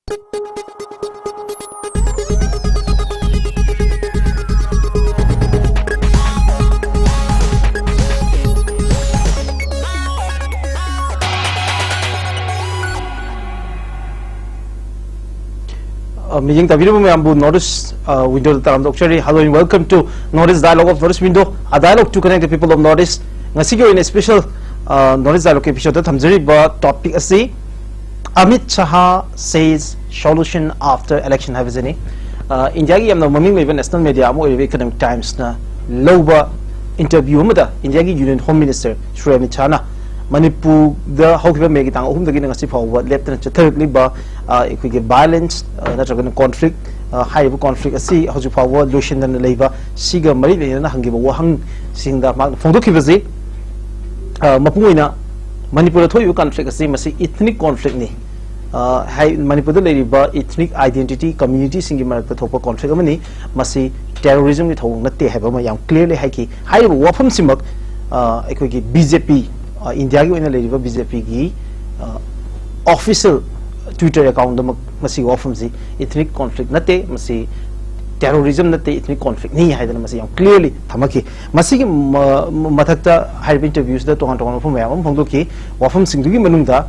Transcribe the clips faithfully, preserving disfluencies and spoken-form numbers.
ꯑ, ꯃꯤꯠꯌꯦꯡ ꯇꯥꯕꯤꯔꯤꯕ ꯃꯌꯥꯝꯕꯨ North East, ꯑ, Window ꯗ ꯇꯔꯥꯝꯅ ꯑꯣꯛꯆꯔꯤ꯫ Hello and welcome to North East Dialogue of North East Window, a dialogue to connect the people of North East. ꯉꯁꯤꯒꯤ ꯑꯣꯏꯅ special, ꯑ, North East Dialogue ꯀꯤ episode ꯇ ꯊꯝꯖꯔꯤꯕ topic ꯑꯁꯤ Amit Shah says solution after election ꯍꯥꯏꯕꯁꯤꯅꯤ꯫ ꯑ, ꯏꯟꯗꯤꯌꯥꯒꯤ ꯌꯥꯝꯅ ꯃꯃꯤꯡ ꯂꯩꯕ national media ꯑꯃ ꯑꯣꯏꯔꯤꯕ Economic Times ꯅ ꯂꯧꯕ interview ꯑꯃꯗ ꯏꯟꯗꯤꯌꯥꯒꯤ Union Home Minister Shri Amit ꯁꯥꯍꯅ ꯃꯅꯤꯄꯨꯔꯗ ꯍꯧꯈꯤꯕ ꯃꯦꯒꯤ ꯇꯥꯡ ꯑꯍꯨꯝꯗꯒꯤꯅ ꯉꯁꯤ ꯐꯥꯎꯕ ꯂꯦꯞꯇꯅ ꯆꯠꯊꯔꯛꯂꯤꯕ, ꯑ, ꯑꯩꯈꯣꯏꯒꯤ violence, ꯑ, ꯅꯠꯇ꯭ꯔꯒꯅ conflict, ꯑ, ꯍꯥꯏꯔꯤꯕ conflict ꯑꯁꯤ ꯍꯧꯖꯤꯛ ꯐꯥꯎꯕ ꯂꯣꯏꯁꯤꯟꯗꯅ ꯂꯩꯕ ꯁꯤꯒ ꯃꯔꯤ ꯂꯩꯅꯅ ꯍꯪꯈꯤꯕ ꯋꯥꯍꯪꯁꯤꯡꯗ ꯃꯍꯥꯛꯅ ꯐꯣꯡꯗꯣꯛꯈꯤꯕꯁꯤ, ꯑ, ꯃꯄꯨꯡ ꯑꯣꯏꯅ ꯃꯅꯤꯄꯨꯔꯗ ꯊꯣꯛꯏꯕ conflict ꯑꯁꯤ ꯃꯁꯤ ethnic conflict ꯅꯤ꯫ ꯑ, ꯍꯥꯏ-, ꯃꯅꯤꯄꯨꯔꯗ ꯂꯩꯔꯤꯕ ethnic identity community ꯁꯤꯡꯒꯤ ꯃꯔꯛꯇ ꯊꯣꯛꯄ conflict ꯑꯃꯅꯤ꯫ ꯃꯁꯤ terrorism ꯒꯤ ꯊꯧꯑꯣꯡ ꯅꯠꯇꯦ ꯍꯥꯏꯕ ꯑꯃ ꯌꯥꯝ clearly ꯍꯥꯏꯈꯤ꯫ ꯍꯥꯏꯔꯤꯕ ꯋꯥꯐꯝꯁꯤꯃꯛ, ꯑ, ꯑꯩꯈꯣꯏꯒꯤ B J P, ꯑ, ꯏꯟꯗꯤꯌꯥꯒꯤ ꯑꯣꯏꯅ ꯂꯩꯔꯤꯕ B J P ꯒꯤ, ꯑ, official Twitter account ꯗꯃꯛ ꯃꯁꯤꯒꯤ ꯋꯥꯐꯝꯁꯤ ethnic conflict ꯅꯠꯇꯦ, ꯃꯁꯤ terrorism ꯅꯠꯇꯦ, ethnic conflict ꯅꯤ ꯍꯥꯏꯗꯅ ꯃꯁꯤ ꯌꯥꯝ clearly ꯊꯝꯃꯛꯈꯤ꯫ ꯃꯁꯤꯒꯤ ꯃ-, ꯃ-, ꯃꯊꯛꯇ ꯍꯥꯏꯔꯤꯕ interview ꯁꯤꯗ ꯇꯣꯉꯥꯟ ꯇꯣꯉꯥꯟꯕ ꯋꯥꯐꯝ ꯃꯌꯥꯝ ꯑꯃ ꯐꯣꯡꯗꯣꯛꯈꯤ꯫ ꯋꯥꯐꯝꯁꯤꯡꯗꯨꯒꯤ ꯃꯅꯨꯡꯗ,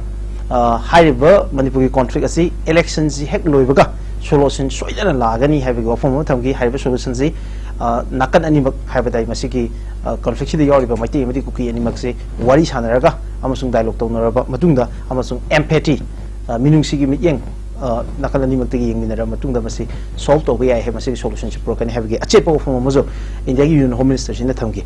ꯑ, ꯍꯥꯏꯔꯤꯕ ꯃꯅꯤꯄꯨꯔꯒꯤ conflict ꯑꯁꯤ election ꯁꯤ ꯍꯦꯛ ꯂꯣꯏꯕꯒ solution ꯁꯣꯏꯗꯅ ꯂꯥꯛꯑꯒꯅꯤ ꯍꯥꯏꯕꯒꯤ ꯋꯥꯐꯝ ꯑꯃ ꯊꯝꯈꯤ꯫ ꯍꯥꯏꯔꯤꯕ solution ꯁꯤ, ꯑ, ꯅꯥꯀꯟ ꯑꯅꯤꯃꯛ ꯍꯥꯏꯕ ꯇꯥꯏ, ꯃꯁꯤꯒꯤ, ꯑ, conflict ꯁꯤꯗ ꯌꯥꯎꯔꯤꯕ ꯃꯩꯇꯩ ꯑꯃꯗꯤ ꯀꯨꯀꯤ ꯑꯅꯤꯃꯛꯁꯦ ꯋꯥꯔꯤ ꯁꯥꯟꯅꯔꯒ ꯑꯃꯁꯨꯡ dialogue ꯇꯧꯅꯔꯕ ꯃꯇꯨꯡꯗ ꯑꯃꯁꯨꯡ empathy, ꯑ, ꯃꯤꯅꯨꯡꯁꯤꯒꯤ ꯃꯤꯠꯌꯦꯡ, ꯑ, ꯅꯥꯀꯜ ꯑꯅꯤꯃꯛꯇꯒꯤ ꯌꯦꯡꯃꯤꯟꯅꯔꯕ ꯃꯇꯨꯡꯗ ꯃꯁꯤ solve ꯇꯧꯕ ꯌꯥꯏ ꯍꯥꯏ, ꯃꯁꯤꯒꯤ solution ꯁꯤ ꯄꯨꯔꯛꯀꯅꯤ ꯍꯥꯏꯕꯒꯤ ꯑꯆꯦꯠꯄ ꯋꯥꯐꯝ ꯑꯃꯁꯨ ꯏꯟꯗꯤꯌꯥꯒꯤ Union Home Minister ꯁꯤꯅ ꯊꯝꯈꯤ꯫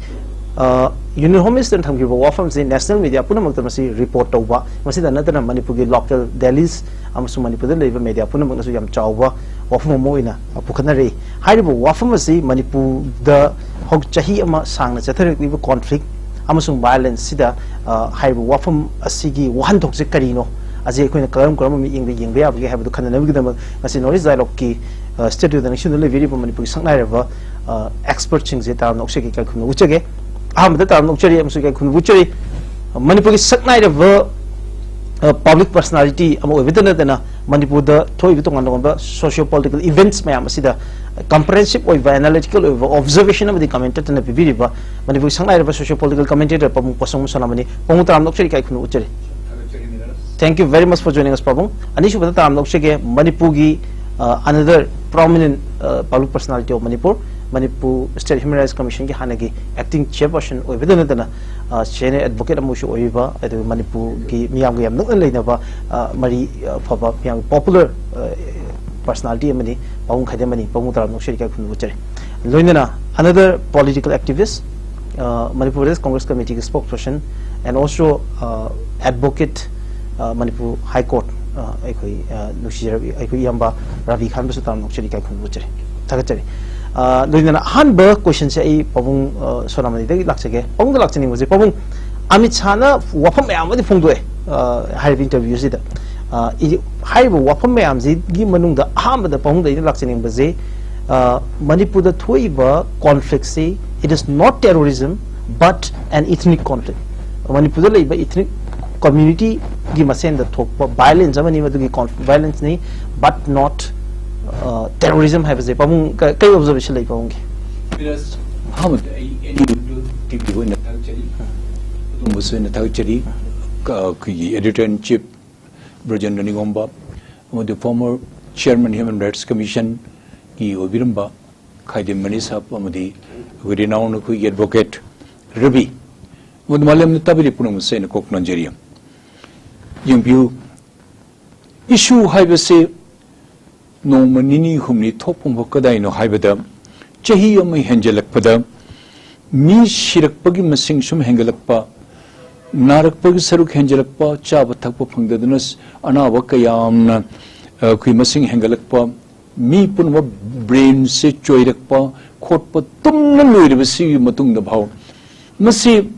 ꯑ, Union Home Minister ꯅ ꯊꯝꯈꯤꯕ ꯋꯥꯐꯝꯁꯤ national media ꯄꯨꯝꯅꯃꯛꯇ ꯃꯁꯤ report ꯇꯧꯕ, ꯃꯁꯤꯗ ꯅꯠꯇꯅ ꯃꯅꯤꯄꯨꯔꯒꯤ local dailies ꯑꯃꯁꯨꯡ ꯃꯅꯤꯄꯨꯔꯗ ꯂꯩꯔꯤꯕ media ꯄꯨꯝꯅꯃꯛꯅꯁꯨ ꯌꯥꯝ ꯆꯥꯎꯕ ꯋꯥꯐꯝ ꯑꯃ ꯑꯣꯏꯅ, ꯑ, ꯄꯨꯈꯠꯅꯔꯛꯏ꯫ ꯍꯥꯏꯔꯤꯕ ꯋꯥꯐꯝ ꯑꯁꯤ ꯃꯅꯤꯄꯨꯔꯗ ꯍꯧ-, ꯆꯍꯤ ꯑꯃ ꯁꯥꯡꯅ ꯆꯠꯊꯔꯛꯂꯤꯕ conflict ꯑꯃꯁꯨꯡ violence ꯁꯤꯗ, ꯑ, ꯍꯥꯏꯔꯤꯕ ꯋꯥꯐꯝ ꯑꯁꯤꯒꯤ ꯋꯥꯍꯟꯊꯣꯛꯁꯦ ꯀꯔꯤꯅꯣ? ꯑꯁꯤ ꯑꯩꯈꯣꯏꯅ ꯀꯔꯝ ꯀꯔꯝꯕ ꯃꯤꯠꯌꯦꯡꯗ ꯌꯦꯡꯕ ꯌꯥꯕꯒꯦ ꯍꯥꯏꯕꯗꯨ ꯈꯟꯅꯅꯕꯒꯤꯗꯃꯛ ꯉꯁꯤ North East Dialogue ꯀꯤ, ꯑ, studio ꯗ ꯅꯤꯡꯁꯤꯡꯗꯨꯅ ꯂꯩꯕꯤꯔꯤꯕ ꯃꯅꯤꯄꯨꯔꯒꯤ ꯁꯛꯅꯥꯏꯔꯕ, ꯑ, expert ꯁꯤꯡꯁꯦ ꯇꯔꯥꯝꯅ ꯑꯣꯛꯆꯒꯦ, ꯏꯀꯥꯏ ꯈꯨꯝꯅꯕ ꯎꯠꯆꯒꯦ꯫ ꯑꯍꯥꯟꯕꯗ ꯇꯔꯥꯝꯅ ꯑꯣꯛꯆꯔꯤ ꯑꯃꯁꯨꯡ ꯏꯀꯥꯏ ꯈꯨꯝꯅꯕ ꯎꯠꯆꯔꯤ꯫ ꯃꯅꯤꯄꯨꯔꯒꯤ ꯁꯛꯅꯥꯏꯔꯕ, ꯑ, public personality ꯑꯃ ꯑꯣꯏꯕꯇ ꯅꯠꯇꯅ ꯃꯅꯤꯄꯨꯔꯗ ꯊꯣꯛꯏꯕ ꯇꯣꯉꯥꯟ ꯇꯣꯉꯥꯟꯕ socio political events ꯃꯌꯥꯝ ꯑꯁꯤꯗ comprehensive ꯑꯣꯏꯕ, analytical ꯑꯣꯏꯕ observation ꯑꯃꯗꯤ comment ꯇꯠꯇꯅ ꯄꯤꯕꯤꯔꯤꯕ ꯃꯅꯤꯄꯨꯔꯒꯤ ꯁꯛꯅꯥꯏꯔꯕ socio political commentator ꯄꯥꯕꯨꯡ ꯄꯣꯠꯁꯪꯕꯝ ꯁꯣꯅꯥꯃꯅꯤ꯫ ꯄꯥꯕꯨꯡ ꯇꯔꯥꯝꯅ ꯑꯣꯛꯆꯔꯤ, ꯏꯀꯥꯏ ꯈꯨꯝꯅꯕ ꯎꯠꯆꯔꯤ꯫ Thank you very much for joining us, ꯄꯥꯕꯨꯡ꯫ ꯑꯅꯤꯁꯨꯕꯗ ꯇꯔꯥꯝꯅ ꯑꯣꯛꯆꯒꯦ ꯃꯅꯤꯄꯨꯔꯒꯤ, uh, another prominent, uh, public personality of Manipur, Manipur State Human Rights Commission ꯒꯤ ꯍꯥꯟꯅꯒꯤ acting chairperson ꯑꯣꯏꯕꯗ ꯅꯠꯇꯅ, uh, senior advocate ꯑꯃꯁꯨ ꯑꯣꯏꯔꯤꯕ, ꯑꯗꯨꯒ ꯃꯅꯤꯄꯨꯔꯒꯤ ꯃꯤꯌꯥꯝꯒ ꯌꯥꯝ ꯅꯛꯅ ꯂꯩꯅꯕ, uh, ꯃꯔꯤ, uh, ꯐꯕ ꯃꯤꯌꯥꯝꯒꯤ popular, uh, personality ꯑꯃꯅꯤ꯫ ꯄꯥꯕꯨꯡ ꯈꯥꯏꯗꯦꯝꯃꯅꯤ, ꯄꯥꯕꯨꯡ ꯇꯔꯥꯝꯅ ꯑꯣꯛꯆꯔꯤ, ꯏꯀꯥꯏ ꯈꯨꯝꯅꯕ ꯎꯠꯆꯔꯤ꯫ ꯂꯣꯏꯅꯅ another political activist, uh, Manipur West Congress Committee ꯒꯤ spokesperson and also, uh, advocate, uh, Manipur High Court, uh, ꯑꯩꯈꯣꯏ, uh, ꯅꯨꯡꯁꯤꯖꯔꯕꯤ ꯑꯩꯈꯣꯏ ꯏꯌꯥꯝꯕ ꯔꯥꯕꯤ ꯈꯥꯟꯕꯁꯨ ꯇꯔꯥꯝꯅ ꯑꯣꯛꯆꯔꯤ, ꯏꯀꯥꯏ ꯈꯨꯝꯅꯕ ꯎꯠꯆꯔꯤ, ꯊꯥꯒꯠꯆꯔꯤ꯫ Uh, ꯂꯣꯏꯅꯅ ꯑꯍꯥꯟꯕ question ꯁꯦ ꯑꯩ ꯄꯥꯕꯨꯡ, uh, ꯁꯣꯅꯥꯃꯅꯤꯗꯒꯤ ꯂꯥꯛꯆꯒꯦ꯫ ꯄꯥꯕꯨꯡꯗ ꯂꯥꯛꯆꯅꯤꯡꯕꯁꯦ, ꯄꯥꯕꯨꯡ, ꯑꯃꯤꯠ ꯁꯥꯍꯅ ꯋꯥꯐꯝ ꯃꯌꯥꯝ ꯑꯃꯗꯤ ꯐꯣꯡꯗꯣꯛꯑꯦ, uh, ꯍꯥꯏꯔꯤꯕ interview ꯁꯤꯗ꯫ Uh, ꯏ-, ꯍꯥꯏꯔꯤꯕ ꯋꯥꯐꯝ ꯃꯌꯥꯝꯁꯤꯒꯤ ꯃꯅꯨꯡꯗ ꯑꯍꯥꯟꯕꯗ ꯄꯥꯕꯨꯡꯗ ꯑꯩꯅ ꯂꯥꯛꯆꯅꯤꯡꯕꯁꯦ, uh, ꯃꯅꯤꯄꯨꯔꯗ ꯊꯣꯛꯏꯕ conflict ꯁꯤ, it is not terrorism but an ethnic conflict꯫ ꯃꯅꯤꯄꯨꯔꯗ ꯂꯩꯕ ethnic community ꯒꯤ ꯃꯁꯦꯟꯗ ꯊꯣꯛꯄ violence ꯑꯃꯅꯤ, ꯃꯗꯨꯒꯤ conf-, violence ꯅꯤ, but not, uh, terrorism ꯍꯥꯏꯕꯁꯦ꯫ ꯄꯥꯕꯨꯡ ꯀ-, ꯀꯩ observation ꯂꯩ ꯄꯥꯕꯨꯡꯒꯤ? ꯕꯤꯔꯥꯖ, ꯑꯍꯥꯟꯕꯗ ꯑꯩ N U ꯇꯤꯚꯤꯕꯨ ꯑꯣꯏꯅ ꯊꯥꯒꯠꯆꯔꯤ, ꯑꯗꯣꯝꯕꯨꯁꯨ ꯑꯣꯏꯅ ꯊꯥꯒꯠꯆꯔꯤ꯫ ꯀ-, ꯑꯩꯈꯣꯏꯒꯤ editor in chief ꯕ꯭ꯔꯖꯦꯟꯗ꯭ꯔ ꯅꯤꯉꯣꯝꯕ, ꯑꯃꯗꯤ former chairman Human Rights Commission ꯒꯤ ꯑꯣꯏꯕꯤꯔꯝꯕ ꯈꯥꯏꯗꯦꯝ ꯃꯅꯤ ꯁꯥꯍꯕ, ꯑꯃꯗꯤ ꯑꯩꯈꯣꯏ renowned ꯑꯩꯈꯣꯏꯒꯤ advocate ꯔꯕꯤ, ꯑꯃꯗꯤ ꯃꯥꯂꯦꯝꯗ ꯇꯥꯕꯤꯔꯤ ꯄꯨꯝꯅꯃꯛꯁꯦ ꯑꯩꯅ ꯀꯣꯛ ꯅꯣꯟꯖꯔꯤ꯫ ꯌꯦꯡꯕꯤꯌꯨ, issue ꯍꯥꯏꯕꯁꯤ ꯅꯣꯡꯃ ꯅꯤꯅꯤ ꯍꯨꯝꯅꯤ ꯊꯣꯛꯄ ꯀꯗꯥꯏꯅꯣ ꯍꯥꯏꯕꯗ, ꯆꯍꯤ ꯑꯃ ꯍꯦꯟꯖꯜꯂꯛꯄꯗ ꯃꯤ ꯁꯤꯔꯛꯄꯒꯤ ꯃꯁꯤꯡ ꯁꯨꯝ ꯍꯦꯟꯒꯠꯂꯛꯄ, ꯅꯥꯔꯛꯄꯒꯤ ꯁꯔꯨꯛ ꯍꯦꯟꯖꯜꯂꯛꯄ, ꯆꯥꯕ ꯊꯛꯄ ꯐꯪꯗꯗꯨꯅ ꯑꯅꯥꯕ ꯀꯌꯥ ꯑꯃꯅ, ꯑ, ꯑꯩꯈꯣꯏ ꯃꯁꯤꯡ ꯍꯦꯟꯒꯠꯂꯛꯄ, ꯃꯤ ꯄꯨꯝꯅꯃꯛ brain ꯁꯦ ꯆꯣꯏꯔꯛꯄ ꯈꯣꯠꯄ ꯇꯨꯝꯅ ꯂꯣꯏꯔꯕꯁꯤꯒꯤ ꯃꯇꯨꯡꯗ ꯐꯥꯎ ꯃꯁꯤ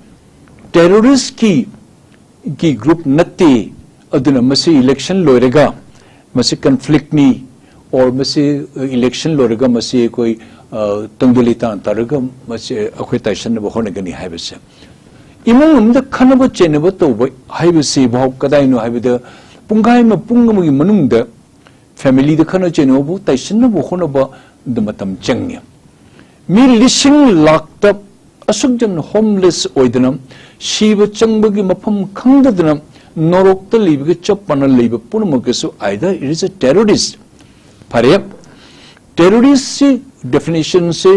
terrorist ꯀꯤ ꯒꯤ group ꯅꯠꯇꯦ꯫ ꯑꯗꯨꯅ ꯃꯁꯤ election ꯂꯣꯏꯔꯒ ꯃꯁꯤ conflict ꯅꯤ, or ꯃꯁꯤ, ꯑ, election ꯂꯣꯏꯔꯒ ꯃꯁꯤ ꯑꯩꯈꯣꯏ, ꯑ, ꯇꯪꯗꯨ ꯂꯩꯇꯥꯟ ꯇꯥꯔꯒ ꯃꯁꯤ ꯑꯩꯈꯣꯏ ꯇꯥꯏꯁꯟꯅꯕ ꯍꯣꯠꯅꯒꯅꯤ ꯍꯥꯏꯕꯁꯦ, ꯏꯃꯨꯡ ꯑꯃꯗ ꯈꯠꯅꯕ ꯆꯩꯅꯕ ꯇꯧꯕ ꯍꯥꯏꯕꯁꯤ ꯚꯥꯎ ꯀꯗꯥꯏꯅꯣ ꯍꯥꯏꯕꯗ, ꯄꯨꯡꯈꯥꯏ ꯑꯃ, ꯄꯨꯡ ꯑꯃꯒꯤ ꯃꯅꯨꯡꯗ ꯐꯦꯃꯤꯂꯤꯗ ꯈꯠꯅ ꯆꯩꯅꯕꯕꯨ ꯇꯥꯏꯁꯤꯟꯅꯕ ꯍꯣꯠꯅꯕꯗ ꯃꯇꯝ ꯆꯪꯉꯤ꯫ ꯃꯤ ꯂꯤꯁꯤꯡ ꯂꯥꯛꯇ ꯑꯁꯨꯛ ꯌꯥꯝꯅ ꯍꯣꯝꯂꯦꯁ ꯑꯣꯏꯗꯅ, ꯁꯤꯕ ꯆꯪꯕꯒꯤ ꯃꯐꯝ ꯈꯪꯗꯗꯅ ꯅꯣꯔꯣꯛꯇ ꯂꯩꯕꯒ ꯆꯞ ꯃꯥꯟꯅ ꯂꯩꯕ ꯄꯨꯝꯅꯃꯛꯀꯤꯁꯨ either it is a terrorist꯫ ꯐꯔꯦ, ꯇꯦꯔꯣꯔꯤꯁꯁꯤ ꯗꯦꯐꯤꯅꯤꯁꯟꯁꯦ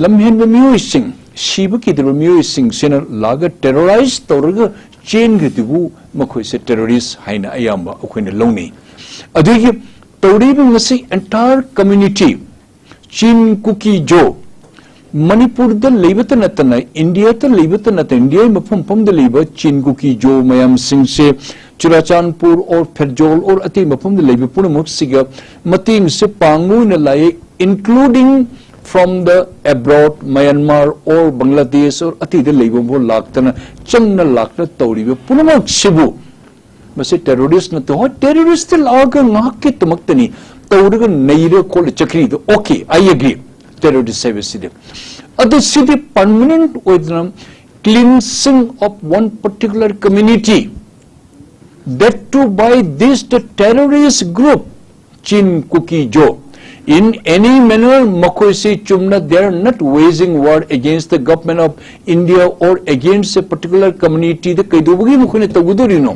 ꯂꯝꯍꯦꯟꯕ ꯃꯤꯑꯣꯏꯁꯤꯡ, ꯁꯤꯕ ꯀꯤꯗ꯭ꯔꯕ ꯃꯤꯑꯣꯏꯁꯤꯡꯁꯤꯅ ꯂꯥꯛꯑꯒ ꯇꯦꯔꯣꯔꯥꯏꯁ ꯇꯧꯔꯒ ꯆꯦꯟꯈ꯭ꯔꯤꯗꯨꯕꯨ ꯃꯈꯣꯏꯁꯦ ꯇꯦꯔꯣꯔꯤꯁ ꯍꯥꯏꯅ ꯑꯌꯥꯝꯕ ꯑꯩꯈꯣꯏꯅ ꯂꯧꯅꯩ꯫ ꯑꯗꯨꯒꯤ ꯇꯧꯔꯤꯕ ꯉꯁꯤ entire community, ꯆꯤꯟ, ꯀꯨꯀꯤ, ꯖꯣ, ꯃꯅꯤꯄꯨꯔꯗ ꯂꯩꯕꯇ ꯅꯠꯇꯅ ꯏꯟꯗꯤꯌꯥꯗ ꯂꯩꯕꯇ ꯅꯠꯇꯅ ꯏꯟꯗꯤꯌꯥꯒꯤ ꯃꯐꯝ ꯃꯐꯝꯗ ꯂꯩꯕ ꯆꯤꯟ, ꯀꯨꯀꯤ, ꯖꯣ ꯃꯌꯥꯝꯁꯤꯡꯁꯦ ꯆꯨꯔꯥꯆꯥꯟꯄꯨꯔ or ꯐꯦꯔꯖꯣꯜ or ꯑꯇꯩ ꯃꯐꯝꯗ ꯂꯩꯕ ꯄꯨꯝꯅꯃꯛꯁꯤꯒ ꯃꯇꯦꯡꯁꯦ ꯄꯥꯡꯕ ꯑꯣꯏꯅ ꯂꯥꯛꯑꯦ, including from the abroad, Myanmar or Bangladesh or ꯑꯇꯩꯗ ꯂꯩꯕ ꯐꯥꯎ ꯂꯥꯛꯇꯅ ꯆꯪꯅ ꯂꯥꯛꯇꯅ ꯇꯧꯔꯤꯕ ꯄꯨꯝꯅꯃꯛꯁꯤꯕꯨ ꯃꯁꯤ ꯇꯦꯔꯣꯔꯤꯁ ꯅꯠꯇꯦ꯫ ꯍꯣꯏ, ꯇꯦꯔꯣꯔꯤꯁꯇ ꯂꯥꯛꯑꯒ ꯉꯥꯏꯍꯥꯛꯀꯤꯗꯃꯛꯇꯅꯤ ꯇꯧꯔꯒ ꯅꯩꯔ ꯈꯣꯠꯂ ꯆꯠꯈ꯭ꯔꯤꯗꯣ, okay, I agree, ꯇꯦꯔꯣꯔꯤꯁ ꯍꯥꯏꯕꯁꯤꯗꯤ꯫ ꯑꯗꯨ ꯁꯤꯗꯤ ꯄꯔꯃꯅꯦꯟꯠ ꯑꯣꯏꯗꯅ cleansing of one particular community, that too by this the terrorist group, Chin Kuki Zo, in any manner ꯃꯈꯣꯏꯁꯤ ꯆꯨꯝꯅ they are not waging war against the government of India or against a particular community ꯗ ꯀꯩꯗꯧꯕꯒꯤ ꯃꯈꯣꯏꯅ ꯇꯧꯒꯗꯧꯔꯤꯅꯣ?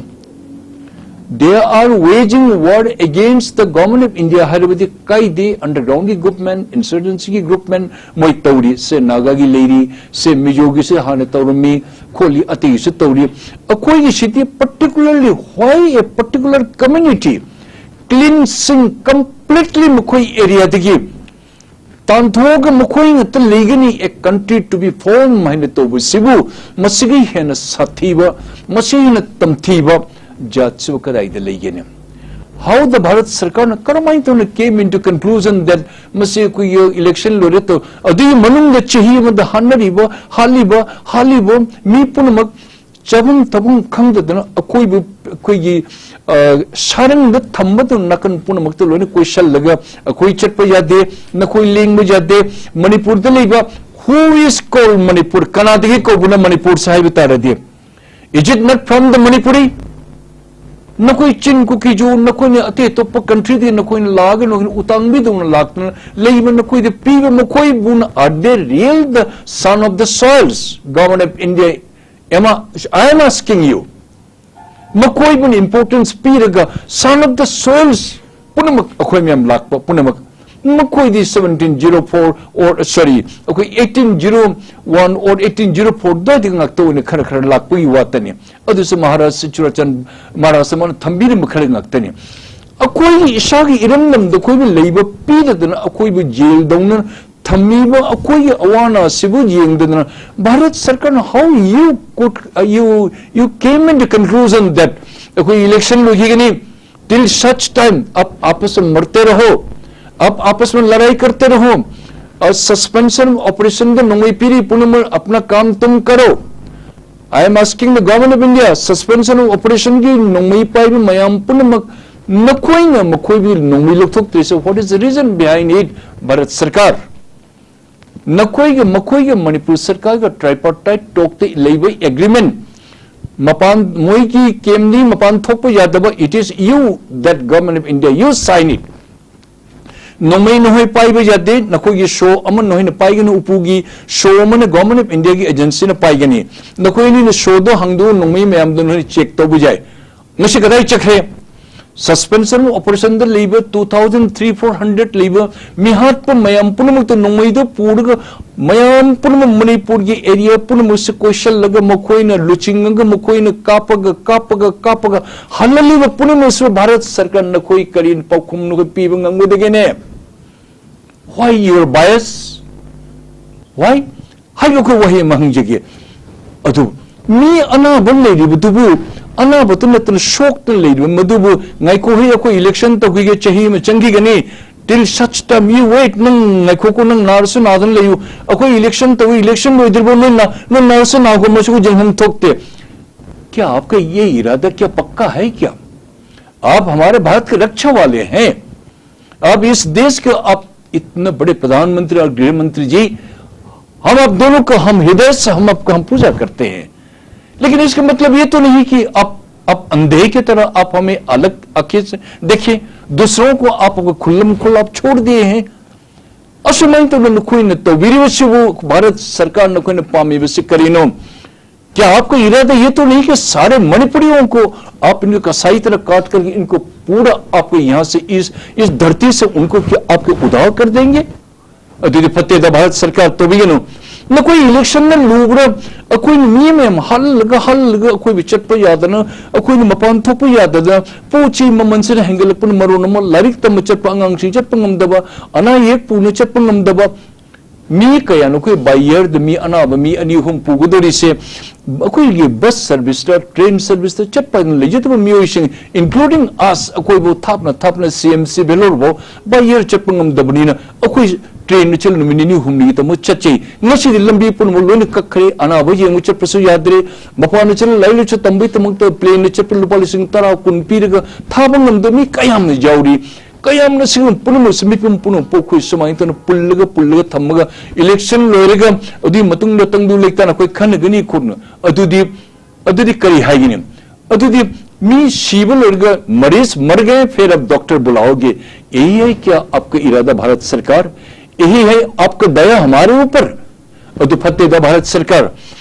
They are waging war against the government of India ꯍꯥꯏꯔꯕꯗꯤ ꯀꯥꯏꯗꯦ, underground ꯒꯤ ꯒ꯭ꯔꯨꯞꯃꯦꯟ, ꯏꯟꯁꯔꯖꯦꯟꯁꯤꯒꯤ ꯒ꯭ꯔꯨꯞꯃꯦꯟ ꯃꯣꯏ ꯇꯧꯔꯤ, ꯁꯦ ꯅꯥꯒꯥꯒꯤ ꯂꯩꯔꯤ, ꯁꯦ ꯃꯤꯖꯣꯒꯤꯁꯨ ꯍꯥꯟꯅ ꯇꯧꯔꯝꯃꯤ ꯈꯣꯠꯂꯤ, ꯑꯇꯩꯒꯤꯁꯨ ꯇꯧꯔꯤ꯫ ꯑꯩꯈꯣꯏꯒꯤꯁꯤꯗꯤ particularly why a particular community cleansing completely ꯃꯈꯣꯏ ꯑꯦꯔꯤꯌꯥꯗꯒꯤ ꯇꯥꯟꯊꯣꯛꯑꯒ ꯃꯈꯣꯏ ꯉꯥꯛꯇ ꯂꯩꯒꯅꯤ, a country to be formed ꯍꯥꯏꯅ ꯇꯧꯕꯁꯤꯕꯨ ꯃꯁꯤꯒꯤ ꯍꯦꯟꯅ ꯁꯥꯊꯤꯕ, ꯃꯁꯤꯒꯤ ꯍꯦꯟꯅ ꯇꯝꯊꯤꯕ ꯖꯥꯠꯁꯤꯕꯨ ꯀꯗꯥꯏꯗ ꯂꯩꯒꯅꯤ? How the ꯚꯥꯔꯠ ꯁꯔꯀꯥꯔꯅ ꯀꯔꯝꯍꯥꯏꯅ ꯇꯧꯅ came into conclusion that ꯃꯁꯤ ꯑꯩꯈꯣꯏꯒꯤ ꯏꯂꯦꯛꯁꯟ ꯂꯣꯏꯔꯦ ꯇꯧ, ꯑꯗꯨꯒꯤ ꯃꯅꯨꯡꯗ ꯆꯍꯤ ꯑꯃꯗ ꯍꯥꯠꯅꯔꯤꯕ, ꯍꯥꯠꯂꯤꯕ, ꯍꯥꯠꯂꯤꯕ ꯃꯤ ꯄꯨꯝꯅꯃꯛ ꯆꯥꯐꯝ ꯊꯛꯐꯝ ꯈꯪꯗꯗꯅ ꯑꯀꯣꯏꯕ ꯑꯩꯈꯣꯏꯒꯤ, ꯑ, ꯁꯥꯔꯪꯗ ꯊꯝꯕꯗ ꯅꯥꯀꯟ ꯄꯨꯝꯅꯃꯛꯇ ꯂꯣꯏꯅ ꯀꯣꯏꯁꯜꯂꯒ ꯑꯩꯈꯣꯏ ꯆꯠꯄ ꯌꯥꯗꯦ, ꯅꯈꯣꯏ ꯂꯦꯡꯕ ꯌꯥꯗꯦ꯫ ꯃꯅꯤꯄꯨꯔꯗ ꯂꯩꯕ who is called Manipur? ꯀꯅꯥꯗꯒꯤ ꯀꯧꯕꯅ ꯃꯅꯤꯄꯨꯔꯁꯦ ꯍꯥꯏꯕ ꯇꯥꯔꯗꯤ? Is it not from the Manipuri? ꯅꯈꯣꯏ ꯆꯤꯟ ꯀꯨꯀꯤꯁꯨ ꯅꯈꯣꯏꯅ ꯑꯇꯩ ꯑꯇꯣꯞꯄ countryꯗꯒꯤ ꯅꯈꯣꯏꯅ ꯂꯥꯛꯑꯒ ꯅꯈꯣꯏꯅ ꯎꯇꯥꯡꯕꯤꯗꯧꯅ ꯂꯥꯛꯇꯅ ꯂꯩꯕ ꯅꯈꯣꯏꯗ ꯄꯤꯕ ꯃꯈꯣꯏꯕꯨꯅ are they real the son of the soils? Government of India, am I, I am asking you. ꯃꯈꯣꯏꯕꯨꯅ importance ꯄꯤꯔꯒ son of the soils ꯄꯨꯝꯅꯃꯛ ꯑꯩꯈꯣꯏ ꯃꯌꯥꯝ ꯂꯥꯛꯄ ꯄꯨꯝꯅꯃꯛ ꯃꯈꯣꯏꯗꯤ seventeen zero four or sorry ꯑꯩꯈꯣꯏ eighteen zero one or eighteen zero four ꯑꯗꯨꯋꯥꯏꯗ ꯉꯥꯛꯇ ꯑꯣꯏꯅ ꯈꯔ ꯈꯔ ꯂꯥꯛꯄꯒꯤ ꯋꯥꯇꯅꯤ꯫ ꯑꯗꯨꯁꯨ ꯃꯍꯥꯔꯥꯖ ꯆꯨꯔꯥꯆꯥꯟ ꯃꯍꯥꯔꯥꯖ ꯑꯃꯅ ꯊꯝꯕꯤꯔꯝꯕ ꯈꯔ ꯉꯥꯛꯇꯅꯤ꯫ ꯑꯩꯈꯣꯏꯒꯤ ꯏꯁꯥꯒꯤ ꯏꯔꯝꯗꯝꯗ ꯑꯩꯈꯣꯏꯕꯨ ꯂꯩꯕ ꯄꯤꯗꯗꯅ ꯑꯩꯈꯣꯏꯕꯨ ꯖꯦꯜꯗꯧꯅ ꯊꯝꯃꯤꯕ ꯑꯩꯈꯣꯏꯒꯤ ꯑꯋꯥ ꯑꯅꯥ ꯑꯁꯤꯕꯨ ꯌꯦꯡꯗꯗꯅ ꯚꯥꯔꯠ ꯁꯔꯀꯥꯔꯅ how you could uh, you you came in the conclusion that ꯑꯩꯈꯣꯏ election ꯂꯣꯏꯈꯤꯒꯅꯤ, till such time आप आपस में मरते रहो, आप आपस में लड़ाई करते रहो, और suspension operation ꯗ ꯅꯣꯡꯃꯩ ꯄꯤꯔꯤ ꯄꯨꯝꯅꯃꯛ अपना काम तुम करो। I am asking the government of India, suspension of operation ꯒꯤ ꯅꯣꯡꯃꯩ ꯄꯥꯏꯕ ꯃꯌꯥꯝ ꯄꯨꯝꯅꯃꯛ ꯅꯈꯣꯏꯅ ꯃꯈꯣꯏꯕꯨ ꯅꯣꯡꯃꯩ ꯂꯧꯊꯣꯛꯇ꯭ꯔꯤꯁꯦ, what is the reason behind it? Bharat ꯁꯔꯀꯥꯔ ꯅꯈꯣꯏꯒ ꯃꯈꯣꯏꯒ ꯃꯅꯤꯄꯨꯔ ꯁꯔꯀꯥꯔꯒ tripartite talk ꯇ ꯂꯩꯕ agreement ꯃꯄꯥꯟ ꯃꯣꯏꯒꯤ camp ꯅꯤ ꯃꯄꯥꯟ ꯊꯣꯛꯄ ꯌꯥꯗꯕ, it is you that government of India you sign it. ꯅꯣꯡꯃꯩ ꯅꯈꯣꯏ ꯄꯥꯏꯕ ꯌꯥꯗꯦ, ꯅꯈꯣꯏꯒꯤ ꯁꯣ ꯑꯃ ꯅꯈꯣꯏꯅ ꯄꯥꯏꯒꯅꯤ, ꯎꯄꯨꯒꯤ ꯁꯣ ꯑꯃꯅ Government of India ꯒꯤ agency ꯅ ꯄꯥꯏꯒꯅꯤ꯫ ꯅꯈꯣꯏ ꯑꯅꯤꯅ ꯁꯣꯗꯣ ꯍꯥꯡꯗꯣꯛꯑ ꯅꯣꯡꯃꯩ ꯃꯌꯥꯝꯗꯣ ꯅꯈꯣꯏꯅ check ꯇꯧꯕ ꯌꯥꯏ꯫ ꯉꯁꯤ ꯀꯗꯥꯏ ꯆꯠꯈ꯭ꯔꯦ? Suspension of operation ꯗ ꯂꯩꯕ two thousand three four hundred ꯂꯩꯕ ꯃꯤꯍꯥꯠꯄ ꯃꯌꯥꯝ ꯄꯨꯝꯅꯃꯛꯇ ꯅꯣꯡꯃꯩꯗꯣ ꯄꯨꯔꯒ ꯃꯌꯥꯝ ꯄꯨꯝꯅꯃꯛ ꯃꯅꯤꯄꯨꯔꯒꯤ area ꯄꯨꯝꯅꯃꯛꯁꯦ ꯀꯣꯏꯁꯜꯂꯒ ꯃꯈꯣꯏꯅ ꯂꯨꯆꯤꯡꯉꯒ ꯃꯈꯣꯏꯅ ꯀꯥꯞꯄꯒ ꯀꯥꯞꯄꯒ ꯀꯥꯞꯄꯒ ꯍꯜꯍꯜꯂꯤꯕ ꯄꯨꯝꯅꯃꯛꯁꯨ ꯚꯥꯔꯠ ꯁꯔꯀꯥꯔꯅ ꯅꯈꯣꯏ ꯀꯔꯤ ꯄꯥꯎꯈꯨꯝ ꯅꯈꯣꯏ ꯄꯤꯕ ꯉꯝꯒꯗꯒꯦꯅꯦ? Why your bias? Why? ꯍꯥꯏꯕ ꯑꯩꯈꯣꯏ ꯋꯥꯍꯩ ꯑꯃ ꯍꯪꯖꯒꯦ꯫ ꯑꯗꯨ ꯃꯤ ꯑꯅꯥꯕ ꯂꯩꯔꯤꯕꯗꯨꯕꯨ ꯑꯅꯥꯕꯇ ꯅꯠꯇꯅ ꯁꯣꯛꯇꯅ ꯂꯩꯔꯤꯕ ꯃꯗꯨꯕꯨ ꯉꯥꯏꯈꯣ ꯍꯩ ꯑꯩꯈꯣꯏ election ꯇꯧꯈꯤꯒꯦ ꯆꯍꯤ ꯑꯃ ꯆꯪꯈꯤꯒꯅꯤ, till such time you wait, ꯅꯪ ꯉꯥꯏꯈꯣꯀꯣ, ꯅꯪ ꯅꯥꯔꯁꯨ ꯅꯥꯗꯅ ꯂꯩꯌꯨ, ꯑꯩꯈꯣꯏ election ꯇꯧꯏ, election ꯂꯣꯏꯗ꯭ꯔꯤꯕ ꯅꯣꯏ ꯅꯥ-, ꯅꯣꯏ ꯅꯥꯔꯁꯨ ꯅꯥꯈꯣ, ꯃꯁꯤꯕꯨ ꯌꯦꯡꯐꯝ ꯊꯣꯛꯇꯦ꯫ क्या आपका ये इरादा क्या पक्का है क्या? आप हमारे भारत के रक्षा वाले हैं। आप इस देश के, आप इतने बड़े प्रधानमंत्री और गृह मंत्री जी, हम आप दोनों का हम हृदय से हम आपका हम पूजा करते हैं, लेकिन इसका मतलब ये तो नहीं कि आप अब अंधे की तरह आप हमें अलग आंखें से देखिए, दूसरों को आप खुल्लम खुल्ला आप छोड़ दिए हैं। ꯑꯁꯨꯃꯥꯏꯅ ꯇꯧꯅ ꯅꯈꯣꯏꯅ ꯇꯧꯕꯤꯔꯤꯕꯁꯤꯕꯨ, ꯚꯥꯔꯠ ꯁꯔꯀꯥꯔ ꯅꯈꯣꯏꯅ ꯄꯥꯝꯃꯤꯕꯁꯤ ꯀꯔꯤꯅꯣ? क्या आपका इरादा ये तो नहीं कि सारे मणिपुरियों को आप इनको कसाई तरह काट करके इनको पूरा आपको यहाँ से, इस इस धरती से उनको क्या आपके उधाव कर देंगे? ꯑꯗꯨꯗꯤ ꯐꯠꯇꯦꯗ, ꯚꯥꯔꯠ ꯁꯔꯀꯥꯔ ꯇꯧꯕꯤꯒꯅꯨ꯫ ꯅꯈꯣꯏ ꯏꯂꯦꯛꯁꯟꯅ ꯂꯨꯕ꯭ꯔꯥ? ꯑꯩꯈꯣꯏꯅ ꯃꯤ ꯃꯌꯥꯝ ꯍꯜꯂꯒ ꯍꯜꯂꯒ ꯑꯩꯈꯣꯏꯕꯨ ꯆꯠꯄ ꯌꯥꯗꯅ, ꯑꯩꯈꯣꯏꯅ ꯃꯄꯥꯟ ꯊꯣꯛꯄ ꯌꯥꯗꯗꯅ, ꯄꯣꯠ ꯆꯩ ꯃꯃꯜꯁꯤꯅ ꯍꯦꯟꯒꯠꯂꯛꯄꯅ ꯃꯔꯣꯟ ꯑꯃ, ꯂꯥꯏꯔꯤꯛ ꯇꯝꯕ ꯆꯠꯄ ꯑꯉꯥꯡꯁꯤꯡ ꯆꯠꯄ ꯉꯝꯗꯕ, ꯑꯅꯥ ꯑꯌꯦꯛ ꯄꯨꯅ ꯆꯠꯄ ꯉꯝꯗꯕ, ꯃꯤ ꯀꯌꯥꯅꯣ ꯑꯩꯈꯣꯏ by year ꯗ ꯃꯤ ꯑꯅꯥꯕ ꯃꯤ ꯑꯅꯤ ꯑꯍꯨꯝ ꯄꯨꯒꯗꯧꯔꯤꯁꯦ꯫ ꯑꯩꯈꯣꯏꯒꯤ ꯕꯁ ꯁꯔꯚꯤꯁꯇ, ꯇ꯭ꯔꯦꯟ ꯁꯔꯚꯤꯁꯇ ꯆꯠꯄ ꯂꯩꯖꯗꯕ ꯃꯤꯑꯣꯏꯁꯤꯡ, including us, ꯑꯩꯈꯣꯏꯕꯨ ꯊꯥꯞꯅ ꯊꯥꯞꯅ ꯁꯤ ꯑꯦꯝ ꯁꯤ ꯚꯦꯂꯣꯔ ꯐꯥꯎ by year ꯆꯠꯄ ꯉꯝꯗꯕꯅꯤꯅ, ꯑꯩꯈꯣꯏ ꯇ꯭ꯔꯦꯟꯗ ꯆꯠꯂ ꯅꯨꯃꯤꯠ ꯅꯤꯅꯤ ꯍꯨꯝꯅꯤꯒꯤꯗꯃꯛ ꯆꯠꯆꯩ꯫ ꯉꯁꯤꯗꯤ ꯂꯝꯕꯤ ꯄꯨꯝꯅꯃꯛ ꯂꯣꯏꯅ ꯀꯛꯈ꯭ꯔꯦ, ꯑꯅꯥꯕ ꯌꯦꯡꯕ ꯆꯠꯄꯁꯨ ꯌꯥꯗ꯭ꯔꯦ, ꯃꯄꯥꯟꯗ ꯆꯠꯂ ꯂꯥꯏꯔꯤꯛ ꯂꯥꯏꯁꯨ ꯇꯝꯕꯒꯤꯗꯃꯛꯇ ꯄ꯭ꯂꯦꯟꯗ ꯆꯠꯄ ꯂꯨꯄꯥ ꯂꯤꯁꯤꯡ ꯇꯔꯥ ꯀꯨꯟ ꯄꯤꯔꯒ ꯊꯥꯕ ꯉꯝꯗꯕ ꯃꯤ ꯀꯌꯥꯝꯅ ꯌꯥꯎꯔꯤ꯫ ꯀꯌꯥꯝꯅ ꯁꯤꯒꯨꯝꯕ ꯄꯨꯝꯅꯃꯛꯁꯦ ꯃꯤꯄꯨꯝ ꯄꯨꯝꯅꯃꯛꯄꯨ ꯑꯩꯈꯣꯏ ꯁꯨꯃꯥꯏꯅ ꯇꯧꯅ ꯄꯨꯜꯂꯒ, ꯄꯨꯜꯂꯒ ꯊꯝꯃꯒ, ꯏꯂꯦꯛꯁꯟ ꯂꯣꯏꯔꯒ, ꯑꯗꯨꯒꯤ ꯃꯇꯨꯡꯗ ꯇꯪꯗꯨ ꯂꯩꯇꯥꯅ ꯑꯩꯈꯣꯏ ꯈꯟꯅꯒꯅꯤ ꯈꯣꯠꯅ, ꯑꯗꯨꯗꯤ, ꯑꯗꯨꯗꯤ ꯀꯔꯤ ꯍꯥꯏꯒꯅꯤ? ꯑꯗꯨꯗꯤ ꯃꯤ ꯁꯤꯕ ꯂꯣꯏꯔꯒ, मरीज मर गए, फिर अब डॉक्टर बुलाओगे, यही है क्या आपका इरादा, भारत सरकार? यही है आपका दया हमारे ऊपर? ꯑꯗꯨ ꯐꯠꯇꯦꯗ, ꯚꯥꯔꯠ ꯁꯔꯀꯥꯔ꯫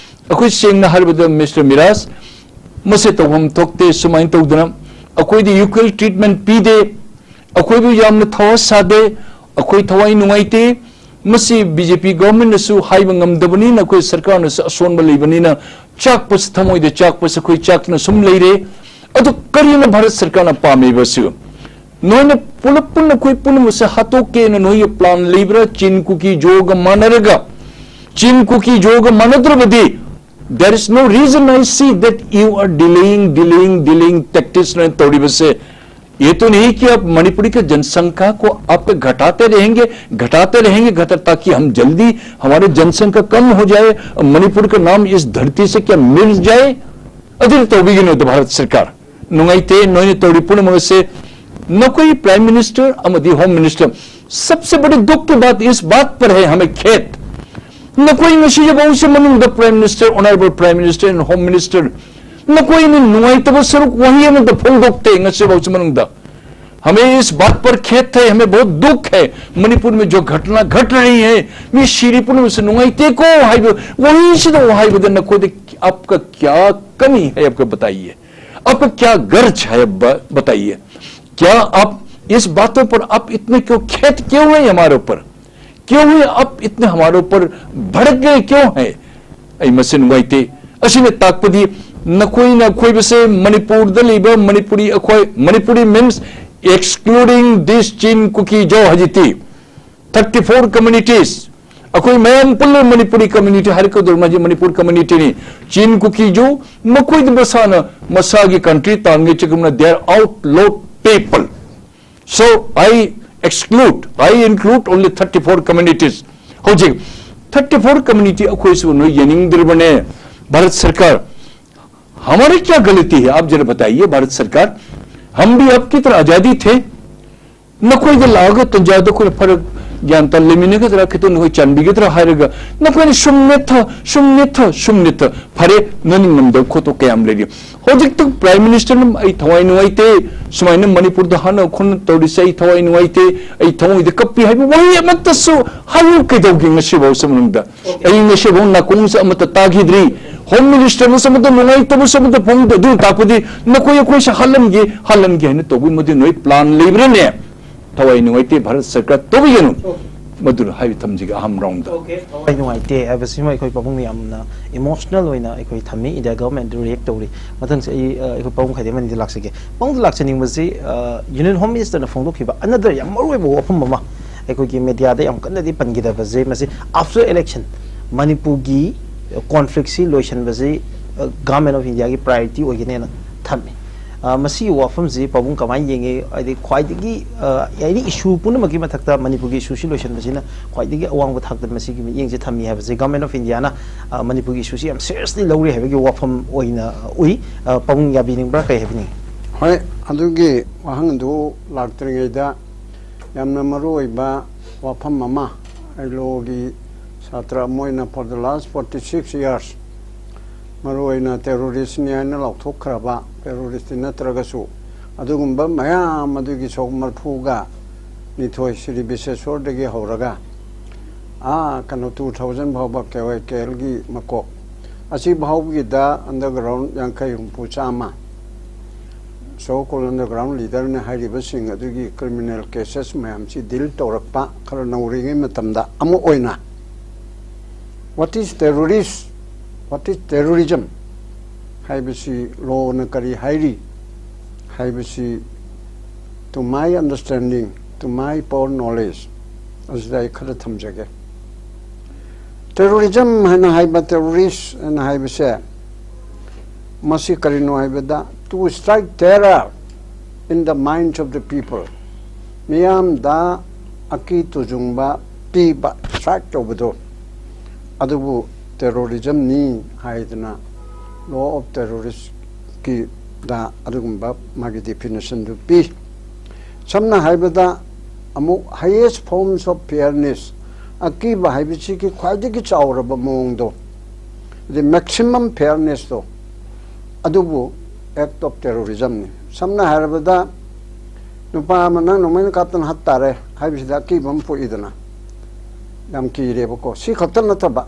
ꯑꯩꯈꯣꯏ ꯁꯦꯡꯅ ꯍꯥꯏꯔꯕꯗ, ꯃꯤꯁꯇꯔ ꯃꯤꯔꯥꯖ, ꯃꯁꯤ ꯇꯧꯐꯝ ꯊꯣꯛꯇꯦ꯫ ꯁꯨꯃꯥꯏꯅ ꯇꯧꯗꯅ ꯑꯩꯈꯣꯏꯗꯤ equal treatment ꯄꯤꯗꯦ, ꯑꯩꯈꯣꯏꯕꯨ ꯌꯥꯝꯅ ꯊꯋꯥ ꯁꯥꯗꯦ, ꯑꯩꯈꯣꯏ ꯊꯋꯥꯏ ꯅꯨꯡꯉꯥꯏꯇꯦ꯫ ꯃꯁꯤ ꯕꯤ ꯖꯦ ꯄꯤ ꯒꯚꯔꯟꯃꯦꯟꯠꯅꯁꯨ ꯍꯥꯏꯕ ꯉꯝꯗꯕꯅꯤꯅ, ꯑꯩꯈꯣꯏ ꯁꯔꯀꯥꯔꯅꯁꯨ ꯑꯁꯣꯟꯕ ꯂꯩꯕꯅꯤꯅ, ꯆꯥꯛꯄꯁꯤ, ꯊꯃꯣꯏꯗ ꯆꯥꯛꯄꯁꯤ ꯑꯩꯈꯣꯏ ꯆꯥꯛꯇꯅ ꯁꯨꯝ ꯂꯩꯔꯦ꯫ ꯑꯗꯨ ꯀꯔꯤꯅ ꯚꯥꯔꯠ ꯁꯔꯀꯥꯔꯅ ꯄꯥꯝꯃꯤꯕꯁꯤ? ꯅꯣꯏꯅ ꯄꯨꯂꯞ ꯄꯨꯟꯅ ꯑꯩꯈꯣꯏ ꯄꯨꯝꯅꯃꯛꯁꯦ ꯍꯥꯠꯇꯣꯛꯀꯦꯅ ꯅꯣꯏꯒꯤ plan ꯂꯩꯕ꯭ꯔꯥ? ꯆꯤꯟ ꯀꯨꯀꯤ ꯖꯣꯒ ꯃꯥꯟꯅꯔꯒ, ꯆꯤꯟ ꯀꯨꯀꯤ ꯖꯣꯒ ꯃꯥꯟꯅꯗ꯭ꯔꯕꯗꯤ, there is no reason I see that you are delaying, delaying, delaying tactics ꯅ ꯇꯧꯔꯤꯕꯁꯦ꯫ ये तो नहीं कि आप मणिपुरी के जनसंख्या को आप घटाते रहेंगे, घटाते रहेंगे, घटा, ताकि हम जल्दी, हमारे जनसंख्या कम हो जाए, मणिपुर का नाम इस धरती से क्या मिट जाए? ꯑꯗꯨ ꯇꯧꯕꯤꯒꯅꯨ, ꯚꯥꯔꯠ ꯁꯔꯀꯥꯔ꯫ ꯅꯨꯡꯉꯥꯏꯇꯦ, ꯅꯣꯏꯅ ꯇꯧꯔꯤ ꯄꯨꯝꯅꯃꯛ ꯑꯁꯦ꯫ ꯅꯈꯣꯏ ꯄ꯭ꯔꯥꯏꯝ ꯃꯤꯅꯤꯁꯇꯔ ꯑꯃꯗꯤ ꯍꯣꯝ ꯃꯤꯅꯤꯁꯇꯔ, सबसे बड़ी दुख की बात इस बात पर है, हमें खेद। ꯅꯈꯣꯏ ꯉꯁꯤ ꯐꯥꯎꯁꯦ ꯃꯅꯨꯡꯗ prime minister, honourable prime minister and home minister, ꯅꯈꯣꯏꯅ ꯅꯨꯡꯉꯥꯏꯇꯕ ꯁꯔꯨꯛ ꯋꯥꯍꯩ ꯑꯃꯠꯇ ꯐꯣꯡꯗꯣꯛꯇꯦ ꯉꯁꯤꯐꯥꯎꯁꯤ ꯃꯅꯨꯡꯗ꯫ हमें इस बात पर खेद है, हमें बहुत दुख है, मणिपुर में जो घटना घट रही है, ꯃꯤ ꯁꯤꯔꯤ ꯄꯨꯝꯅꯃꯛꯁꯦ ꯅꯨꯡꯉꯥꯏꯇꯦꯀꯣ ꯍꯥꯏꯕ ꯋꯥꯍꯩꯁꯤꯗ ꯍꯥꯏꯕꯗ ꯅꯈꯣꯏꯗ आपका क्या कमी है, आपको बताइए, आपका क्या गर्ज है, ब-, बताइए। क्या आप इस बातों पर आप इतने क्यों खेद क्यों है हमारे ऊपर? क्यों है आप इतने हमारे ऊपर भड़क गए क्यों है? ꯑꯩ ꯃꯁꯤ ꯅꯨꯡꯉꯥꯏꯇꯦ꯫ ꯑꯁꯤꯅ ꯇꯥꯛꯄꯗꯤ ꯅꯈꯣꯏꯅ ꯑꯩꯈꯣꯏꯕꯁꯦ ꯃꯅꯤꯄꯨꯔꯗ ꯂꯩꯕ ꯃꯅꯤꯄꯨꯔꯤ ꯑꯩꯈꯣꯏ, Manipuri means excluding this Chin Kuki Zo ꯍꯧꯖꯤꯛꯇꯤ thirty four communities, ꯑꯩꯈꯣꯏ ꯃꯌꯥꯝ ꯄꯨꯜꯂ ꯃꯅꯤꯄꯨꯔꯤ community ꯍꯥꯏꯔꯛꯀꯗꯧꯔꯤ, ꯃꯥꯁꯤ ꯃꯅꯤꯄꯨꯔ communityꯅꯤ꯫ ꯆꯤꯟ ꯀꯨꯀꯤꯁꯨ ꯃꯈꯣꯏꯗꯤ ꯃꯁꯥꯅ ꯃꯁꯥꯒꯤ country ꯇꯥꯟꯒꯦ ꯆꯠꯀꯨꯝꯅ they are outlawed people꯫ So I exclude, I include only thirty four communities꯫ ꯍꯧꯖꯤꯛ thirty four community ꯑꯩꯈꯣꯏꯁꯨ ꯅꯣꯏ ꯌꯦꯡꯅꯤꯡꯗ꯭ꯔꯤꯕꯅꯦ꯫ ꯚꯥꯔꯠ ꯁꯔꯀꯥꯔ, हमारी क्या गलती है, आप जरा बताइए भारत सरकार, हम भी आपकी तरह आजादी थे? ꯅꯈꯣꯏꯗ ꯂꯥꯛꯑꯒ ꯇꯟꯖꯥꯗ ꯑꯩꯈꯣꯏꯅ ꯐꯔꯛ ꯒ꯭ꯌꯥꯟ ꯇꯥ ꯂꯩꯃꯤꯟꯅꯒꯗ꯭ꯔꯥ, ꯈꯤꯇꯪ ꯅꯈꯣꯏ ꯆꯥꯟꯕꯤꯒꯗ꯭ꯔꯥ ꯍꯥꯏꯔꯒ ꯅꯈꯣꯏꯅ ꯁꯨꯝ ꯅꯦꯠꯊ, ꯁꯨꯝ ꯅꯦꯠꯊ, ꯁꯨꯝ ꯅꯦꯠꯊ꯫ ꯐꯔꯦ, ꯅꯪ ꯉꯝꯗꯕ ꯈꯣꯠꯇꯣꯛ ꯀꯌꯥꯝ ꯂꯩꯔꯤ꯫ ꯍꯧꯖꯤꯛꯇ Prime Ministerꯅ ꯑꯩ ꯊꯋꯥꯏ ꯅꯨꯡꯉꯥꯏꯇꯦ, ꯁꯨꯃꯥꯏꯅ ꯃꯅꯤꯄꯨꯔꯗ ꯍꯥꯟꯅ ꯈꯣꯟꯅ ꯇꯧꯔꯤꯁꯦ ꯑꯩ ꯊꯋꯥꯏ ꯅꯨꯡꯉꯥꯏꯇꯦ, ꯑꯩ ꯊꯃꯣꯏꯗ ꯀꯞꯄꯤ ꯍꯥꯏꯕ ꯋꯥꯍꯩ ꯑꯃꯠꯇꯁꯨ ꯍꯥꯏꯌꯨ ꯀꯩꯗꯧꯒꯦ ꯉꯁꯤꯐꯥꯎꯁꯤ ꯃꯅꯨꯡꯗ? ꯑꯩ ꯉꯁꯤꯐꯥꯎ ꯅꯥꯀꯣꯡꯁꯦ ꯑꯃꯠꯇ ꯇꯥꯈꯤꯗ꯭ꯔꯤ꯫ Home Ministerꯅꯁꯨ ꯑꯃꯠꯇ ꯅꯨꯡꯉꯥꯏꯇꯕꯁꯨ ꯑꯃꯠꯇ ꯐꯣꯡꯗꯦ꯫ ꯑꯗꯨ ꯇꯥꯛꯄꯗꯤ ꯅꯈꯣꯏ ꯑꯩꯈꯣꯏꯁꯦ ꯍꯥꯠꯂꯝꯒꯦ, ꯍꯥꯠꯂꯝꯒꯦ ꯍꯥꯏꯅ ꯇꯧꯕꯒꯤ ꯃꯗꯨ ꯅꯣꯏ plan ꯂꯩꯕ꯭ꯔꯥꯅꯦ? ꯊꯋꯥꯏ ꯅꯨꯡꯉꯥꯏꯇꯦ, ꯚꯥꯔꯠ ꯁꯔꯀꯥꯔ ꯇꯧꯕꯤꯒꯅꯨ꯫ ꯃꯗꯨꯅ ꯍꯥꯏꯕ ꯊꯝꯖꯒꯦ ꯑꯍꯝ ꯔꯥꯎꯟꯗ꯫ ꯊꯋꯥꯏ ꯅꯨꯡꯉꯥꯏꯇꯦ ꯍꯥꯏꯕꯁꯤꯃ ꯑꯩꯈꯣꯏ ꯄꯥꯕꯨꯡꯅ ꯌꯥꯝꯅ emotional ꯑꯣꯏꯅ ꯑꯩꯈꯣꯏ ꯊꯝꯃꯤ, India Government ꯑꯗꯨ react ꯇꯧꯔꯤ꯫ ꯃꯊꯪꯁꯦ ꯑꯩ, ꯑ, ꯑꯩꯈꯣꯏ ꯄꯥꯕꯨꯡ ꯈꯥꯏꯗꯦꯝ ꯑꯅꯤꯗ ꯂꯥꯛꯆꯒꯦ꯫ ꯄꯥꯕꯨꯡꯗ ꯂꯥꯛꯆꯅꯤꯡꯕꯁꯤ, ꯑ, Union Home Ministerꯅ ꯐꯣꯡꯗꯣꯛꯈꯤꯕ another ꯌꯥꯝ ꯃꯔꯨꯑꯣꯏꯕ ꯋꯥꯐꯝ ꯑꯃ ꯑꯩꯈꯣꯏꯒꯤ mediaꯗ ꯌꯥꯝ ꯀꯟꯅꯗꯤ ꯄꯟꯈꯤꯗꯕꯁꯦ, ꯃꯁꯤ after election ꯃꯅꯤꯄꯨꯔꯒꯤ conflictꯁꯤ ꯂꯣꯏꯁꯤꯟꯕꯁꯤ, ꯑ, Government of Indiaꯒꯤ priority ꯑꯣꯏꯒꯅꯦꯅ ꯊꯝꯃꯤ꯫ ꯑ, ꯃꯁꯤꯒꯤ ꯋꯥꯐꯝꯁꯤ ꯄꯥꯕꯨꯡ ꯀꯃꯥꯏꯅ ꯌꯦꯡꯉꯤ? ꯍꯥꯏꯗꯤ ꯈ꯭ꯋꯥꯏꯗꯒꯤ, ꯑ, any issue ꯄꯨꯝꯅꯃꯛꯀꯤ ꯃꯊꯛꯇ ꯃꯅꯤꯄꯨꯔꯒꯤ issueꯁꯤ ꯂꯣꯏꯁꯤꯟꯕꯁꯤꯅ ꯈ꯭ꯋꯥꯏꯗꯒꯤ ꯑꯋꯥꯡꯕ ꯊꯥꯛꯇ ꯃꯁꯤꯒꯤ ꯃꯤꯠꯌꯦꯡꯁꯦ ꯊꯝꯃꯤ ꯍꯥꯏꯕꯁꯦ Government of Indiaꯅ, ꯑ, ꯃꯅꯤꯄꯨꯔꯒꯤ issueꯁꯤ ꯌꯥꯝ seriously ꯂꯧꯔꯤ ꯍꯥꯏꯕꯒꯤ ꯋꯥꯐꯝ ꯑꯣꯏꯅ, ꯑ, ꯎꯏ꯫ ꯑ, ꯄꯥꯕꯨꯡ ꯌꯥꯕꯤꯅꯤꯡꯕ꯭ꯔꯥ, ꯀꯔꯤ ꯍꯥꯏꯕꯤꯅꯤꯡꯉꯤ? ꯍꯣꯏ, ꯑꯗꯨꯒꯤ ꯋꯥꯍꯪ ꯑꯗꯨ ꯂꯥꯛꯇ꯭ꯔꯤꯉꯩꯗ ꯌꯥꯝꯅ ꯃꯔꯨ ꯑꯣꯏꯕ ꯋꯥꯐꯝ ꯑꯃ, ꯑꯩ ꯂꯣꯒꯤ ꯁꯥꯇ꯭ꯔ ꯑꯃ ꯑꯣꯏꯅ for the last forty six years ꯃꯔꯨꯑꯣꯏꯅ ꯇꯦꯔꯣꯔꯤꯁꯅꯤ ꯍꯥꯏꯅ ꯂꯥꯎꯊꯣꯛꯈ꯭ꯔꯕ, ꯇꯦꯔꯣꯔꯤꯁꯇꯤ ꯅꯠꯇ꯭ꯔꯒꯁꯨ, ꯑꯗꯨꯒꯨꯝꯕ ꯃꯌꯥꯝ ꯑꯗꯨꯒꯤ ꯁꯔꯨꯛ ꯃꯔꯤꯐꯨꯒ ꯅꯤꯊꯣꯏ, ꯁ꯭ꯔꯤ ꯕꯤꯁꯦꯁꯣꯔꯗꯒꯤ ꯍꯧꯔꯒ ꯑꯥ ꯀꯩꯅꯣ, ꯇꯨ ꯊꯥꯎꯖꯟ ꯐꯥꯎꯕ ꯀꯦ ꯋꯥꯏ ꯀꯦ ꯑꯦꯜꯒꯤ ꯃꯀꯣꯛ ꯑꯁꯤ ꯐꯥꯎꯕꯒꯤꯗ ꯑꯟꯗꯔꯒ꯭ꯔꯥꯎꯟ ꯌꯥꯡꯈꯩ, ꯍꯨꯝꯐꯨ, ꯆꯥꯝꯃ, ꯁꯣ ꯀꯣꯜ ꯑꯟꯗꯔꯒ꯭ꯔꯥꯎꯟ ꯂꯤꯗꯔꯅ ꯍꯥꯏꯔꯤꯕꯁꯤꯡ ꯑꯗꯨꯒꯤ ꯀ꯭ꯔꯤꯃꯤꯅꯦꯜ ꯀꯦꯁꯦꯁ ꯃꯌꯥꯝꯁꯤ ꯗꯤꯜ ꯇꯧꯔꯛꯄ ꯈꯔ ꯅꯧꯔꯤꯉꯩ ꯃꯇꯝꯗ ꯑꯃ ꯑꯣꯏꯅ, what is terrorist, what is terrorism ꯍꯥꯏꯕꯁꯤ, ꯂꯣꯅ ꯀꯔꯤ ꯍꯥꯏꯔꯤ ꯍꯥꯏꯕꯁꯤ, to my understanding, to my poor knowledge, ꯑꯁꯤꯗ ꯑꯩ ꯈꯔ ꯊꯝꯖꯒꯦ꯫ ꯇꯦꯔꯣꯔꯤꯖꯝ ꯍꯥꯏꯅ ꯍꯥꯏꯕ, ꯇꯦꯔꯣꯔꯤꯁ ꯍꯥꯏꯅ ꯍꯥꯏꯕꯁꯦ, ꯃꯁꯤ ꯀꯔꯤꯅꯣ ꯍꯥꯏꯕꯗ, to strike terror in the minds of the people, ꯃꯤꯌꯥꯝꯗ ꯑꯀꯤ ꯇꯨꯖꯨꯡꯕ ꯄꯤꯕ, ꯁ꯭ꯇ꯭ꯔꯥꯏꯛ ꯇꯧꯕꯗꯣ, ꯑꯗꯨꯕꯨ ꯇꯦꯔꯣꯔꯤꯖꯝꯅꯤ ꯍꯥꯏꯗꯅ law of terroristꯀꯤꯗ ꯑꯗꯨꯒꯨꯝꯕ ꯃꯥꯒꯤ ꯗꯤꯐꯤꯅꯤꯁꯟꯗꯨ ꯄꯤ꯫ ꯁꯝꯅ ꯍꯥꯏꯕꯗ, ꯑꯃꯨꯛ highest forms of fairness, ꯑꯀꯤꯕ ꯍꯥꯏꯕꯁꯤꯒꯤ ꯈ꯭ꯋꯥꯏꯗꯒꯤ ꯆꯥꯎꯔꯕ ꯃꯑꯣꯡꯗꯣ, the maximum fairnessꯇꯣ, ꯑꯗꯨꯕꯨ act of terrorismꯅꯤ꯫ ꯁꯝꯅ ꯍꯥꯏꯔꯕꯗ, ꯅꯨꯄꯥ ꯑꯃ ꯅꯪ ꯅꯣꯡꯃꯩꯅ ꯀꯥꯞꯇꯅ ꯍꯥꯠ ꯇꯥꯔꯦ ꯍꯥꯏꯕꯁꯤꯗ ꯑꯀꯤꯕ ꯑꯃ ꯄꯣꯛꯏꯗꯅ, ꯌꯥꯝ ꯀꯤꯔꯦꯕꯀꯣ꯫ ꯁꯤ ꯈꯛꯇ ꯅꯠꯇꯕ,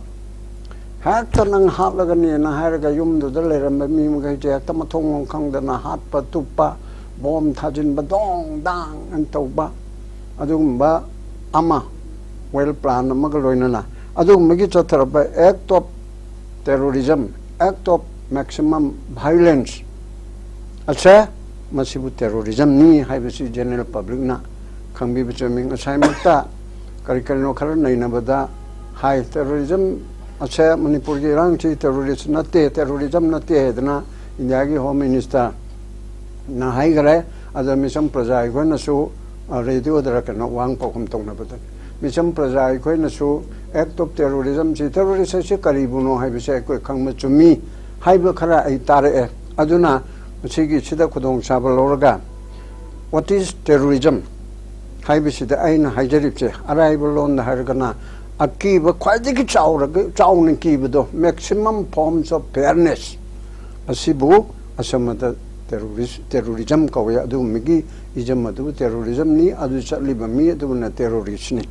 ꯍꯦꯛꯇ ꯅꯪ ꯍꯥꯠꯂꯒꯅꯦꯅ ꯍꯥꯏꯔꯒ ꯌꯨꯝꯗꯨꯗ ꯂꯩꯔꯝꯕ ꯃꯤ ꯃꯈꯩꯁꯦ ꯍꯦꯛꯇ ꯃꯊꯣꯡ ꯃꯔꯝ ꯈꯪꯗꯅ ꯍꯥꯠꯄ, ꯇꯨꯞꯄ, ꯕꯣꯝ ꯊꯥꯖꯤꯟꯕ, ꯗꯣꯡ ꯗꯥꯡ ꯑꯅ ꯇꯧꯕ, ꯑꯗꯨꯒꯨꯝꯕ ꯑꯃ, well plan ꯑꯃꯒ ꯂꯣꯏꯅꯅ ꯑꯗꯨꯒꯨꯝꯕꯒꯤ ꯆꯠꯊꯔꯛꯄ act of terrorism, act of maximum violence ꯑꯁꯦ, ꯃꯁꯤꯕꯨ ꯇꯦꯔꯣꯔꯤꯖꯝꯅꯤ ꯍꯥꯏꯕꯁꯤ general publicꯅ ꯈꯪꯕꯤꯕ ꯆꯨꯝꯃꯤ꯫ ꯉꯁꯥꯏꯃꯛꯇ ꯀꯔꯤ ꯀꯔꯤꯅꯣ ꯈꯔ ꯅꯩꯅꯕꯗ ꯍꯥꯏ, ꯇꯦꯔꯣꯔꯤꯖꯝ ꯑꯁꯦ, ꯃꯅꯤꯄꯨꯔꯒꯤ ꯏꯔꯥꯡꯁꯤ ꯇꯦꯔꯣꯔꯤꯁ ꯅꯠꯇꯦ, ꯇꯦꯔꯣꯔꯤꯖꯝ ꯅꯠꯇꯦ ꯍꯥꯏꯗꯅ ꯏꯟꯗꯤꯌꯥꯒꯤ ꯍꯣꯝ ꯃꯤꯅꯤꯁꯇꯔꯅ ꯍꯥꯏꯈꯔꯦ꯫ ꯑꯗ ꯃꯤꯆꯝ ꯄ꯭ꯔꯖꯥ ꯑꯩꯈꯣꯏꯅꯁꯨ, ꯑ, ꯔꯦꯗꯤꯑꯣꯗꯔ ꯀꯩꯅꯣ ꯋꯥꯍꯪ ꯄꯥꯎꯈꯨꯝ ꯇꯧꯅꯕꯗ, ꯃꯤꯆꯝ ꯄ꯭ꯔꯖꯥ ꯑꯩꯈꯣꯏꯅꯁꯨ act of terrorismꯁꯤ, ꯇꯦꯔꯣꯔꯤꯁ ꯑꯁꯤ ꯀꯔꯤꯕꯨꯅꯣ ꯍꯥꯏꯕꯁꯦ ꯑꯩꯈꯣꯏ ꯈꯪꯕ ꯆꯨꯝꯃꯤ ꯍꯥꯏꯕ ꯈꯔ ꯑꯩ ꯇꯥꯔꯛꯑꯦ꯫ ꯑꯗꯨꯅ ꯃꯁꯤꯒꯤꯁꯤꯗ ꯈꯨꯗꯣꯡꯆꯥꯕ ꯂꯧꯔꯒ, what is terrorism ꯍꯥꯏꯕꯁꯤꯗ ꯑꯩꯅ ꯍꯥꯏꯖꯔꯤꯕꯁꯦ, ꯑꯔꯥꯏꯕ ꯂꯣꯟꯗ ꯍꯥꯏꯔꯒꯅ, ꯑꯀꯤꯕ ꯈ꯭ꯋꯥꯏꯗꯒꯤ ꯆꯥꯎꯔꯒ ꯆꯥꯎꯅ ꯀꯤꯕꯗꯣ, maximum forms of fearness, ꯑꯁꯤꯕꯨ ꯑꯁꯃꯗ terrorist, terrorism ꯀꯧꯏ꯫ ꯑꯗꯨꯒꯨꯝꯕꯒꯤ ism ꯑꯗꯨꯕꯨ terrorismꯅꯤ, ꯑꯗꯨ ꯆꯠꯂꯤꯕ ꯃꯤ ꯑꯗꯨꯕꯨꯅ terroristꯅꯤ꯫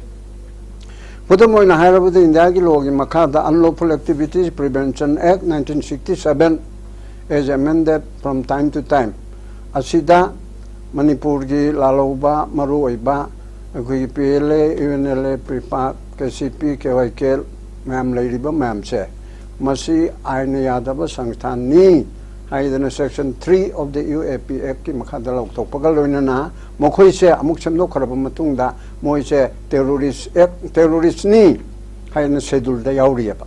ꯈꯨꯗꯝ ꯑꯣꯏꯅ ꯍꯥꯏꯔꯕꯗ, ꯏꯟꯗꯤꯌꯥꯒꯤ lawꯒꯤ ꯃꯈꯥꯗ Unlawful Activities Prevention Act nineteen sixty-seven, as amended from time to time, ꯑꯁꯤꯗ ꯃꯅꯤꯄꯨꯔꯒꯤ ꯂꯥꯜꯍꯧꯕ ꯃꯔꯨꯑꯣꯏꯕ ꯑꯩꯈꯣꯏꯒꯤ P L A, U N L A, ꯄ꯭ꯔꯤꯄꯥꯛ, K C P, K Y K L ꯃꯌꯥꯝ ꯂꯩꯔꯤꯕ ꯃꯌꯥꯝꯁꯦ, ꯃꯁꯤ ꯑꯥꯏꯟꯅ ꯌꯥꯗꯕ ꯁꯪꯁꯊꯥꯟꯅꯤ ꯍꯥꯏꯗꯅ section three of the U A P Actꯀꯤ ꯃꯈꯥꯗ ꯂꯧꯊꯣꯛꯄꯒ ꯂꯣꯏꯅꯅ ꯃꯈꯣꯏꯁꯦ ꯑꯃꯨꯛ ꯁꯦꯝꯗꯣꯛꯈ꯭ꯔꯕ ꯃꯇꯨꯡꯗ ꯃꯣꯏꯁꯦ terrorist act, terroristꯅꯤ ꯍꯥꯏꯅ scheduleꯗ ꯌꯥꯎꯔꯤꯑꯕ꯫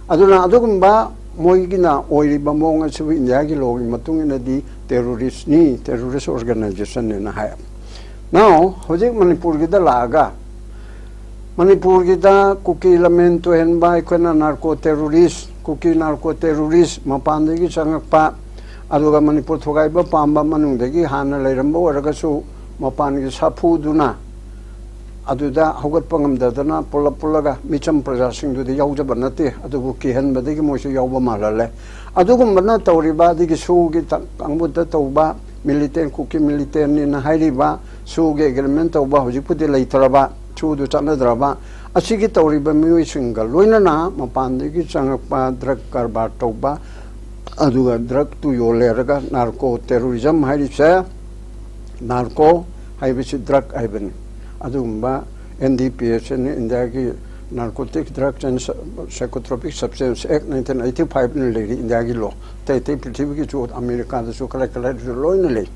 ꯑꯗꯨꯅ ꯑꯗꯨꯒꯨꯝꯕ ꯃꯣꯏꯒꯤꯅ ꯑꯣꯏꯔꯤꯕ ꯃꯑꯣꯡ ꯑꯁꯤꯕꯨ ꯏꯟꯗꯤꯌꯥꯒꯤ lawꯒꯤ ꯃꯇꯨꯡ ꯏꯟꯅꯗꯤ terroristꯅꯤ, terrorist organizationꯅꯦꯅ ꯍꯥꯏ꯫ Now, ꯍꯧꯖꯤꯛ ꯃꯅꯤꯄꯨꯔꯒꯤꯗ ꯂꯥꯛꯑꯒ, ꯃꯅꯤꯄꯨꯔꯒꯤꯗ ꯀꯨꯀꯤ ꯂꯝꯍꯦꯟ ꯇꯨꯍꯦꯟꯕ, ꯑꯩꯈꯣꯏꯅ narco terrorist, ꯀꯨꯀꯤ narco terrorist, ꯃꯄꯥꯟꯗꯒꯤ ꯆꯪꯉꯛꯄ, ꯑꯗꯨꯒ ꯃꯅꯤꯄꯨꯔ ꯊꯨꯒꯥꯏꯕ ꯄꯥꯝꯕ, ꯃꯅꯨꯡꯗꯒꯤ ꯍꯥꯟꯅ ꯂꯩꯔꯝꯕ ꯑꯣꯏꯔꯒꯁꯨ ꯃꯄꯥꯟꯒꯤ ꯁꯥꯐꯨꯗꯨꯅ ꯑꯗꯨꯗ ꯍꯧꯒꯠꯄ ꯉꯝꯗꯗꯅ ꯄꯨꯜꯂꯞ ꯄꯨꯜꯂꯒ ꯃꯤꯆꯝ ꯄ꯭ꯔꯖꯥꯁꯤꯡꯗꯨꯗꯤ ꯌꯥꯎꯖꯕ ꯅꯠꯇꯦ, ꯑꯗꯨꯕꯨ ꯀꯤꯍꯟꯕꯗꯒꯤ ꯃꯣꯏꯁꯨ ꯌꯥꯎꯕ ꯃꯥꯜꯍꯜꯂꯦ꯫ ꯑꯗꯨꯒꯨꯝꯕꯅ ꯇꯧꯔꯤꯕ, ꯑꯗꯒꯤ ꯁꯨꯒꯤ ꯇ-, ꯀꯥꯡꯕꯨꯗ ꯇꯧꯕ, militant, ꯀꯨꯀꯤ militantꯅꯤꯅ ꯍꯥꯏꯔꯤꯕ, ꯁꯨꯒꯤ agreement ꯇꯧꯕ, ꯍꯧꯖꯤꯛꯄꯨꯗꯤ ꯂꯩꯇ꯭ꯔꯕ, ꯁꯨꯗꯨ ꯆꯠꯅꯗ꯭ꯔꯕ, ꯑꯁꯤꯒꯤ ꯇꯧꯔꯤꯕ ꯃꯤꯑꯣꯏꯁꯤꯡꯒ ꯂꯣꯏꯅꯅ ꯃꯄꯥꯟꯗꯒꯤ ꯆꯪꯉꯛꯄ drug ꯀꯔꯕꯥꯔ ꯇꯧꯕ, ꯑꯗꯨꯒ drugꯇꯨ ꯌꯣꯜꯂꯦ ꯍꯥꯏꯔꯒ narco terrorism ꯍꯥꯏꯔꯤꯁꯦ, narco ꯍꯥꯏꯕꯁꯤ drug ꯍꯥꯏꯕꯅꯤ꯫ ꯑꯗꯨꯒꯨꯝꯕ N D P S ꯅꯤ, ꯏꯟꯗꯤꯌꯥꯒꯤ Narcotic Drugs and Psychotropic Substance Act nineteen eighty fiveꯅ ꯂꯩꯔꯤ ꯏꯟꯗꯤꯌꯥꯒꯤ law꯫ ꯑꯇꯩ ꯑꯇꯩ ꯄ꯭ꯔꯤꯊꯤꯕꯤꯒꯤꯁꯨ, ꯑꯃꯦꯔꯤꯀꯥꯗꯁꯨ, ꯀꯗꯥꯏ ꯀꯗꯥꯏꯗꯁꯨ ꯂꯣꯏꯅ ꯂꯩ꯫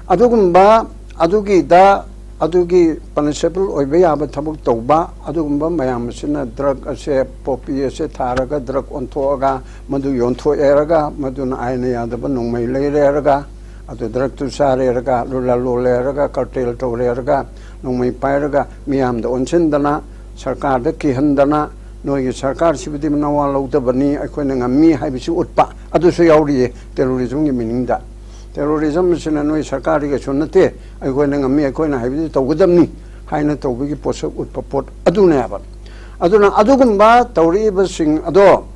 ꯑꯗꯨꯒꯨꯝꯕ, ꯑꯗꯨꯒꯤꯗ, ꯑꯗꯨꯒꯤ punishable ꯑꯣꯏꯕ ꯌꯥꯕ ꯊꯕꯛ ꯇꯧꯕ, ꯑꯗꯨꯒꯨꯝꯕ ꯃꯌꯥꯝ ꯑꯁꯤꯅ drug ꯑꯁꯦ, poppy ꯑꯁꯦ ꯊꯥꯔꯒ drug ꯑꯣꯟꯊꯣꯛꯑꯒ ꯃꯗꯨ ꯌꯣꯟꯊꯣꯛꯑꯦ ꯍꯥꯏꯔꯒ, ꯃꯗꯨꯅ ꯑꯥꯏꯟꯅ ꯌꯥꯗꯕ ꯅꯣꯡꯃꯩ ꯂꯩꯔꯦ ꯍꯥꯏꯔꯒ, ꯑꯗꯨ drugꯇꯨ ꯆꯥꯔꯦ ꯍꯥꯏꯔꯒ, ꯂꯨꯂꯥ ꯂꯣꯜꯂꯦ ꯍꯥꯏꯔꯒ, cartel ꯇꯧꯔꯦ ꯍꯥꯏꯔꯒ, ꯅꯣꯡꯃꯩ ꯄꯥꯏꯔꯒ ꯃꯤꯌꯥꯝꯗ ꯑꯣꯟꯁꯤꯟꯗꯅ, ꯁꯔꯀꯥꯔꯗ ꯀꯤꯍꯟꯗꯅ, ꯅꯣꯏꯒꯤ ꯁꯔꯀꯥꯔꯁꯤꯕꯨꯗꯤ ꯅꯋꯥ ꯂꯧꯗꯕꯅꯤ, ꯑꯩꯈꯣꯏꯅ ꯉꯝꯃꯤ ꯍꯥꯏꯕꯁꯤ ꯎꯠꯄ, ꯑꯗꯨꯁꯨ ꯌꯥꯎꯔꯤꯌꯦ terrorismꯒꯤ meaningꯗ꯫ Terrorism ꯑꯁꯤꯅ ꯅꯣꯏ ꯁꯔꯀꯥꯔꯗꯤ ꯀꯩꯁꯨ ꯅꯠꯇꯦ, ꯑꯩꯈꯣꯏꯅ ꯉꯝꯃꯤ, ꯑꯩꯈꯣꯏꯅ ꯍꯥꯏꯕꯗꯤ ꯇꯧꯒꯗꯕꯅꯤ ꯍꯥꯏꯅ ꯇꯧꯕꯒꯤ ꯄꯣꯠꯁꯛ ꯎꯠꯄ ꯄꯣꯠ ꯑꯗꯨꯅꯦꯕ꯫ ꯑꯗꯨꯅ ꯑꯗꯨꯒꯨꯝꯕ ꯇꯧꯔꯛꯏꯕꯁꯤꯡ ꯑꯗꯣ,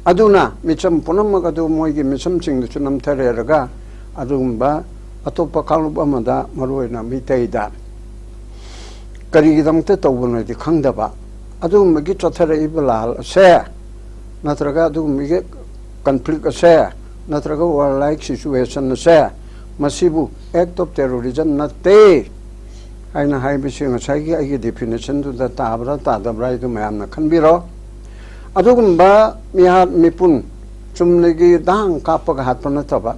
ꯑꯗꯨꯅ ꯃꯤꯆꯝ ꯄꯨꯝꯅꯃꯛ ꯑꯗꯨ ꯃꯣꯏꯒꯤ ꯃꯤꯆꯝꯁꯤꯡꯗꯨꯁꯨ ꯅꯝꯊꯔꯦꯔꯒ, ꯑꯗꯨꯒꯨꯝꯕ ꯑꯇꯣꯞꯄ ꯀꯥꯡꯂꯨꯞ ꯑꯃꯗ, ꯃꯔꯨꯑꯣꯏꯅ ꯃꯤꯇꯩꯗ ꯀꯔꯤꯒꯤꯗꯃꯛꯇ ꯇꯧꯕꯅꯣꯗꯤ ꯈꯪꯗꯕ, ꯑꯗꯨꯒꯨꯝꯕꯒꯤ ꯆꯠꯊꯔꯛꯏꯕ ꯂꯥꯜ ꯑꯁꯦ, ꯅꯠꯇ꯭ꯔꯒ ꯑꯗꯨꯒꯨꯝꯕꯒꯤ ꯀꯟꯐ꯭ꯂꯤꯛ ꯑꯁꯦ, ꯅꯠꯇ꯭ꯔꯒ ꯋꯥꯔ ꯂꯥꯏꯛ ꯁꯤꯆꯨꯋꯦꯁꯟ ꯑꯁꯦ, ꯃꯁꯤꯕꯨ act of terrorism ꯅꯠꯇꯦ ꯍꯥꯏꯅ ꯍꯥꯏꯕꯁꯤ ꯉꯁꯥꯏꯒꯤ ꯑꯩꯒꯤ ꯗꯤꯐꯤꯅꯤꯁꯟꯗꯨꯗ ꯇꯥꯕ꯭ꯔꯥ ꯇꯥꯗꯕ꯭ꯔꯥ ꯍꯥꯏꯗꯨ ꯃꯌꯥꯝꯅ ꯈꯟꯕꯤꯔꯣ꯫ ꯑꯗꯨꯒꯨꯝꯕ ꯃꯤꯍꯥꯠ ꯃꯤꯄꯨꯟ ꯆꯨꯝꯅꯒꯤ ꯗꯥꯡ ꯀꯥꯞꯄꯒ ꯍꯥꯠꯄ ꯅꯠꯇꯕ,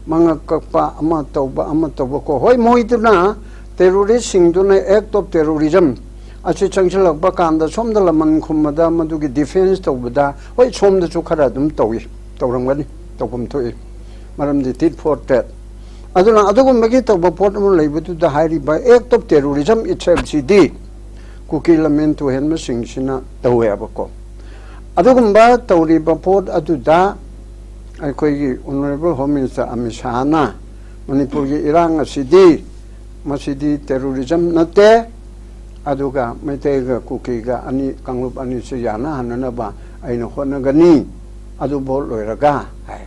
ꯃꯉꯛ ꯀꯛꯄ, ꯑꯃ ꯇꯧꯕ, ꯑꯃ ꯇꯧꯕ ꯀꯣ꯫ ꯍꯣꯏ, ꯃꯣꯏꯗꯨꯅ, ꯇꯦꯔꯣꯔꯤꯁꯁꯤꯡꯗꯨꯅ act of terrorism ꯑꯁꯤ ꯆꯪꯁꯤꯜꯂꯛꯄ ꯀꯥꯟꯗ ꯁꯣꯝꯗ ꯂꯃꯟ ꯈꯨꯝꯕꯗ, ꯃꯗꯨꯒꯤ ꯗꯤꯐꯦꯟꯁ ꯇꯧꯕꯗ, ꯍꯣꯏ, ꯁꯣꯝꯗꯁꯨ ꯈꯔ ꯑꯗꯨꯝ ꯇꯧꯏ, ꯇꯧꯔꯝꯒꯅꯤ, ꯇꯧꯐꯝ ꯊꯣꯛꯏ, ꯃꯔꯝꯗꯤ tit for tat꯫ ꯑꯗꯨꯅ ꯑꯗꯨꯒꯨꯝꯕꯒꯤ ꯇꯧꯕ ꯄꯣꯠ ꯑꯃ ꯂꯩꯕꯗꯨꯗ ꯍꯥꯏꯔꯤꯕ act of terrorism itself ꯁꯤꯗꯤ ꯀꯨꯀꯤ ꯂꯝꯃꯦꯟ ꯇꯨꯍꯦꯟꯕꯁꯤꯡꯁꯤꯅ ꯇꯧꯋꯦꯕꯀꯣ꯫ ꯑꯗꯨꯒꯨꯝꯕ ꯇꯧꯔꯤꯕ ꯄꯣꯠ ꯑꯗꯨꯗ ꯑꯩꯈꯣꯏꯒꯤ Honourable Home Minister ꯑꯃꯤꯠ ꯁꯥꯍꯅ ꯃꯅꯤꯄꯨꯔꯒꯤ ꯏꯔꯥꯡ ꯑꯁꯤꯗꯤ, ꯃꯁꯤꯗꯤ ꯇꯦꯔꯣꯔꯤꯖꯝ ꯅꯠꯇꯦ, ꯑꯗꯨꯒ ꯃꯩꯇꯩꯒ ꯀꯨꯀꯤꯒ ꯑꯅꯤ, ꯀꯥꯡꯂꯨꯞ ꯑꯅꯤꯁꯤ ꯌꯥꯅꯍꯟꯅꯅꯕ ꯑꯩꯅ ꯍꯣꯠꯅꯒꯅꯤ, ꯑꯗꯨ ꯚꯣꯠ ꯂꯣꯏꯔꯒ ꯍꯥꯏ꯫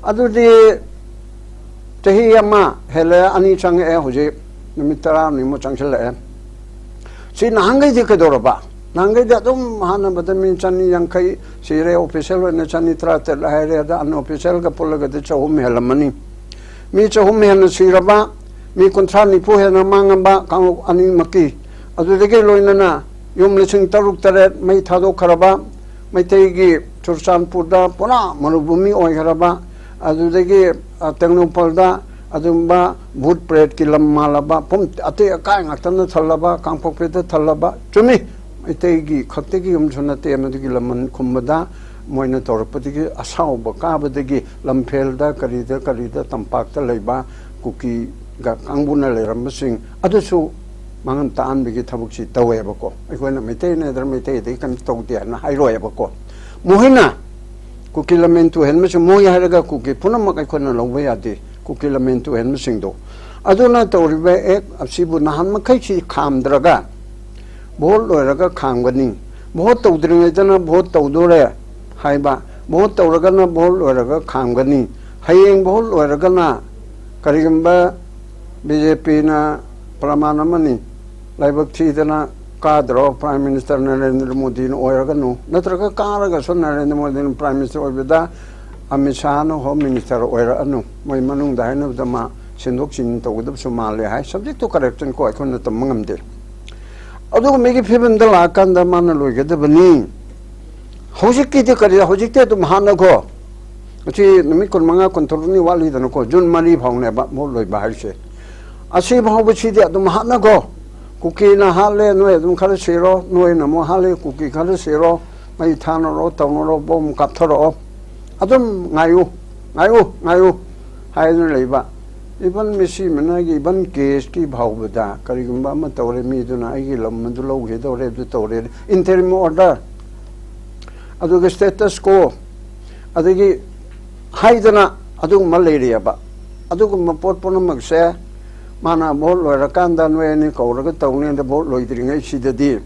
ꯑꯗꯨꯗꯤ ꯆꯍꯤ ꯑꯃ ꯍꯦꯜꯂꯦ, ꯑꯅꯤ ꯆꯪꯉꯛꯑꯦ, ꯍꯧꯖꯤꯛ ꯅꯨꯃꯤꯠ ꯇꯔꯥꯅꯤꯃꯨꯛ ꯆꯪꯁꯤꯜꯂꯛꯑꯦ꯫ ꯁꯤ ꯅꯍꯥꯟꯈꯩꯗꯤ ꯀꯩꯗꯧꯔꯕ? ꯅꯍꯥꯟꯈꯩꯗꯤ ꯑꯗꯨꯝ ꯍꯥꯟꯅꯕꯗ ꯃꯤ ꯆꯅꯤ ꯌꯥꯡꯈꯩ ꯁꯤꯔꯦ, ꯑꯣꯐꯤꯁꯦꯜ ꯑꯣꯏꯅ ꯆꯅꯤ ꯇꯔꯥꯇꯔꯦꯠ ꯍꯥꯏꯔꯦ, ꯑꯗ ꯑꯟꯑꯣꯐꯤꯁꯦꯜꯒ ꯄꯨꯜꯂꯒꯗꯤ ꯆꯍꯨꯝ ꯍꯦꯜꯂꯝꯃꯅꯤ꯫ ꯃꯤ ꯆꯍꯨꯝ ꯍꯦꯟꯅ ꯁꯤꯔꯕ, ꯃꯤ ꯀꯨꯟꯊ꯭ꯔꯥ ꯅꯤꯐꯨ ꯍꯦꯟꯅ ꯃꯥꯡꯉꯕ ꯀꯥꯡꯂꯨꯞ ꯑꯅꯤꯃꯛꯀꯤ, ꯑꯗꯨꯗꯒꯤ ꯂꯣꯏꯅꯅ ꯌꯨꯝ ꯂꯤꯁꯤꯡ ꯇꯔꯨꯛ ꯇꯔꯦꯠ ꯃꯩ ꯊꯥꯗꯣꯛꯈ꯭ꯔꯕ, ꯃꯩꯇꯩꯒꯤ ꯆꯨꯔꯆꯥꯟꯄꯨꯔꯗ ꯄꯨꯔꯥ ꯃꯔꯨꯚꯨꯃꯤ ꯑꯣꯏꯈ꯭ꯔꯕ, ꯑꯗꯨꯗꯒꯤ, ꯑ, ꯇꯦꯡꯅꯧꯄꯜꯗ ꯑꯗꯨꯒꯨꯝꯕ ꯚꯨꯠ ꯄ꯭ꯔꯦꯠꯀꯤ ꯂꯝ ꯃꯥꯜꯂꯕ, ꯄꯨꯝ ꯑꯇꯦꯛ ꯑꯀꯥꯏ ꯉꯥꯛꯇꯅ ꯊꯜꯂꯕ, ꯀꯥꯡꯄꯣꯛꯄꯤꯗ ꯊꯜꯂꯕ, ꯆꯨꯝꯃꯤ, ꯃꯩꯇꯩꯒꯤ ꯈꯛꯇꯒꯤ ꯌꯨꯝꯁꯨ ꯅꯠꯇꯦ, ꯃꯗꯨꯒꯤ ꯂꯃꯟ ꯈꯨꯝꯕꯗ ꯃꯣꯏꯅ ꯇꯧꯔꯛꯄꯗꯒꯤ, ꯑꯁꯥꯎꯕ ꯀꯥꯕꯗꯒꯤ ꯂꯝꯐꯦꯜꯗ ꯀꯔꯤꯗ ꯀꯔꯤꯗ ꯇꯝꯄꯥꯛꯇ ꯂꯩꯕ ꯀꯨꯀꯤꯒ ꯀꯥꯡꯕꯨꯅ ꯂꯩꯔꯝꯕꯁꯤꯡ ꯑꯗꯨꯁꯨ ꯃꯥꯡꯍꯟ ꯇꯥꯛꯍꯟꯕꯒꯤ ꯊꯕꯛꯁꯤ ꯇꯧꯋꯦꯕꯀꯣ꯫ ꯑꯩꯈꯣꯏꯅ ꯃꯩꯇꯩꯅ ꯅꯠꯇ꯭ꯔ ꯃꯩꯇꯩꯗꯒꯤ ꯀꯔꯤꯝꯇ ꯇꯧꯗꯦ ꯍꯥꯏꯅ ꯍꯥꯏꯔꯣꯏꯕꯀꯣ꯫ ꯃꯈꯣꯏꯅ ꯀꯨꯀꯤ ꯂꯝꯃꯦꯟ ꯇꯨꯍꯦꯟꯕꯁꯤꯡ, ꯃꯣꯏ ꯍꯥꯏꯔꯒ ꯀꯨꯀꯤ ꯄꯨꯝꯅꯃꯛ ꯑꯩꯈꯣꯏꯅ ꯂꯧꯕ ꯌꯥꯗꯦ꯫ ꯀꯨꯀꯤ ꯂꯝꯃꯦꯟ ꯇꯨꯍꯦꯟꯕꯁꯤꯡꯗꯣ, ꯑꯗꯨꯅ ꯇꯧꯔꯤꯕ ꯑꯦꯛ ꯑꯁꯤꯕꯨ ꯅꯍꯥꯟ ꯃꯈꯩꯁꯤ ꯈꯥꯝꯗ꯭ꯔꯒ ꯚꯣꯠ ꯂꯣꯏꯔꯒ ꯈꯥꯝꯒꯅꯤ, ꯚꯣꯠ ꯇꯧꯗ꯭ꯔꯤꯉꯩꯗꯅ ꯚꯣꯠ ꯇꯧꯗꯣꯔꯦ ꯍꯥꯏꯕ, ꯚꯣꯠ ꯇꯧꯔꯒꯅ ꯚꯣꯠ ꯂꯣꯏꯔꯒ ꯈꯥꯝꯒꯅꯤ, ꯍꯌꯦꯡ ꯚꯣꯠ ꯂꯣꯏꯔꯒꯅ ꯀꯔꯤꯒꯨꯝꯕ ꯕꯤ ꯖꯦ ꯄꯤꯅ ꯄ꯭ꯔꯃꯥꯟ ꯑꯃꯅꯤ, ꯂꯥꯏꯕꯛ ꯊꯤꯗꯅ ꯀꯥꯗ꯭ꯔꯣ ꯄ꯭ꯔꯥꯏꯝ ꯃꯤꯅꯤꯁꯇꯔ ꯅꯔꯦꯟꯗ꯭ꯔ ꯃꯣꯗꯤꯅ ꯑꯣꯏꯔꯒꯅꯨ, ꯅꯠꯇ꯭ꯔꯒ ꯀꯥꯔꯒꯁꯨ ꯅꯔꯦꯟꯗ꯭ꯔ ꯃꯣꯗꯤꯅ ꯄ꯭ꯔꯥꯏꯝ ꯃꯤꯅꯤꯁꯇꯔ ꯑꯣꯏꯕꯗ ꯑꯃꯤꯠ ꯁꯥꯍꯅ ꯍꯣꯝ ꯃꯤꯅꯤꯁꯇꯔ ꯑꯣꯏꯔꯛꯑꯅꯨ, ꯃꯣꯏ ꯃꯅꯨꯡꯗ ꯍꯥꯏꯅꯕꯗ ꯃꯥ ꯁꯤꯟꯗꯣꯛ ꯁꯤꯟꯖꯤꯟ ꯇꯧꯒꯗꯕꯁꯨ ꯃꯥꯜꯂꯦ ꯍꯥꯏ꯫ ꯁꯕꯖꯦꯛꯇꯣ ꯀꯔꯦꯛꯁꯟ ꯀꯣ ꯑꯩꯈꯣꯏꯅ ꯇꯝꯕ ꯉꯝꯗꯦ꯫ ꯑꯗꯨꯒꯨꯝꯕꯒꯤ ꯐꯤꯕꯝꯗ ꯂꯥꯛꯑꯀꯥꯟꯗ ꯃꯥꯅ ꯂꯣꯏꯒꯗꯕꯅꯤ꯫ ꯍꯧꯖꯤꯛꯀꯤꯗꯤ ꯀꯔꯤ, ꯍꯧꯖꯤꯛꯇꯤ ꯑꯗꯨꯝ ꯍꯥꯠꯅꯈꯣ꯫ ꯉꯁꯤ ꯅꯨꯃꯤꯠ ꯀꯨꯟꯃꯉꯥ, ꯀꯨꯟꯇꯔꯨꯛꯅꯤ ꯋꯥꯠꯂꯤꯗꯅꯀꯣ, ꯖꯨꯟ ꯃꯔꯤ ꯐꯥꯎꯅꯦꯕ ꯚꯣꯠ ꯂꯣꯏꯕ ꯍꯥꯏꯁꯦ꯫ ꯑꯁꯤ ꯐꯥꯎꯕꯁꯤꯗꯤ ꯑꯗꯨꯝ ꯍꯥꯠꯅꯈꯣ꯫ ꯀꯨꯀꯤꯅ ꯍꯥꯠꯂꯦ, ꯅꯣꯏ ꯑꯗꯨꯝ ꯈꯔ ꯁꯤꯔꯣ, ꯅꯣꯏꯅ ꯑꯃꯨꯛ ꯍꯥꯠꯂꯦ, ꯀꯨꯀꯤ ꯈꯔ ꯁꯤꯔꯣ, ꯃꯩ ꯊꯥꯅꯔꯣ, ꯇꯧꯅꯔꯣ, ꯕꯣꯝ ꯀꯥꯞꯊꯔꯛꯑꯣ, ꯑꯗꯨꯝ ꯉꯥꯏꯌꯨ, ꯉꯥꯏꯌꯨ, ꯉꯥꯏꯌꯨ ꯍꯥꯏꯗꯨꯅ ꯂꯩꯕ꯫ ꯏꯚꯟ ꯃꯤꯁꯤ ꯃꯅꯥꯒꯤ ꯏꯚꯟ ꯀꯦꯁꯀꯤ ꯐꯥꯎꯕꯗ ꯀꯔꯤꯒꯨꯝꯕ ꯑꯃ ꯇꯧꯔꯦ, ꯃꯤꯗꯨꯅ ꯑꯩꯒꯤ ꯂꯝ ꯑꯗꯨ ꯂꯧꯒꯦ ꯇꯧꯔꯦ, ꯑꯗꯨ ꯇꯧꯔꯦ, ꯏꯟꯇꯔꯤꯝ ꯑꯣꯔꯗꯔ, ꯑꯗꯨꯒ ꯁ꯭ꯇꯦꯇꯁ ꯀꯣ, ꯑꯗꯒꯤ ꯍꯥꯏꯗꯅ ꯑꯗꯨꯒꯨꯝꯕ ꯂꯩꯔꯤꯑꯕ꯫ ꯑꯗꯨꯒꯨꯝꯕ ꯄꯣꯠ ꯄꯨꯝꯅꯃꯛꯁꯦ ꯃꯥꯅ ꯚꯣꯠ ꯂꯣꯏꯔꯀꯥꯟꯗ ꯅꯣꯏ ꯑꯅꯤ ꯀꯧꯔꯒ ꯇꯧꯅꯤꯅ ꯚꯣꯠ ꯂꯣꯏꯗ꯭ꯔꯤꯉꯩꯁꯤꯗꯗꯤ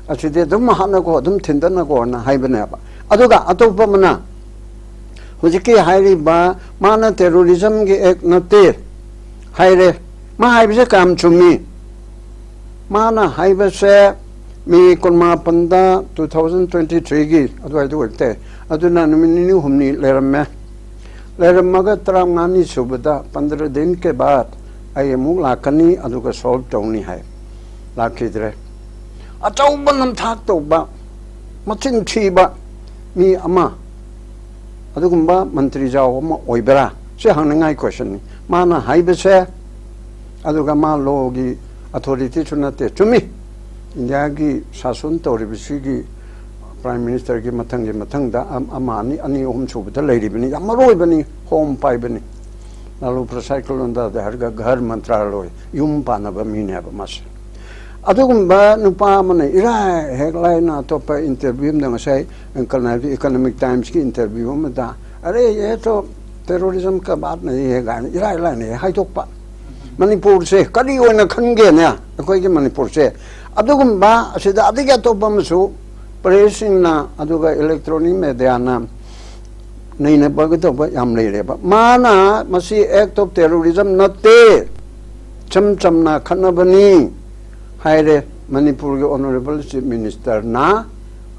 ꯑꯁꯤꯗꯤ ꯑꯗꯨꯝ ꯍꯥꯠꯅꯀꯣ, ꯑꯗꯨꯝ ꯊꯤꯟꯗꯠꯅꯀꯣꯅ ꯍꯥꯏꯕꯅꯦꯕ꯫ ꯑꯗꯨꯒ ꯑꯇꯣꯞꯄ ꯑꯃꯅ ꯍꯧꯖꯤꯛꯀꯤ ꯍꯥꯏꯔꯤꯕ ꯃꯥꯅ ꯇꯦꯔꯣꯔꯤꯖꯝꯒꯤ ꯑꯦꯛ ꯅꯠꯇꯦ ꯍꯥꯏꯔꯦ꯫ ꯃꯥ ꯍꯥꯏꯕꯁꯦ ꯀꯌꯥꯝ ꯆꯨꯝꯃꯤ? ꯃꯥꯅ ꯍꯥꯏꯕꯁꯦ ꯃꯦ ꯀꯨꯟꯃꯥꯄꯟꯗ two thousand twenty threeꯒꯤ ꯑꯗꯨꯋꯥꯏꯗ ꯑꯣꯏꯕ ꯇꯥꯏ꯫ ꯑꯗꯨꯅ ꯅꯨꯃꯤꯠ ꯅꯤꯅꯤ ꯍꯨꯝꯅꯤ ꯂꯩꯔꯝꯃꯦ꯫ ꯂꯩꯔꯝꯃꯒ ꯇꯔꯥꯃꯉꯥꯅꯤ ꯁꯨꯕꯗ ꯄꯟꯗ꯭ꯔ ꯗꯤꯟ ꯀꯦ ꯕꯥꯗ ꯑꯩ ꯑꯃꯨꯛ ꯂꯥꯛꯀꯅꯤ, ꯑꯗꯨꯒ ꯁꯣꯜꯕ ꯇꯧꯅꯤ ꯍꯥꯏ꯫ ꯂꯥꯛꯈꯤꯗ꯭ꯔꯦ꯫ ꯑꯆꯧꯕ ꯅꯝꯊꯥꯛ ꯇꯧꯕ, ꯃꯆꯤꯟ ꯊꯤꯕ ꯃꯤ ꯑꯃ, ꯑꯗꯨꯒꯨꯝꯕ ꯃꯟꯇ꯭ꯔꯤ ꯖꯥꯎ ꯑꯃ ꯑꯣꯏꯕ꯭ꯔꯥ? ꯁꯤ ꯍꯪꯅꯤꯡꯉꯥꯏ ꯀꯣꯏꯁꯟꯅꯤ꯫ ꯃꯥꯅ ꯍꯥꯏꯕꯁꯦ, ꯑꯗꯨꯒ ꯃꯥ ꯂꯣꯒꯤ ꯑꯣꯊꯣꯔꯤꯇꯤꯁꯨ ꯅꯠꯇꯦ꯫ ꯆꯨꯝꯃꯤ, ꯏꯟꯗꯤꯌꯥꯒꯤ ꯁꯥꯁꯟ ꯇꯧꯔꯤꯕꯁꯤꯒꯤ ꯄ꯭ꯔꯥꯏꯝ ꯃꯤꯅꯤꯁꯇꯔꯒꯤ ꯃꯊꯪꯒꯤ ꯃꯊꯪꯗ ꯑꯝ-, ꯑꯃ, ꯑꯅꯤ, ꯑꯅꯤ, ꯑꯍꯨꯝ ꯁꯨꯕꯗ ꯂꯩꯔꯤꯕꯅꯤ, ꯌꯥꯝ ꯃꯔꯨ ꯑꯣꯏꯕꯅꯤ, ꯍꯣꯝ ꯄꯥꯏꯕꯅꯤ꯫ ꯂꯥꯂꯨ ꯄ꯭ꯔꯁꯥꯗ ꯀꯂꯣꯟꯗꯥꯗ ꯍꯥꯏꯔꯒ ꯘꯔ ꯃꯟꯇ꯭ꯔꯥꯂꯣꯏ, ꯌꯨꯝ ꯄꯥꯟꯅꯕ ꯃꯤꯅꯦꯕ ꯃꯥꯁꯦ꯫ ꯑꯗꯨꯒꯨꯝꯕ ꯅꯨꯄꯥ ꯑꯃꯅ ꯏꯔꯥꯏ ꯍꯦꯛ ꯂꯥꯏꯅ ꯑꯇꯣꯞꯄ ꯏꯟꯇꯔꯚ꯭ꯌꯨ ꯑꯃꯗ, ꯉꯁꯥꯏ ꯀꯩꯅꯣ ꯍꯥꯏꯕꯗꯤ ꯏꯀꯅꯣꯃꯤꯛ ꯇꯥꯏꯝꯁꯀꯤ ꯏꯟꯇꯔꯚ꯭ꯌꯨ ꯑꯃꯗ, "ꯑꯔꯦ, ꯌꯦ ꯇꯣ ꯇꯦꯔꯣꯔꯤꯖꯝ ꯀ ꯕꯥꯠ ꯅꯍꯤ ꯍꯦ" ꯀꯥꯏꯅ ꯏꯔꯥꯏ ꯂꯥꯏꯅ ꯍꯦꯛ ꯍꯥꯏꯗꯣꯛꯄ꯫ ꯃꯅꯤꯄꯨꯔꯁꯦ ꯀꯔꯤ ꯑꯣꯏꯅ ꯈꯟꯒꯦꯅꯦ? ꯑꯩꯈꯣꯏꯒꯤ ꯃꯅꯤꯄꯨꯔꯁꯦ ꯑꯗꯨꯒꯨꯝꯕ ꯑꯁꯤꯗ ꯑꯗꯒꯤ ꯑꯇꯣꯞꯄ ꯑꯃꯁꯨ ꯄ꯭ꯔꯦꯁꯁꯤꯡꯅ ꯑꯗꯨꯒ ꯏꯂꯦꯛꯇ꯭ꯔꯣꯅꯤꯛ ꯃꯦꯗꯤꯌꯥꯅ ꯅꯩꯅꯕꯒꯗꯧꯕ ꯌꯥꯝ ꯂꯩꯔꯦꯕ꯫ ꯃꯥꯅ ꯃꯁꯤ act of terrorism ꯅꯠꯇꯦ, ꯏꯆꯝ ꯆꯝꯅ ꯈꯠꯅꯕꯅꯤ ꯍꯥꯏꯔꯦ꯫ ꯃꯅꯤꯄꯨꯔꯒꯤ ꯑꯣꯅꯔꯦꯕꯜ ꯆꯤꯐ ꯃꯤꯅꯤꯁꯇꯔꯅ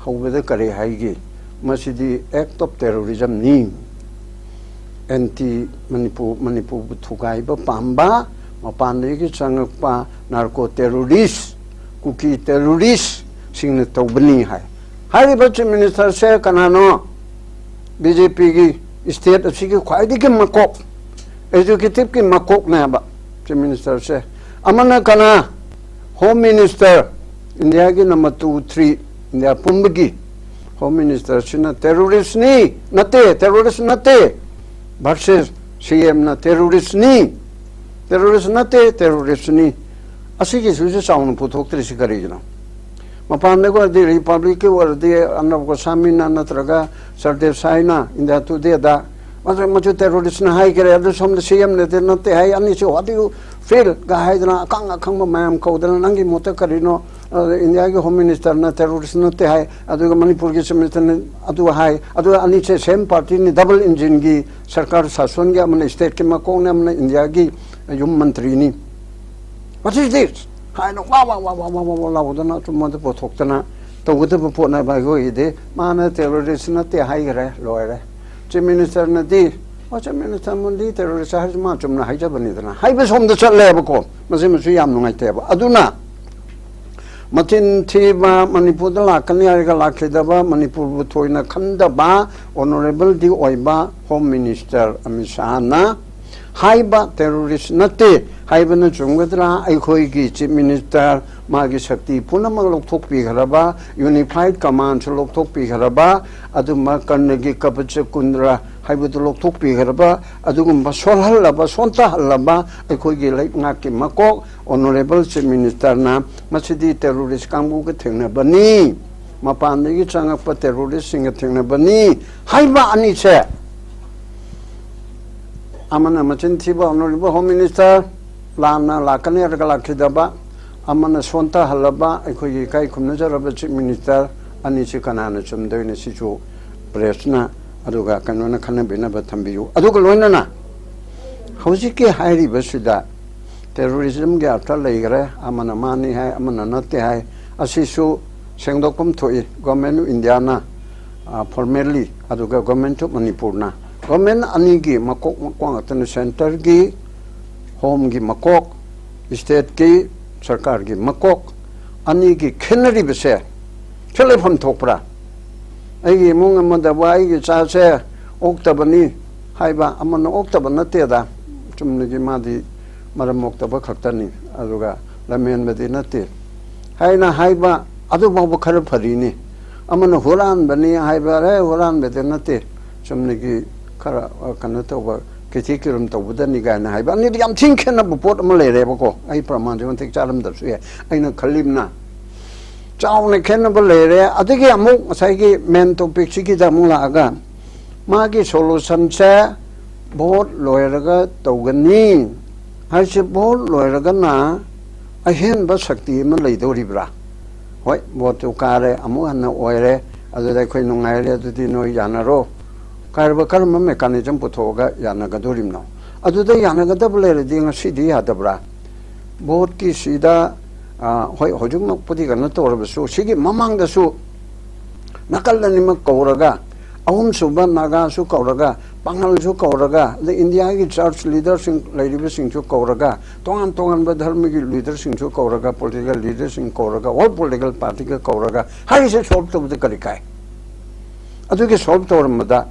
ꯍꯧꯕꯗ ꯀꯔꯤ ꯍꯥꯏꯒꯦ? ꯃꯁꯤꯗꯤ act of terrorism ꯅꯤ꯫ ꯑꯦꯟꯇꯤ ꯃꯅꯤꯄꯨꯔ, ꯃꯅꯤꯄꯨꯔꯕꯨ ꯊꯨꯒꯥꯏꯕ ꯄꯥꯝꯕ, ꯃꯄꯥꯟꯗꯒꯤ ꯆꯪꯉꯛꯄ ꯅꯥꯔꯀꯣ ꯇꯦꯔꯣꯔꯤꯁ, ꯀꯨꯀꯤ ꯇꯦꯔꯣꯔꯤꯁꯁꯤꯡꯅ ꯇꯧꯕꯅꯤ ꯍꯥꯏ꯫ ꯍꯥꯏꯔꯤꯕ ꯆꯤꯐ ꯃꯤꯅꯤꯁꯇꯔꯁꯦ ꯀꯅꯥꯅꯣ? ꯕꯤ ꯖꯦ ꯄꯤꯒꯤ ꯁ꯭ꯇꯦꯠ ꯑꯁꯤꯒꯤ ꯈ꯭ꯋꯥꯏꯗꯒꯤ ꯃꯀꯣꯛ, ꯑꯦꯛꯖꯤꯀ꯭ꯌꯨꯇꯤꯚꯀꯤ ꯃꯀꯣꯛꯅꯦꯕ ꯆꯤꯐ ꯃꯤꯅꯤꯁꯇꯔꯁꯦ꯫ ꯑꯃꯅ ꯀꯅꯥ? ꯍꯣꯝ ꯃꯤꯅꯤꯁꯇꯔ, ꯏꯟꯗꯤꯌꯥꯒꯤ ꯅꯝꯕꯔ ꯇꯨ, ꯊ꯭ꯔꯤ, ꯏꯟꯗꯤꯌꯥ ꯄꯨꯝꯕꯒꯤ ꯍꯣꯝ ꯃꯤꯅꯤꯁꯇꯔꯁꯤꯅ ꯇꯦꯔꯣꯔꯤꯁꯅꯤ, ꯅꯠꯇꯦ, ꯇꯦꯔꯣꯔꯤꯁ ꯅꯠꯇꯦ, ꯚꯔꯁꯦꯁ ꯁꯤ ꯑꯦꯝꯅ ꯇꯦꯔꯣꯔꯤꯁꯅꯤ, ꯇꯦꯔꯣꯔꯤꯁ ꯅꯠꯇꯦ, ꯇꯦꯔꯣꯔꯤꯁꯅꯤ꯫ ꯑꯁꯤꯒꯤꯁꯨ ꯆꯥꯎꯅ ꯄꯨꯊꯣꯛꯇ꯭ꯔꯤꯁꯤ ꯀꯔꯤꯒꯤꯅꯣ? ꯃꯄꯥꯟꯗ ꯑꯣꯏꯔꯗꯤ, ꯔꯤꯄꯕ꯭ꯂꯤꯛꯀꯤ ꯑꯣꯏꯔꯗꯤ ꯑꯔꯅꯕ ꯒꯣꯁꯥꯃꯤꯅ ꯅꯠꯇ꯭ꯔꯒ ꯁꯔꯗꯦꯁ ꯍꯥꯏꯅ ꯏꯟꯗꯤꯌꯥ ꯇꯨꯗꯦꯗ ꯃꯗꯨ ꯃꯗꯨ ꯇꯦꯔꯣꯔꯤꯁꯅ ꯍꯥꯏꯈ꯭ꯔꯦ, ꯑꯗꯨ ꯁꯣꯝꯗ ꯁꯤ ꯑꯦꯝꯅꯗꯤ ꯅꯠꯇꯦ ꯍꯥꯏ, ꯑꯅꯤꯁꯤ what do you feel ꯒ ꯍꯥꯏꯗꯅ ꯑꯀꯪ ꯑꯈꯪꯕ ꯃꯌꯥꯝ ꯀꯧꯗꯅ, ꯅꯪꯒꯤ ꯃꯣꯠꯇ ꯀꯔꯤꯅꯣ? ꯑ, ꯏꯟꯗꯤꯌꯥꯒꯤ ꯍꯣꯝ ꯃꯤꯅꯤꯁꯇꯔꯅ ꯇꯦꯔꯣꯔꯤꯁ ꯅꯠꯇꯦ ꯍꯥꯏ, ꯑꯗꯨꯒ ꯃꯅꯤꯄꯨꯔꯒꯤ ꯆꯤꯐ ꯃꯤꯅꯤꯁꯇꯔꯅ ꯑꯗꯨ ꯍꯥꯏ, ꯑꯗꯨꯒ ꯑꯅꯤꯁꯦ ꯁꯦꯝ ꯄꯥꯔꯇꯤꯅꯤ, ꯗꯕꯜ ꯏꯟꯖꯤꯟꯒꯤ ꯁꯔꯀꯥꯔ ꯁꯥꯁꯣꯟꯒꯤ, ꯑꯃꯅ ꯁ꯭ꯇꯦꯠꯀꯤ ꯃꯀꯣꯛꯅꯤ, ꯑꯃꯅ ꯏꯟꯗꯤꯌꯥꯒꯤ ꯌꯨꯝ ꯃꯟꯇ꯭ꯔꯤꯅꯤ꯫ What is this? ꯍꯥꯏꯅ ꯋꯥ ꯋꯥ ꯋꯥ ꯋꯥ ꯋꯥ ꯋꯥ ꯋꯥ ꯂꯥꯎꯗꯅ ꯑꯆꯨꯝꯕꯗ ꯄꯨꯊꯣꯛꯇꯅ ꯇꯧꯒꯗꯕ ꯄꯣꯠꯅꯦꯕ꯫ ꯑꯩꯈꯣꯏꯒꯤꯗꯤ ꯃꯥꯅ ꯇꯦꯔꯣꯔꯤꯁ ꯅꯠꯇꯦ ꯍꯥꯏꯈ꯭ꯔꯦ, ꯂꯣꯏꯔꯦ꯫ ꯆꯤꯐ ꯃꯤꯅꯤꯁꯇꯔꯅꯗꯤ, ꯑꯣ, ꯆꯤꯐ ꯃꯤꯅꯤꯁꯇꯔ ꯃꯣꯗꯤ ꯇꯦꯔꯣꯔꯤꯁ ꯍꯥꯏꯔꯁꯨ ꯃꯥ ꯆꯨꯝꯅ ꯍꯥꯏꯖꯕꯅꯤꯗꯅ ꯍꯥꯏꯕ ꯁꯣꯝꯗ ꯆꯠꯂꯦꯕꯀꯣ꯫ ꯃꯁꯤ ꯃꯁꯨ ꯌꯥꯝ ꯅꯨꯡꯉꯥꯏꯇꯦꯕ꯫ ꯑꯗꯨꯅ ꯃꯆꯤꯟ ꯊꯤꯕ, ꯃꯅꯤꯄꯨꯔꯗ ꯂꯥꯛꯀꯅꯤ ꯍꯥꯏꯔꯒ ꯂꯥꯛꯈꯤꯗꯕ, ꯃꯅꯤꯄꯨꯔꯕꯨ ꯊꯣꯏꯅ ꯈꯟꯗꯕ ꯑꯣꯅꯔꯦꯕꯜꯗꯤ ꯑꯣꯏꯕ ꯍꯣꯝ ꯃꯤꯅꯤꯁꯇꯔ ꯑꯃꯤꯠ ꯁꯥꯍꯅ ꯍꯥꯏꯕ ꯇꯦꯔꯣꯔꯤꯁ ꯅꯠꯇꯦ ꯍꯥꯏꯕꯅ ꯆꯨꯝꯒꯗ꯭ꯔꯥ? ꯑꯩꯈꯣꯏꯒꯤ ꯆꯤꯐ ꯃꯤꯅꯤꯁꯇꯔ ꯃꯥꯒꯤ ꯁꯛꯇꯤ ꯄꯨꯝꯅꯃꯛ ꯂꯧꯊꯣꯛꯄꯤꯈ꯭ꯔꯕ, ꯌꯨꯅꯤꯐꯥꯏꯠ ꯀꯃꯥꯟꯁꯨ ꯂꯧꯊꯣꯛꯄꯤꯈ꯭ꯔꯕ, ꯑꯗꯨꯝꯕ ꯀꯔꯅꯒꯤ ꯀꯕꯆ ꯀꯨꯟꯗ꯭ꯔ ꯍꯥꯏꯕꯗꯨ ꯂꯧꯊꯣꯛꯄꯤꯈ꯭ꯔꯕ, ꯑꯗꯨꯒꯨꯝꯕ ꯁꯣꯜꯍꯜꯂꯕ, ꯁꯣꯟꯊꯍꯜꯂꯕ ꯑꯩꯈꯣꯏꯒꯤ ꯂꯩꯉꯥꯛꯀꯤ ꯃꯀꯣꯛ ꯑꯣꯅꯔꯦꯕꯜ ꯆꯤꯐ ꯃꯤꯅꯤꯁꯇꯔꯅ ꯃꯁꯤꯗꯤ ꯇꯦꯔꯣꯔꯤꯁ ꯀꯥꯡꯕꯨꯒ ꯊꯦꯡꯅꯕꯅꯤ, ꯃꯄꯥꯟꯗꯒꯤ ꯆꯪꯉꯛꯄ ꯇꯦꯔꯣꯔꯤꯁꯁꯤꯡꯒ ꯊꯦꯡꯅꯕꯅꯤ ꯍꯥꯏꯕ ꯑꯅꯤꯁꯦ, ꯑꯃꯅ ꯃꯆꯤꯟ ꯊꯤꯕ ꯑꯣꯅꯔꯦꯕꯜ ꯍꯣꯝ ꯃꯤꯅꯤꯁꯇꯔ, ꯂꯥꯟꯅ ꯂꯥꯛꯀꯅꯤ ꯍꯥꯏꯔꯒ ꯂꯥꯛꯈꯤꯗꯕ, ꯑꯃꯅ ꯁꯣꯟꯊꯍꯜꯂꯕ ꯑꯩꯈꯣꯏꯒꯤ ꯏꯀꯥꯏ ꯈꯨꯝꯅꯖꯔꯕ Chief Minister ꯑꯅꯤꯁꯤ ꯀꯅꯥꯅ ꯆꯨꯝꯗꯣꯏꯅꯣ? ꯁꯤꯁꯨ pressꯅ ꯑꯗꯨꯒ ꯀꯩꯅꯣꯅ ꯈꯟꯅꯕꯤꯅꯕ ꯊꯝꯕꯤꯌꯨ꯫ ꯑꯗꯨꯒ ꯂꯣꯏꯅꯅ ꯍꯧꯖꯤꯛꯀꯤ ꯍꯥꯏꯔꯤꯕꯁꯤꯗ terrorismꯒꯤ ꯑꯔꯊ ꯂꯩꯈ꯭ꯔꯦ, ꯑꯃꯅ ꯃꯥꯅꯤ ꯍꯥꯏ, ꯑꯃꯅ ꯅꯠꯇꯦ ꯍꯥꯏ꯫ ꯑꯁꯤꯁꯨ ꯁꯦꯡꯗꯣꯛꯐꯝ ꯊꯣꯛꯏ꯫ Government of Indiaꯅ formally, ꯑꯗꯨꯒ Government of Manipurꯅ, government ꯑꯅꯤꯒꯤ ꯃꯀꯣꯛ ꯃꯀꯣꯛ ꯉꯥꯛꯇꯅꯤ꯫ Centreꯒꯤ, homeꯒꯤ ꯃꯀꯣꯛ, stateꯀꯤ, ꯁꯔꯀꯥꯔꯒꯤ ꯃꯀꯣꯛ ꯑꯅꯤꯒꯤ ꯈꯦꯠꯅꯔꯤꯕꯁꯦ ꯁꯤ ꯂꯩꯐꯝ ꯊꯣꯛꯄ꯭ꯔꯥ? ꯑꯩꯒꯤ ꯏꯃꯨꯡ ꯑꯃꯗꯕꯨ ꯑꯩꯒꯤ ꯏꯆꯥꯁꯦ ꯑꯣꯛꯇꯕꯅꯤ ꯍꯥꯏꯕ, ꯑꯃꯅ ꯑꯣꯛꯇꯕ ꯅꯠꯇꯦꯗ, ꯆꯨꯝꯅꯒꯤ ꯃꯥꯗꯤ ꯃꯔꯝ ꯃꯣꯛꯇꯕ ꯈꯛꯇꯅꯤ, ꯑꯗꯨꯒ ꯂꯝꯍꯦꯟꯕꯗꯤ ꯅꯠꯇꯦ ꯍꯥꯏꯅ ꯍꯥꯏꯕ, ꯑꯗꯨ ꯐꯥꯎꯕ ꯈꯔ ꯐꯔꯤꯅꯤ꯫ ꯑꯃꯅ ꯍꯨꯔꯥꯟꯕꯅꯤ ꯍꯥꯏꯕ, "ꯑꯦ, ꯍꯨꯔꯥꯟꯕꯗꯤ ꯅꯠꯇꯦ, ꯆꯨꯝꯅꯒꯤ ꯈꯔ, ꯑ, ꯀꯩꯅꯣ ꯇꯧꯕ, ꯀꯩꯊꯤ ꯀꯩꯔꯨꯝ ꯇꯧꯕꯗꯅꯤ" ꯀꯥꯏꯅ ꯍꯥꯏꯕ, ꯑꯅꯤꯗꯨ ꯌꯥꯝ ꯊꯤꯅ ꯈꯦꯠꯅꯕ ꯄꯣꯠ ꯑꯃ ꯂꯩꯔꯦꯕꯀꯣ꯫ ꯑꯩ ꯄ꯭ꯔꯃꯥꯟꯁꯦ ꯃꯇꯤꯛ ꯆꯥꯔꯝꯗꯕꯁꯨ ꯌꯥꯏ, ꯑꯩꯅ ꯈꯜꯂꯤꯕꯅ ꯆꯥꯎꯅ ꯈꯦꯠꯅꯕ ꯂꯩꯔꯦ꯫ ꯑꯗꯒꯤ ꯑꯃꯨꯛ ꯉꯁꯥꯏꯒꯤ main topicꯁꯤꯒꯤꯗ ꯑꯃꯨꯛ ꯂꯥꯛꯑꯒ, ꯃꯥꯒꯤ solutionꯁꯦ vote ꯂꯣꯏꯔꯒ ꯇꯧꯒꯅꯤ ꯍꯥꯏꯁꯦ, vote ꯂꯣꯏꯔꯒꯅ ꯑꯍꯦꯟꯕ ꯁꯛꯇꯤ ꯑꯃ ꯂꯩꯗꯧꯔꯤꯕ꯭ꯔꯥ? ꯍꯣꯏ, voteꯇꯨ ꯀꯥꯔꯦ, ꯑꯃꯨꯛ ꯍꯟꯅ ꯑꯣꯏꯔꯦ, ꯑꯗꯨꯗ ꯑꯩꯈꯣꯏ ꯅꯨꯡꯉꯥꯏꯔꯦ, ꯑꯗꯨꯗꯤ ꯅꯣꯏ ꯌꯥꯅꯔꯣ꯫ ꯀꯥꯏꯔꯕ ꯀꯔꯝꯕ mechanism ꯄꯨꯊꯣꯛꯑꯒ ꯌꯥꯅꯒꯗꯣꯔꯤꯕꯅꯣ? ꯑꯗꯨꯗ ꯌꯥꯅꯒꯗꯕ ꯂꯩꯔꯗꯤ ꯉꯁꯤꯗꯤ ꯌꯥꯗꯕ꯭ꯔꯥ? Voteꯀꯤ ꯁꯤꯗ, ꯑ, ꯍꯣꯏ, ꯍꯧꯖꯤꯛꯃꯛꯄꯨꯗꯤ ꯀꯩꯅꯣ ꯇꯧꯔꯕꯁꯨ, ꯁꯤꯒꯤ ꯃꯃꯥꯡꯗꯁꯨ ꯅꯥꯀꯜ ꯑꯅꯤꯃꯛ ꯀꯧꯔꯒ, ꯑꯍꯨꯝꯁꯨꯕ ꯅꯥꯒꯥꯁꯨ ꯀꯧꯔꯒ, ꯄꯥꯉꯜꯁꯨ ꯀꯧꯔꯒ, ꯑꯗꯩ ꯏꯟꯗꯤꯌꯥꯒꯤ church leaderꯁꯤꯡ ꯂꯩꯔꯤꯕꯁꯤꯡꯁꯨ ꯀꯧꯔꯒ, ꯇꯣꯉꯥꯟ ꯇꯣꯉꯥꯟꯕ ꯙꯔꯃꯒꯤ leaderꯁꯤꯡꯁꯨ ꯀꯧꯔꯒ, political leaderꯁꯤꯡ ꯀꯧꯔꯒ, all political partyꯒ ꯀꯧꯔꯒ ꯍꯥꯏꯔꯤꯁꯦ solve ꯇꯧꯕꯗ ꯀꯔꯤ ꯀꯥꯏ? ꯑꯗꯨꯒꯤ solve ꯇꯧꯔꯝꯕꯗ,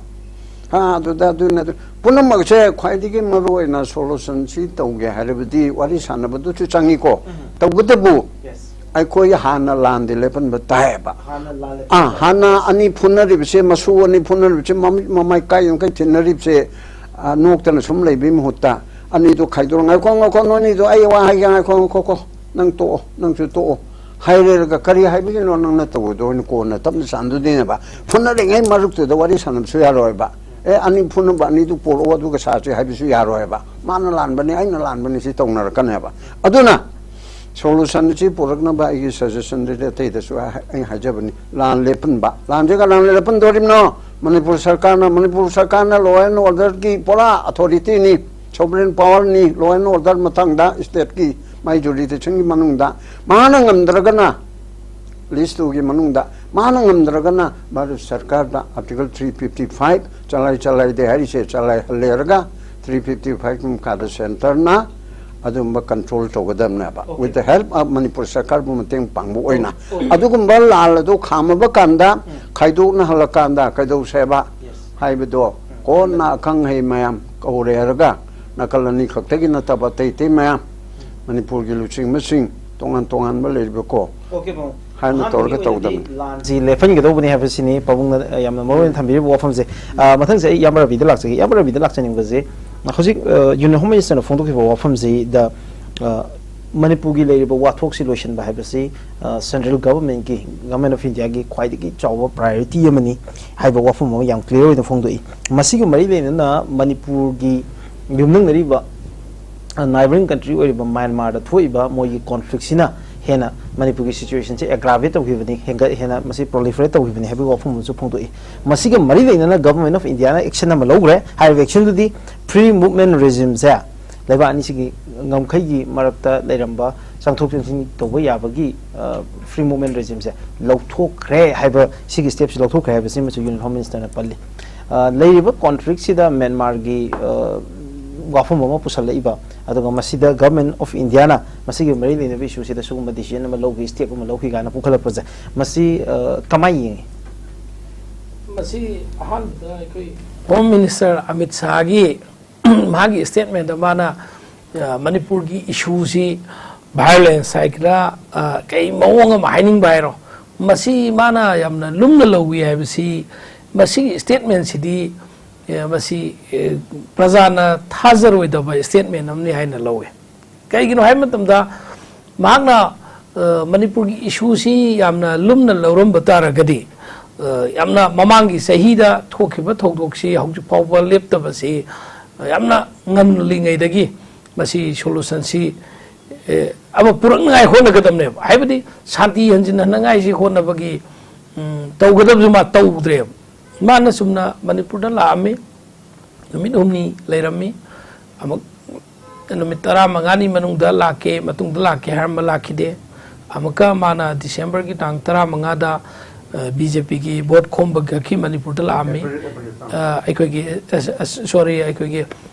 ꯑꯥ, ꯑꯗꯨꯗ ꯑꯗꯨꯅ ꯑꯗꯨ, ꯄꯨꯝꯅꯃꯛꯁꯦ ꯈ꯭ꯋꯥꯏꯗꯒꯤ ꯃꯔꯨ ꯑꯣꯏꯅ solutionꯁꯤ ꯇꯧꯒꯦ ꯍꯥꯏꯔꯕꯗꯤ ꯋꯥꯔꯤ ꯁꯥꯟꯅꯕꯗꯨꯁꯨ ꯆꯪꯉꯤꯀꯣ꯫ ꯎꯝ꯫ ꯇꯧꯕꯇꯕꯨ Yes. ꯑꯩꯈꯣꯏ ꯍꯥꯟꯅ ꯂꯥꯟꯗꯤ ꯂꯦꯞꯍꯟꯕ ꯇꯥꯏꯌꯦꯕ꯫ ꯍꯥꯟꯅ ꯂꯥꯜꯂꯦ꯫ ꯑꯥ, ꯍꯥꯟꯅ ꯑꯅꯤ ꯐꯨꯅꯔꯤꯕꯁꯦ, ꯃꯁꯨ ꯑꯅꯤ ꯐꯨꯅꯔꯤꯕꯁꯦ, ꯃꯃꯤꯠ ꯃꯃꯥꯏ ꯀꯥꯏ ꯌꯥꯡꯈꯩ ꯊꯤꯟꯅꯔꯤꯕꯁꯦ, ꯑꯥ, ꯅꯣꯛꯇꯅ ꯁꯨꯝ ꯂꯩꯕꯒꯤ ꯃꯍꯨꯠꯇ, ꯑꯅꯤꯗꯣ ꯈꯥꯏꯗꯣꯔ, "ꯉꯥꯏꯈꯣ, ꯉꯥꯏꯈꯣ, ꯅꯣꯏꯅꯤꯗꯣ ꯑꯩ ꯋꯥ ꯍꯥꯏꯒꯦ, ꯉꯥꯏꯈꯣ, ꯉꯥꯏꯈꯣ, ꯀꯣ, ꯅꯪ ꯇꯣꯛꯑꯣ, ꯅꯪꯁꯨ ꯇꯣꯛꯑꯣ" ꯍꯥꯏꯔꯦꯔꯒ, "ꯀꯔꯤ ꯍꯥꯏꯕꯒꯤꯅꯣ ꯅꯪꯅ ꯇꯧꯕꯗꯣ?" ꯑꯣꯏꯅ ꯀꯣꯟꯅ ꯇꯞꯅ ꯆꯥꯟꯗꯨꯗꯣꯏꯅꯦꯕ꯫ ꯐꯨꯅꯔꯤꯉꯩ ꯃꯔꯛꯇꯨꯗ ꯋꯥꯔꯤ ꯁꯥꯟꯅꯕꯁꯨ ꯌꯥꯔꯣꯏꯕ꯫ ꯑꯦ, ꯑꯅꯤ ꯐꯨꯅꯕ ꯑꯅꯤꯗꯨ ꯄꯨꯔꯛꯑꯣ, ꯑꯗꯨꯒ ꯁꯥꯁꯤ ꯍꯥꯏꯕꯁꯨ ꯌꯥꯔꯣꯏꯕ꯫ ꯃꯥꯅ ꯂꯥꯟꯕꯅꯤ, ꯑꯩꯅ ꯂꯥꯟꯕꯅꯤ, ꯁꯤ ꯇꯧꯅꯔꯛꯀꯅꯦꯕ꯫ ꯑꯗꯨꯅ solution ꯑꯁꯤ ꯄꯨꯔꯛꯅꯕ ꯑꯩꯒꯤ suggestion ꯗꯨꯗꯤ ꯑꯇꯩꯗꯁꯨ ꯑꯩ ꯍꯥꯏꯖꯕꯅꯤ, ꯂꯥꯟ ꯂꯦꯞꯍꯟꯕ꯫ ꯂꯥꯟꯁꯦ ꯀꯅꯥꯅ ꯂꯦꯞꯍꯟꯗꯣꯔꯤꯕꯅꯣ? ꯃꯅꯤꯄꯨꯔ ꯁꯔꯀꯥꯔꯅ꯫ ꯃꯅꯤꯄꯨꯔ ꯁꯔꯀꯥꯔꯅ law and order ꯒꯤ ꯄꯨꯔꯥ authority ꯅꯤ, sovereign power ꯅꯤ, law and order ꯃꯊꯪꯗ state ꯀꯤ ꯃꯥꯏ jurisdiction ꯒꯤ ꯃꯅꯨꯡꯗ꯫ ꯃꯥꯅ ꯉꯝꯗ꯭ꯔꯒꯅ list two ꯒꯤ ꯃꯅꯨꯡꯗ, ꯃꯥꯅ ꯉꯝꯗ꯭ꯔꯒꯅ Bharat ꯁꯔꯀꯥꯔꯗ Article three fifty five ꯆꯂꯥꯏ, ꯆꯂꯥꯏꯗꯦ ꯍꯥꯏꯔꯤꯁꯦ ꯆꯂꯥꯏꯍꯜꯂꯦꯔꯒ three fifty five ꯀꯤ ꯃꯈꯥꯗ centre ꯅ ꯑꯗꯨꯝꯕ control ꯇꯧꯒꯗꯕꯅꯦꯕ꯫ Okay. With the help of Manipur ꯁꯔꯀꯥꯔꯕꯨ ꯃꯇꯦꯡ ꯄꯥꯡꯕ ꯑꯣꯏꯅ꯫ Okay. ꯑꯗꯨꯒꯨꯝꯕ ꯂꯥꯜ ꯑꯗꯨ ꯈꯥꯝꯃꯕ ꯀꯥꯟꯗ, ꯎꯝ, ꯈꯥꯏꯗꯣꯛꯅꯍꯜꯂꯀꯥꯟꯗ ꯀꯩꯗꯧꯁꯦꯕ? Yes. ꯍꯥꯏꯕꯗꯣ ꯎꯝ, ꯀꯣꯟꯅ ꯑꯈꯪ ꯑꯍꯩ ꯃꯌꯥꯝ ꯀꯧꯔꯦꯔꯒ ꯅꯥꯀꯜ ꯑꯅꯤ ꯈꯛꯇꯒꯤ ꯅꯠꯇꯕ ꯑꯇꯩ ꯑꯇꯩ ꯃꯌꯥꯝ, ꯃꯅꯤꯄꯨꯔꯒꯤ ꯂꯨꯆꯤꯡꯕꯁꯤꯡ ꯇꯣꯉꯥꯟ ꯇꯣꯉꯥꯟꯕ ꯂꯩꯔꯤꯕꯀꯣ, okay, ꯄꯥꯕꯨꯡ, ꯍꯥꯏꯅ ꯑꯍꯥꯟꯕꯒꯤ ꯇꯧꯔꯒ ꯑꯣꯏꯅꯗꯤ ꯇꯧꯒꯗꯕꯅꯤ꯫ ꯂꯥꯟꯁꯤ ꯂꯦꯞꯍꯟꯒꯗꯧꯕꯅꯤ ꯍꯥꯏꯕꯁꯤꯅꯤ ꯄꯥꯕꯨꯡꯅ ꯌꯥꯝꯅ ꯃꯔꯨ ꯑꯣꯏꯅ ꯊꯝꯕꯤꯔꯤꯕ ꯋꯥꯐꯝꯁꯦ꯫ ꯑ, ꯃꯊꯪꯁꯦ ꯑꯩ ꯏꯌꯥꯝꯕ ꯔꯕꯤꯗ ꯂꯥꯛꯆꯒꯦ꯫ ꯏꯌꯥꯝꯕ ꯔꯕꯤꯗ ꯂꯥꯛꯆꯅꯤꯡꯕꯁꯦ, ꯍꯧꯖꯤꯛ, ꯑ, Union Home Minister ꯅ ꯐꯣꯡꯗꯣꯛꯈꯤꯕ ꯋꯥꯐꯝꯁꯤꯗ, ꯑ, ꯃꯅꯤꯄꯨꯔꯒꯤ ꯂꯩꯔꯤꯕ ꯋꯥꯊꯣꯛꯁꯤ ꯂꯣꯏꯁꯤꯟꯕ ꯍꯥꯏꯕꯁꯤ, ꯑ, central government ꯀꯤ, Government of India ꯒꯤ ꯈ꯭ꯋꯥꯏꯗꯒꯤ ꯆꯥꯎꯕ priority ꯑꯃꯅꯤ ꯍꯥꯏꯕ ꯋꯥꯐꯝ ꯑꯃ ꯌꯥꯝ clear ꯑꯣꯏꯅ ꯐꯣꯡꯗꯣꯛꯏ꯫ ꯃꯁꯤꯒ ꯃꯔꯤ ꯂꯩꯅꯅ ꯃꯅꯤꯄꯨꯔꯒꯤ ꯌꯨꯝꯊꯪꯅꯔꯤꯕ, ꯑ, neighbouring country ꯑꯣꯏꯔꯤꯕ ꯃ꯭ꯌꯥꯟꯃꯥꯔꯗ ꯊꯣꯛꯏꯕ ꯃꯣꯏꯒꯤ conflict ꯁꯤꯅ ꯍꯦꯟꯅ ꯃꯅꯤꯄꯨꯔꯒꯤ situation ꯁꯦ aggravate ꯇꯧꯈꯤꯕꯅꯤ, ꯍꯦꯟꯒꯠ-, ꯍꯦꯟꯅ ꯃꯁꯤ proliferate ꯇꯧꯈꯤꯕꯅꯤ ꯍꯥꯏꯕꯒꯤ ꯋꯥꯐꯝ ꯑꯃꯁꯨ ꯐꯣꯡꯗꯣꯛꯏ꯫ ꯃꯁꯤꯒ ꯃꯔꯤ ꯂꯩꯅꯅ Government of India ꯅ action ꯑꯃ ꯂꯧꯈ꯭ꯔꯦ꯫ ꯍꯥꯏꯔꯤꯕ action ꯗꯨꯗꯤ free movement regime ꯁꯦ, ꯂꯩꯕꯥꯛ ꯑꯅꯤꯁꯤꯒꯤ ꯉꯝꯈꯩꯒꯤ ꯃꯔꯛꯇ ꯂꯩꯔꯝꯕ ꯆꯪꯊꯣꯛ ꯆꯪꯁꯤꯟ ꯇꯧꯕ ꯌꯥꯕꯒꯤ, ꯑ, free movement regime ꯁꯦ ꯂꯧꯊꯣꯛꯈ꯭ꯔꯦ ꯍꯥꯏꯕ, ꯁꯤꯒꯤ step ꯁꯤ ꯂꯧꯊꯣꯛꯈ꯭ꯔꯦ ꯍꯥꯏꯕꯁꯤꯃꯁꯨ Union Home Minister ꯅ ꯄꯜꯂꯤ꯫ ꯑ, ꯂꯩꯔꯤꯕ conflict ꯁꯤꯗ ꯃ꯭ꯌꯥꯟꯃꯥꯔꯒꯤ, ꯑ, ꯋꯥꯐꯝ ꯑꯃ ꯄꯨꯁꯜꯂꯛꯏꯕ, ꯑꯗꯨꯒ ꯃꯁꯤꯗ Government of India ꯅ ꯃꯁꯤꯒꯤ ꯃꯔꯤ ꯂꯩꯅꯕ issue ꯁꯤꯗ ꯁꯤꯒꯨꯝꯕ decision ꯑꯃ ꯂꯧꯈꯤ, step ꯑꯃ ꯂꯧꯈꯤ ꯀꯥꯏꯅ ꯄꯨꯈꯠꯂꯛꯄꯁꯦ, ꯃꯁꯤ, ꯑ, ꯀꯃꯥꯏꯅ ꯌꯦꯡꯉꯤ? ꯃꯁꯤ ꯑꯍꯥꯟꯕꯗ ꯑꯩꯈꯣꯏ Home Minister ꯑꯃꯤꯠ ꯁꯥꯍꯒꯤ ꯃꯥꯒꯤ statement ꯗ ꯃꯥꯅ, ꯑ, ꯃꯅꯤꯄꯨꯔꯒꯤ issue ꯁꯤ violence ꯍꯥꯏꯒꯦꯔꯥ, ꯑ, ꯀꯩ ꯃꯑꯣꯡ ꯑꯃ ꯍꯥꯏꯅꯤꯡꯕ ꯍꯥꯏꯔꯣ, ꯃꯁꯤ ꯃꯥꯅ ꯌꯥꯝꯅ ꯂꯨꯝꯅ ꯂꯧꯏ ꯍꯥꯏꯕꯁꯤ, ꯃꯁꯤꯒꯤ statement ꯁꯤꯗꯤ, ꯑ, ꯃꯁꯤ, ꯑ, ꯄ꯭ꯔꯖꯥꯅ ꯊꯥꯖꯔꯣꯏꯗꯕ statement ꯑꯃꯅꯤ ꯍꯥꯏꯅ ꯂꯧꯏ꯫ ꯀꯩꯒꯤꯅꯣ ꯍꯥꯏꯕ ꯃꯇꯝꯗ, ꯃꯍꯥꯛꯅ, ꯑ, ꯃꯅꯤꯄꯨꯔꯒꯤ issue ꯁꯤ ꯌꯥꯝꯅ ꯂꯨꯝꯅ ꯂꯧꯔꯝꯕ ꯇꯥꯔꯒꯗꯤ, ꯑ, ꯌꯥꯝꯅ ꯃꯃꯥꯡꯒꯤ ꯆꯍꯤꯗ ꯊꯣꯛꯈꯤꯕ ꯊꯧꯗꯣꯛꯁꯤ ꯍꯧꯖꯤꯛ ꯐꯥꯎꯕ ꯂꯦꯞꯇꯕꯁꯤ ꯌꯥꯝꯅ ꯉꯜꯂꯤꯉꯩꯗꯒꯤ ꯃꯁꯤ solution ꯁꯤ, ꯑꯦ, ꯑꯃ ꯄꯨꯔꯛꯅꯉꯥꯏ ꯍꯣꯠꯅꯒꯗꯕꯅꯦꯕ꯫ ꯍꯥꯏꯕꯗꯤ ꯁꯥꯟꯇꯤ ꯍꯟꯖꯤꯟꯍꯟꯅꯉꯥꯏꯁꯤ ꯍꯣꯠꯅꯕꯒꯤ, ꯎꯝ, ꯇꯧꯒꯗꯕꯁꯨ ꯃꯥ ꯇꯧꯗ꯭ꯔꯦꯕ꯫ ꯃꯥꯅ ꯆꯨꯝꯅ ꯃꯅꯤꯄꯨꯔꯗ ꯂꯥꯛꯑꯝꯃꯤ, ꯅꯨꯃꯤꯠ ꯍꯨꯝꯅꯤ ꯂꯩꯔꯝꯃꯤ꯫ ꯑꯃꯨꯛ ꯅꯨꯃꯤꯠ ꯇꯔꯥꯃꯉꯥꯅꯤ ꯃꯅꯨꯡꯗ ꯂꯥꯛꯀꯦ, ꯃꯇꯨꯡꯗ ꯂꯥꯛꯀꯦ ꯍꯥꯏꯔꯝꯕ ꯂꯥꯛꯈꯤꯗꯦ꯫ ꯑꯃꯨꯛꯀ ꯃꯥꯅ December ꯒꯤ ꯇꯥꯡ ꯇꯔꯥꯃꯉꯥꯗ, ꯑ, B J P ꯒꯤ vote ꯈꯣꯝꯕꯒꯤ ꯃꯅꯤꯄꯨꯔꯗ ꯂꯥꯛꯑꯝꯃꯤ꯫ April, April ꯇꯥꯡ꯫ ꯑ, ꯑꯩꯈꯣꯏꯒꯤ, ꯑ, ꯑ, sorry, ꯑꯩꯈꯣꯏꯒꯤ,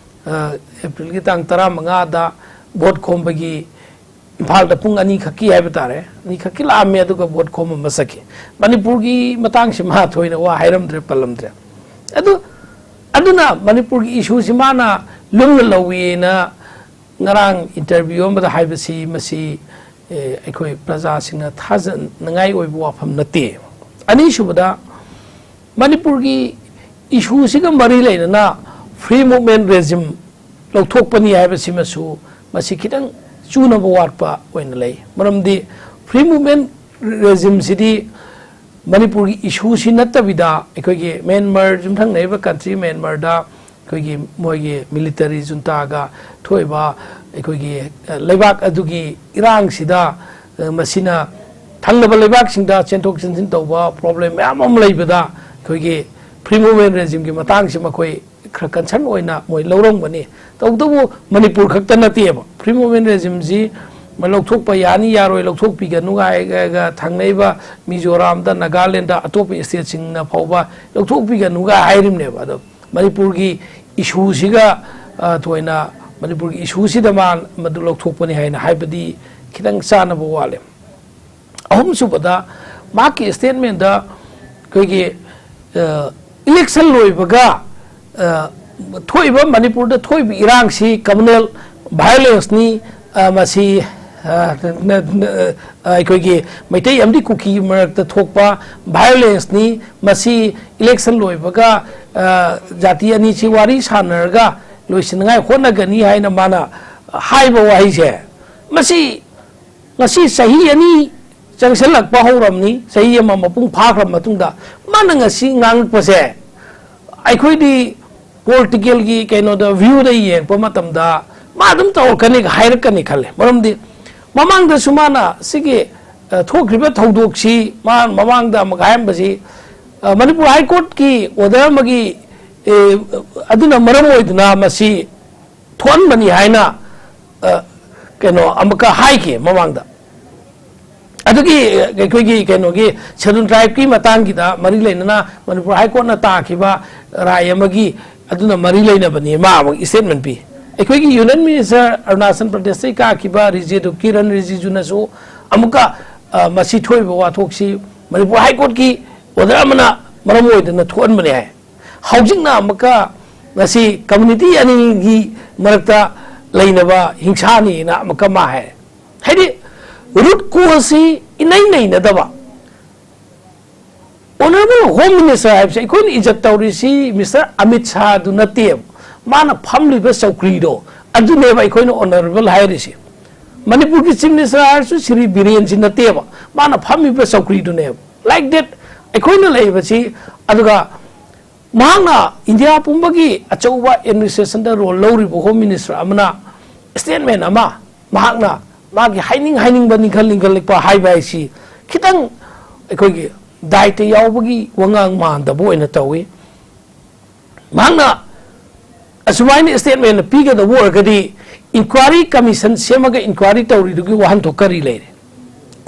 ꯑ, April ꯒꯤ ꯇꯥꯡ ꯇꯔꯥꯃꯉꯥꯗ vote ꯈꯣꯝꯕꯒꯤ ꯏꯝꯐꯥꯜꯗ ꯄꯨꯡ ꯑꯅꯤꯈꯛꯀꯤ ꯍꯥꯏꯕ ꯇꯥꯔꯦ, ꯑꯅꯤꯈꯛꯀꯤ ꯂꯥꯛꯑꯝꯃꯦ, ꯑꯗꯨꯒ vote ꯈꯣꯝꯕ ꯑꯃ ꯆꯠꯈꯤ꯫ ꯃꯅꯤꯄꯨꯔꯒꯤ ꯃꯇꯥꯡꯁꯤ ꯃꯥ ꯊꯣꯏꯅ ꯋꯥ ꯍꯥꯏꯔꯝꯗ꯭ꯔꯦ, ꯄꯜꯂꯝꯗ꯭ꯔꯦ꯫ ꯑꯗꯨ, ꯑꯗꯨꯅ ꯃꯅꯤꯄꯨꯔꯒꯤ issue ꯁꯤ ꯃꯥꯅ ꯂꯨꯝꯅ ꯂꯧꯋꯤꯅ ꯉꯔꯥꯡ interview ꯑꯃꯗ ꯍꯥꯏꯕꯁꯤ, ꯃꯁꯤ, ꯑꯦ, ꯑꯩꯈꯣꯏ ꯄ꯭ꯔꯖꯥꯁꯤꯡꯅ ꯊꯥꯖꯅꯉꯥꯏ ꯑꯣꯏꯕ ꯋꯥꯐꯝ ꯅꯠꯇꯦ꯫ ꯑꯅꯤꯁꯨꯕꯗ, ꯃꯅꯤꯄꯨꯔꯒꯤ issue ꯁꯤꯒ ꯃꯔꯤ ꯂꯩꯅꯅ free movement regime ꯂꯧꯊꯣꯛꯄꯅꯤ ꯍꯥꯏꯕꯁꯤꯃꯁꯨ ꯃꯁꯤ ꯈꯤꯇꯪ ꯆꯨꯅꯕ ꯋꯥꯠꯄ ꯑꯣꯏꯅ ꯂꯩ꯫ ꯃꯔꯝꯗꯤ free movement regime ꯁꯤꯗꯤ ꯃꯅꯤꯄꯨꯔꯒꯤ issue ꯁꯤ ꯅꯠꯇꯕꯤꯗ, ꯑꯩꯈꯣꯏꯒꯤ ꯃ꯭ꯌꯥꯟꯃꯥꯔ, ꯌꯨꯝꯊꯪꯅꯔꯤꯕ country ꯃ꯭ꯌꯥꯟꯃꯥꯔꯗ ꯑꯩꯈꯣꯏꯒꯤ ꯃꯣꯏꯒꯤ military junta ꯒ ꯊꯣꯛꯏꯕ ꯑꯩꯈꯣꯏꯒꯤ, ꯑ, ꯂꯩꯕꯥꯛ ꯑꯗꯨꯒꯤ ꯏꯔꯥꯡꯁꯤꯗ, ꯑ, ꯃꯁꯤꯅ ꯊꯪꯅꯕ ꯂꯩꯕꯥꯛꯁꯤꯡꯗ ꯆꯦꯟꯊꯣꯛ ꯆꯦꯟꯁꯤꯟ ꯇꯧꯕ problem ꯃꯌꯥꯝ ꯑꯃ ꯂꯩꯕꯗ, ꯑꯩꯈꯣꯏꯒꯤ free movement regime ꯒꯤ ꯃꯇꯥꯡꯁꯤ ꯃꯈꯣꯏ ꯈꯔ concern ꯑꯣꯏꯅ ꯃꯣꯏ ꯂꯧꯔꯝꯒꯅꯤ꯫ ꯇꯧꯕꯇꯕꯨ ꯃꯅꯤꯄꯨꯔ ꯈꯛꯇ ꯅꯠꯇꯦꯕ꯫ Free movement regime ꯁꯤ ꯂꯧꯊꯣꯛꯄ ꯌꯥꯅꯤ ꯌꯥꯔꯣꯏ, ꯂꯧꯊꯣꯛꯄꯤꯒꯅꯨ ꯍꯥꯏꯔꯒ ꯊꯪꯅꯩꯕ ꯃꯤꯖꯣꯔꯥꯝꯗ, ꯅꯥꯒꯥꯂꯦꯟꯗ, ꯑꯇꯣꯞꯄ state ꯁꯤꯡꯅ ꯐꯥꯎꯕ ꯂꯧꯊꯣꯛꯄꯤꯒꯅꯨꯒ ꯍꯥꯏꯔꯤꯕꯅꯦꯕ꯫ ꯑꯗꯣ ꯃꯅꯤꯄꯨꯔꯒꯤ issue ꯁꯤꯒ, ꯑ, ꯊꯣꯏꯅ ꯃꯅꯤꯄꯨꯔꯒꯤ issue ꯁꯤꯗ ꯃꯥ ꯃꯗꯨ ꯂꯧꯊꯣꯛꯄꯅꯤ ꯍꯥꯏꯅ ꯍꯥꯏꯕꯗꯤ ꯈꯤꯇꯪ ꯆꯥꯅꯕ ꯋꯥꯠꯂꯦ꯫ ꯑꯍꯨꯝꯁꯨꯕꯗ, ꯃꯍꯥꯛꯀꯤ statement ꯇ ꯑꯩꯈꯣꯏꯒꯤ, ꯑ, election ꯂꯣꯏꯕꯒ, ꯑ, ꯊꯣꯛꯏꯕ, ꯃꯅꯤꯄꯨꯔꯗ ꯊꯣꯛꯏꯕ ꯏꯔꯥꯡꯁꯤ communal violence ꯅꯤ, ꯑ, ꯃꯁꯤ, ꯑ, ꯅ-, ꯅ-, ꯑ, ꯑꯩꯈꯣꯏꯒꯤ ꯃꯩꯇꯩ ꯑꯃꯗꯤ ꯀꯨꯀꯤ ꯃꯔꯛꯇ ꯊꯣꯛꯄ violence ꯅꯤ, ꯃꯁꯤ election ꯂꯣꯏꯕꯒ, ꯑ, ꯖꯥꯇꯤ ꯑꯅꯤꯁꯤ ꯋꯥꯔꯤ ꯁꯥꯟꯅꯔꯒ ꯂꯣꯏꯁꯤꯟꯅꯉꯥꯏ ꯍꯣꯠꯅꯒꯅꯤ ꯍꯥꯏꯅ ꯃꯥꯅ ꯍꯥꯏꯕ ꯋꯥꯍꯩꯁꯦ, ꯃꯁꯤ ꯉꯁꯤ ꯆꯍꯤ ꯑꯅꯤ ꯆꯪꯁꯤꯜꯂꯛꯄ ꯍꯧꯔꯝꯅꯤ꯫ ꯆꯍꯤ ꯑꯃ ꯃꯄꯨꯡ ꯐꯥꯈ꯭ꯔ ꯃꯇꯨꯡꯗ ꯃꯥꯅ ꯉꯁꯤ ꯉꯥꯡꯉꯛꯄꯁꯦ, ꯑꯩꯈꯣꯏꯗꯤ ꯄꯣꯂꯤꯇꯤꯀꯦꯜꯒꯤ ꯀꯩꯅꯣꯗ, ꯚ꯭ꯌꯨꯗ ꯌꯦꯡꯉꯛꯄ ꯃꯇꯝꯗ ꯃꯥ ꯑꯗꯨꯝ ꯇꯧꯔꯛꯀꯅꯤ, ꯍꯥꯏꯔꯛꯀꯅꯤ ꯈꯜꯂꯦ꯫ ꯃꯔꯝꯗꯤ ꯃꯃꯥꯡꯗꯁꯨ ꯃꯥꯅ ꯁꯤꯒꯤ, ꯑ, ꯊꯣꯛꯈ꯭ꯔꯤꯕ ꯊꯧꯗꯣꯛꯁꯤ, ꯃꯥ ꯃꯃꯥꯡꯗ ꯑꯃꯨꯛ ꯍꯥꯏꯔꯝꯕꯁꯤ, ꯑ, ꯃꯅꯤꯄꯨꯔ ꯍꯥꯏ ꯀꯣꯔꯠꯀꯤ ꯑꯣꯔꯗꯔ ꯑꯃꯒꯤ, ꯑꯦ, ꯑꯗꯨꯅ ꯃꯔꯝ ꯑꯣꯏꯗꯨꯅ ꯃꯁꯤ ꯊꯣꯛꯍꯟꯕꯅꯤ ꯍꯥꯏꯅ, ꯑ, ꯀꯩꯅꯣ ꯑꯃꯨꯛꯀ ꯍꯥꯏꯈꯤ ꯃꯃꯥꯡꯗ꯫ ꯑꯗꯨꯒꯤ, ꯑ, ꯑꯩꯈꯣꯏꯒꯤ ꯀꯩꯅꯣꯒꯤ ꯁꯦꯗꯨꯜ ꯇ꯭ꯔꯥꯏꯕꯀꯤ ꯃꯇꯥꯡꯒꯤꯗ ꯃꯔꯤ ꯂꯩꯅꯅ ꯃꯅꯤꯄꯨꯔ ꯍꯥꯏ ꯀꯣꯔꯠꯅ ꯇꯥꯈꯤꯕ ꯔꯥꯏ ꯑꯃꯒꯤ ꯑꯗꯨꯅ ꯃꯔꯤ ꯂꯩꯅꯕꯅꯤ ꯃꯥ ꯑꯃꯨꯛ ꯏꯁꯇꯦꯠꯃꯦꯟ ꯄꯤ꯫ ꯑꯩꯈꯣꯏꯒꯤ ꯌꯨꯅꯤꯌꯟ ꯃꯤꯅꯤꯁꯇꯔ ꯑꯔꯨꯅꯥꯆꯜ ꯄ꯭ꯔꯗꯦꯁꯇꯒꯤ ꯀꯥꯈꯤꯕ ꯔꯤꯖꯦꯗꯨ ꯀꯤꯔꯟ ꯔꯤꯖꯤꯖꯨꯅꯁꯨ ꯑꯃꯨꯛꯀ, ꯑ, ꯃꯁꯤ ꯊꯣꯛꯏꯕ ꯋꯥꯊꯣꯛꯁꯤ ꯃꯅꯤꯄꯨꯔ ꯍꯥꯏ ꯀꯣꯔꯠꯀꯤ ꯑꯣꯔꯗꯔ ꯑꯃꯅ ꯃꯔꯝ ꯑꯣꯏꯗꯨꯅ ꯊꯣꯛꯍꯟꯕꯅꯤ ꯍꯥꯏ꯫ ꯍꯧꯖꯤꯛꯅ ꯑꯃꯨꯛꯀ ꯉꯁꯤ ꯀꯝꯃ꯭ꯌꯨꯅꯤꯇꯤ ꯑꯅꯤꯒꯤ ꯃꯔꯛꯇ ꯂꯩꯅꯕ ꯍꯤꯡꯁꯥꯅꯤꯅ ꯑꯃꯨꯛꯀ ꯃꯥ ꯍꯥꯏ꯫ ꯍꯥꯏꯗꯤ ꯔꯨꯠ ꯀꯣꯁꯁꯤ ꯏꯅꯩ ꯅꯩꯅꯗꯕ꯫ ꯑꯣꯅꯔꯦꯕꯜ ꯍꯣꯝ ꯃꯤꯅꯤꯁꯇꯔ ꯍꯥꯏꯕꯁꯦ ꯑꯩꯈꯣꯏꯅ ꯏꯖꯠ ꯇꯧꯔꯤꯁꯤ ꯃꯤꯁꯇꯔ ꯑꯃꯤꯠ ꯁꯥꯍꯗꯨ ꯅꯠꯇꯦꯕ, ꯃꯥꯅ ꯐꯝꯂꯤꯕ ꯆꯧꯀ꯭ꯔꯤꯗꯣ ꯑꯗꯨꯅꯦꯕ ꯑꯩꯈꯣꯏꯅ ꯑꯣꯅꯔꯦꯕꯜ ꯍꯥꯏꯔꯤꯁꯤ꯫ ꯃꯅꯤꯄꯨꯔꯒꯤ ꯆꯤꯐ ꯃꯤꯅꯤꯁꯇꯔ ꯍꯥꯏꯔꯁꯨ ꯁ꯭ꯔꯤ ꯕꯤꯔꯦꯟꯁꯤ ꯅꯠꯇꯦꯕ, ꯃꯥꯅ ꯐꯝꯃꯤꯕ ꯆꯧꯀ꯭ꯔꯤꯗꯨꯅꯦꯕ꯫ ꯂꯥꯏꯛ ꯗꯦꯠ ꯑꯩꯈꯣꯏꯅ ꯂꯩꯔꯤꯕꯁꯤ꯫ ꯑꯗꯨꯒ ꯃꯍꯥꯛꯅ ꯏꯟꯗꯤꯌꯥ ꯄꯨꯝꯕꯒꯤ ꯑꯆꯧꯕ ꯑꯦꯗꯃꯤꯅꯤꯁꯇ꯭ꯔꯦꯁꯟꯗ ꯔꯣꯜ ꯂꯧꯔꯤꯕ ꯍꯣꯝ ꯃꯤꯅꯤꯁꯇꯔ ꯑꯃꯅ ꯁ꯭ꯇꯦꯠꯃꯦꯟ ꯑꯃ, ꯃꯍꯥꯛꯅ ꯃꯥꯒꯤ ꯍꯥꯏꯅꯤꯡ ꯍꯥꯏꯅꯤꯡꯕ ꯅꯤꯡꯈꯜ ꯅꯤꯡꯈꯜꯂꯛꯄ ꯍꯥꯏꯕ ꯍꯥꯏꯁꯤ ꯈꯤꯇꯪ ꯑꯩꯈꯣꯏꯒꯤ ꯗꯥꯏꯇ ꯌꯥꯎꯕꯒꯤ ꯋꯥꯉꯥꯡ ꯃꯥꯟꯗꯕ ꯑꯣꯏꯅ ꯇꯧꯏ꯫ ꯃꯍꯥꯛꯅ ꯑꯁꯨꯃꯥꯏꯅ ꯁ꯭ꯇꯦꯠꯃꯦꯟ ꯄꯤꯒꯗꯧꯕ ꯑꯣꯏꯔꯒꯗꯤ ꯏꯟꯀ꯭ꯋꯥꯏꯔꯤ ꯀꯃꯤꯁꯟ ꯁꯦꯝꯃꯒ ꯏꯟꯀ꯭ꯋꯥꯏꯔꯤ ꯇꯧꯔꯤꯗꯨꯒꯤ ꯋꯥꯍꯟꯊꯣꯛ ꯀꯔꯤ ꯂꯩꯔꯦ?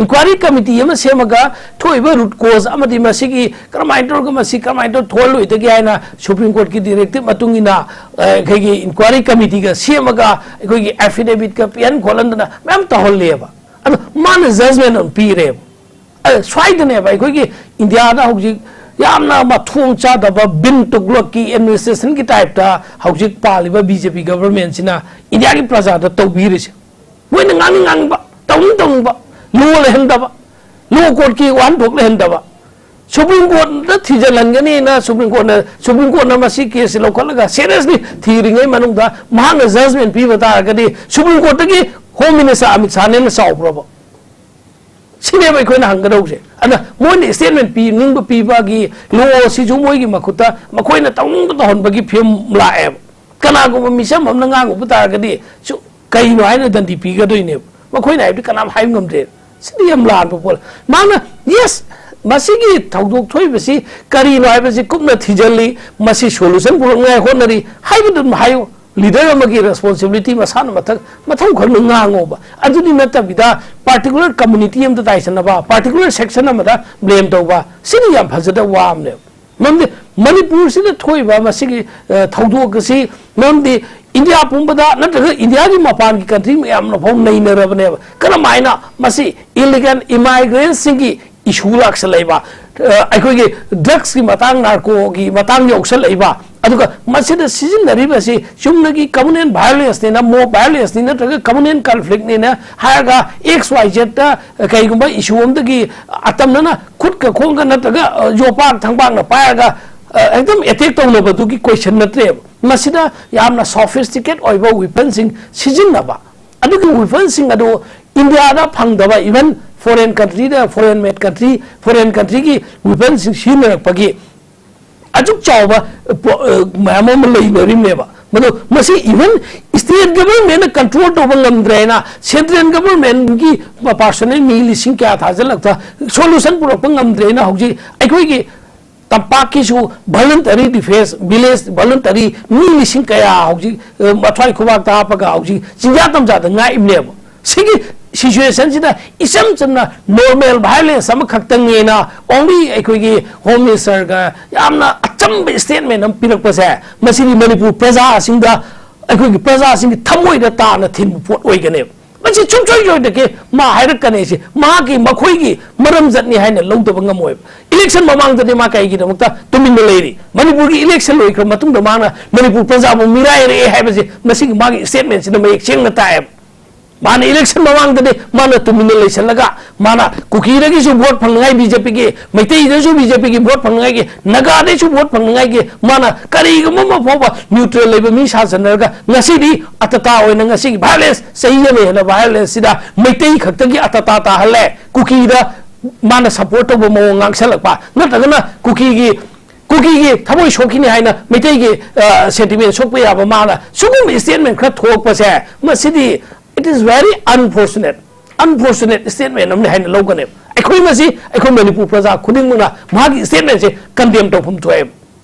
ꯏꯟꯀ꯭ꯋꯥꯏꯔꯤ ꯀꯃꯤꯇꯤ ꯑꯃ ꯁꯦꯝꯃꯒ ꯊꯣꯛꯏꯕ ꯔꯨꯠ ꯀꯣꯖ ꯑꯃꯗꯤ ꯃꯁꯤꯒꯤ ꯀꯔꯝꯍꯥꯏꯅ ꯇꯧꯔꯒ ꯃꯁꯤ ꯀꯔꯝꯍꯥꯏꯅ ꯇꯧꯔ ꯊꯣꯛꯍꯜꯂꯣꯏꯗꯒꯦ ꯍꯥꯏꯅ ꯁꯨꯄ꯭ꯔꯤꯝ ꯀꯣꯔꯠꯀꯤ ꯗꯤꯔꯦꯛꯇꯤꯞ ꯃꯇꯨꯡ ꯏꯟꯅ, ꯑ, ꯑꯩꯈꯣꯏꯒꯤ ꯏꯟꯀ꯭ꯋꯥꯏꯔꯤ ꯀꯃꯤꯇꯤꯒ ꯁꯦꯝꯃꯒ ꯑꯩꯈꯣꯏꯒꯤ ꯑꯦꯐꯤꯗꯦꯕꯤꯠꯀ ꯄꯤꯍꯟ ꯈꯣꯠꯍꯟꯗꯅ ꯃꯌꯥꯝ ꯇꯧꯍꯜꯂꯦꯕ꯫ ꯑꯗꯣ ꯃꯥꯅ ꯖꯖꯃꯦꯟ ꯑꯃ ꯄꯤꯔꯦꯕ꯫ ꯑ, ꯁ꯭ꯋꯥꯏꯗꯅꯦꯕ ꯑꯩꯈꯣꯏꯒꯤ ꯏꯟꯗꯤꯌꯥꯗ ꯍꯧꯖꯤꯛ ꯌꯥꯝꯅ ꯃꯊꯣꯡ ꯆꯥꯗꯕ ꯕꯤꯟ ꯇꯨꯒꯂꯛꯀꯤ ꯑꯦꯗꯃꯤꯅꯤꯁꯇ꯭ꯔꯦꯁꯟꯒꯤ ꯇꯥꯏꯞꯇ ꯍꯧꯖꯤꯛ ꯄꯥꯜꯂꯤꯕ ꯕꯤ ꯖꯦ ꯄꯤ ꯒꯚꯔꯟꯃꯦꯟꯠꯁꯤꯅ ꯏꯟꯗꯤꯌꯥꯒꯤ ꯄ꯭ꯔꯖꯥꯗ ꯇꯧꯕꯤꯔꯤꯁꯦ꯫ ꯃꯣꯏꯅ ꯉꯥꯡꯅꯤꯡ ꯉꯥꯡꯅꯤꯡꯕ, ꯇꯧꯅꯤꯡ ꯇꯧꯅꯤꯡꯕ, ꯂꯣ ꯂꯩꯍꯟꯗꯕ, ꯂꯣ ꯀꯣꯔꯠꯀꯤ ꯋꯥꯍꯟꯊꯣꯛ ꯂꯩꯍꯟꯗꯕ, ꯁꯨꯄ꯭ꯔꯤꯝ ꯀꯣꯔꯠꯇ ꯊꯤꯖꯤꯜꯍꯟꯒꯅꯤꯅ ꯁꯨꯄ꯭ꯔꯤꯝ ꯀꯣꯔꯠꯅ, ꯁꯨꯄ꯭ꯔꯤꯝ ꯀꯣꯔꯠꯅ ꯃꯁꯤ ꯀꯦꯁꯁꯤ ꯂꯧꯈꯠꯂꯒ ꯁꯦꯔꯤꯌꯁꯂꯤ ꯊꯤꯔꯤꯉꯩ ꯃꯅꯨꯡꯗ ꯃꯍꯥꯛꯅ ꯖꯖꯃꯦꯟ ꯄꯤꯕ ꯇꯥꯔꯒꯗꯤ ꯁꯨꯄ꯭ꯔꯤꯝ ꯀꯣꯔꯠꯇꯒꯤ ꯍꯣꯝ ꯃꯤꯅꯤꯁꯇꯔ ꯑꯃꯤꯠ ꯁꯥꯍꯅ ꯍꯦꯟꯅ ꯆꯥꯎꯕ꯭ꯔꯕ? ꯁꯤꯅꯦꯕ ꯑꯩꯈꯣꯏꯅ ꯍꯪꯒꯗꯧꯕꯁꯦ꯫ ꯑꯗ ꯃꯣꯏꯅ statement ꯄꯤꯅꯤꯡꯕ ꯄꯤꯕꯒꯤ law ꯁꯤꯁꯨ ꯃꯣꯏꯒꯤ ꯃꯈꯨꯠꯇ ꯃꯈꯣꯏꯅ ꯇꯧꯅꯤꯡꯕ ꯇꯧꯍꯟꯕꯒꯤ ꯐꯤꯕꯝ ꯂꯥꯛꯑꯦꯕ꯫ ꯀꯅꯥꯒꯨꯝꯕ ꯃꯤꯆꯝ ꯑꯃꯅ ꯉꯥꯡꯉꯨꯕ ꯇꯥꯔꯒꯗꯤ ꯁꯨ ꯀꯩꯅꯣ ꯍꯥꯏꯅ ꯗꯟꯗꯤ ꯄꯤꯒꯗꯣꯏꯅꯦꯕ꯫ ꯃꯈꯣꯏꯅ ꯍꯥꯏꯕꯗꯤ ꯀꯅꯥꯝ ꯍꯥꯏꯕ ꯉꯝꯗ꯭ꯔꯦ꯫ ꯁꯤꯗꯤ ꯌꯥꯝ ꯂꯥꯟꯕ ꯄꯣꯠ꯫ ꯃꯥꯅ, yes, ꯃꯁꯤꯒꯤ ꯊꯧꯗꯣꯛ ꯊꯣꯛꯏꯕꯁꯤ ꯀꯔꯤꯅꯣ ꯍꯥꯏꯕꯁꯤ ꯀꯨꯞꯅ ꯊꯤꯖꯤꯜꯂꯤ, ꯃꯁꯤ solution ꯄꯨꯔꯛꯅꯉꯥꯏ ꯍꯣꯠꯅꯔꯤ ꯍꯥꯏꯕꯗꯨ ꯑꯗꯨꯝ ꯍꯥꯏꯌꯨ꯫ Leader ꯑꯃꯒꯤ responsibility ꯃꯁꯥꯅ ꯃꯊꯛ ꯃꯊꯧ ꯈꯪꯅ ꯉꯥꯡꯉꯣꯕ꯫ ꯑꯗꯨꯗꯤ ꯅꯠꯇꯕꯤꯗ particular community ꯑꯃꯗ ꯇꯥꯏꯁꯟꯅꯕ, particular section ꯑꯃꯗ blame ꯇꯧꯕ, ꯁꯤꯅ ꯌꯥꯝ ꯐꯖꯗꯕ ꯋꯥ ꯑꯃꯅꯦꯕ꯫ ꯃꯔꯝꯗꯤ ꯃꯅꯤꯄꯨꯔꯁꯤꯗ ꯊꯣꯛꯏꯕ ꯃꯁꯤꯒꯤ, ꯑ, ꯊꯧꯗꯣꯛ ꯑꯁꯤ ꯃꯔꯝꯗꯤ ꯏꯟꯗꯤꯌꯥ ꯄꯨꯝꯕꯗ ꯅꯠꯇ꯭ꯔꯒ ꯏꯟꯗꯤꯌꯥꯒꯤ ꯃꯄꯥꯟꯒꯤ country ꯃꯌꯥꯝꯅ ꯐꯥꯎ ꯅꯩꯅꯔꯕꯅꯦꯕ꯫ ꯀꯔꯝꯍꯥꯏꯅ ꯃꯁꯤ illegal immigrantꯁꯤꯡꯒꯤ issue ꯂꯥꯛꯁꯜꯂꯛꯏꯕ, ꯑ, ꯑꯩꯈꯣꯏꯒꯤ drugsꯀꯤ ꯃꯇꯥꯡ, narcoꯒꯤ ꯃꯇꯥꯡ ꯌꯧꯁꯜꯂꯛꯏꯕ, ꯑꯗꯨꯒ ꯃꯁꯤꯗ ꯁꯤꯖꯤꯟꯅꯔꯤꯕꯁꯤ ꯆꯨꯝꯅꯒꯤ communal violenceꯅꯤꯅ, mob violenceꯅꯤ ꯅꯠꯇ꯭ꯔꯒ communal conflictꯅꯤꯅ ꯍꯥꯏꯔꯒ X Y Zꯗ ꯀꯩꯒꯨꯝꯕ issue ꯑꯃꯗꯒꯤ ꯑꯇꯝꯅꯅ ꯈꯨꯠꯀ ꯈꯣꯡꯒ ꯅꯠꯇ꯭ꯔꯒ, ꯑ, ꯌꯣꯄꯥꯛ ꯊꯥꯡꯄꯥꯛꯅ ꯄꯥꯏꯔꯒ, ꯑ, ꯑꯗꯨꯝ attack ꯇꯧꯅꯕꯗꯨꯒꯤ question ꯅꯠꯇ꯭ꯔꯦꯕ꯫ ꯃꯁꯤꯗ ꯌꯥꯝꯅ sophisticate ꯑꯣꯏꯕ weaponꯁꯤꯡ ꯁꯤꯖꯤꯟꯅꯕ, ꯑꯗꯨꯒꯤ weaponꯁꯤꯡ ꯑꯗꯨ ꯏꯟꯗꯤꯌꯥꯗ ꯐꯪꯗꯕ, even foreign countryꯗ, foreign made country, foreign countryꯒꯤ weaponꯁꯤꯡ ꯁꯤꯖꯤꯟꯅꯔꯛꯄꯒꯤ ꯑꯁꯨꯛ ꯆꯥꯎꯕ, ꯑ, ꯄꯣ-, ꯑ, ꯃꯌꯥꯝ ꯑꯃ ꯂꯩꯅꯔꯤꯕꯅꯦꯕ꯫ ꯃꯗꯨ ꯃꯁꯤ even state governmentꯅ control ꯇꯧꯕ ꯉꯝꯗ꯭ꯔꯦꯅ, central governmentꯀꯤ personnel ꯃꯤ ꯂꯤꯁꯤꯡ ꯀꯌꯥ ꯊꯥꯖꯤꯜꯂꯛꯇ solution ꯄꯨꯔꯛꯄ ꯉꯝꯗ꯭ꯔꯦꯅ ꯍꯧꯖꯤꯛ ꯑꯩꯈꯣꯏꯒꯤ ꯇꯝꯄꯥꯛꯀꯤꯁꯨ voluntary defence, village voluntary ꯃꯤ ꯂꯤꯁꯤꯡ ꯀꯌꯥ ꯍꯧꯖꯤꯛ, ꯑ, ꯃꯊ꯭ꯋꯥꯏ ꯈꯨꯕꯥꯛꯇ ꯍꯥꯞꯄꯒ ꯍꯧꯖꯤꯛ ꯆꯤꯡꯖꯥ ꯇꯝꯖꯥꯗ ꯉꯥꯛꯏꯕꯅꯦꯕ꯫ ꯁꯤꯒꯤ situationꯁꯤꯗ ꯏꯆꯝ ꯆꯝꯅ normal violence ꯑꯃꯈꯛꯇꯪꯅꯦꯅ only ꯑꯩꯈꯣꯏꯒꯤ Home Ministerꯒ ꯌꯥꯝꯅ ꯑꯆꯝꯕ statement ꯑꯃ ꯄꯤꯔꯛꯄꯁꯦ, ꯃꯁꯤꯗꯤ ꯃꯅꯤꯄꯨꯔ ꯄ꯭ꯔꯖꯥꯁꯤꯡꯗ, ꯑꯩꯈꯣꯏꯒꯤ ꯄ꯭ꯔꯖꯥꯁꯤꯡꯒꯤ ꯊꯃꯣꯏꯗ ꯇꯥꯅ ꯊꯤꯟꯕ ꯄꯣꯠ ꯑꯣꯏꯒꯅꯦꯕ꯫ ꯃꯁꯤ ꯁꯨꯡꯁꯣꯏ ꯁꯣꯏꯗꯒꯦ ꯃꯥ ꯍꯥꯏꯔꯛꯀꯅꯤ꯫ ꯁꯤ ꯃꯍꯥꯛꯀꯤ, ꯃꯈꯣꯏꯒꯤ ꯃꯔꯝ ꯆꯠꯅꯤ ꯍꯥꯏꯅ ꯂꯧꯗꯕ ꯉꯝꯃꯣꯏꯕ꯫ Election ꯃꯃꯥꯡꯗꯗꯤ ꯃꯥ ꯀꯩꯒꯤꯗꯃꯛꯇ ꯇꯨꯃꯤꯟꯅ ꯂꯩꯔꯤ? ꯃꯅꯤꯄꯨꯔꯒꯤ election ꯂꯣꯏꯈ꯭ꯔ ꯃꯇꯨꯡꯗ ꯃꯥꯅ ꯃꯅꯤꯄꯨꯔ ꯄ꯭ꯔꯖꯥꯕꯨ ꯃꯤꯔꯥꯏꯔꯛꯑꯦ ꯍꯥꯏꯕꯁꯤ ꯃꯁꯤꯒꯤ ꯃꯥꯒꯤ statementꯁꯤꯅ ꯃꯌꯦꯛ ꯁꯦꯡꯅ ꯇꯥꯛꯑꯦꯕ꯫ ꯃꯥꯅ election ꯃꯃꯥꯡꯗꯗꯤ ꯃꯥꯅ ꯇꯨꯃꯤꯟꯅ ꯂꯩꯁꯜꯂꯒ, ꯃꯥꯅ ꯀꯨꯀꯤꯗꯒꯤꯁꯨ vote ꯐꯪꯅꯉꯥꯏ BJPꯒꯤ, ꯃꯩꯇꯩꯗꯁꯨ BJPꯒꯤ vote ꯐꯪꯅꯉꯥꯏꯒꯤ, ꯅꯥꯒꯥꯗꯩꯁꯨ vote ꯐꯪꯅꯉꯥꯏꯒꯤ, ꯃꯥꯅ ꯀꯔꯤꯒꯨꯝꯕ ꯑꯃ ꯐꯥꯎꯕ neutral ꯂꯩꯕ ꯃꯤ ꯁꯥꯖꯟꯅꯔꯒ, ꯉꯁꯤꯗꯤ ꯑꯇꯇꯥ ꯑꯣꯏꯅ ꯉꯁꯤꯒꯤ violence, ꯆꯍꯤ ꯑꯃ ꯍꯦꯟꯅ violenceꯁꯤꯗ ꯃꯩꯇꯩ ꯈꯛꯇꯒꯤ ꯑꯇꯇꯥ ꯇꯥꯍꯜꯂꯦ꯫ ꯀꯨꯀꯤꯗ ꯃꯥꯅ support ꯇꯧꯕ ꯃꯑꯣꯡ ꯉꯥꯡꯁꯜꯂꯛꯄ, ꯅꯠꯇ꯭ꯔꯒꯅ ꯀꯨꯀꯤꯒꯤ, ꯀꯨꯀꯤꯒꯤ ꯊꯃꯣꯏ ꯁꯣꯛꯈꯤꯅꯤ ꯍꯥꯏꯅ ꯃꯩꯇꯩꯒꯤ, ꯑ, sentiment ꯁꯣꯛꯄ ꯌꯥꯕ ꯃꯥꯅ ꯁꯤꯒꯨꯝꯕ statement ꯈꯔ ꯊꯣꯛꯂꯛꯄꯁꯦ, ꯃꯁꯤꯗꯤ it is very unfortunate, unfortunate statement ꯑꯃꯅꯤ ꯍꯥꯏꯅ ꯂꯧꯒꯅꯦꯕ꯫ ꯑꯩꯈꯣꯏ ꯉꯁꯤ, ꯑꯩꯈꯣꯏ ꯃꯅꯤꯄꯨꯔ ꯄ꯭ꯔꯖꯥ ꯈꯨꯗꯤꯡꯃꯛꯅ ꯃꯍꯥꯛꯀꯤ statementꯁꯦ condemn ꯇꯧꯐꯝ ꯊꯣꯛꯑꯦꯕ꯫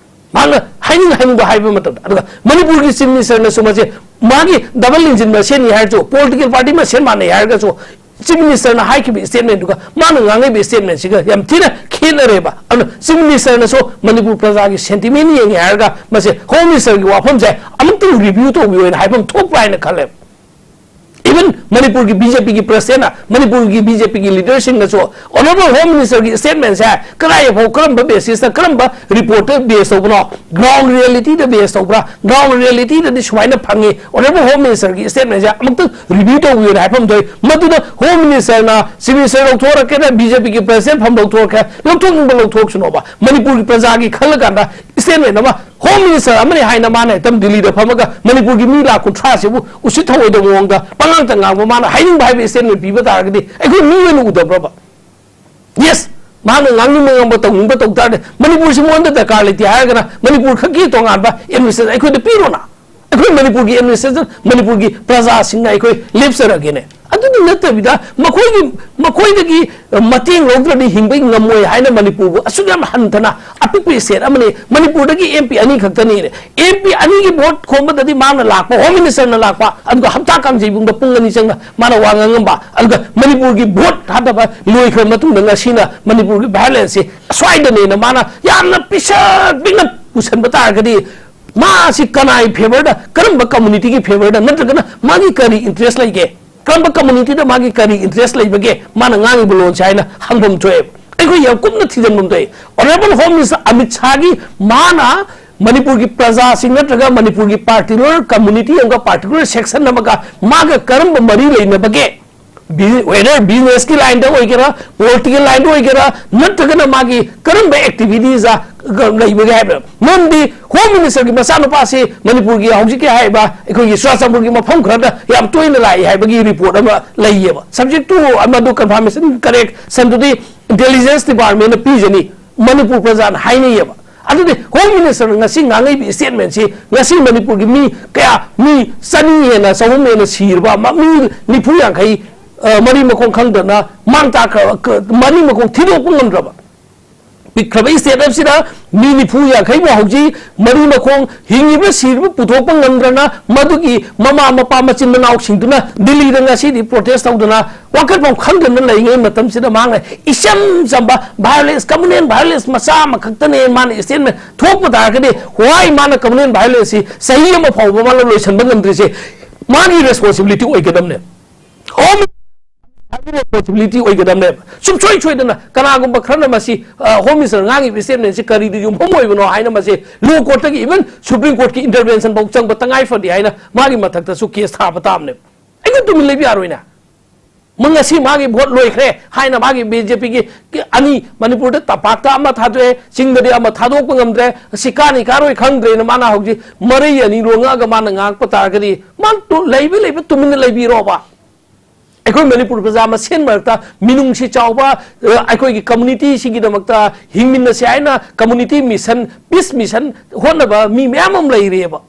ꯃꯍꯥꯛꯅ ꯍꯥꯏꯅꯤꯡ ꯍꯥꯏꯅꯤꯡꯕ ꯍꯥꯏꯕ ꯃꯇꯝꯗ, ꯑꯗꯨꯒ ꯃꯅꯤꯄꯨꯔꯒꯤ Chief Ministerꯅꯁꯨ ꯃꯁꯦ ꯃꯥꯒꯤ double engine ꯃꯁꯦꯟꯅꯤ ꯍꯥꯏꯔꯁꯨ, political party ꯃꯁꯦꯟ ꯃꯥꯟꯅꯩ ꯍꯥꯏꯔꯒꯁꯨ, Chief Ministerꯅ ꯍꯥꯏꯈꯤꯕ statementꯗꯨꯒ ꯃꯥꯅ ꯉꯥꯡꯉꯛꯏꯕ statementꯁꯤꯒ ꯌꯥꯝ ꯊꯤꯅ ꯈꯦꯠꯅꯔꯦꯕ꯫ ꯑꯗꯨꯅ Chief Ministerꯅꯁꯨ ꯃꯅꯤꯄꯨꯔ ꯄ꯭ꯔꯖꯥꯒꯤ sentiment ꯌꯦꯡꯉꯦ ꯍꯥꯏꯔꯒ ꯃꯁꯦ Home Ministerꯒꯤ ꯋꯥꯐꯝꯁꯦ ꯑꯃꯨꯛꯇꯪ review ꯇꯧꯕꯤꯌꯣꯅ ꯍꯥꯏꯐꯝ ꯊꯣꯛꯄ꯭ꯔꯥ ꯍꯥꯏꯅ ꯈꯜꯂꯦꯕ꯫ Even ꯃꯅꯤꯄꯨꯔꯒꯤ BJPꯒꯤ Presidentꯅ, ꯃꯅꯤꯄꯨꯔꯒꯤ BJPꯒꯤ leaderꯁꯤꯡꯅꯁꯨ Honourable Home Ministerꯒꯤ statementꯁꯦ ꯀꯗꯥꯏꯐꯥꯎ, ꯀꯔꯝꯕ basisꯇ, ꯀꯔꯝꯕ reportꯇ base ꯇꯧꯕꯅꯣ, ground realityꯗ base ꯇꯧꯕ꯭ꯔꯥ, ground realityꯗꯗꯤ ꯁꯨꯃꯥꯏꯅ ꯐꯪꯉꯤ, Honourable Home Ministerꯒꯤ statementꯁꯦ ꯑꯃꯨꯛꯇꯪ review ꯇꯧꯕꯤꯌꯨꯅ ꯍꯥꯏꯐꯝ ꯊꯣꯛꯏ꯫ ꯃꯗꯨꯗ Home Ministerꯅ, Chief Minister ꯂꯧꯊꯣꯔꯛꯀꯦꯔꯥ, BJPꯒꯤ President ꯐꯝ ꯂꯧꯊꯣꯔꯛꯀꯦꯔꯥ, ꯂꯧꯊꯣꯛꯅꯤꯡꯕ ꯂꯧꯊꯣꯛꯁꯅꯣꯕ, ꯃꯅꯤꯄꯨꯔꯒꯤ ꯄ꯭ꯔꯖꯥꯒꯤ ꯈꯜꯂꯀꯥꯟꯗ statement ꯑꯃ, Home Minister ꯑꯃꯅꯤ ꯍꯥꯏꯅ ꯃꯥꯅ ꯍꯦꯛꯇ ꯗꯤꯜꯂꯤꯗ ꯐꯝꯃꯒ ꯃꯅꯤꯄꯨꯔꯒꯤ ꯃꯤ ꯂꯥꯈ ꯀꯨꯟꯊ꯭ꯔꯥꯁꯤꯕꯨ ꯎꯁꯤꯠ ꯊꯑꯣꯏꯗꯕ ꯃꯑꯣꯡꯗ ꯄꯉꯥꯡꯇ ꯉꯥꯡꯕ, ꯃꯥꯅ ꯍꯥꯏꯅꯤꯡꯕ ꯍꯥꯏꯕ statement ꯄꯤꯕ ꯇꯥꯔꯒꯗꯤ ꯑꯩꯈꯣꯏ ꯃꯤ ꯑꯣꯏꯅ ꯎꯗꯕ꯭ꯔꯕ? Yes, ꯃꯍꯥꯛꯅ ꯉꯥꯡꯅꯤꯡꯕ ꯉꯝꯕ ꯇꯧꯅꯤꯡꯕ ꯇꯧ ꯇꯥꯔꯗꯤ, ꯃꯅꯤꯄꯨꯔꯁꯤ ꯃꯉꯣꯟꯗ ꯗꯔꯀꯥꯔ ꯂꯩꯇꯦ ꯍꯥꯏꯔꯒꯅ ꯃꯅꯤꯄꯨꯔ ꯈꯛꯀꯤ ꯇꯣꯉꯥꯟꯕ administration ꯑꯩꯈꯣꯏꯗ ꯄꯤꯔꯣꯅ꯫ ꯑꯩꯈꯣꯏ ꯃꯅꯤꯄꯨꯔꯒꯤ administration, ꯃꯅꯤꯄꯨꯔꯒꯤ ꯄ꯭ꯔꯖꯥꯁꯤꯡꯅ ꯑꯩꯈꯣꯏ ꯂꯦꯞꯆꯔꯒꯦꯅꯦ꯫ ꯑꯗꯨꯗꯤ ꯅꯠꯇꯕꯤꯗ ꯃꯈꯣꯏꯒꯤ, ꯃꯈꯣꯏꯗꯒꯤ ꯃꯇꯦꯡ ꯂꯧꯗ꯭ꯔꯗꯤ ꯍꯤꯡꯕ ꯉꯝꯃꯣꯏ ꯍꯥꯏꯅ ꯃꯅꯤꯄꯨꯔꯕꯨ ꯑꯁꯨꯛ ꯌꯥꯝ ꯍꯟꯊꯅ, ꯑꯄꯤꯛꯄ state ꯑꯃꯅꯤ, ꯃꯅꯤꯄꯨꯔꯗꯒꯤ MP ꯑꯅꯤ ꯈꯛꯇꯅꯤ꯫ MP ꯑꯅꯤꯒꯤ vote ꯈꯣꯝꯕꯗꯗꯤ ꯃꯥꯅ ꯂꯥꯛꯄ, Home Ministerꯅ ꯂꯥꯛꯄ, ꯑꯗꯨꯒ ꯍꯞꯇꯥ ꯀꯥꯡꯖꯩꯕꯨꯡꯗ ꯄꯨꯡ ꯑꯅꯤ ꯆꯪꯅ ꯃꯥꯅ ꯋꯥ ꯉꯥꯡꯉꯝꯕ, ꯑꯗꯨꯒ ꯃꯅꯤꯄꯨꯔꯒꯤ vote ꯊꯥꯗꯕ ꯂꯣꯏꯈ꯭ꯔ ꯃꯇꯨꯡꯗ ꯉꯁꯤꯅ ꯃꯅꯤꯄꯨꯔꯒꯤ violenceꯁꯤ ꯑꯁ꯭ꯋꯥꯏꯗꯅꯦꯅ ꯃꯥꯅ ꯌꯥꯝꯅ ꯄꯤꯁꯛ ꯄꯤꯛꯅ ꯄꯨꯁꯟꯕ ꯇꯥꯔꯒꯗꯤ, ꯃꯥꯁꯤ ꯀꯅꯥꯒꯤ favourꯗ, ꯀꯔꯝꯕ communityꯒꯤ favourꯗ, ꯅꯠꯇ꯭ꯔꯒꯅ ꯃꯥꯒꯤ ꯀꯔꯤ interest ꯂꯩꯒꯦ? ꯀꯔꯝꯕ communityꯗ ꯃꯥꯒꯤ ꯀꯔꯤ interest ꯂꯩꯕꯒꯦ? ꯃꯥꯅ ꯉꯥꯡꯉꯤꯕ ꯂꯣꯟꯁꯦ ꯍꯥꯏꯅ ꯍꯪꯐꯝ ꯊꯣꯛꯑꯦꯕ꯫ ꯑꯩꯈꯣꯏ ꯌꯥꯝ ꯀꯨꯞꯅ ꯊꯤꯖꯤꯟꯐꯝ ꯊꯣꯛꯑꯦ꯫ Honourable Home Minister ꯑꯃꯤꯠ ꯁꯥꯍꯒꯤ ꯃꯥꯅ ꯃꯅꯤꯄꯨꯔꯒꯤ ꯄ꯭ꯔꯖꯥꯁꯤꯡ ꯅꯠꯇ꯭ꯔꯒ ꯃꯅꯤꯄꯨꯔꯒꯤ ꯄꯥꯔꯇꯤꯀꯨꯂꯔ ꯀꯝꯃꯨꯅꯤꯇꯤ ꯑꯃꯒ, ꯄꯥꯔꯇꯤꯀꯨꯂꯔ ꯁꯦꯛꯁꯟ ꯑꯃꯒ ꯃꯥꯒ ꯀꯔꯝꯕ ꯃꯔꯤ ꯂꯩꯅꯕꯒꯦ? ꯋꯦꯗꯔ ꯕꯤꯖꯤꯅꯦꯁꯀꯤ ꯂꯥꯏꯟꯗ ꯑꯣꯏꯒꯦꯔꯥ, ꯄꯣꯂꯤꯇꯤꯀꯦꯜ ꯂꯥꯏꯟꯗ ꯑꯣꯏꯒꯦꯔꯥ, ꯅꯠꯇ꯭ꯔꯒꯅ ꯃꯥꯒꯤ ꯀꯔꯝꯕ ꯑꯦꯛꯇꯤꯚꯤꯇꯤꯁ ꯂꯩꯕꯒꯦ ꯍꯥꯏꯕ? ꯃꯔꯝꯗꯤ ꯍꯣꯝ ꯃꯤꯅꯤꯁꯇꯔꯒꯤ ꯃꯆꯥꯅꯨꯄꯥꯁꯤ ꯃꯅꯤꯄꯨꯔꯒꯤ ꯍꯧꯖꯤꯛꯀꯤ ꯍꯥꯏꯔꯤꯕ ꯑꯩꯈꯣꯏꯒꯤ ꯆꯨꯔꯥꯆꯥꯟꯄꯨꯔꯒꯤ ꯃꯐꯝ ꯈꯔꯗ ꯌꯥꯝ ꯇꯣꯏꯅ ꯂꯥꯛꯏ ꯍꯥꯏꯕꯒꯤ ꯔꯤꯄꯣꯔꯠ ꯑꯃ ꯂꯩꯌꯦꯕ꯫ ꯁꯕꯖꯦꯛꯇꯨ ꯃꯗꯨ ꯀꯟꯐꯥꯔꯃꯦꯁꯟ ꯀꯔꯦꯛꯁꯟꯗꯨꯗꯤ ꯏꯟꯇꯦꯂꯤꯖꯦꯟꯁ ꯗꯤꯄꯥꯔꯠꯃꯦꯟꯅ ꯄꯤꯖꯅꯤ, ꯃꯅꯤꯄꯨꯔ ꯄ꯭ꯔꯖꯥꯅ ꯍꯥꯏꯅꯩꯌꯦꯕ꯫ ꯑꯗꯨꯗꯤ ꯍꯣꯝ ꯃꯤꯅꯤꯁꯇꯔꯅ ꯉꯁꯤ ꯉꯥꯡꯉꯛꯏꯕ ꯁ꯭ꯇꯦꯠꯃꯦꯟꯁꯤ, ꯉꯁꯤ ꯃꯅꯤꯄꯨꯔꯒꯤ ꯃꯤ ꯀꯌꯥ, ꯃꯤ ꯆꯅꯤ ꯍꯦꯟꯅ, ꯆꯍꯨꯝ ꯍꯦꯟꯅ ꯁꯤꯔꯕ, ꯃ-, ꯃꯤ ꯅꯤꯐꯨ ꯌꯥꯡꯈꯩ, ꯑ, ꯃꯔꯤ ꯃꯈꯣꯡ ꯈꯪꯗꯅ ꯃꯥꯡ ꯇꯥꯛꯈ꯭ꯔꯕ, ꯀ-, ꯃꯔꯤ ꯃꯈꯣꯡ ꯊꯤꯗꯣꯛꯄ ꯉꯝꯗ꯭ꯔꯕ, ꯄꯤꯛꯈ꯭ꯔꯕ ꯁ꯭ꯇꯦꯠ ꯑꯁꯤꯗ ꯃꯤ ꯅꯤꯐꯨ ꯌꯥꯡꯈꯩꯕꯨ ꯍꯧꯖꯤꯛ ꯃꯔꯤ ꯃꯈꯣꯡ, ꯍꯤꯡꯉꯤꯕ꯭ꯔꯥ ꯁꯤꯔꯤꯕ꯭ꯔꯥ ꯄꯨꯊꯣꯛꯄ ꯉꯝꯗ꯭ꯔꯅ, ꯃꯗꯨꯒꯤ ꯃꯃꯥ ꯃꯄꯥ ꯃꯆꯤꯟ ꯃꯅꯥꯎꯁꯤꯡꯗꯨꯅ ꯗꯤꯜꯂꯤꯗ ꯉꯁꯤꯗꯤ ꯄ꯭ꯔꯣꯇꯦꯁ ꯇꯧꯗꯅ ꯋꯥꯈꯜꯐꯝ ꯈꯪꯗꯅ ꯂꯩꯔꯤꯉꯩ ꯃꯇꯝꯁꯤꯗ ꯃꯍꯥꯛꯅ ꯏꯆꯝ ꯆꯝꯕ ꯚꯥꯏꯑꯣꯂꯦꯟꯁ, ꯀꯝꯃꯨꯅꯦꯜ ꯚꯥꯏꯑꯣꯂꯦꯟꯁ ꯃꯆꯥ ꯑꯃꯈꯛꯇꯅꯦ ꯃꯥꯅ ꯁ꯭ꯇꯦꯠꯃꯦꯟ ꯊꯣꯛꯄ ꯇꯥꯔꯒꯗꯤ, ꯍꯣꯏ, ꯃꯥꯅ ꯀꯝꯃꯨꯅꯦꯜ ꯚꯥꯏꯑꯣꯂꯦꯟꯁꯁꯤ ꯆꯍꯤ ꯑꯃ ꯐꯥꯎꯕ ꯃꯥꯅ ꯂꯣꯏꯁꯤꯟꯕ ꯉꯝꯗ꯭ꯔꯤꯁꯦ ꯃꯥꯒꯤ ꯔꯦꯁꯄꯣꯟꯁꯤꯕꯤꯂꯤꯇꯤ ꯑꯣꯏꯒꯗꯕꯅꯦ꯫ ꯍꯣꯝ ꯃꯤꯅꯤꯁꯇꯔꯒꯤ ꯔꯦꯁꯄꯣꯟꯁꯤꯕꯤꯂꯤꯇꯤ ꯑꯣꯏꯒꯗꯕꯅꯦꯕ꯫ ꯁꯨꯡꯁꯣꯏ ꯁꯣꯏꯗꯅ ꯀꯅꯥꯒꯨꯝꯕ ꯈꯔꯅ ꯃꯁꯤ, ꯑ, ꯍꯣꯝ ꯃꯤꯅꯤꯁꯇꯔ ꯉꯥꯡꯉꯤꯕ ꯁ꯭ꯇꯦꯠꯃꯦꯟꯁꯤ ꯀꯔꯤꯗ ꯌꯨꯝꯐꯝ ꯑꯣꯏꯕꯅꯣ ꯍꯥꯏꯅ ꯃꯁꯤ ꯂꯣ ꯀꯣꯔꯠꯇꯒꯤ, ꯏꯚꯟ ꯁꯨꯄ꯭ꯔꯤꯝ ꯀꯣꯔꯠꯀꯤ ꯏꯟꯇꯔꯚꯦꯟꯁꯟ ꯐꯥꯎ ꯆꯪꯕ ꯇꯉꯥꯏ ꯐꯗꯦ ꯍꯥꯏꯅ ꯃꯥꯒꯤ ꯃꯊꯛꯇꯁꯨ ꯀꯦꯁ ꯊꯥꯕ ꯇꯥꯕꯅꯦꯕ꯫ ꯑꯩꯈꯣꯏ ꯇꯨꯃꯤꯟ ꯂꯩꯕ ꯌꯥꯔꯣꯏꯅꯦ꯫ ꯃ-, ꯉꯁꯤ ꯃꯥꯒꯤ ꯚꯣꯠ ꯂꯣꯏꯈ꯭ꯔꯦ ꯍꯥꯏꯅ ꯃꯥꯒꯤ ꯕꯤ ꯖꯦ ꯄꯤꯒꯤ ꯑꯅꯤ, ꯃꯅꯤꯄꯨꯔꯗ ꯇꯝꯄꯥꯛꯇ ꯑꯃ ꯊꯥꯗꯣꯛꯑꯦ, ꯆꯤꯡꯗꯗꯤ ꯑꯃ ꯊꯥꯗꯣꯛꯄ ꯉꯝꯗ꯭ꯔꯦ, ꯁꯤ ꯀꯥꯅꯤ ꯀꯥꯔꯣꯏ ꯈꯪꯗ꯭ꯔꯦꯅ ꯃꯥꯅ ꯍꯧꯖꯤꯛ ꯃꯔꯩ ꯑꯅꯤ ꯂꯣꯡꯉꯛꯑꯒ ꯃꯥꯅ ꯉꯥꯡꯉꯛꯄ ꯇꯥꯔꯒꯗꯤ, ꯃꯥ ꯇꯨ-, ꯂꯩꯕ ꯂꯩꯕ ꯇꯨꯃꯤꯟꯅ ꯂꯩꯕꯤꯔꯣꯕ꯫ ꯑꯩꯈꯣꯏ ꯃꯅꯤꯄꯨꯔ ꯄ꯭ꯔꯖꯥ ꯃꯁꯦꯟ ꯃꯔꯛꯇ ꯃꯤꯅꯨꯡꯁꯤ ꯆꯥꯎꯕ, ꯑ, ꯑꯩꯈꯣꯏꯒꯤ ꯀꯝꯃꯨꯅꯤꯇꯤꯁꯤꯒꯤꯗꯃꯛꯇ ꯍꯤꯡꯃꯤꯟꯅꯁꯦ ꯍꯥꯏꯅ ꯀꯝꯃꯨꯅꯤꯇꯤ ꯃꯤꯁꯟ, ꯄꯤꯁ ꯃꯤꯁꯟ ꯍꯣꯠꯅꯕ ꯃꯤ ꯃꯌꯥꯝ ꯑꯃ ꯂꯩꯔꯤꯑꯕ꯫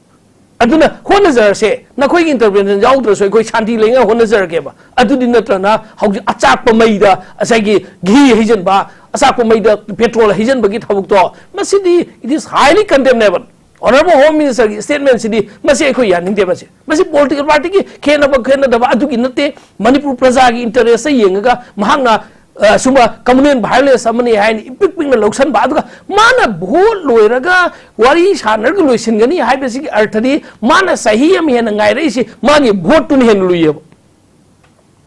ꯑꯗꯨꯅ ꯍꯣꯠꯅꯖꯔꯁꯦ, ꯅꯈꯣꯏꯒꯤ ꯏꯟꯇꯔꯚꯦꯟꯁꯟ ꯌꯥꯎꯗ꯭ꯔꯁꯨ ꯑꯩꯈꯣꯏ ꯁꯥꯟꯇꯤ ꯂꯩꯉꯥꯏ ꯍꯣꯠꯅꯖꯔꯒꯦꯕ꯫ ꯑꯗꯨꯗꯤ ꯅꯠꯇ꯭ꯔꯅ ꯍꯧꯖꯤꯛ ꯑꯆꯥꯛꯄ ꯃꯩꯗ ꯉꯁꯥꯏꯒꯤ ꯘꯤ ꯍꯩꯖꯤꯟꯕ, ꯑꯆꯥꯛꯄ ꯃꯩꯗ ꯄꯦꯇ꯭ꯔꯣꯜ ꯍꯩꯖꯤꯟꯕꯒꯤ ꯊꯕꯛꯇꯣ, ꯃꯁꯤꯗꯤ it is highly condemnable꯫ Honourable home ꯃꯤꯅꯤꯁꯇꯔꯒꯤ ꯁ꯭ꯇꯦꯠꯃꯦꯟꯁꯤꯗꯤ ꯃꯁꯤ ꯑꯩꯈꯣꯏ ꯌꯥꯅꯤꯡꯗꯦ꯫ ꯃꯁꯤ, ꯃꯁꯤ ꯄꯣꯂꯤꯇꯤꯀꯦꯜ ꯄꯥꯔꯇꯤꯒꯤ ꯈꯦꯠꯅꯕ ꯈꯦꯠꯅꯗꯕ ꯑꯗꯨꯒꯤ ꯅꯠꯇꯦ꯫ ꯃꯅꯤꯄꯨꯔ ꯄ꯭ꯔꯖꯥꯒꯤ ꯏꯟꯇꯔꯦꯁꯇ ꯌꯦꯡꯉꯒ ꯃꯍꯥꯛꯅ, ꯑ, ꯁꯨꯝꯕ ꯀꯝꯃꯨꯅꯦꯜ ꯚꯥꯏꯑꯣꯂꯦꯟꯁ ꯑꯃꯅꯤ ꯍꯥꯏꯅ ꯏꯄꯤꯛ ꯄꯤꯛꯅ ꯂꯧꯁꯟꯕ, ꯑꯗꯨꯒ ꯃꯥꯅ ꯚꯣꯠ ꯂꯣꯏꯔꯒ ꯋꯥꯔꯤ ꯁꯥꯟꯅꯔꯒ ꯂꯣꯏꯁꯤꯟꯒꯅꯤ ꯍꯥꯏꯕꯁꯤꯒꯤ ꯑꯔꯊꯗꯤ ꯃꯥꯅ ꯆꯍꯤ ꯑꯃ ꯍꯦꯟꯅ ꯉꯥꯏꯔꯛꯏꯁꯤ ꯃꯥꯒꯤ ꯚꯣꯠꯇꯨꯅ ꯍꯦꯟꯅ ꯂꯨꯏꯌꯦꯕ꯫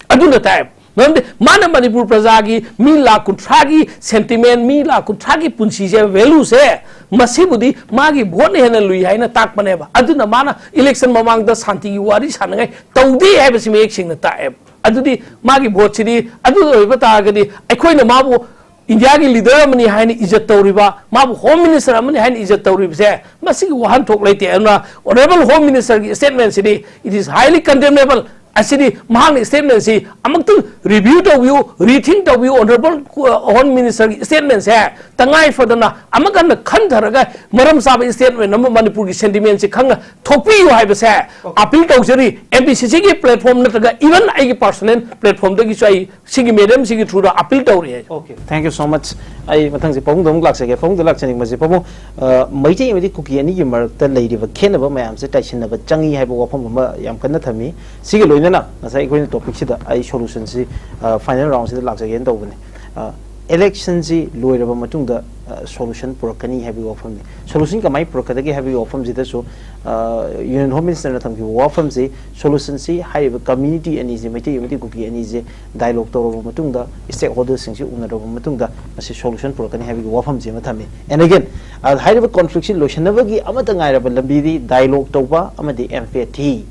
ꯑꯗꯨꯅ ꯇꯥꯏ꯫ ꯃꯔꯝꯗꯤ ꯃꯥꯅ ꯃꯅꯤꯄꯨꯔ ꯄ꯭ꯔꯖꯥꯒꯤ ꯃꯤ ꯂꯥꯈ ꯀꯨꯟꯊ꯭ꯔꯥꯒꯤ ꯁꯦꯟꯇꯤꯃꯦꯟ, ꯃꯤ ꯂꯥꯈ ꯀꯨꯟꯊ꯭ꯔꯥꯒꯤ ꯄꯨꯟꯁꯤꯁꯦ, ꯚꯦꯂꯨꯁꯦ, ꯃꯁꯤꯕꯨꯗꯤ ꯃꯥꯒꯤ ꯚꯣꯠꯅ ꯍꯦꯟꯅ ꯂꯨꯏ ꯍꯥꯏꯅ ꯇꯥꯛꯄꯅꯦꯕ꯫ ꯑꯗꯨꯅ ꯃꯥꯅ ꯏꯂꯦꯛꯁꯟ ꯃꯃꯥꯡꯗ ꯁꯥꯟꯇꯤꯒꯤ ꯋꯥꯔꯤ ꯁꯥꯟꯅꯉꯥꯏ ꯇꯧꯗꯦ ꯍꯥꯏꯕꯁꯤ ꯃꯌꯦꯛ ꯁꯦꯡꯅ ꯇꯥꯛꯑꯦꯕ꯫ ꯑꯗꯨꯗꯤ ꯃꯥꯒꯤ ꯚꯣꯠꯁꯤꯗꯤ ꯑꯗꯨ ꯑꯣꯏꯕ ꯇꯥꯔꯒꯗꯤ ꯑꯩꯈꯣꯏꯅ ꯃꯥꯕꯨ ꯏꯟꯗꯤꯌꯥꯒꯤ ꯂꯤꯗꯔ ꯑꯃꯅꯤ ꯍꯥꯏꯅ ꯏꯖꯠ ꯇꯧꯔꯤꯕ, ꯃꯥꯕꯨ ꯍꯣꯝ ꯃꯤꯅꯤꯁꯇꯔ ꯑꯃꯅꯤ ꯍꯥꯏꯅ ꯏꯖꯠ ꯇꯧꯔꯤꯕꯁꯦ, ꯃꯁꯤꯒꯤ ꯋꯥꯍꯟꯊꯣꯛ ꯂꯩꯇꯦ꯫ ꯑꯗꯨꯅ ꯑꯣꯅꯔꯦꯕꯜ ꯍꯣꯝ ꯃꯤꯅꯤꯁꯇꯔꯒꯤ ꯁ꯭ꯇꯦꯠꯃꯦꯟꯁꯤꯗꯤ, it is highly condemnable꯫ ꯑꯁꯤꯗꯤ ꯃꯍꯥꯛꯅ ꯁ꯭ꯇꯦꯠꯃꯦꯟꯁꯤ ꯑꯃꯨꯛꯇꯪ ꯔꯤꯚ꯭ꯌꯨ ꯇꯧꯕꯤꯌꯨ, ꯔꯤꯊꯤꯡ ꯇꯧꯕꯤꯌꯨ꯫ ꯑꯣꯅꯔꯦꯕꯜ ꯍꯣꯝ ꯃꯤꯅꯤꯁꯇꯔꯒꯤ ꯁ꯭ꯇꯦꯠꯃꯦꯟꯁꯦ ꯇꯉꯥꯏ ꯐꯗꯅ ꯑꯃꯨꯛ ꯍꯟꯅ ꯈꯟꯊꯔꯒ ꯃꯔꯝ ꯆꯥꯕ ꯁ꯭ꯇꯦꯠꯃꯦꯟ ꯑꯃ ꯃꯅꯤꯄꯨꯔꯒꯤ ꯁꯦꯟꯇꯤꯃꯦꯟꯁꯤ ꯈꯪꯅ ꯊꯣꯛꯄꯤꯌꯨ ꯍꯥꯏꯕꯁꯦ ꯑꯄꯤꯜ ꯇꯧꯖꯔꯤ꯫ ꯑꯦꯝ ꯕꯤ ꯁꯤ ꯁꯤꯒꯤ ꯄ꯭ꯂꯦꯠꯐꯣꯝ ꯅꯠꯇ꯭ꯔꯒ ꯏꯚꯟ ꯑꯩꯒꯤ ꯄꯔꯁꯣꯅꯦꯜ ꯄ꯭ꯂꯦꯠꯐꯣꯝꯗꯒꯤꯁꯨ ꯑꯩ ꯁꯤꯒꯤ ꯃꯦꯗꯝꯁꯤꯒꯤ ꯊ꯭ꯔꯨꯗ ꯑꯄꯤꯜ ꯇꯧꯔꯤ꯫ Okay, thank you so much. ꯑꯩ ꯃꯊꯪꯁꯦ ꯄꯥꯕꯨꯡꯗ ꯑꯃꯨꯛ ꯂꯥꯛꯆꯒꯦ꯫ ꯄꯥꯕꯨꯡꯗ ꯂꯥꯛꯆꯅꯤꯡꯕꯁꯦ, ꯄꯥꯕꯨꯡ, ꯑ, ꯃꯩꯇꯩ ꯑꯃꯗꯤ ꯀꯨꯀꯤ ꯑꯅꯤꯒꯤ ꯃꯔꯛꯇ ꯂꯩꯔꯤꯕ ꯈꯦꯠꯅꯕ ꯃꯌꯥꯝꯁꯦ ꯇꯥꯏꯁꯤꯟꯅꯕ ꯆꯪꯉꯤ ꯍꯥꯏꯕ ꯋꯥꯐꯝ ꯑꯃ ꯌꯥꯝ ꯀꯟꯅ ꯊꯝꯃꯤ꯫ ꯁꯤꯒ ꯂꯣꯏꯅꯅ ꯉꯁꯥꯏ ꯑꯩꯈꯣꯏꯅ ꯇꯣꯄꯤꯛꯁꯤꯗ ꯑꯩ ꯁꯣꯂꯨꯁꯟꯁꯤ, ꯑ, ꯐꯥꯏꯅꯦꯜ ꯔꯥꯎꯟꯁꯤꯗ ꯂꯥꯛꯆꯒꯦꯅ ꯇꯧꯕꯅꯦ꯫ ꯑ, ꯏꯂꯦꯛꯁꯟꯁꯤ ꯂꯣꯏꯔꯕ ꯃꯇꯨꯡꯗ, ꯑ, ꯁꯣꯂꯨꯁꯟ ꯄꯨꯔꯛꯀꯅꯤ ꯍꯥꯏꯕꯒꯤ ꯋꯥꯐꯝꯅꯤ꯫ ꯁꯣꯂꯨꯁꯟ ꯀꯃꯥꯏꯅ ꯄꯨꯔꯛꯀꯗꯒꯦ ꯍꯥꯏꯕꯒꯤ ꯋꯥꯐꯝꯁꯤꯗꯁꯨ, ꯑ, ꯌꯨꯅꯤꯌꯟ ꯍꯣꯝ ꯃꯤꯅꯤꯁꯇꯔꯅ ꯊꯝꯈꯤꯕ ꯋꯥꯐꯝꯁꯤ, ꯁꯣꯂꯨꯁꯟꯁꯤ ꯍꯥꯏꯔꯤꯕ ꯀꯝꯃ꯭ꯌꯨꯅꯤꯇꯤ ꯑꯅꯤꯁꯤ, ꯃꯩꯇꯩ ꯑꯃꯗꯤ ꯀꯨꯀꯤ ꯑꯅꯤꯁꯦ, ꯗꯥꯏꯂꯣꯒ ꯇꯧꯔꯕ ꯃꯇꯨꯡꯗ, ꯁ꯭ꯇꯦꯛ ꯍꯣꯜꯗꯔꯁꯤꯡꯁꯤ ꯎꯅꯔꯕ ꯃꯇꯨꯡꯗ ꯃꯁꯤ ꯁꯣꯂꯨꯁꯟ ꯄꯨꯔꯛꯀꯅꯤ ꯍꯥꯏꯕꯒꯤ ꯋꯥꯐꯝꯁꯤ ꯑꯃ ꯊꯝꯃꯤ꯫ And again, ꯑ, ꯍꯥꯏꯔꯤꯕ ꯀꯣꯟꯐ꯭ꯂꯤꯛꯁꯤ ꯂꯣꯏꯁꯤꯟꯅꯕꯒꯤ ꯑꯃꯠꯇ ꯉꯥꯏꯔꯕ ꯂꯝꯕꯤꯗꯤ ꯗꯥꯏꯂꯣꯒ ꯇꯧꯕ ꯑꯃꯗꯤ ꯑꯦꯝꯄꯦꯊꯤ,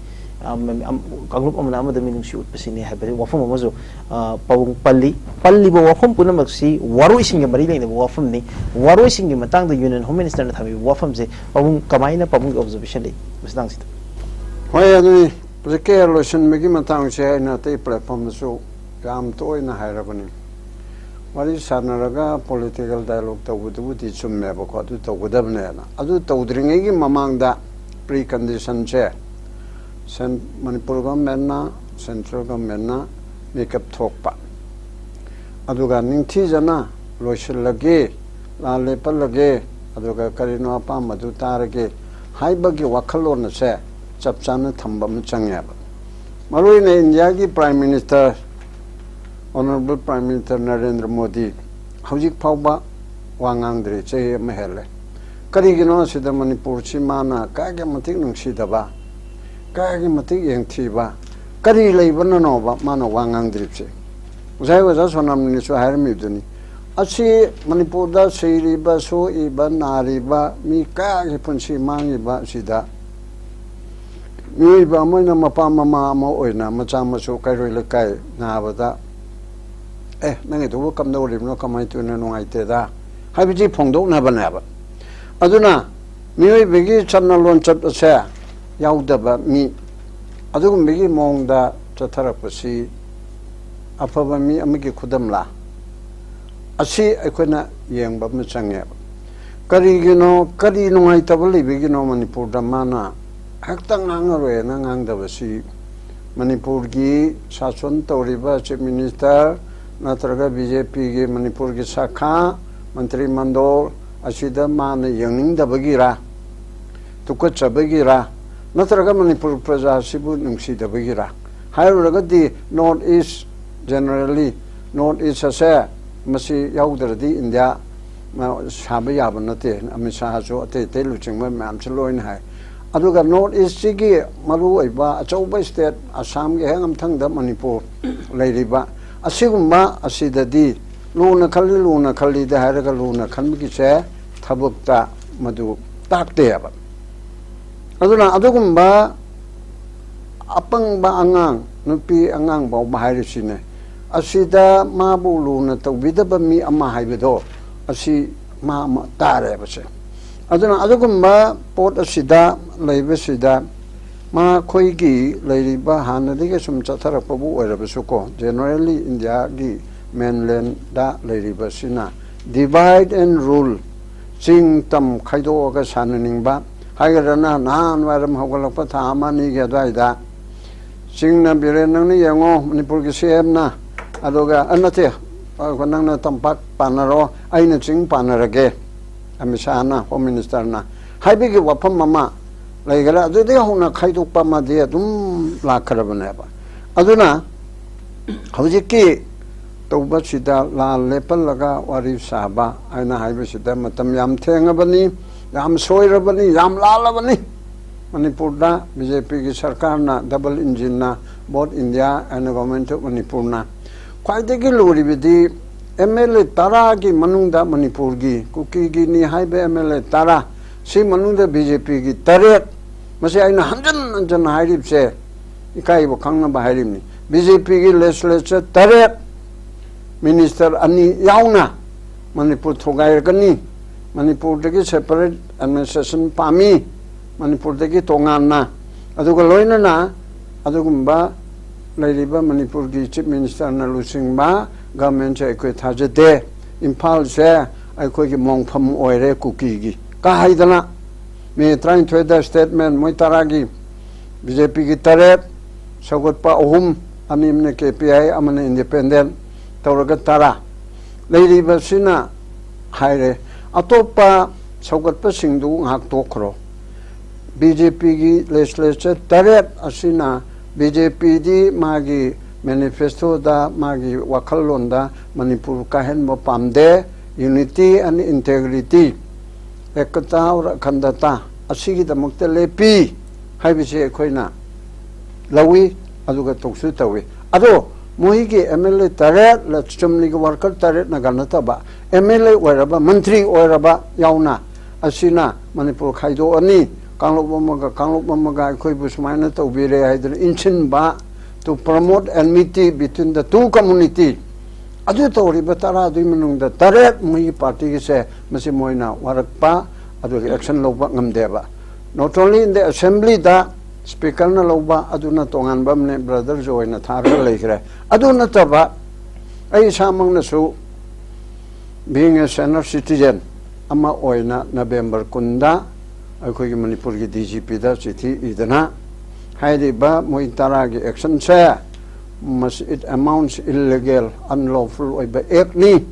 ꯑꯝ, ꯑꯝ, ꯀꯥꯡꯂꯨꯞ ꯑꯃꯅ ꯑꯃꯗ ꯃꯤꯅꯨꯡꯁꯤ ꯎꯠꯄꯁꯤꯅꯤ ꯍꯥꯏꯕ ꯋꯥꯐꯝ ꯑꯃꯁꯨ, ꯑ, ꯄꯥꯕꯨꯡ ꯄꯜꯂꯤ꯫ ꯄꯜꯂꯤꯕ ꯋꯥꯐꯝ ꯄꯨꯝꯅꯃꯛꯁꯤ ꯋꯥꯔꯣꯏꯁꯤꯟꯒ ꯃꯔꯤ ꯂꯩꯅꯕ ꯋꯥꯐꯝꯅꯤ꯫ ꯋꯥꯔꯣꯏꯁꯤꯟꯒꯤ ꯃꯇꯥꯡꯗ ꯌꯨꯅꯤꯌꯟ ꯍꯣꯝ ꯃꯤꯅꯤꯁꯇꯔꯅ ꯊꯝꯕꯤꯕ ꯋꯥꯐꯝꯁꯦ ꯄꯥꯕꯨꯡ ꯀꯃꯥꯏꯅ, ꯄꯥꯕꯨꯡꯒꯤ ꯑꯣꯕꯖꯔꯕꯦꯁꯟ ꯂꯩ ꯃꯁꯤꯇꯥꯡꯁꯤꯗ? ꯍꯣꯏ, ꯑꯗꯨꯅꯤ꯫ ꯍꯧꯖꯤꯛꯀꯤ ꯂꯣꯏꯁꯤꯟꯕꯒꯤ ꯃꯇꯥꯡꯁꯦ ꯑꯩꯅ ꯑꯇꯩ ꯄ꯭ꯂꯦꯠꯐꯣꯝꯗꯁꯨ ꯌꯥꯝ ꯇꯣꯏꯅ ꯍꯥꯏꯔꯕꯅꯤ꯫ ꯋꯥꯔꯤ ꯁꯥꯟꯅꯔꯒ ꯄꯣꯂꯤꯇꯤꯀꯦꯜ ꯗꯥꯏꯂꯣꯒ ꯇꯧꯕꯗꯨꯕꯨꯗꯤ ꯆꯨꯝꯃꯦꯕꯀꯣ, ꯑꯗꯨ ꯇꯧꯒꯗꯕꯅꯦꯅ꯫ ꯑꯗꯨ ꯇꯧꯗ꯭ꯔꯤꯉꯩꯒꯤ ꯃꯃꯥꯡꯗ ꯄ꯭ꯔꯤ ꯀꯟꯗꯤꯁꯟꯁꯦ ꯁꯦꯟ-, ꯃꯅꯤꯄꯨꯔ ꯒꯚꯔꯟꯃꯦꯟꯅ, ꯁꯦꯟꯇ꯭ꯔꯦꯜ ꯒꯚꯔꯟꯃꯦꯟꯅ ꯃꯤꯀꯞ ꯊꯣꯛꯄ, ꯑꯗꯨꯒ ꯅꯤꯡꯊꯤꯖꯅ ꯂꯣꯏꯁꯤꯜꯂꯒꯦ, ꯂꯥꯟ ꯂꯦꯞꯍꯜꯂꯒꯦ, ꯑꯗꯨꯒ ꯀꯔꯤꯅꯣ ꯑꯄꯥꯝꯕꯗꯨ ꯇꯥꯔꯒꯦ ꯍꯥꯏꯕꯒꯤ ꯋꯥꯈꯜꯂꯣꯟ ꯑꯁꯦ ꯆꯞ ꯆꯥꯅ ꯊꯝꯕ ꯑꯃ ꯆꯪꯉꯦꯕ꯫ ꯃꯔꯨꯑꯣꯏꯅ ꯏꯟꯗꯤꯌꯥꯒꯤ prime minister, honourable prime minister Narendra Modi ꯍꯧꯖꯤꯛ ꯐꯥꯎꯕ ꯋꯥ ꯉꯥꯡꯗ꯭ꯔꯤ, ꯆꯍꯤ ꯑꯃ ꯍꯦꯜꯂꯦ꯫ ꯀꯔꯤꯒꯤꯅꯣ ꯑꯁꯤꯗ ꯃꯅꯤꯄꯨꯔꯁꯤ ꯃꯥꯅ ꯀꯌꯥꯒꯤ ꯃꯇꯤꯛ ꯅꯨꯡꯁꯤꯗꯕ, ꯀꯌꯥꯒꯤ ꯃꯇꯤꯛ ꯌꯦꯡꯊꯤꯕ, ꯀꯔꯤ ꯂꯩꯕꯅꯅꯣꯕ ꯃꯥꯅ ꯋꯥ ꯉꯥꯡꯗ꯭ꯔꯤꯕꯁꯦ? ꯉꯁꯥꯏ ꯑꯣꯖꯥ ꯁꯣꯅꯥꯃꯅꯤꯁꯨ ꯍꯥꯏꯔꯝꯃꯤꯗꯨꯅꯤ꯫ ꯑꯁꯤ ꯃꯅꯤꯄꯨꯔꯗ ꯁꯤꯔꯤꯕ, ꯁꯣꯛꯏꯕ, ꯅꯥꯔꯤꯕ ꯃꯤ ꯀꯌꯥꯒꯤ ꯄꯨꯟꯁꯤ ꯃꯥꯡꯉꯤꯕ ꯑꯁꯤꯗ ꯃꯤꯑꯣꯏꯕ ꯑꯃ ꯑꯣꯏꯅ, ꯃꯄꯥ ꯃꯃꯥ ꯑꯃ ꯑꯣꯏꯅ, ꯃꯆꯥ ꯃꯁꯨ ꯀꯩꯔꯣꯏ ꯂꯩꯀꯥꯏ ꯅꯥꯕꯗ, "ꯑꯦ, ꯅꯪꯒꯤꯗꯨꯕꯨ ꯀꯝꯗꯧꯔꯤꯕꯅꯣ, ꯀꯃꯥꯏꯅ ꯇꯧꯔꯤꯅꯣ, ꯅꯨꯡꯉꯥꯏꯇꯦꯗ" ꯍꯥꯏꯕꯁꯤ ꯐꯣꯡꯗꯣꯛꯅꯕꯅꯦꯕ꯫ ꯑꯗꯨꯅ ꯃꯤꯑꯣꯏꯕꯒꯤ ꯆꯠꯅ ꯂꯣꯟꯆꯠ ꯑꯁꯦ ꯌꯥꯎꯗꯕ ꯃꯤ, ꯑꯗꯨꯒꯨꯝꯕꯒꯤ ꯃꯑꯣꯡꯗ ꯆꯠꯊꯔꯛꯄꯁꯤ ꯑꯐꯕ ꯃꯤ ꯑꯃꯒꯤ ꯈꯨꯗꯝꯂꯥ? ꯑꯁꯤ ꯑꯩꯈꯣꯏꯅ ꯌꯦꯡꯕ ꯑꯃ ꯆꯪꯉꯦꯕ꯫ ꯀꯔꯤꯒꯤꯅꯣ, ꯀꯔꯤ ꯅꯨꯡꯉꯥꯏꯇꯕ ꯂꯩꯕꯒꯤꯅꯣ ꯃꯅꯤꯄꯨꯔꯗ ꯃꯥꯅ ꯍꯦꯛꯇ ꯉꯥꯡꯉꯔꯣꯏꯅ ꯉꯥꯡꯗꯕꯁꯤ? ꯃꯅꯤꯄꯨꯔꯒꯤ ꯁꯥꯁꯟ ꯇꯧꯔꯤꯕ ꯆꯤꯐ ꯃꯤꯅꯤꯁꯇꯔ ꯅꯠꯇ꯭ꯔꯒ ꯕꯤ ꯖꯦ ꯄꯤꯒꯤ ꯃꯅꯤꯄꯨꯔꯒꯤ ꯁꯥꯈꯥ, ꯃꯟꯇ꯭ꯔꯤ ꯃꯟꯗꯣꯜ ꯑꯁꯤꯗ ꯃꯥꯅ ꯌꯦꯡꯅꯤꯡꯗꯕꯒꯤꯔꯥ, ꯇꯨꯀꯠꯆꯕꯒꯤꯔꯥ, ꯅꯠꯇ꯭ꯔꯒ Manipur ꯄ꯭ꯔꯖꯥꯁꯤꯕꯨ ꯅꯨꯡꯁꯤꯗꯕꯒꯤꯔꯥ? ꯍꯥꯏꯔꯨꯔꯒꯗꯤ North East, generally North East ꯑꯁꯦ, ꯃꯁꯤ ꯌꯥꯎꯗ꯭ꯔꯗꯤ ꯏꯟꯗꯤꯌꯥ ꯃ-, ꯁꯥꯕ ꯌꯥꯕ ꯅꯠꯇꯦ꯫ ꯑꯃꯤꯠ ꯁꯥꯍꯁꯨ, ꯑꯇꯩ ꯑꯇꯩ ꯂꯨꯆꯤꯡꯕ ꯃꯌꯥꯝꯁꯨ ꯂꯣꯏꯅ ꯍꯥꯏ꯫ ꯑꯗꯨꯒ North Eastꯁꯤꯒꯤ ꯃꯔꯨꯑꯣꯏꯕ ꯑꯆꯧꯕ state, ꯑꯁꯥꯝꯒꯤ ꯍꯦꯛ ꯃꯊꯪꯗ ꯃꯅꯤꯄꯨꯔ ꯂꯩꯔꯤꯕ, ꯑꯁꯤꯒꯨꯝꯕ ꯑꯁꯤꯗꯗꯤ ꯂꯨꯅ ꯈꯜꯂꯤ, ꯂꯨꯅ ꯈꯜꯂꯤꯗ ꯍꯥꯏꯔꯒ ꯂꯨꯅ ꯈꯟꯕꯒꯤꯁꯦ ꯊꯕꯛꯇ ꯃꯗꯨ ꯇꯥꯛꯇꯦꯕ꯫ ꯑꯗꯨꯅ ꯑꯗꯨꯒꯨꯝꯕ ꯑꯄꯪꯕ ꯑꯉꯥꯡ, ꯅꯨꯄꯤ ꯑꯉꯥꯡ ꯐꯥꯎꯕ ꯍꯥꯏꯔꯤꯁꯤꯅꯦ, ꯑꯁꯤꯗ ꯃꯥꯕꯨ ꯂꯨꯅ ꯇꯧꯕꯤꯗꯕ ꯃꯤ ꯑꯃ ꯍꯥꯏꯕꯗꯣ, ꯑꯁꯤ ꯃꯥ ꯑꯃ ꯇꯥꯔꯦꯕꯁꯦ꯫ ꯑꯗꯨꯅ ꯑꯗꯨꯒꯨꯝꯕ ꯄꯣꯠ ꯑꯁꯤꯗ ꯂꯩꯕꯁꯤꯗ ꯃꯈꯣꯏꯒꯤ ꯂꯩꯔꯤꯕ ꯍꯥꯟꯅꯗꯒꯤ ꯁꯨꯝ ꯆꯠꯊꯔꯛꯄꯕꯨ ꯑꯣꯏꯔꯕꯁꯨꯀꯣ, generally ꯏꯟꯗꯤꯌꯥꯒꯤ mainlandꯗ ꯂꯩꯔꯤꯕꯁꯤꯅ divide and rule, ꯆꯤꯡ ꯇꯝ ꯈꯥꯏꯗꯣꯛꯑꯒ ꯁꯥꯟꯅꯅꯤꯡꯕ ꯍꯥꯏꯒꯗ꯭ꯔꯅ, ꯅꯍꯥꯟ ꯋꯥꯏꯔꯝ ꯍꯧꯒꯠꯂꯛꯄ ꯊꯥ ꯑꯃ ꯑꯅꯤꯒꯤ ꯑꯗꯨꯋꯥꯏꯗ ꯆꯤꯡꯅ ꯕꯤꯔꯦꯟ, ꯅꯪꯅ ꯌꯦꯡꯉꯣ, ꯃꯅꯤꯄꯨꯔꯒꯤ ꯁꯤ ꯑꯦꯝꯅ, ꯑꯗꯨꯒ, ꯑ, ꯅꯠꯇꯦ, ꯑ, ꯅꯪꯅ ꯇꯝꯄꯥꯛ ꯄꯥꯟꯅꯔꯣ, ꯑꯩꯅ ꯆꯤꯡ ꯄꯥꯟꯅꯔꯒꯦ, ꯑꯃꯤꯠ ꯁꯥꯍꯅ, ꯍꯣꯝ ꯃꯤꯅꯤꯁꯇꯔꯅ ꯍꯥꯏꯕꯒꯤ ꯋꯥꯐꯝ ꯑꯃ ꯂꯩꯈꯔꯦ꯫ ꯑꯗꯨꯗꯒꯤ ꯍꯧꯅ ꯈꯥꯏꯗꯣꯛꯄ ꯑꯃꯗꯤ ꯑꯗꯨꯝ ꯂꯥꯛꯈ꯭ꯔꯕꯅꯦꯕ꯫ ꯑꯗꯨꯅ ꯍꯧꯖꯤꯛꯀꯤ ꯇꯧꯕꯁꯤꯗ ꯂꯥꯟ ꯂꯦꯞꯍꯜꯂꯒ ꯋꯥꯔꯤ ꯁꯥꯕ ꯍꯥꯏꯅ ꯍꯥꯏꯕꯁꯤꯗ ꯃꯇꯝ ꯌꯥꯝ ꯊꯦꯡꯉꯕꯅꯤ, ꯌꯥꯝ ꯁꯣꯏꯔꯕꯅꯤ, ꯌꯥꯝ ꯂꯥꯜꯂꯕꯅꯤ꯫ ꯃꯅꯤꯄꯨꯔꯗ ꯕꯤ ꯖꯦ ꯄꯤꯒꯤ ꯁꯔꯀꯥꯔꯅ, double engineꯅ, both India and Government of ꯃꯅꯤꯄꯨꯔꯅ ꯈ꯭ꯋꯥꯏꯗꯒꯤ ꯂꯨꯔꯤꯕꯗꯤ ꯑꯦꯝ ꯑꯦꯜ ꯑꯦ ꯇꯔꯥꯒꯤ ꯃꯅꯨꯡꯗ ꯃꯅꯤꯄꯨꯔꯒꯤ ꯀꯨꯀꯤꯒꯤꯅꯤ ꯍꯥꯏꯕ ꯑꯦꯝ ꯑꯦꯜ ꯑꯦ ꯇꯔꯥ, ꯁꯤ ꯃꯅꯨꯡꯗ ꯕꯤ ꯖꯦ ꯄꯤꯒꯤ ꯇꯔꯦꯠ, ꯃꯁꯤ ꯑꯩꯅ ꯍꯟꯖꯟ ꯍꯟꯖꯟꯅ ꯍꯥꯏꯔꯤꯕꯁꯦ ꯏꯀꯥꯏꯕ ꯈꯪꯅꯕ ꯍꯥꯏꯔꯤꯕꯅꯤ꯫ ꯕꯤ ꯖꯦ ꯄꯤꯒꯤ ꯂꯦꯖꯤꯁꯂꯦꯆꯔ ꯇꯔꯦꯠ, ꯃꯤꯅꯤꯁꯇꯔ ꯑꯅꯤ ꯌꯥꯎꯅ ꯃꯅꯤꯄꯨꯔ ꯊꯨꯒꯥꯏꯔꯛꯀꯅꯤ, ꯃꯅꯤꯄꯨꯔꯗꯒꯤ ꯁꯦꯄꯔꯦꯠ ꯑꯦꯗꯃꯤꯅꯤꯁꯇ꯭ꯔꯦꯁꯟ ꯄꯥꯝꯃꯤ, ꯃꯅꯤꯄꯨꯔꯗꯒꯤ ꯇꯣꯉꯥꯟꯅ, ꯑꯗꯨꯒ ꯂꯣꯏꯅꯅ ꯑꯗꯨꯒꯨꯝꯕ ꯂꯩꯔꯤꯕ ꯃꯅꯤꯄꯨꯔꯒꯤ ꯆꯤꯐ ꯃꯤꯅꯤꯁꯇꯔꯅ ꯂꯨꯆꯤꯡꯕ ꯒꯃꯦꯟꯁꯦ ꯑꯩꯈꯣꯏ ꯊꯥꯖꯗꯦ꯫ ꯏꯝꯐꯥꯜꯁꯦ ꯑꯩꯈꯣꯏꯒꯤ ꯃꯣꯡꯐꯝ ꯑꯣꯏꯔꯦ ꯀꯨꯀꯤꯒꯤ ꯀ ꯍꯥꯏꯗꯅ꯫ ꯃꯦ ꯇꯔꯥꯅꯤꯊꯣꯏꯗ ꯁ꯭ꯇꯦꯠꯃꯦꯟ ꯃꯣꯏ ꯇꯔꯥꯒꯤ, ꯕꯤ ꯖꯦ ꯄꯤꯒꯤ ꯇꯔꯦꯠ, ꯁꯧꯒꯠꯄ ꯑꯍꯨꯝ, ꯑꯅꯤ ꯑꯃꯅ ꯀꯦ ꯄꯤ ꯑꯥꯏ, ꯑꯃꯅ ꯏꯟꯗꯤꯄꯦꯟꯗꯦꯟ, ꯇꯧꯔꯒ ꯇꯔꯥ꯫ ꯂꯩꯔꯤꯕꯁꯤꯅ ꯍꯥꯏꯔꯦ, ꯑꯇꯣꯞꯄ ꯁꯧꯒꯠꯄꯁꯤꯡꯗꯨ ꯉꯥꯏꯍꯥꯛ ꯇꯣꯛꯈ꯭ꯔꯣ꯫ ꯕꯤ ꯖꯦ ꯄꯤꯒꯤ ꯂꯦꯖꯤꯁꯂꯦꯆꯔ ꯇꯔꯦꯠ ꯑꯁꯤꯅ, ꯕꯤ ꯖꯦ ꯄꯤꯗꯤ ꯃꯥꯒꯤ ꯃꯦꯅꯤꯐꯦꯁꯇꯣꯗ, ꯃꯥꯒꯤ ꯋꯥꯈꯜꯂꯣꯟꯗ ꯃꯅꯤꯄꯨꯔ ꯀꯥꯏꯍꯟꯕ ꯄꯥꯝꯗꯦ꯫ Unity and integrity, ꯑꯦꯀꯇꯥ ꯑꯣꯔ ꯑꯈꯟꯗꯇꯥ, ꯑꯁꯤꯒꯤꯗꯃꯛꯇ ꯂꯦꯞꯄꯤ ꯍꯥꯏꯕꯁꯤ ꯑꯩꯈꯣꯏꯅ ꯂꯧꯏ, ꯑꯗꯨꯒ ꯇꯧꯁꯨ ꯇꯧꯏ꯫ ꯑꯗꯣ ꯃꯣꯏꯒꯤ ꯑꯦꯝ ꯑꯦꯜ ꯑꯦ ꯇꯔꯦꯠ, ꯆꯨꯝꯅꯒꯤ ꯋꯥꯔꯀꯔ ꯇꯔꯦꯠꯅꯒ ꯅꯠꯇꯕ, ꯑꯦꯝ ꯑꯦꯜ ꯑꯦ ꯑꯣꯏꯔꯕ, ꯃꯟꯇ꯭ꯔꯤ ꯑꯣꯏꯔꯕ ꯌꯥꯎꯅ ꯑꯁꯤꯅ ꯃꯅꯤꯄꯨꯔ ꯈꯥꯏꯗꯣꯛꯑꯅꯤ, ꯀꯥꯡꯂꯨꯞ ꯑꯃꯒ ꯀꯥꯡꯂꯨꯞ ꯑꯃꯒ ꯑꯩꯈꯣꯏꯕꯨ ꯁꯨꯃꯥꯏꯅ ꯇꯧꯕꯤꯔꯦ ꯍꯥꯏꯗꯅ ꯏꯟꯁꯤꯟꯕ, to promote enmity between the two community꯫ ꯑꯗꯨ ꯇꯧꯔꯤꯕ ꯇꯔꯥꯗꯨꯒꯤ ꯃꯅꯨꯡꯗ ꯇꯔꯦꯠ ꯃꯣꯏꯒꯤ ꯄꯥꯔꯇꯤꯒꯤꯁꯦ, ꯃꯁꯤ ꯃꯣꯏꯅ ꯋꯥꯔꯛꯄ, ꯑꯗꯨꯒ ꯑꯦꯛꯁꯟ ꯂꯧꯕ ꯉꯝꯗꯦꯕ꯫ Not only in the assembly ꯗ ꯁ꯭ꯄꯤꯀꯔꯅ ꯂꯧꯕ, ꯑꯗꯨꯅ ꯇꯣꯉꯥꯟꯕ ꯑꯃꯅꯦ, ꯕ꯭ꯔꯗꯔꯁꯨ ꯑꯣꯏꯅ ꯊꯥꯔꯒ ꯂꯩꯈ꯭ꯔꯦ꯫ ꯑꯗꯨ ꯅꯠꯇꯕ ꯑꯩ ꯏꯁꯥꯃꯛꯅꯁꯨ, being a senior citizen ꯑꯃ ꯑꯣꯏꯅ, ꯅꯕꯦꯝꯕꯔ ꯀꯨꯟꯗ ꯑꯩꯈꯣꯏꯒꯤ ꯃꯅꯤꯄꯨꯔꯒꯤ ꯗꯤ ꯖꯤ ꯄꯤꯗ ꯆꯤꯊꯤ ꯏꯗꯅ, ꯍꯥꯏꯔꯤꯕ ꯃꯣꯏ ꯇꯔꯥꯒꯤ ꯑꯦꯛꯁꯟꯁꯦ, ꯃꯁꯤ it amounts illegal, unlawful ꯑꯣꯏꯕ acne.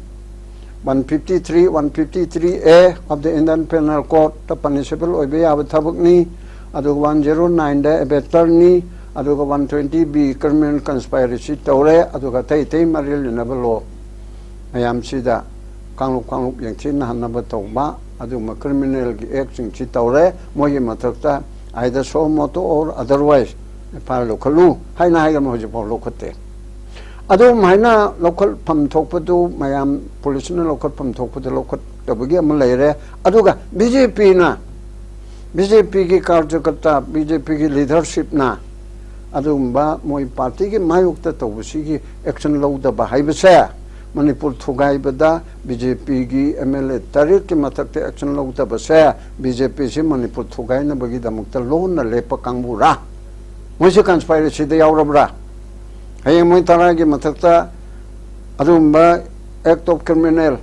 One fifty three, one fifty three A of the Indian Penal Code ꯇ punishable ꯑꯣꯏꯕ ꯌꯥꯕ ꯊꯕꯛꯅꯤ꯫ ꯑꯗꯨꯒ one zero nine ꯗ abettor ꯅꯤ꯫ ꯑꯗꯨꯒ one twenty B criminal conspiracy ꯇꯧꯔꯦ꯫ ꯑꯗꯨꯒ ꯑꯇꯩ ꯑꯇꯩ ꯃꯔꯤ ꯂꯩꯅꯕ ꯂꯣ ꯃꯌꯥꯝꯁꯤꯗ ꯀꯥꯡꯂꯨꯞ ꯀꯥꯡꯂꯨꯞ ꯌꯦꯡꯊꯤꯅꯍꯟꯅꯕ ꯇꯧꯕ, ꯑꯗꯨꯒꯨꯝꯕ criminal ꯒꯤ ꯑꯦꯛꯁꯤꯡꯁꯤ ꯇꯧꯔꯦ꯫ ꯃꯣꯏꯒꯤ ꯃꯊꯛꯇ either suo motu or otherwise F I R ꯂꯧꯈꯠꯂꯨ ꯍꯥꯏꯅ ꯍꯥꯏꯔꯒ ꯍꯧꯖꯤꯛꯐꯥꯎ ꯂꯧꯈꯠꯇꯦ꯫ ꯑꯗꯨꯝ ꯍꯥꯏꯅ ꯂꯧꯈꯠꯐꯝ ꯊꯣꯛꯄꯗꯨ ꯃꯌꯥꯝ ꯄꯨꯂꯤꯁꯅ ꯂꯧꯈꯠꯐꯝ ꯊꯣꯛꯄꯗꯨ ꯂꯧꯈꯠꯇꯕꯒꯤ ꯑꯃ ꯂꯩꯔꯦ꯫ ꯑꯗꯨꯒ ꯕꯤ ꯖꯦ ꯄꯤꯅ, ꯕꯤ ꯖꯦ ꯄꯤꯒꯤ ꯀꯥꯔꯖꯀꯔꯇꯥ, ꯕꯤ ꯖꯦ ꯄꯤꯒꯤ ꯂꯤꯗꯔꯁꯤꯞꯅ ꯑꯗꯨꯒꯨꯝꯕ ꯃꯣꯏ ꯄꯥꯔꯇꯤꯒꯤ ꯃꯥꯌꯣꯛꯇ ꯇꯧꯕꯁꯤꯒꯤ ꯑꯦꯛꯁꯟ ꯂꯧꯗꯕ ꯍꯥꯏꯕꯁꯦ, ꯃꯅꯤꯄꯨꯔ ꯊꯨꯒꯥꯏꯕꯗ ꯕꯤ ꯖꯦ ꯄꯤꯒꯤ ꯑꯦꯝ ꯑꯦꯜ ꯑꯦ ꯇꯔꯦꯠꯀꯤ ꯃꯊꯛꯇ ꯑꯦꯛꯁꯟ ꯂꯧꯗꯕꯁꯦ, ꯕꯤ ꯖꯦ ꯄꯤꯁꯤ ꯃꯅꯤꯄꯨꯔ ꯊꯨꯒꯥꯏꯅꯕꯒꯤꯗꯃꯛꯇ ꯂꯣꯟꯅ ꯂꯦꯞꯄ ꯀꯥꯡꯕꯨꯔꯥ? ꯃꯣꯏꯁꯦ ꯀꯟꯁꯄꯥꯏꯔꯦꯁꯤꯗ ꯌꯥꯎꯔꯕ꯭ꯔꯥ? ꯍꯌꯦꯡ ꯃꯣꯏ ꯇꯔꯥꯒꯤ ꯃꯊꯛꯇ ꯑꯗꯨꯒꯨꯝꯕ act of criminal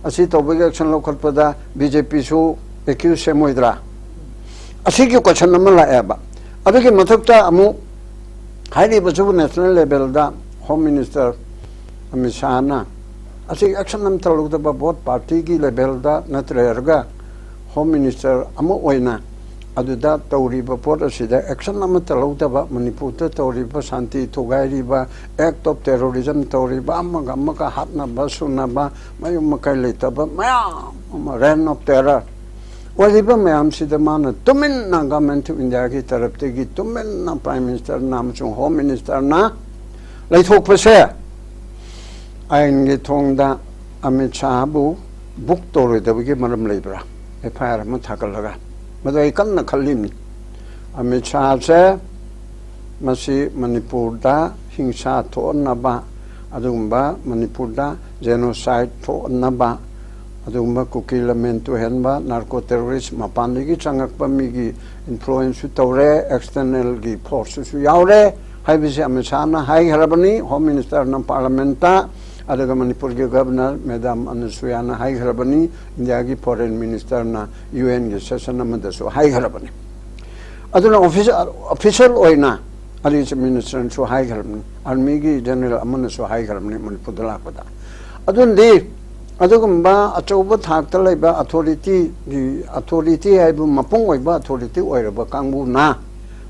ꯑꯁꯤ ꯇꯧꯕꯒꯤ action ꯂꯧꯈꯠꯄꯗ ꯕꯤ ꯖꯦ ꯄꯤꯁꯨ accuse ꯁꯦꯝꯃꯣꯏꯗ꯭ꯔꯥ? ꯑꯁꯤꯒꯤ question ꯑꯃ ꯂꯥꯛꯑꯦꯕ꯫ ꯑꯗꯨꯒꯤ ꯃꯊꯛꯇ ꯑꯃꯨꯛ ꯍꯥꯏꯔꯤꯕꯁꯤꯕꯨ national level ꯗ Home Minister ꯑꯃꯤꯠ ꯁꯥꯍꯅ ꯑꯁꯤ action ꯑꯃꯇ ꯂꯧꯗꯕ, both party ꯒꯤ level ꯗ ꯅꯠꯇ꯭ꯔꯒ Home Minister ꯑꯃ ꯑꯣꯏꯅ ꯑꯗꯨꯗ ꯇꯧꯔꯤꯕ ꯄꯣꯠ ꯑꯁꯤꯗ action ꯑꯃꯠꯇ ꯂꯧꯗꯕ, ꯃꯅꯤꯄꯨꯔꯗ ꯇꯧꯔꯤꯕ ꯁꯥꯟꯇꯤ ꯊꯨꯒꯥꯏꯔꯤꯕ, act of terrorism ꯇꯧꯔꯤꯕ, ꯑꯃꯒ ꯑꯃꯒ ꯍꯥꯠꯅꯕ ꯁꯨꯅꯕ, ꯃꯌꯨꯝ ꯃꯀꯩ ꯂꯩꯇꯕ ꯃꯌꯥꯝ ꯑꯃ, reign of terror ꯑꯣꯏꯔꯤꯕ ꯃꯌꯥꯝꯁꯤꯗ ꯃꯥꯅ ꯇꯨꯃꯤꯟꯅ Government of India ꯒꯤ ꯇꯔꯞꯇꯒꯤ ꯇꯨꯃꯤꯟꯅ Prime Minister ꯅ ꯑꯃꯁꯨꯡ Home Minister ꯅ ꯂꯩꯊꯣꯛꯄꯁꯦ ꯑꯥꯏꯟꯒꯤ ꯊꯣꯡꯗ ꯑꯃꯤꯠ ꯁꯥꯍꯕꯨ book ꯇꯧꯔꯣꯏꯗꯕꯒꯤ ꯃꯔꯝ ꯂꯩꯕ꯭ꯔꯥ? F I R ꯑꯃ ꯊꯥꯒꯠꯂꯒ, ꯃꯗꯨ ꯑꯩ ꯀꯟꯅ ꯈꯜꯂꯤꯕꯅꯤ꯫ ꯑꯃꯤꯠ ꯁꯥꯍꯁꯦ ꯃꯁꯤ ꯃꯅꯤꯄꯨꯔꯗ ꯍꯤꯡꯁꯥ ꯊꯣꯛꯍꯟꯅꯕ, ꯑꯗꯨꯒꯨꯝꯕ ꯃꯅꯤꯄꯨꯔꯗ genocide ꯊꯣꯛꯍꯟꯅꯕ, ꯑꯗꯨꯒꯨꯝꯕ ꯀꯨꯀꯤ ꯂꯝꯃꯦꯟ ꯇꯨꯍꯟꯕ, narco terrorist, ꯃꯄꯥꯟꯗꯒꯤ ꯆꯪꯉꯛꯄ ꯃꯤꯒꯤ influence ꯁꯨ ꯇꯧꯔꯦ, external ꯒꯤ force ꯁꯨ ꯌꯥꯎꯔꯦ ꯍꯥꯏꯕꯁꯤ ꯑꯃꯤꯠ ꯁꯥꯍꯅ ꯍꯥꯏꯈ꯭ꯔꯕꯅꯤ, Home Minister ꯅ Parliament ꯇ꯫ ꯑꯗꯨꯒ ꯃꯅꯤꯄꯨꯔꯒꯤ Governor Madam ꯑꯅꯁꯨꯌꯥꯅ ꯍꯥꯏꯈ꯭ꯔꯕꯅꯤ, ꯏꯟꯗꯤꯌꯥꯒꯤ Foreign Minister ꯅ U N ꯒꯤ session ꯑꯃꯗꯁꯨ ꯍꯥꯏꯈ꯭ꯔꯕꯅꯤ꯫ ꯑꯗꯨꯅ official, official ꯑꯣꯏꯅ ꯑꯗꯨꯒꯤ Chief Minister ꯅꯁꯨ ꯍꯥꯏꯈ꯭ꯔꯕꯅꯤ, Army ꯒꯤ General ꯑꯃꯅꯁꯨ ꯍꯥꯏꯈ꯭ꯔꯕꯅꯤ ꯃꯅꯤꯄꯨꯔꯗ ꯂꯥꯛꯄꯗ꯫ ꯑꯗꯨꯅꯗꯤ ꯑꯗꯨꯒꯨꯝꯕ ꯑꯆꯧꯕ ꯊꯥꯛꯇ ꯂꯩꯕ authority ꯒꯤ, authority ꯍꯥꯏꯕꯨ ꯃꯄꯨꯡ ꯑꯣꯏꯕ authority ꯑꯣꯏꯔꯕ ꯀꯥꯡꯕꯨꯅ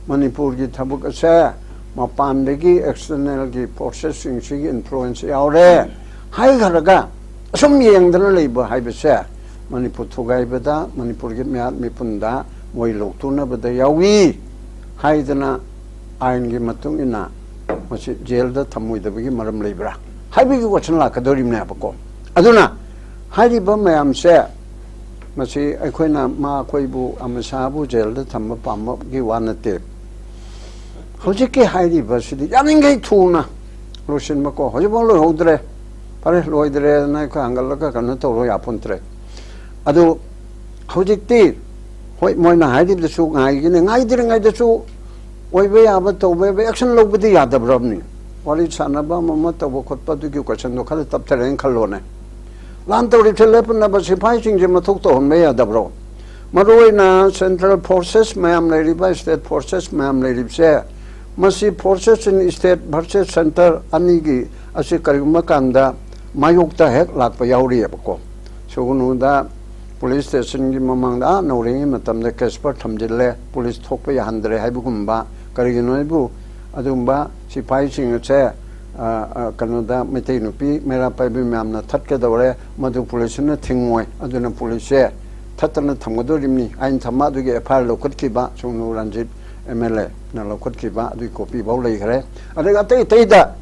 ꯃꯅꯤꯄꯨꯔꯒꯤ ꯊꯕꯛ ꯑꯁꯦ ꯃꯄꯥꯟꯗꯒꯤ external ꯒꯤ forces ꯁꯤꯡꯁꯤꯒꯤ influence ꯌꯥꯎꯔꯦ ꯍꯥꯏꯈ꯭ꯔꯒ ꯑꯁꯨꯝ ꯌꯦꯡꯗꯅ ꯂꯩꯕ ꯍꯥꯏꯕꯁꯦ ꯃꯅꯤꯄꯨꯔ ꯊꯨꯒꯥꯏꯕꯗ, ꯃꯅꯤꯄꯨꯔꯒꯤ ꯃꯤꯍꯥꯠ ꯃꯤꯄꯨꯟꯗ ꯃꯣꯏ ꯂꯧꯊꯣꯛꯅꯕꯗ ꯌꯥꯎꯏ ꯍꯥꯏꯗꯅ ꯑꯥꯏꯟꯒꯤ ꯃꯇꯨꯡ ꯏꯟꯅ ꯃꯁꯤ ꯖꯦꯜꯗ ꯊꯝꯃꯣꯏꯗꯕꯒꯤ ꯃꯔꯝ ꯂꯩꯕ꯭ꯔꯥ ꯍꯥꯏꯕꯒꯤ ꯀꯣꯏꯁꯟ ꯂꯥꯛꯀꯗꯧꯔꯤꯕꯅꯦꯕꯀꯣ꯫ ꯑꯗꯨꯅ ꯍꯥꯏꯔꯤꯕ ꯃꯌꯥꯝꯁꯦ, ꯃꯁꯤ ꯑꯩꯈꯣꯏꯅ ꯃꯥ ꯑꯩꯈꯣꯏꯕꯨ, ꯑꯃꯤꯠ ꯁꯥꯍꯕꯨ ꯖꯦꯜꯗ ꯊꯝꯕ ꯄꯥꯝꯕꯒꯤ ꯋꯥ ꯅꯠꯇꯦ꯫ ꯍꯧꯖꯤꯛꯀꯤ ꯍꯥꯏꯔꯤꯕꯁꯤꯗꯤ ꯌꯥꯔꯤꯈꯩ ꯊꯨꯅ ꯂꯣꯏꯁꯤꯟꯕꯀꯣ꯫ ꯍꯧꯖꯤꯛꯐꯥꯎ ꯂꯣꯏꯍꯧꯗ꯭ꯔꯦ, ꯐꯔꯦ, ꯂꯣꯏꯗ꯭ꯔꯦꯅ ꯑꯩꯈꯣꯏ ꯍꯪꯒꯠꯂꯒ ꯀꯩꯅꯣ ꯇꯧꯔꯣ ꯌꯥꯄꯣꯟꯇ꯭ꯔꯦ꯫ ꯑꯗꯨ ꯍꯧꯖꯤꯛꯇꯤ ꯍꯣꯏ, ꯃꯣꯏꯅ ꯍꯥꯏꯔꯤꯕꯗꯁꯨ ꯉꯥꯏꯒꯅꯤ, ꯉꯥꯏꯗ꯭ꯔꯤꯉꯩꯗꯁꯨ ꯑꯣꯏꯕ ꯌꯥꯕ ꯇꯧꯕ ꯌꯥꯕ ꯑꯦꯛꯁꯟ ꯂꯧꯕꯗꯤ ꯌꯥꯗꯕ꯭ꯔꯕꯅꯤ? ꯋꯥꯔꯤ ꯁꯥꯟꯅꯕ ꯑꯃ ꯑꯃ ꯇꯧꯕ ꯈꯣꯠꯄ ꯑꯗꯨꯒꯤ ꯀꯣꯏꯁꯟꯗꯣ ꯈꯔ ꯇꯞꯊꯔꯦꯅ ꯈꯜꯂꯣꯅꯦ꯫ ꯂꯥꯟ ꯇꯧꯔꯤꯕꯁꯦ ꯂꯦꯞꯅꯕ ꯁꯤꯐꯥꯏꯁꯤꯡꯁꯦ ꯃꯊꯧ ꯇꯧꯍꯟꯕ ꯌꯥꯗꯕ꯭ꯔꯣ? ꯃꯔꯨꯑꯣꯏꯅ ꯁꯦꯟꯇ꯭ꯔꯦꯜ ꯐꯣꯔꯁꯦꯁ ꯃꯌꯥꯝ ꯂꯩꯔꯤꯕ, ꯁ꯭ꯇꯦꯠ ꯐꯣꯔꯁꯦꯁ ꯃꯌꯥꯝ ꯂꯩꯔꯤꯕꯁꯦ, ꯃꯁꯤ ꯐꯣꯔꯁꯦꯁ ꯏꯟ ꯁ꯭ꯇꯦꯠ ꯚꯔꯁꯦꯁ ꯁꯦꯟꯇꯔ ꯑꯅꯤꯒꯤ ꯑꯁꯤ ꯀꯔꯤꯒꯨꯝꯕ ꯀꯥꯟꯗ ꯃꯥꯌꯣꯛꯇ ꯍꯦꯛ ꯂꯥꯛꯄ ꯌꯥꯎꯔꯤꯑꯕꯀꯣ꯫ ꯁꯨꯒꯅꯨꯗ ꯄꯨꯂꯤꯁ ꯁ꯭ꯇꯦꯁꯟꯒꯤ ꯃꯃꯥꯡꯗ, ꯑꯥ, ꯅꯧꯔꯤꯉꯩ ꯃꯇꯝꯗ ꯀꯦꯁꯄꯔ ꯊꯝꯖꯤꯜꯂꯦ, ꯄꯨꯂꯤꯁ ꯊꯣꯛꯄ ꯌꯥꯍꯟꯗ꯭ꯔꯦ ꯍꯥꯏꯕꯒꯨꯝꯕ꯫ ꯀꯔꯤꯒꯤꯅꯣ ꯍꯥꯏꯕꯨ ꯑꯗꯨꯒꯨꯝꯕ ꯁꯤꯐꯥꯏꯁꯤꯡ ꯑꯁꯦ, ꯑ, ꯑ, ꯀꯩꯅꯣꯗ ꯃꯩꯇꯩ ꯅꯨꯄꯤ ꯃꯩꯔꯥ ꯄꯥꯏꯕꯤ ꯃꯌꯥꯝꯅ ꯊꯠꯀꯗꯧꯔꯦ, ꯃꯗꯨ ꯄꯨꯂꯤꯁꯅ ꯊꯤꯡꯉꯣꯏ꯫ ꯑꯗꯨꯅ ꯄꯨꯂꯤꯁꯁꯦ ꯊꯠꯇꯅ ꯊꯝꯒꯗꯧꯔꯤꯕꯅꯤ꯫ ꯑꯩꯅ ꯊꯝꯃ ꯑꯗꯨꯒꯤ F I R ꯂꯧꯈꯠꯈꯤꯕ ꯁꯨꯒꯅꯨ Ranjit M L ꯑꯦꯅ ꯂꯧꯈꯠꯈꯤꯕ ꯑꯗꯨꯒꯤ ꯀꯣꯄꯤ ꯐꯥꯎ ꯂꯩꯈ꯭ꯔꯦ꯫ ꯑꯗꯨꯒ ꯑꯇꯩ ꯑꯇꯩꯗ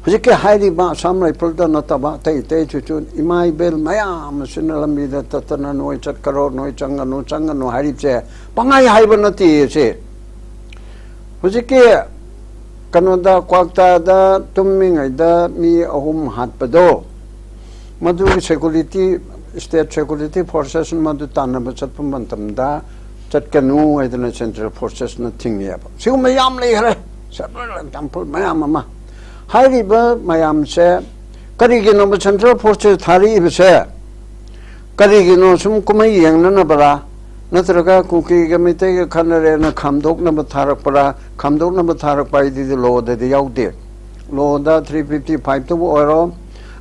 ꯍꯧꯖꯤꯛꯀꯤ ꯍꯥꯏꯔꯤꯕ ꯑꯁꯥꯝ ꯔꯥꯏꯐꯜꯗ ꯅꯠꯇꯕ ꯑꯇꯩ ꯑꯇꯩꯁꯤꯁꯨ ꯏꯃꯥ ꯏꯕꯦꯜ ꯃꯌꯥꯝ ꯑꯁꯤꯅ ꯂꯝꯕꯤꯗ ꯇꯠꯇꯅ "ꯅꯣꯏ ꯆꯠꯈ꯭ꯔꯣ, ꯅꯣꯏ ꯆꯪꯒꯅꯨ, ꯆꯪꯒꯅꯨ" ꯍꯥꯏꯔꯤꯕꯁꯦ ꯄꯪꯍꯥꯏ ꯍꯥꯏꯕ ꯅꯠꯇꯦ꯫ ꯁꯤ ꯍꯧꯖꯤꯛꯀꯤ ꯀꯩꯅꯣꯗ, ꯀ꯭ꯋꯥꯛꯇꯥꯗ ꯇꯨꯝꯃꯤꯉꯩꯗ ꯃꯤ ꯑꯍꯨꯝ ꯍꯥꯠꯄꯗꯣ, ꯃꯗꯨꯒꯤ ꯁꯦꯀꯨꯔꯤꯇꯤ, ꯁ꯭ꯇꯦꯠ ꯁꯦꯀꯨꯔꯤꯇꯤ ꯐꯣꯔꯁꯦꯁꯅ ꯃꯗꯨ ꯇꯥꯟꯅꯕ ꯆꯠꯄ ꯃꯇꯝꯗ ꯆꯠꯀꯅꯨ ꯍꯥꯏꯗꯅ ꯁꯦꯟꯇ꯭ꯔꯦꯜ ꯐꯣꯔꯁꯦꯁꯅ ꯊꯤꯡꯉꯦꯕ꯫ ꯁꯤꯒꯨꯝꯕ ꯌꯥꯝ ꯂꯩꯈ꯭ꯔꯦ, ꯁꯦꯚꯔꯦꯜ ꯑꯦꯛꯖꯥꯝꯄꯜ ꯃꯌꯥꯝ ꯑꯃ꯫ ꯍꯥꯏꯔꯤꯕ ꯃꯌꯥꯝꯁꯦ ꯀꯔꯤꯒꯤꯅꯣꯕ ꯁꯦꯟꯇ꯭ꯔꯦꯜ ꯐꯣꯔꯁꯦꯁ ꯊꯥꯔꯛꯏꯕꯁꯦ? ꯀꯔꯤꯒꯤꯅꯣ, ꯁꯨꯝ ꯀꯨꯝꯍꯩ ꯌꯦꯡꯅꯅꯕꯔꯥ? ꯅꯠꯇ꯭ꯔꯒ ꯀꯨꯀꯤꯒ ꯃꯩꯇꯩꯒ ꯈꯠꯅꯔꯦꯅ ꯈꯥꯝꯗꯣꯛꯅꯕ ꯊꯥꯔꯛꯄꯔꯥ? ꯈꯥꯝꯗꯣꯛꯅꯕ ꯊꯥꯔꯛꯄ ꯍꯥꯏꯗꯨꯗꯤ ꯂꯣꯗꯗꯤ ꯌꯥꯎꯗꯦ꯫ ꯂꯣꯗ ꯊ꯭ꯔꯤ ꯐꯤꯐꯇꯤ ꯐꯥꯏꯚꯇꯕꯨ ꯑꯣꯏꯔꯣ,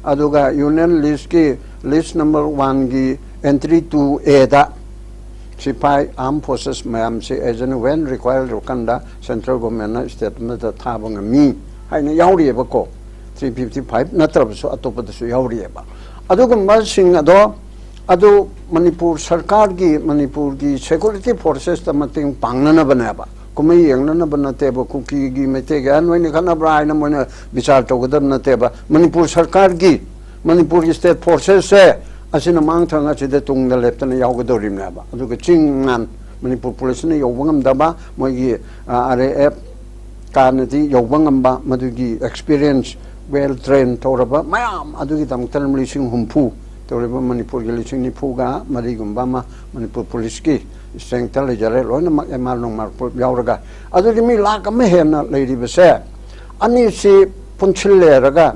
ꯑꯗꯨꯒ ꯌꯨꯅꯤꯌꯟ ꯂꯤꯁꯀꯤ ꯂꯤꯁ ꯅꯝꯕꯔ ꯋꯥꯟꯒꯤ ꯑꯦꯟꯇ꯭ꯔꯤ ꯇꯨ ꯑꯦꯗ ꯁꯤꯐꯥꯏ, ꯑꯥꯔꯝ ꯐꯣꯔꯁꯦꯁ ꯃꯌꯥꯝꯁꯦ as and when required ꯑꯣꯏꯔꯀꯥꯟꯗ ꯁꯦꯟꯇ꯭ꯔꯦꯜ ꯒꯣꯔꯃꯦꯟꯅ ꯁ꯭ꯇꯦꯠ ꯑꯃꯗ ꯊꯥꯕ ꯉꯝꯃꯤ ꯍꯥꯏꯅ ꯌꯥꯎꯔꯤꯑꯕꯀꯣ꯫ ꯊ꯭ꯔꯤ ꯐꯤꯐꯇꯤ ꯐꯥꯏꯚ ꯅꯠꯇ꯭ꯔꯕꯁꯨ ꯑꯇꯣꯞꯄꯗꯁꯨ ꯌꯥꯎꯔꯤꯑꯕ꯫ ꯑꯗꯨꯒꯨꯝꯕꯁꯤꯡ ꯑꯗꯣ, ꯑꯗꯨ ꯃꯅꯤꯄꯨꯔ ꯁꯔꯀꯥꯔꯒꯤ, ꯃꯅꯤꯄꯨꯔꯒꯤ ꯁꯦꯀꯨꯔꯤꯇꯤ ꯐꯣꯔꯁꯦꯁꯇ ꯃꯇꯦꯡ ꯄꯥꯡꯅꯅꯕꯅꯦꯕ꯫ ꯀꯨꯝꯍꯩ ꯌꯦꯡꯅꯅꯕ ꯅꯠꯇꯦꯕ, ꯀꯨꯀꯤꯒꯤ ꯃꯩꯇꯩꯒꯤ ꯑꯍꯟ ꯑꯣꯏꯅ ꯈꯠꯅꯕ꯭ꯔꯥ ꯍꯥꯏꯅ ꯃꯣꯏꯅ ꯕꯤꯆꯥꯔ ꯇꯧꯒꯗꯕ ꯅꯠꯇꯦꯕ꯫ ꯃꯅꯤꯄꯨꯔ ꯁꯔꯀꯥꯔꯒꯤ, ꯃꯅꯤꯄꯨꯔꯒꯤ ꯁ꯭ꯇꯦꯠ ꯐꯣꯔꯁꯦꯁꯁꯦ ꯑꯁꯤꯅ ꯃꯥꯡꯊꯪ ꯑꯁꯤꯗ ꯇꯨꯡꯗ ꯂꯦꯞꯇꯅ ꯌꯥꯎꯒꯗꯧꯔꯤꯕꯅꯦꯕ꯫ ꯑꯗꯨꯒ ꯆꯤꯡ ꯃꯥꯟ ꯃꯅꯤꯄꯨꯔ ꯄꯨꯂꯤꯁꯅ ꯌꯧꯕ ꯉꯝꯗꯕ, ꯃꯣꯏꯒꯤ ꯑꯥꯔ ꯑꯦ ꯑꯦꯐ ꯀꯥꯟꯅꯗꯤ ꯌꯧꯕ ꯉꯝꯕ, ꯃꯗꯨꯒꯤ ꯑꯦꯛꯁꯄꯤꯔꯤꯌꯦꯟꯁ, ꯋꯦꯜ ꯇ꯭ꯔꯦꯟ ꯇꯧꯔꯕ ꯃꯌꯥꯝ ꯑꯗꯨꯒꯤꯗꯃꯛꯇ ꯂꯤꯁꯤꯡ ꯍꯨꯝꯐꯨ ꯇꯧꯔꯤꯕ ꯃꯅꯤꯄꯨꯔꯒꯤ ꯂꯤꯁꯤꯡ ꯅꯤꯐꯨꯒ ꯃꯔꯤꯒꯨꯝꯕ ꯑꯃ ꯃꯅꯤꯄꯨꯔ ꯄꯨꯂꯤꯁꯀꯤ ꯁ꯭ꯇꯔꯦꯡꯇ ꯂꯩꯖꯔꯦ, ꯂꯣꯏꯅꯃꯛ ꯑꯦꯝ ꯑꯥꯔ ꯅꯣꯡꯃꯥꯔ ꯄꯨꯂꯞ ꯌꯥꯎꯔꯒ꯫ ꯑꯗꯨꯗꯤ ꯃꯤ ꯂꯥꯈ ꯑꯃ ꯍꯦꯟꯅ ꯂꯩꯔꯤꯕꯁꯦ ꯑꯅꯤꯁꯤ ꯄꯨꯟꯁꯤꯜꯂꯦꯔꯒ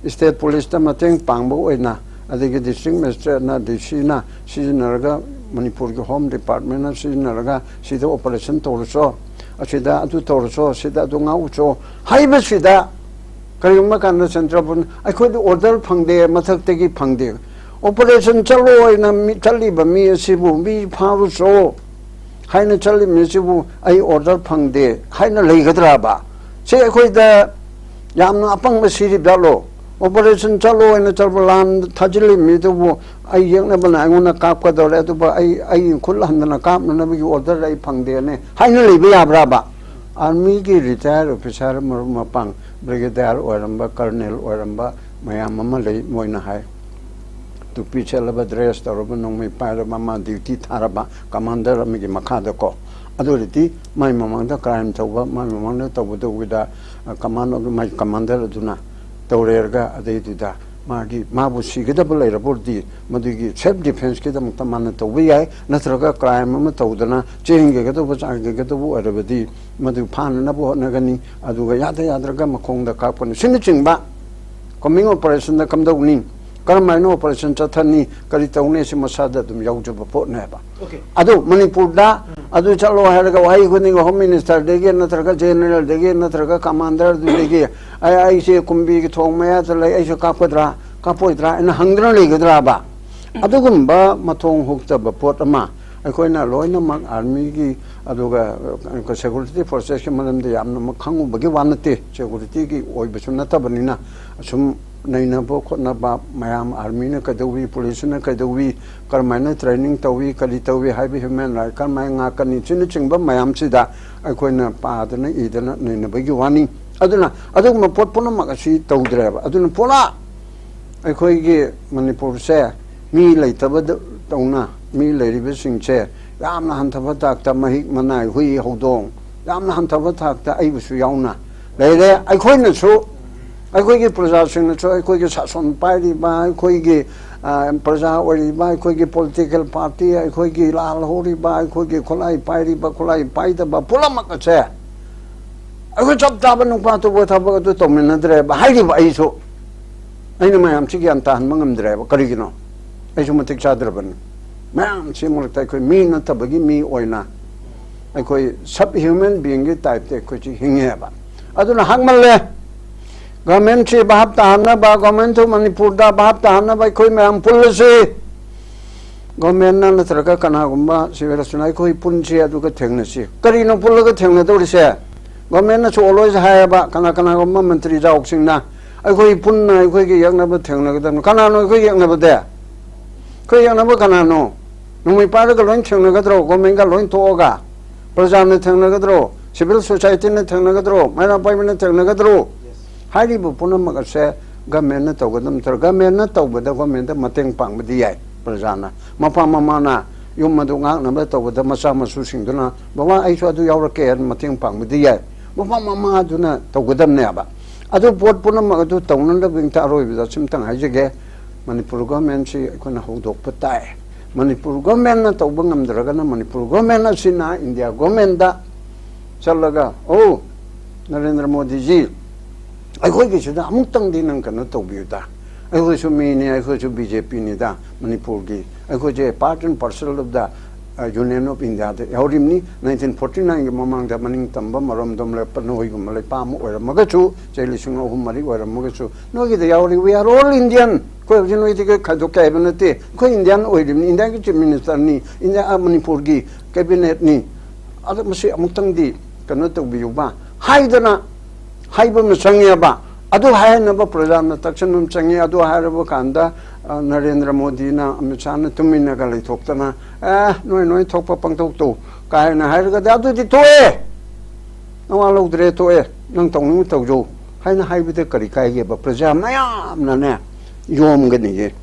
ꯁ꯭ꯇꯦꯠ ꯄꯨꯂꯤꯁꯇ ꯃꯇꯦꯡ ꯄꯥꯡꯕ ꯑꯣꯏꯅ, ꯑꯗꯒꯤ ꯗꯤꯁꯇ꯭ꯔꯤꯛ ꯃꯦꯖꯤꯁꯇ꯭ꯔꯦꯠꯅ, ꯗꯤ ꯁꯤꯅ ꯁꯤꯖꯤꯟꯅꯔꯒ, ꯃꯅꯤꯄꯨꯔꯒꯤ ꯍꯣꯝ ꯗꯤꯄꯥꯔꯠꯃꯦꯟꯅ ꯁꯤꯖꯤꯟꯅꯔꯒ ꯁꯤꯗ ꯑꯣꯄꯔꯦꯁꯟ ꯇꯧꯔꯁꯨ, ꯑꯁꯤꯗ ꯑꯗꯨ ꯇꯧꯔꯁꯨ, ꯁꯤꯗ ꯑꯗꯨ ꯉꯥꯛꯎꯆꯣ ꯍꯥꯏꯕꯁꯤꯗ ꯀꯔꯤꯒꯨꯝꯕ ꯀꯥꯟꯗ ꯁꯦꯟꯇ꯭ꯔꯦꯜ ꯄꯨꯂꯤꯁ ꯑꯩꯈꯣꯏꯗ ꯑꯣꯔꯗꯔ ꯐꯪꯗꯦ, ꯃꯊꯛꯇꯒꯤ ꯐꯪꯗꯦ, ꯑꯣꯄꯔꯦꯁꯟ ꯆꯠꯂꯣ ꯍꯥꯏꯅ ꯃꯤ, ꯆꯠꯂꯤꯕ ꯃꯤ ꯑꯁꯤꯕꯨ, ꯃꯤ ꯐꯥꯔꯨꯆꯣ ꯍꯥꯏꯅ ꯆꯠꯂꯤꯕ ꯃꯤꯁꯤꯕꯨ ꯑꯩ ꯑꯣꯔꯗꯔ ꯐꯪꯗꯦ ꯍꯥꯏꯅ ꯂꯩꯒꯗ꯭ꯔꯕ? ꯁꯤ ꯑꯩꯈꯣꯏꯗ ꯌꯥꯝꯅ ꯑꯄꯪꯕ ꯁꯤꯔꯤꯕ ꯖꯥꯠꯂꯣ? ꯑꯣꯄꯔꯦꯁꯟ ꯆꯠꯂꯣ ꯍꯥꯏꯅ ꯆꯠꯄ ꯂꯥꯟ ꯊꯥꯖꯤꯜꯂꯤꯕ ꯃꯤꯗꯨꯕꯨ ꯑꯩ ꯌꯦꯛꯅꯕꯅ ꯑꯩꯉꯣꯟꯗ ꯀꯥꯞꯀꯗꯧꯔꯦ, ꯑꯗꯨꯕꯨ ꯑꯩ, ꯑꯩ ꯈꯨꯠ ꯍꯟꯗꯅ ꯀꯥꯞꯅꯅꯕꯒꯤ ꯑꯣꯔꯗꯔ ꯑꯩ ꯐꯪꯗꯦꯅꯦ ꯍꯥꯏꯅ ꯂꯩꯕ ꯌꯥꯕ꯭ꯔꯕ? ꯑꯥꯔꯃꯤꯒꯤ ꯔꯤꯇꯥꯌꯔ ꯑꯣꯐꯤꯁꯥꯔ, ꯃꯔꯨꯞ ꯃꯄꯥꯡ ꯕ꯭ꯔꯤꯒꯦꯗꯤꯌꯔ ꯑꯣꯏꯔꯝꯕ, ꯀꯔꯅꯦꯜ ꯑꯣꯏꯔꯝꯕ ꯃꯌꯥꯝ ꯑꯃ ꯂꯩ, ꯃꯣꯏꯅ ꯍꯥꯏ, ꯇꯨꯄꯤ ꯁꯦꯠꯂꯕ, ꯗ꯭ꯔꯦꯁ ꯇꯧꯔꯕ, ꯅꯣꯡꯃꯩ ꯄꯥꯏꯔꯕ, ꯃꯥ ꯗ꯭ꯌꯨꯇꯤ ꯊꯥꯔꯕ ꯀꯃꯥꯟꯗꯔ ꯑꯃꯒꯤ ꯃꯈꯥꯗꯀꯣ꯫ ꯑꯗꯨ ꯑꯣꯏꯔꯗꯤ ꯃꯥꯏ ꯃꯃꯥꯡꯗ ꯀ꯭ꯔꯥꯏꯝ ꯇꯧꯕ, ꯃꯥꯏ ꯃꯃꯥꯡꯗ ꯇꯧꯕ ꯇꯧꯕꯗ, ꯑ, ꯀꯃꯥꯟ-, ꯃꯥꯏ ꯀꯃꯥꯟꯗꯔ ꯑꯗꯨꯅ ꯇꯧꯔꯦꯔꯒ, ꯑꯗꯩꯗꯨꯗ ꯃꯥꯒꯤ, ꯃꯥꯕꯨ ꯁꯤꯒꯗꯕ ꯂꯩꯔꯕ ꯑꯣꯏꯔꯗꯤ ꯃꯗꯨꯒꯤ ꯁꯦꯜꯐ ꯗꯤꯐꯦꯟꯁꯀꯤꯗꯃꯛꯇ ꯃꯥꯅ ꯇꯧꯕ ꯌꯥꯏ, ꯅꯠꯇ꯭ꯔꯒ ꯀ꯭ꯔꯥꯏꯝ ꯑꯃ ꯇꯧꯗꯅ ꯆꯦꯟꯒꯗꯧꯕ, ꯆꯥꯟꯒꯗꯧꯕ ꯑꯣꯏꯔꯕꯗꯤ ꯃꯗꯨ ꯐꯥꯅꯅꯕ ꯍꯣꯠꯅꯒꯅꯤ, ꯑꯗꯨꯒ ꯌꯥꯗ ꯌꯥꯗ꯭ꯔꯒ ꯃꯈꯣꯡꯗ ꯀꯥꯞꯀꯅꯤ꯫ ꯁꯤꯅꯆꯤꯡꯕ ꯀꯣꯃꯤꯡ ꯑꯣꯄꯔꯦꯁꯟꯗ ꯀꯝꯗꯧꯅꯤ, ꯀꯔꯝ ꯍꯥꯏꯅ ꯑꯣꯄꯔꯦꯁꯟ ꯆꯠꯊꯅꯤ, ꯀꯔꯤ ꯇꯧꯅꯤ, ꯁꯤ ꯃꯁꯥꯗ ꯑꯗꯨꯝ ꯌꯥꯎꯖꯕ ꯄꯣꯠꯅꯦꯕ꯫ ꯑꯣꯀꯦ꯫ ꯑꯗꯨ ꯃꯅꯤꯄꯨꯔꯗ ꯑꯗꯨ ꯆꯠꯂꯣ ꯍꯥꯏꯔꯒ ꯋꯥꯍꯩ ꯈꯨꯗꯤꯡꯒꯤ ꯍꯣꯝ ꯃꯤꯅꯤꯁꯇꯔꯗꯒꯤ ꯅꯠꯇ꯭ꯔꯒ ꯖꯦꯅꯔꯦꯜꯗꯒꯤ ꯅꯠꯇ꯭ꯔꯒ ꯀꯃꯥꯟꯗꯔꯗꯨꯗꯒꯤ "ꯑꯩ, ꯑꯩꯁꯦ ꯀꯨꯝꯕꯤꯒꯤ ꯊꯣꯡ ꯃꯌꯥꯗ ꯂꯩ, ꯑꯩꯁꯨ ꯀꯥꯞꯀꯗ꯭ꯔꯥ, ꯀꯥꯞꯄꯣꯏꯗ꯭ꯔꯥ?" ꯍꯥꯏꯅ ꯍꯪꯗꯅ ꯂꯩꯒꯗ꯭ꯔꯥꯕ? ꯑꯗꯨꯒꯨꯝꯕ ꯃꯊꯣꯡ ꯍꯨꯛꯇꯕ ꯄꯣꯠ ꯑꯃ ꯑꯩꯈꯣꯏꯅ ꯂꯣꯏꯅꯃꯛ ꯑꯥꯔꯃꯤꯒꯤ, ꯑꯗꯨꯒ, ꯑ, ꯁꯦꯀꯨꯔꯤꯇꯤ ꯐꯣꯔꯁꯦꯁꯀꯤ ꯃꯔꯝꯗ ꯌꯥꯝꯅꯃꯛ ꯈꯪꯉꯨꯕꯒꯤ ꯋꯥ ꯅꯠꯇꯦ, ꯁꯦꯀꯨꯔꯤꯇꯤꯒꯤ ꯑꯣꯏꯕꯁꯨ ꯅꯠꯇꯕꯅꯤꯅ꯫ ꯑꯁꯨꯝ ꯅꯩꯅꯕ ꯈꯣꯠꯅꯕ ꯃꯌꯥꯝ, ꯑꯥꯔꯃꯤꯅ ꯀꯩꯗꯧꯏ, ꯄꯨꯂꯤꯁꯅ ꯀꯩꯗꯧꯏ, ꯀꯔꯝꯍꯥꯏꯅ ꯇ꯭ꯔꯦꯅꯤꯡ ꯇꯧꯏ, ꯀꯔꯤ ꯇꯧꯏ ꯍꯥꯏꯕ, ꯍ꯭ꯌꯨꯃꯦꯟ ꯔꯥꯏꯠ ꯀꯔꯝꯍꯥꯏꯅ ꯉꯥꯛꯀꯅꯤ, ꯁꯤꯅꯆꯤꯡꯕ ꯃꯌꯥꯝꯁꯤꯗ ꯑꯩꯈꯣꯏꯅ ꯄꯥꯗꯅ ꯏꯗꯅ ꯅꯩꯅꯕꯒꯤ ꯋꯥꯅꯤ꯫ ꯑꯗꯨꯅ ꯑꯗꯨꯒꯨꯝꯕ ꯄꯣꯠ ꯄꯨꯝꯅꯃꯛ ꯑꯁꯤ ꯇꯧꯗ꯭ꯔꯦꯕ꯫ ꯑꯗꯨꯅ ꯄꯨꯔꯥ ꯑꯩꯈꯣꯏꯒꯤ ꯃꯅꯤꯄꯨꯔꯁꯦ ꯃꯤ ꯂꯩꯇꯕꯗ ꯇꯧꯅ, ꯃꯤ ꯂꯩꯔꯤꯕꯁꯤꯡꯁꯦ ꯌꯥꯝꯅ ꯍꯟꯊꯕ ꯊꯥꯛꯇ, ꯃꯍꯤꯛ ꯃꯅꯥꯏ, ꯍꯨꯏ ꯍꯧꯗꯣꯡ, ꯌꯥꯝꯅ ꯍꯟꯊꯕ ꯊꯥꯛꯇ ꯑꯩꯕꯨꯁꯨ ꯌꯥꯎꯅ ꯂꯩꯔꯦ꯫ ꯑꯩꯈꯣꯏꯅꯁꯨ, ꯑꯩꯈꯣꯏꯒꯤ ꯄ꯭ꯔꯖꯥꯁꯤꯡꯅꯁꯨ, ꯑꯩꯈꯣꯏꯒꯤ ꯁꯥꯁꯣꯟ ꯄꯥꯏꯔꯤꯕ, ꯑꯩꯈꯣꯏꯒꯤ, ꯑ, ꯄ꯭ꯔꯖꯥ ꯑꯣꯏꯔꯤꯕ, ꯑꯩꯈꯣꯏꯒꯤ ꯄꯣꯂꯤꯇꯤꯀꯦꯜ ꯄꯥꯔꯇꯤ, ꯑꯩꯈꯣꯏꯒꯤ ꯂꯥꯜꯍꯧꯔꯤꯕ, ꯑꯩꯈꯣꯏꯒꯤ ꯈꯨꯠꯂꯥꯏ ꯄꯥꯏꯔꯤꯕ, ꯈꯨꯠꯂꯥꯏ ꯄꯥꯏꯗꯕ ꯄꯨꯝꯅꯃꯛ ꯑꯁꯦ ꯑꯩꯈꯣꯏ ꯆꯞ ꯆꯥꯕ ꯅꯨꯄꯥ ꯑꯇꯣꯞꯄ ꯊꯕꯛ ꯑꯗꯨ ꯇꯧꯃꯤꯟꯅꯗ꯭ꯔꯦꯕ꯫ ꯍꯥꯏꯔꯤꯕ ꯑꯩꯁꯨ, ꯑꯩꯅ ꯃꯌꯥꯝꯁꯤ ꯒ꯭ꯌꯥꯟ ꯇꯥꯍꯟꯕ ꯉꯝꯗ꯭ꯔꯦꯕ꯫ ꯀꯔꯤꯒꯤꯅꯣ? ꯑꯩꯁꯨ ꯃꯇꯤꯛ ꯆꯥꯗ꯭ꯔꯕꯅꯤ꯫ ꯃꯌꯥꯝꯁꯤ ꯃꯔꯛꯇ ꯑꯩꯈꯣꯏ ꯃꯤ ꯅꯠꯇꯕꯒꯤ ꯃꯤ ꯑꯣꯏꯅ, ꯑꯩꯈꯣꯏ ꯁꯕ ꯍ꯭ꯌꯨꯃꯦꯟ ꯕꯤꯡꯒꯤ ꯇꯥꯏꯞꯇ ꯑꯩꯈꯣꯏꯁꯤ ꯍꯤꯡꯉꯦꯕ꯫ ꯑꯗꯨꯅ ꯍꯥꯡꯃꯜꯂꯦ꯫ ꯒꯚꯔꯟꯃꯦꯟꯁꯤ ꯚꯥꯞ ꯇꯥꯍꯟꯅꯕ, ꯒꯚꯔꯟꯃꯦꯟꯁꯨ ꯃꯅꯤꯄꯨꯔꯗ ꯚꯥꯞ ꯇꯥꯍꯟꯅꯕ ꯑꯩꯈꯣꯏ ꯃꯌꯥꯝ ꯄꯨꯜꯂꯁꯤ꯫ ꯒꯣꯔꯃꯦꯟꯅ ꯅꯠꯇ꯭ꯔꯒ ꯀꯅꯥꯒꯨꯝꯕ ꯁꯤꯚꯤꯜ ꯁꯣꯁꯥꯏꯇꯤ, ꯑꯩꯈꯣꯏ ꯄꯨꯟꯁꯤ, ꯑꯗꯨꯒ ꯊꯦꯡꯅꯁꯤ꯫ ꯀꯔꯤꯅꯣ ꯄꯨꯜꯂꯒ ꯊꯦꯡꯅꯗꯧꯔꯤꯁꯦ? ꯒꯣꯔꯃꯦꯟꯅꯁꯨ ꯑꯣꯜꯋꯦꯁ ꯍꯥꯏꯌꯦꯕ, ꯀꯅꯥ ꯀꯅꯥꯒꯨꯝꯕ ꯃꯟꯇ꯭ꯔꯤ ꯖꯥꯎꯛꯁꯤꯡꯅ, "ꯑꯩꯈꯣꯏ ꯄꯨꯟꯅ ꯑꯩꯈꯣꯏꯒꯤ ꯌꯦꯛꯅꯕ ꯊꯦꯡꯅꯒꯗꯕꯅꯤ"꯫ ꯀꯅꯥꯅꯣ ꯑꯩꯈꯣꯏ ꯌꯦꯛꯅꯕꯗꯤ? ꯑꯩꯈꯣꯏ ꯌꯦꯛꯅꯕ ꯀꯅꯥꯅꯣ? ꯅꯣꯡꯃꯩ ꯄꯥꯏꯔꯒ ꯂꯣꯏ ꯊꯦꯡꯅꯒꯗ꯭ꯔꯣ? ꯒꯣꯔꯃꯦꯟꯒ ꯂꯣꯏ ꯊꯣꯛꯑꯒ ꯄ꯭ꯔꯖꯥꯅ ꯊꯦꯡꯅꯒꯗ꯭ꯔꯣ? ꯁꯤꯚꯤꯜ ꯁꯣꯁꯥꯏꯇꯤꯅ ꯊꯦꯡꯅꯒꯗ꯭ꯔꯣ? ꯃꯩꯔꯥ ꯄꯥꯏꯕꯅ ꯊꯦꯡꯅꯒꯗ꯭ꯔꯣ? ꯍꯥꯏꯔꯤꯕ ꯄꯨꯝꯅꯃꯛ ꯑꯁꯦ ꯒꯃꯦꯟꯅ ꯇꯧꯒꯗꯕ ꯅꯠꯇ꯭ꯔꯣ? ꯒꯃꯦꯟꯅ ꯇꯧꯕꯗ ꯒꯃꯦꯟꯗ ꯃꯇꯦꯡ ꯄꯥꯡꯕꯗꯤ ꯌꯥꯏ꯫ ꯄ꯭ꯔꯖꯥꯅ, ꯃꯄꯥ ꯃꯃꯥꯅ ꯌꯨꯝ ꯑꯗꯨ ꯉꯥꯛꯅꯕ ꯇꯧꯕꯗ ꯃꯆꯥ ꯃꯁꯨꯁꯤꯡꯗꯨꯅ, "ꯕꯕꯥ, ꯑꯩꯁꯨ ꯑꯗꯨ ꯌꯥꯎꯔꯛꯀꯦ" ꯍꯥꯏꯅ ꯃꯇꯦꯡ ꯄꯥꯡꯕꯗꯤ ꯌꯥꯏ꯫ ꯃꯄꯥ ꯃꯃꯥꯗꯨꯅ ꯇꯧꯒꯗꯕꯅꯦꯕ꯫ ꯑꯗꯨ ꯄꯣꯠ ꯄꯨꯝꯅꯃꯛ ꯑꯗꯨ ꯇꯧꯅꯅꯕꯒꯤꯗꯃꯛꯇ ꯑꯔꯣꯏꯕꯗ ꯁꯤꯝꯇꯪ ꯍꯥꯏꯖꯒꯦ꯫ ꯃꯅꯤꯄꯨꯔ ꯒꯣꯔꯃꯦꯟꯁꯤ ꯑꯩꯈꯣꯏꯅ ꯍꯧꯗꯣꯛꯄ ꯇꯥꯏ꯫ ꯃꯅꯤꯄꯨꯔ ꯒꯣꯔꯃꯦꯟꯅ ꯇꯧꯕ ꯉꯝꯗ꯭ꯔꯒꯅ ꯃꯅꯤꯄꯨꯔ ꯒꯣꯔꯃꯦꯟ ꯑꯁꯤꯅ ꯏꯟꯗꯤꯌꯥ ꯒꯣꯔꯃꯦꯟꯗ ꯆꯠꯂꯒ, "ꯑꯣ, ꯅꯔꯦꯟꯗ꯭ꯔ ꯃꯣꯗꯤꯖꯤ, ꯑꯩꯈꯣꯏꯒꯤꯁꯤꯗ ꯑꯃꯨꯛꯇꯪꯗꯤ ꯅꯪ ꯀꯩꯅꯣ ꯇꯧꯕꯤꯌꯨꯗ꯫ ꯑꯩꯈꯣꯏꯁꯨ ꯃꯤꯅꯤ, ꯑꯩꯈꯣꯏꯁꯨ ꯕꯤ ꯖꯦ ꯄꯤꯅꯤꯗ, ꯃꯅꯤꯄꯨꯔꯒꯤ, ꯑꯩꯈꯣꯏꯁꯦ part and parcel of the, uh, Union of Indiaꯗ ꯌꯥꯎꯔꯤꯕꯅꯤ꯫ ꯅꯥꯏꯟꯇꯤꯟ ꯐꯣꯔꯇꯤ ꯅꯥꯏꯟꯒꯤ ꯃꯃꯥꯡꯗ ꯃꯅꯤꯡ ꯇꯝꯕ ꯃꯔꯣꯝꯗꯣꯝ ꯂꯦꯞꯄ ꯅꯈꯣꯏꯒꯨꯝꯕ ꯂꯩꯄꯥꯛ ꯑꯃ ꯑꯣꯏꯔꯝꯃꯒꯁꯨ, ꯆꯍꯤ ꯂꯤꯁꯤꯡ ꯑꯍꯨꯝ ꯃꯔꯤ ꯑꯣꯏꯔꯝꯃꯒꯁꯨ, ꯅꯈꯣꯏꯒꯤꯗ ꯌꯥꯎꯔꯤ, we are all Indian꯫ ꯑꯩꯈꯣꯏ ꯍꯧꯖꯤꯛ ꯅꯈꯣꯏꯗꯒꯤ ꯈꯥꯏꯗꯣꯛꯀꯦ ꯍꯥꯏꯕ ꯅꯠꯇꯦ꯫ ꯑꯩꯈꯣꯏ ꯏꯟꯗꯤꯌꯥꯟ ꯑꯣꯏꯔꯤꯕꯅꯤ, ꯏꯟꯗꯤꯌꯥꯒꯤ ꯆꯤꯞ ꯃꯤꯅꯤꯁꯇꯔꯅꯤ, ꯏꯟꯗꯤꯌꯥ, ꯑ, ꯃꯅꯤꯄꯨꯔꯒꯤ ꯀꯦꯕꯤꯅꯦꯠꯅꯤ꯫ ꯑꯗꯣ ꯃꯁꯤ ꯑꯃꯨꯛꯇꯪꯗꯤ ꯀꯩꯅꯣ ꯇꯧꯕꯤꯌꯨꯕ" ꯍꯥꯏꯗꯅ ꯍꯥꯏꯕ ꯑꯃ ꯆꯪꯉꯦꯕ꯫ ꯑꯗꯨ ꯍꯥꯏꯅꯕ ꯄ꯭ꯔꯖꯥꯅ ꯇꯛꯁꯤꯟꯕ ꯑꯃ ꯆꯪꯉꯤ꯫ ꯑꯗꯨ ꯍꯥꯏꯔꯕ ꯀꯥꯟꯗ, ꯑ, ꯅꯔꯦꯟꯗ꯭ꯔ ꯃꯣꯗꯤꯅ ꯑꯃꯤꯠ ꯁꯥꯍꯅ ꯇꯨꯃꯤꯟꯅꯒ ꯂꯩꯊꯣꯛꯇꯅ, "ꯑꯦ, ꯅꯣꯏ ꯅꯣꯏ ꯊꯣꯛꯄ ꯄꯪꯇꯧ ꯇꯧ" ꯀꯥꯏꯅ ꯍꯥꯏꯔꯒꯗꯤ, "ꯑꯗꯨꯗꯤ ꯇꯣꯛꯑꯦ, ꯅꯋꯥ ꯂꯧꯗ꯭ꯔꯦ, ꯇꯣꯛꯑꯦ, ꯅꯪ ꯇꯧꯅꯤꯡꯕ ꯇꯧꯖꯧ" ꯍꯥꯏꯅ ꯍꯥꯏꯕꯗ ꯀꯔꯤ ꯀꯥꯏꯒꯦꯕ? ꯄ꯭ꯔꯖꯥ ꯃꯌꯥꯝꯅꯅꯦ ꯌꯣꯝꯒꯅꯤꯌꯦ꯫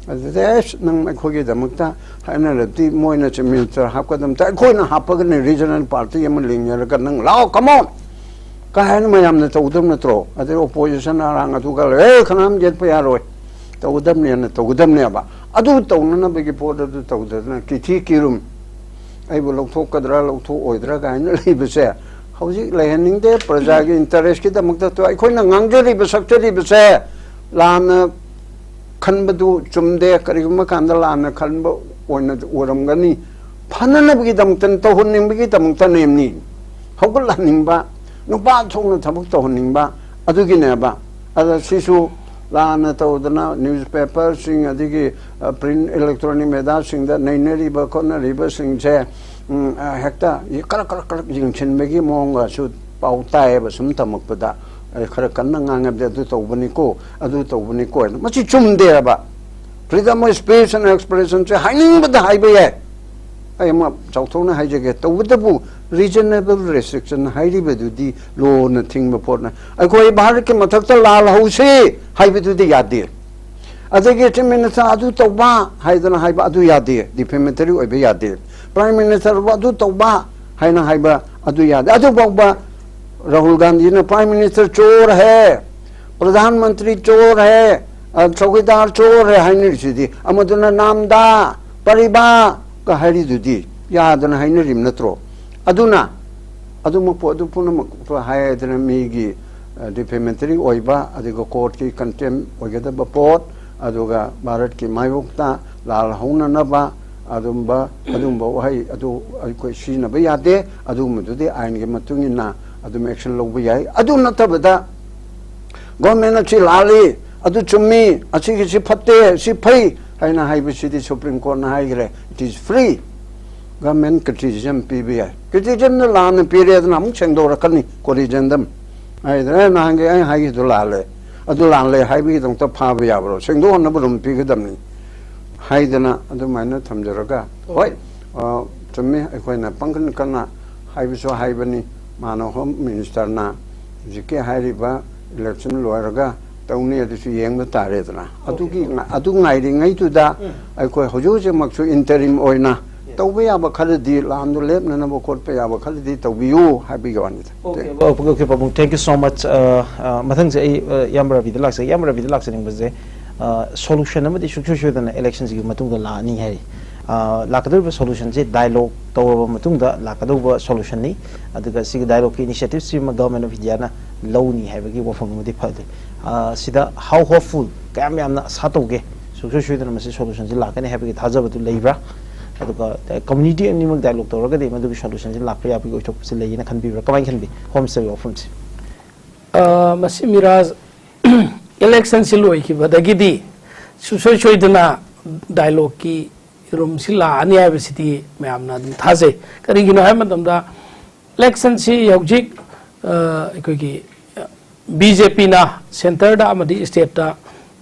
ꯑꯗꯨꯗ, "ꯑꯦꯁ, ꯅꯪ ꯑꯩꯈꯣꯏꯒꯤꯗꯃꯛꯇ ꯍꯥꯏꯅꯔꯗꯤ ꯃꯣꯏꯅ ꯆꯤꯐ ꯃꯤꯅꯤꯁꯇꯔ ꯍꯥꯞꯀꯗꯕꯗ ꯑꯩꯈꯣꯏꯅ ꯍꯥꯞꯄꯒꯅꯤ, ꯔꯤꯖꯅꯦꯜ ꯄꯥꯔꯇꯤ ꯑꯃ ꯂꯤꯡꯅꯔꯒ ꯅꯪ ꯂꯥꯛꯑꯣ, ꯀꯃꯣꯟ" ꯀꯥꯏꯅ ꯃꯌꯥꯝꯅ ꯇꯧꯒꯗꯕ ꯅꯠꯇ꯭ꯔꯣ? ꯑꯗꯩ ꯑꯣꯄꯣꯖꯤꯁꯟ ꯑꯔꯥꯡ ꯑꯗꯨꯒ, "ꯑꯦ, ꯀꯅꯥꯝ ꯌꯦꯠꯄ ꯌꯥꯔꯣꯏ, ꯇꯧꯒꯗꯕꯅꯦꯅ" ꯇꯧꯒꯗꯕꯅꯦꯕ꯫ ꯑꯗꯨ ꯇꯧꯅꯅꯕꯒꯤ ꯄꯣꯠ ꯑꯗꯨ ꯇꯧꯗꯗꯅ ꯀꯤꯊꯤ ꯀꯤꯔꯨꯝ, "ꯑꯩꯕꯨ ꯂꯧꯊꯣꯛꯀꯗ꯭ꯔꯥ ꯂꯧꯊꯣꯛꯑꯣꯏꯗ꯭ꯔꯥ" ꯀꯥꯏꯅ ꯂꯩꯕꯁꯦ ꯍꯧꯖꯤꯛ ꯂꯩꯍꯟꯅꯤꯡꯗꯦ꯫ ꯄ꯭ꯔꯖꯥꯒꯤ ꯏꯟꯇꯔꯦꯁꯀꯤꯗꯃꯛꯇ ꯑꯩꯈꯣꯏꯅ ꯉꯥꯡꯖꯔꯤꯕ ꯁꯛꯆꯔꯤꯕꯁꯦ ꯂꯥꯟꯅ ꯈꯟꯕꯗꯨ ꯆꯨꯝꯗꯦ꯫ ꯀꯔꯤꯒꯨꯝꯕ ꯀꯥꯟꯗ ꯂꯥꯟꯅ ꯈꯟꯕ ꯑꯣꯏꯅ ꯑꯣꯏꯔꯝꯒꯅꯤ꯫ ꯐꯅꯅꯕꯒꯤꯗꯃꯛꯇ, ꯇꯧꯍꯟꯅꯤꯡꯕꯒꯤꯗꯃꯛꯇꯅꯦꯕꯅꯤ꯫ ꯍꯧꯒꯠꯍꯟꯅꯤꯡꯕ, ꯅꯨꯄꯥ ꯊꯣꯛꯅ ꯊꯕꯛ ꯇꯧꯍꯟꯅꯤꯡꯕ ꯑꯗꯨꯒꯤꯅꯦꯕ꯫ ꯑꯗ ꯁꯤꯁꯨ ꯂꯥꯟꯅ ꯇꯧꯗꯅ ꯅ꯭ꯌꯨꯁꯄꯦꯄꯔꯁꯤꯡ, ꯑꯗꯒꯤ, ꯑ, ꯄ꯭ꯔꯤꯟ ꯏꯂꯦꯛꯇ꯭ꯔꯣꯅꯤꯛ ꯃꯦꯗꯤꯌꯥꯁꯤꯡꯗ ꯅꯩꯅꯔꯤꯕ ꯈꯣꯠꯅꯔꯤꯕꯁꯤꯡꯁꯦ, ꯎꯝ, ꯑ, ꯍꯦꯛꯇ ꯀꯔꯛ ꯀꯔꯛ ꯀꯔꯛ ꯌꯦꯡꯁꯤꯟꯕꯒꯤ ꯃꯑꯣꯡꯒꯁꯨ ꯄꯥꯎ ꯇꯥꯏꯌꯦꯕ꯫ ꯁꯨꯝ ꯇꯝꯃꯛꯄꯗ, ꯑꯩ ꯈꯔ ꯀꯟꯅ ꯉꯥꯡꯉꯕꯗꯤ "ꯑꯗꯨ ꯇꯧꯕꯅꯤꯀꯣ, ꯑꯗꯨ ꯇꯧꯕꯅꯤꯀꯣ" ꯍꯥꯏꯅ꯫ ꯃꯁꯤ ꯆꯨꯝꯗꯦꯕ꯫ Freedom of speech and expressionꯁꯦ ꯍꯥꯏꯅꯤꯡꯕꯗ ꯍꯥꯏꯕ ꯌꯥꯏ꯫ ꯑꯩ ꯑꯃ ꯆꯥꯎꯊꯣꯛꯅ ꯍꯥꯏꯖꯒꯦ꯫ ꯇꯧꯕꯇꯕꯨ, reasonable restriction ꯍꯥꯏꯔꯤꯕꯗꯨꯗꯤ ꯂꯣꯅ ꯊꯤꯡꯕ ꯄꯣꯠꯅ꯫ ꯑꯩꯈꯣꯏ ꯚꯥꯔꯠꯀꯤ ꯃꯊꯛꯇ ꯂꯥꯜ ꯍꯧꯁꯤ ꯍꯥꯏꯕꯗꯨꯗꯤ ꯌꯥꯗꯦ꯫ ꯑꯗꯒꯤ ꯆꯤꯐ ꯃꯤꯅꯤꯁꯇꯔ ꯑꯗꯨ ꯇꯧꯕ ꯍꯥꯏꯗꯅ ꯍꯥꯏꯕ ꯑꯗꯨ ꯌꯥꯗꯦ, ꯗꯤꯐꯦꯃꯦꯇꯔꯤ ꯑꯣꯏꯕ ꯌꯥꯗꯦ꯫ ꯄ꯭ꯔꯥꯏꯝ ꯃꯤꯅꯤꯁꯇꯔꯕꯨ ꯑꯗꯨ ꯇꯧꯕ ꯍꯥꯏꯅ ꯍꯥꯏꯕ ꯑꯗꯨ ꯌꯥꯗꯦ꯫ ꯑꯗꯨꯐꯥꯎꯕ ꯔꯥꯍꯨꯜ ꯒꯥꯟꯙꯤꯅ "ꯄ꯭ꯔꯥꯏꯝ ꯃꯤꯅꯤꯁꯇꯔ ꯆꯣꯔ ꯍꯦ, ꯄ꯭ꯔꯙꯥꯟ ꯃꯟꯇ꯭ꯔꯤ ꯆꯣꯔ ꯍꯦ, ꯑ, ꯆꯧꯀꯤꯗꯥꯔ ꯆꯣꯔ ꯍꯦ" ꯍꯥꯏꯅꯔꯤꯁꯤꯗꯤ꯫ ꯑꯃꯗꯨꯅ "ꯅꯥꯝꯗꯥ ꯄꯔꯤꯕꯥ" ꯀ ꯍꯥꯏꯔꯤꯗꯨꯗꯤ ꯌꯥꯗꯅ ꯍꯥꯏꯅꯔꯤꯕ ꯅꯠꯇ꯭ꯔꯣ? ꯑꯗꯨꯅ ꯑꯗꯨꯃꯛꯄꯨ, ꯑꯗꯨ ꯄꯨꯝꯅꯃꯛꯇꯣ ꯍꯥꯏꯗꯅ ꯃꯤꯒꯤ, ꯑ, ꯗꯤꯐꯦꯃꯦꯇꯔꯤ ꯑꯣꯏꯕ, ꯑꯗꯨꯒ ꯀꯣꯔꯠꯀꯤ ꯀꯟꯇꯦꯝ ꯑꯣꯏꯒꯗꯕ ꯄꯣꯠ, ꯑꯗꯨꯒ ꯚꯥꯔꯠꯀꯤ ꯃꯥꯌꯣꯛꯇ ꯂꯥꯜ ꯍꯧꯅꯅꯕ ꯑꯗꯨꯝꯕ, ꯑꯗꯨꯝꯕ ꯋꯥꯍꯩ ꯑꯗꯨ ꯑꯩꯈꯣꯏ ꯁꯤꯖꯤꯟꯅꯕ ꯌꯥꯗꯦ꯫ ꯑꯗꯨꯒꯨꯝꯕꯗꯨꯗꯤ ꯑꯥꯏꯟꯒꯤ ꯃꯇꯨꯡ ꯏꯟꯅ ꯑꯗꯨꯝ ꯑꯦꯛꯁꯟ ꯂꯧꯕ ꯌꯥꯏ꯫ ꯑꯗꯨ ꯅꯠꯇꯕꯗ ꯒꯣꯔꯃꯦꯟ ꯑꯁꯤ ꯂꯥꯜꯂꯤ, ꯑꯗꯨ ꯆꯨꯝꯃꯤ, ꯑꯁꯤꯒꯤꯁꯤ ꯐꯠꯇꯦ, ꯁꯤ ꯐꯩ ꯍꯥꯏꯅ ꯍꯥꯏꯕꯁꯤꯗꯤ ꯁꯨꯄ꯭ꯔꯤꯝ ꯀꯣꯔꯠꯅ ꯍꯥꯏꯈ꯭ꯔꯦ, it is free꯫ Government criticism ꯄꯤꯕ ꯌꯥꯏ꯫ ꯀ꯭ꯔꯤꯇꯤꯁꯤꯖꯝꯗ ꯂꯥꯟꯅ ꯄꯤꯔꯦ, ꯑꯗꯨꯅ ꯑꯃꯨꯛ ꯁꯦꯡꯗꯣꯔꯛꯀꯅꯤ, ꯀꯣꯔꯤꯖꯦꯟꯗꯝ꯫ ꯍꯥꯏꯗꯅ ꯅꯍꯥꯟꯒꯤ ꯑꯩ ꯍꯥꯏꯈꯤꯗꯨ ꯂꯥꯜꯂꯦ, ꯑꯗꯨ ꯂꯥꯜꯂꯦ ꯍꯥꯏꯕꯒꯤꯗꯃꯛꯇ ꯐꯥꯕ ꯌꯥꯕ꯭ꯔꯣ? ꯁꯦꯡꯗꯣꯛꯅꯕ ꯔꯨꯝ ꯄꯤꯒꯗꯕꯅꯤ ꯍꯥꯏꯗꯅ ꯑꯗꯨꯃꯥꯏꯅ ꯊꯝꯖꯔꯒ, ꯍꯣꯏ, ꯑ, ꯆꯨꯝꯃꯤ, ꯑꯩꯈꯣꯏꯅ ꯄꯪꯀꯟ ꯀꯟꯅ ꯍꯥꯏꯕꯁꯨ ꯍꯥꯏꯕꯅꯤ, ꯃꯥꯅ ꯍꯣꯝ ꯃꯤꯅꯤꯁꯇꯔꯅ ꯍꯧꯖꯤꯛꯀꯤ ꯍꯥꯏꯔꯤꯕ ꯏꯂꯦꯛꯁꯟ ꯂꯣꯏꯔꯒ ꯇꯧꯅꯤ, ꯑꯗꯨꯁꯨ ꯌꯦꯡꯕ ꯇꯥꯔꯦꯗꯅ꯫ ꯑꯗꯨꯒꯤ ꯉ-, ꯑꯗꯨ ꯉꯥꯏꯔꯤꯉꯩꯗꯨꯗ ꯑꯩꯈꯣꯏ ꯍꯧꯖꯤꯛ ꯍꯧꯖꯤꯛꯃꯛꯁꯨ ꯏꯟꯇꯔꯤꯝ ꯑꯣꯏꯅ ꯇꯧꯕ ꯌꯥꯕ ꯈꯔꯗꯤ, ꯂꯥꯟꯗꯨ ꯂꯦꯞꯅꯅꯕ ꯈꯣꯠꯄ ꯌꯥꯕ ꯈꯔꯗꯤ ꯇꯧꯕꯤꯌꯨ ꯍꯥꯏꯕꯒꯤ ꯋꯥꯅꯤꯗ꯫ Okay, okay, ꯄꯥꯕꯨꯡ, thank you so much. ꯑ, ꯑ, ꯃꯊꯪꯁꯦ ꯑꯩ, ꯑ, ꯏꯌꯥꯝꯕ ꯔꯕꯤꯗ ꯂꯥꯛꯆꯒꯦ꯫ ꯏꯌꯥꯝꯕ ꯔꯕꯤꯗ ꯂꯥꯛꯆꯅꯤꯡꯕꯁꯦ, ꯑ, ꯁꯣꯂꯨꯁꯟ ꯑꯃꯗꯤ ꯁꯨꯡꯁꯣꯏ ꯁꯣꯏꯗꯅ ꯏꯂꯦꯛꯁꯟꯁꯤꯒꯤ ꯃꯇꯨꯡꯗ ꯂꯥꯛꯑꯅꯤ ꯍꯥꯏꯔꯤ꯫ ꯑ, ꯂꯥꯛꯀꯗꯧꯔꯤꯕ ꯁꯣꯂꯨꯁꯟꯁꯦ ꯗꯥꯏꯂꯣꯒ ꯇꯧꯔꯕ ꯃꯇꯨꯡꯗ ꯂꯥꯛꯀꯗꯧꯕ ꯁꯣꯂꯨꯁꯟꯅꯤ꯫ ꯑꯗꯨꯒ ꯁꯤꯒꯤ ꯗꯥꯏꯂꯣꯒꯀꯤ ꯏꯅꯤꯁꯤꯌꯦꯇꯤꯚꯁꯤꯃ ꯒꯚꯔꯟꯃꯦꯟ ꯑꯣꯐ ꯏꯟꯗꯤꯌꯥꯅ ꯂꯧꯅꯤ ꯍꯥꯏꯕꯒꯤ ꯋꯥꯐꯝ ꯑꯃꯗꯤ ꯐꯪꯂꯤ꯫ ꯑ, ꯁꯤꯗ how hopeful, ꯀꯌꯥꯝ ꯌꯥꯝꯅ ꯑꯁꯥ ꯇꯧꯒꯦ, ꯁꯨꯡꯁꯣꯏ ꯁꯣꯏꯗꯅ ꯃꯁꯤ ꯁꯣꯂꯨꯁꯟꯁꯤ ꯂꯥꯛꯀꯅꯤ ꯍꯥꯏꯕꯒꯤ ꯊꯥꯖꯕꯗꯨ ꯂꯩꯕ꯭ꯔꯥ? ꯑꯗꯨꯒ, ꯑ, ꯀꯝꯃꯨꯅꯤꯇꯤ ꯑꯅꯤꯃꯛ ꯗꯥꯏꯂꯣꯒ ꯇꯧꯔꯒꯗꯤ ꯃꯗꯨꯒꯤ ꯁꯣꯂꯨꯁꯟꯁꯤ ꯂꯥꯛꯄ ꯌꯥꯕꯒꯤ ꯑꯣꯏꯊꯣꯛꯄꯁꯤ ꯂꯩꯌꯦꯅ ꯈꯟꯕꯤꯕ꯭ꯔꯥ? ꯀꯃꯥꯏꯅ ꯈꯟꯕꯤ ꯍꯣꯝ ꯃꯤꯅꯤꯁꯇꯔꯒꯤ ꯋꯥꯐꯝꯁꯤ? ꯑ, ꯃꯁꯤ ꯃꯤꯔꯥꯖ, ꯏꯂꯦꯛꯁꯟꯁꯤ ꯂꯣꯏꯈꯤꯕꯗꯒꯤꯗꯤ ꯁꯨꯡꯁꯣꯏ ꯁꯣꯏꯗꯅ ꯗꯥꯏꯂꯣꯒꯀꯤ ꯔꯨꯝꯁꯤ ꯂꯥꯛꯑꯅꯤ ꯍꯥꯏꯕꯁꯤꯗꯤ ꯃꯌꯥꯝꯅ ꯑꯗꯨꯝ ꯊꯥꯖꯩ꯫ ꯀꯔꯤꯒꯤꯅꯣ ꯍꯥꯏꯕ ꯃꯇꯝꯗ ꯏꯂꯦꯛꯁꯟꯁꯤ ꯍꯧꯖꯤꯛ, ꯑ, ꯑꯩꯈꯣꯏꯒꯤ ꯕꯤ ꯖꯦ ꯄꯤꯅ ꯁꯦꯟꯇꯔꯗ ꯑꯃꯗꯤ ꯁ꯭ꯇꯦꯠꯇ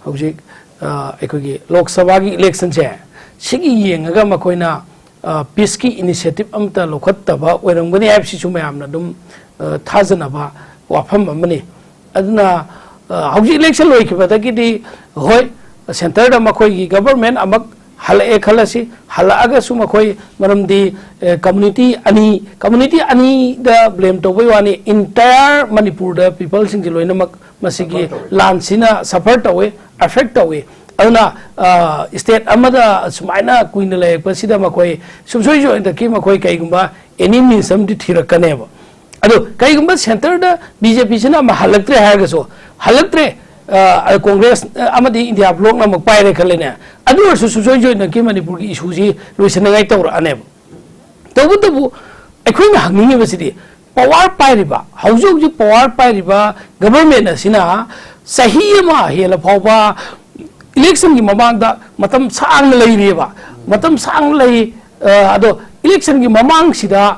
ꯍꯧꯖꯤꯛ, ꯑ, ꯑꯩꯈꯣꯏꯒꯤ ꯂꯣꯛ ꯁꯚꯥꯒꯤ ꯏꯂꯦꯛꯁꯟꯁꯦ, ꯁꯤꯒꯤ ꯌꯦꯡꯉꯒ ꯃꯈꯣꯏꯅ, ꯑ, ꯄꯤꯁꯀꯤ ꯏꯅꯤꯁꯤꯌꯦꯇꯤꯚ ꯑꯃꯠꯇ ꯂꯧꯈꯠꯇꯕ ꯑꯣꯏꯔꯝꯒꯅꯤ ꯍꯥꯏꯕꯁꯤꯁꯨ ꯃꯌꯥꯝꯅ ꯑꯗꯨꯝ, ꯑ, ꯊꯥꯖꯅꯕ ꯋꯥꯐꯝ ꯑꯃꯅꯤ꯫ ꯑꯗꯨꯅ, ꯑ, ꯍꯧꯖꯤꯛ ꯏꯂꯦꯛꯁꯟ ꯂꯣꯏꯈꯤꯕꯗꯒꯤꯗꯤ, ꯍꯣꯏ, ꯁꯦꯟꯇꯔꯗ ꯃꯈꯣꯏꯒꯤ ꯒꯚꯔꯟꯃꯦꯟ ꯑꯃꯨꯛ ꯍꯜꯂꯛꯑꯦ ꯈꯜꯂꯁꯤ, ꯍꯜꯂꯛꯑꯒꯁꯨ ꯃꯈꯣꯏ, ꯃꯔꯝꯗꯤ, ꯑꯦ, ꯀꯝꯃꯨꯅꯤꯇꯤ ꯑꯅꯤ, ꯀꯝꯃꯨꯅꯤꯇꯤ ꯑꯅꯤꯗ ꯕ꯭ꯂꯦꯝ ꯇꯧꯕꯩ ꯋꯥꯅꯤ, ꯏꯟꯇꯥꯌꯔ ꯃꯅꯤꯄꯨꯔꯗ ꯄꯤꯄꯜꯁꯤꯡꯁꯦ ꯂꯣꯏꯅꯃꯛ ꯃꯁꯤꯒꯤ ꯂꯥꯟꯁꯤꯅ ꯁꯐꯔ ꯇꯧꯋꯦ, ꯑꯦꯐꯦꯛ ꯇꯧꯋꯦ꯫ ꯑꯗꯨꯅ, ꯑ, ꯁ꯭ꯇꯦꯠ ꯑꯃꯗ ꯁꯨꯃꯥꯏꯅ ꯀꯨꯏꯅ ꯂꯩꯔꯛꯄꯁꯤꯗ ꯃꯈꯣꯏ ꯁꯨꯡꯁꯣꯏ ꯁꯣꯏꯗꯅꯀꯤ ꯃꯈꯣꯏ ꯀꯩꯒꯨꯝꯕ ꯑꯦꯅꯤ ꯃꯤꯟꯁ ꯑꯃꯗꯤ ꯊꯤꯔꯛꯀꯅꯦꯕ꯫ ꯑꯗꯣ ꯀꯩꯒꯨꯝꯕ ꯁꯦꯟꯇꯔꯗ ꯕꯤ ꯖꯦ ꯄꯤꯁꯤꯅ ꯑꯃ ꯍꯜꯂꯛꯇ꯭ꯔꯦ ꯍꯥꯏꯔꯒꯁꯨ, ꯍꯜꯂꯛꯇ꯭ꯔꯦ, ꯑ, ꯀꯣꯡꯒ꯭ꯔꯦꯁ, ꯑ, ꯑꯃꯗꯤ ꯏꯟꯗꯤꯌꯥ ꯕ꯭ꯂꯣꯛꯅ ꯑꯃꯨꯛ ꯄꯥꯏꯔꯦ ꯈꯜꯂꯦꯅꯦ, ꯑꯗꯨ ꯑꯣꯏꯔꯁꯨ ꯁꯨꯡꯁꯣꯏ ꯁꯣꯏꯗꯅꯀꯤ ꯃꯅꯤꯄꯨꯔꯒꯤ ꯏꯁꯨꯁꯤ ꯂꯣꯏꯁꯤꯟꯅꯉꯥꯏ ꯇꯧꯔꯛꯑꯅꯦꯕ꯫ ꯇꯧꯕꯇꯕꯨ ꯑꯩꯈꯣꯏꯅ ꯍꯪꯅꯤꯡꯉꯤꯕꯁꯤꯗꯤ, ꯄꯋꯥꯔ ꯄꯥꯏꯔꯤꯕ, ꯍꯧꯖꯤꯛ ꯍꯧꯖꯤꯛ ꯄꯋꯥꯔ ꯄꯥꯏꯔꯤꯕ ꯒꯚꯔꯟꯃꯦꯟ ꯑꯁꯤꯅ ꯆꯍꯤ ꯑꯃ ꯍꯦꯜꯂ ꯐꯥꯎꯕ ꯏꯂꯦꯛꯁꯟꯒꯤ ꯃꯃꯥꯡꯗ ꯃꯇꯝ ꯁꯥꯡꯅ ꯂꯩꯔꯤꯑꯕ, ꯃꯇꯝ ꯁꯥꯡꯅ ꯂꯩ꯫ ꯑ, ꯑꯗꯣ ꯏꯂꯦꯛꯁꯟꯒꯤ ꯃꯃꯥꯡꯁꯤꯗ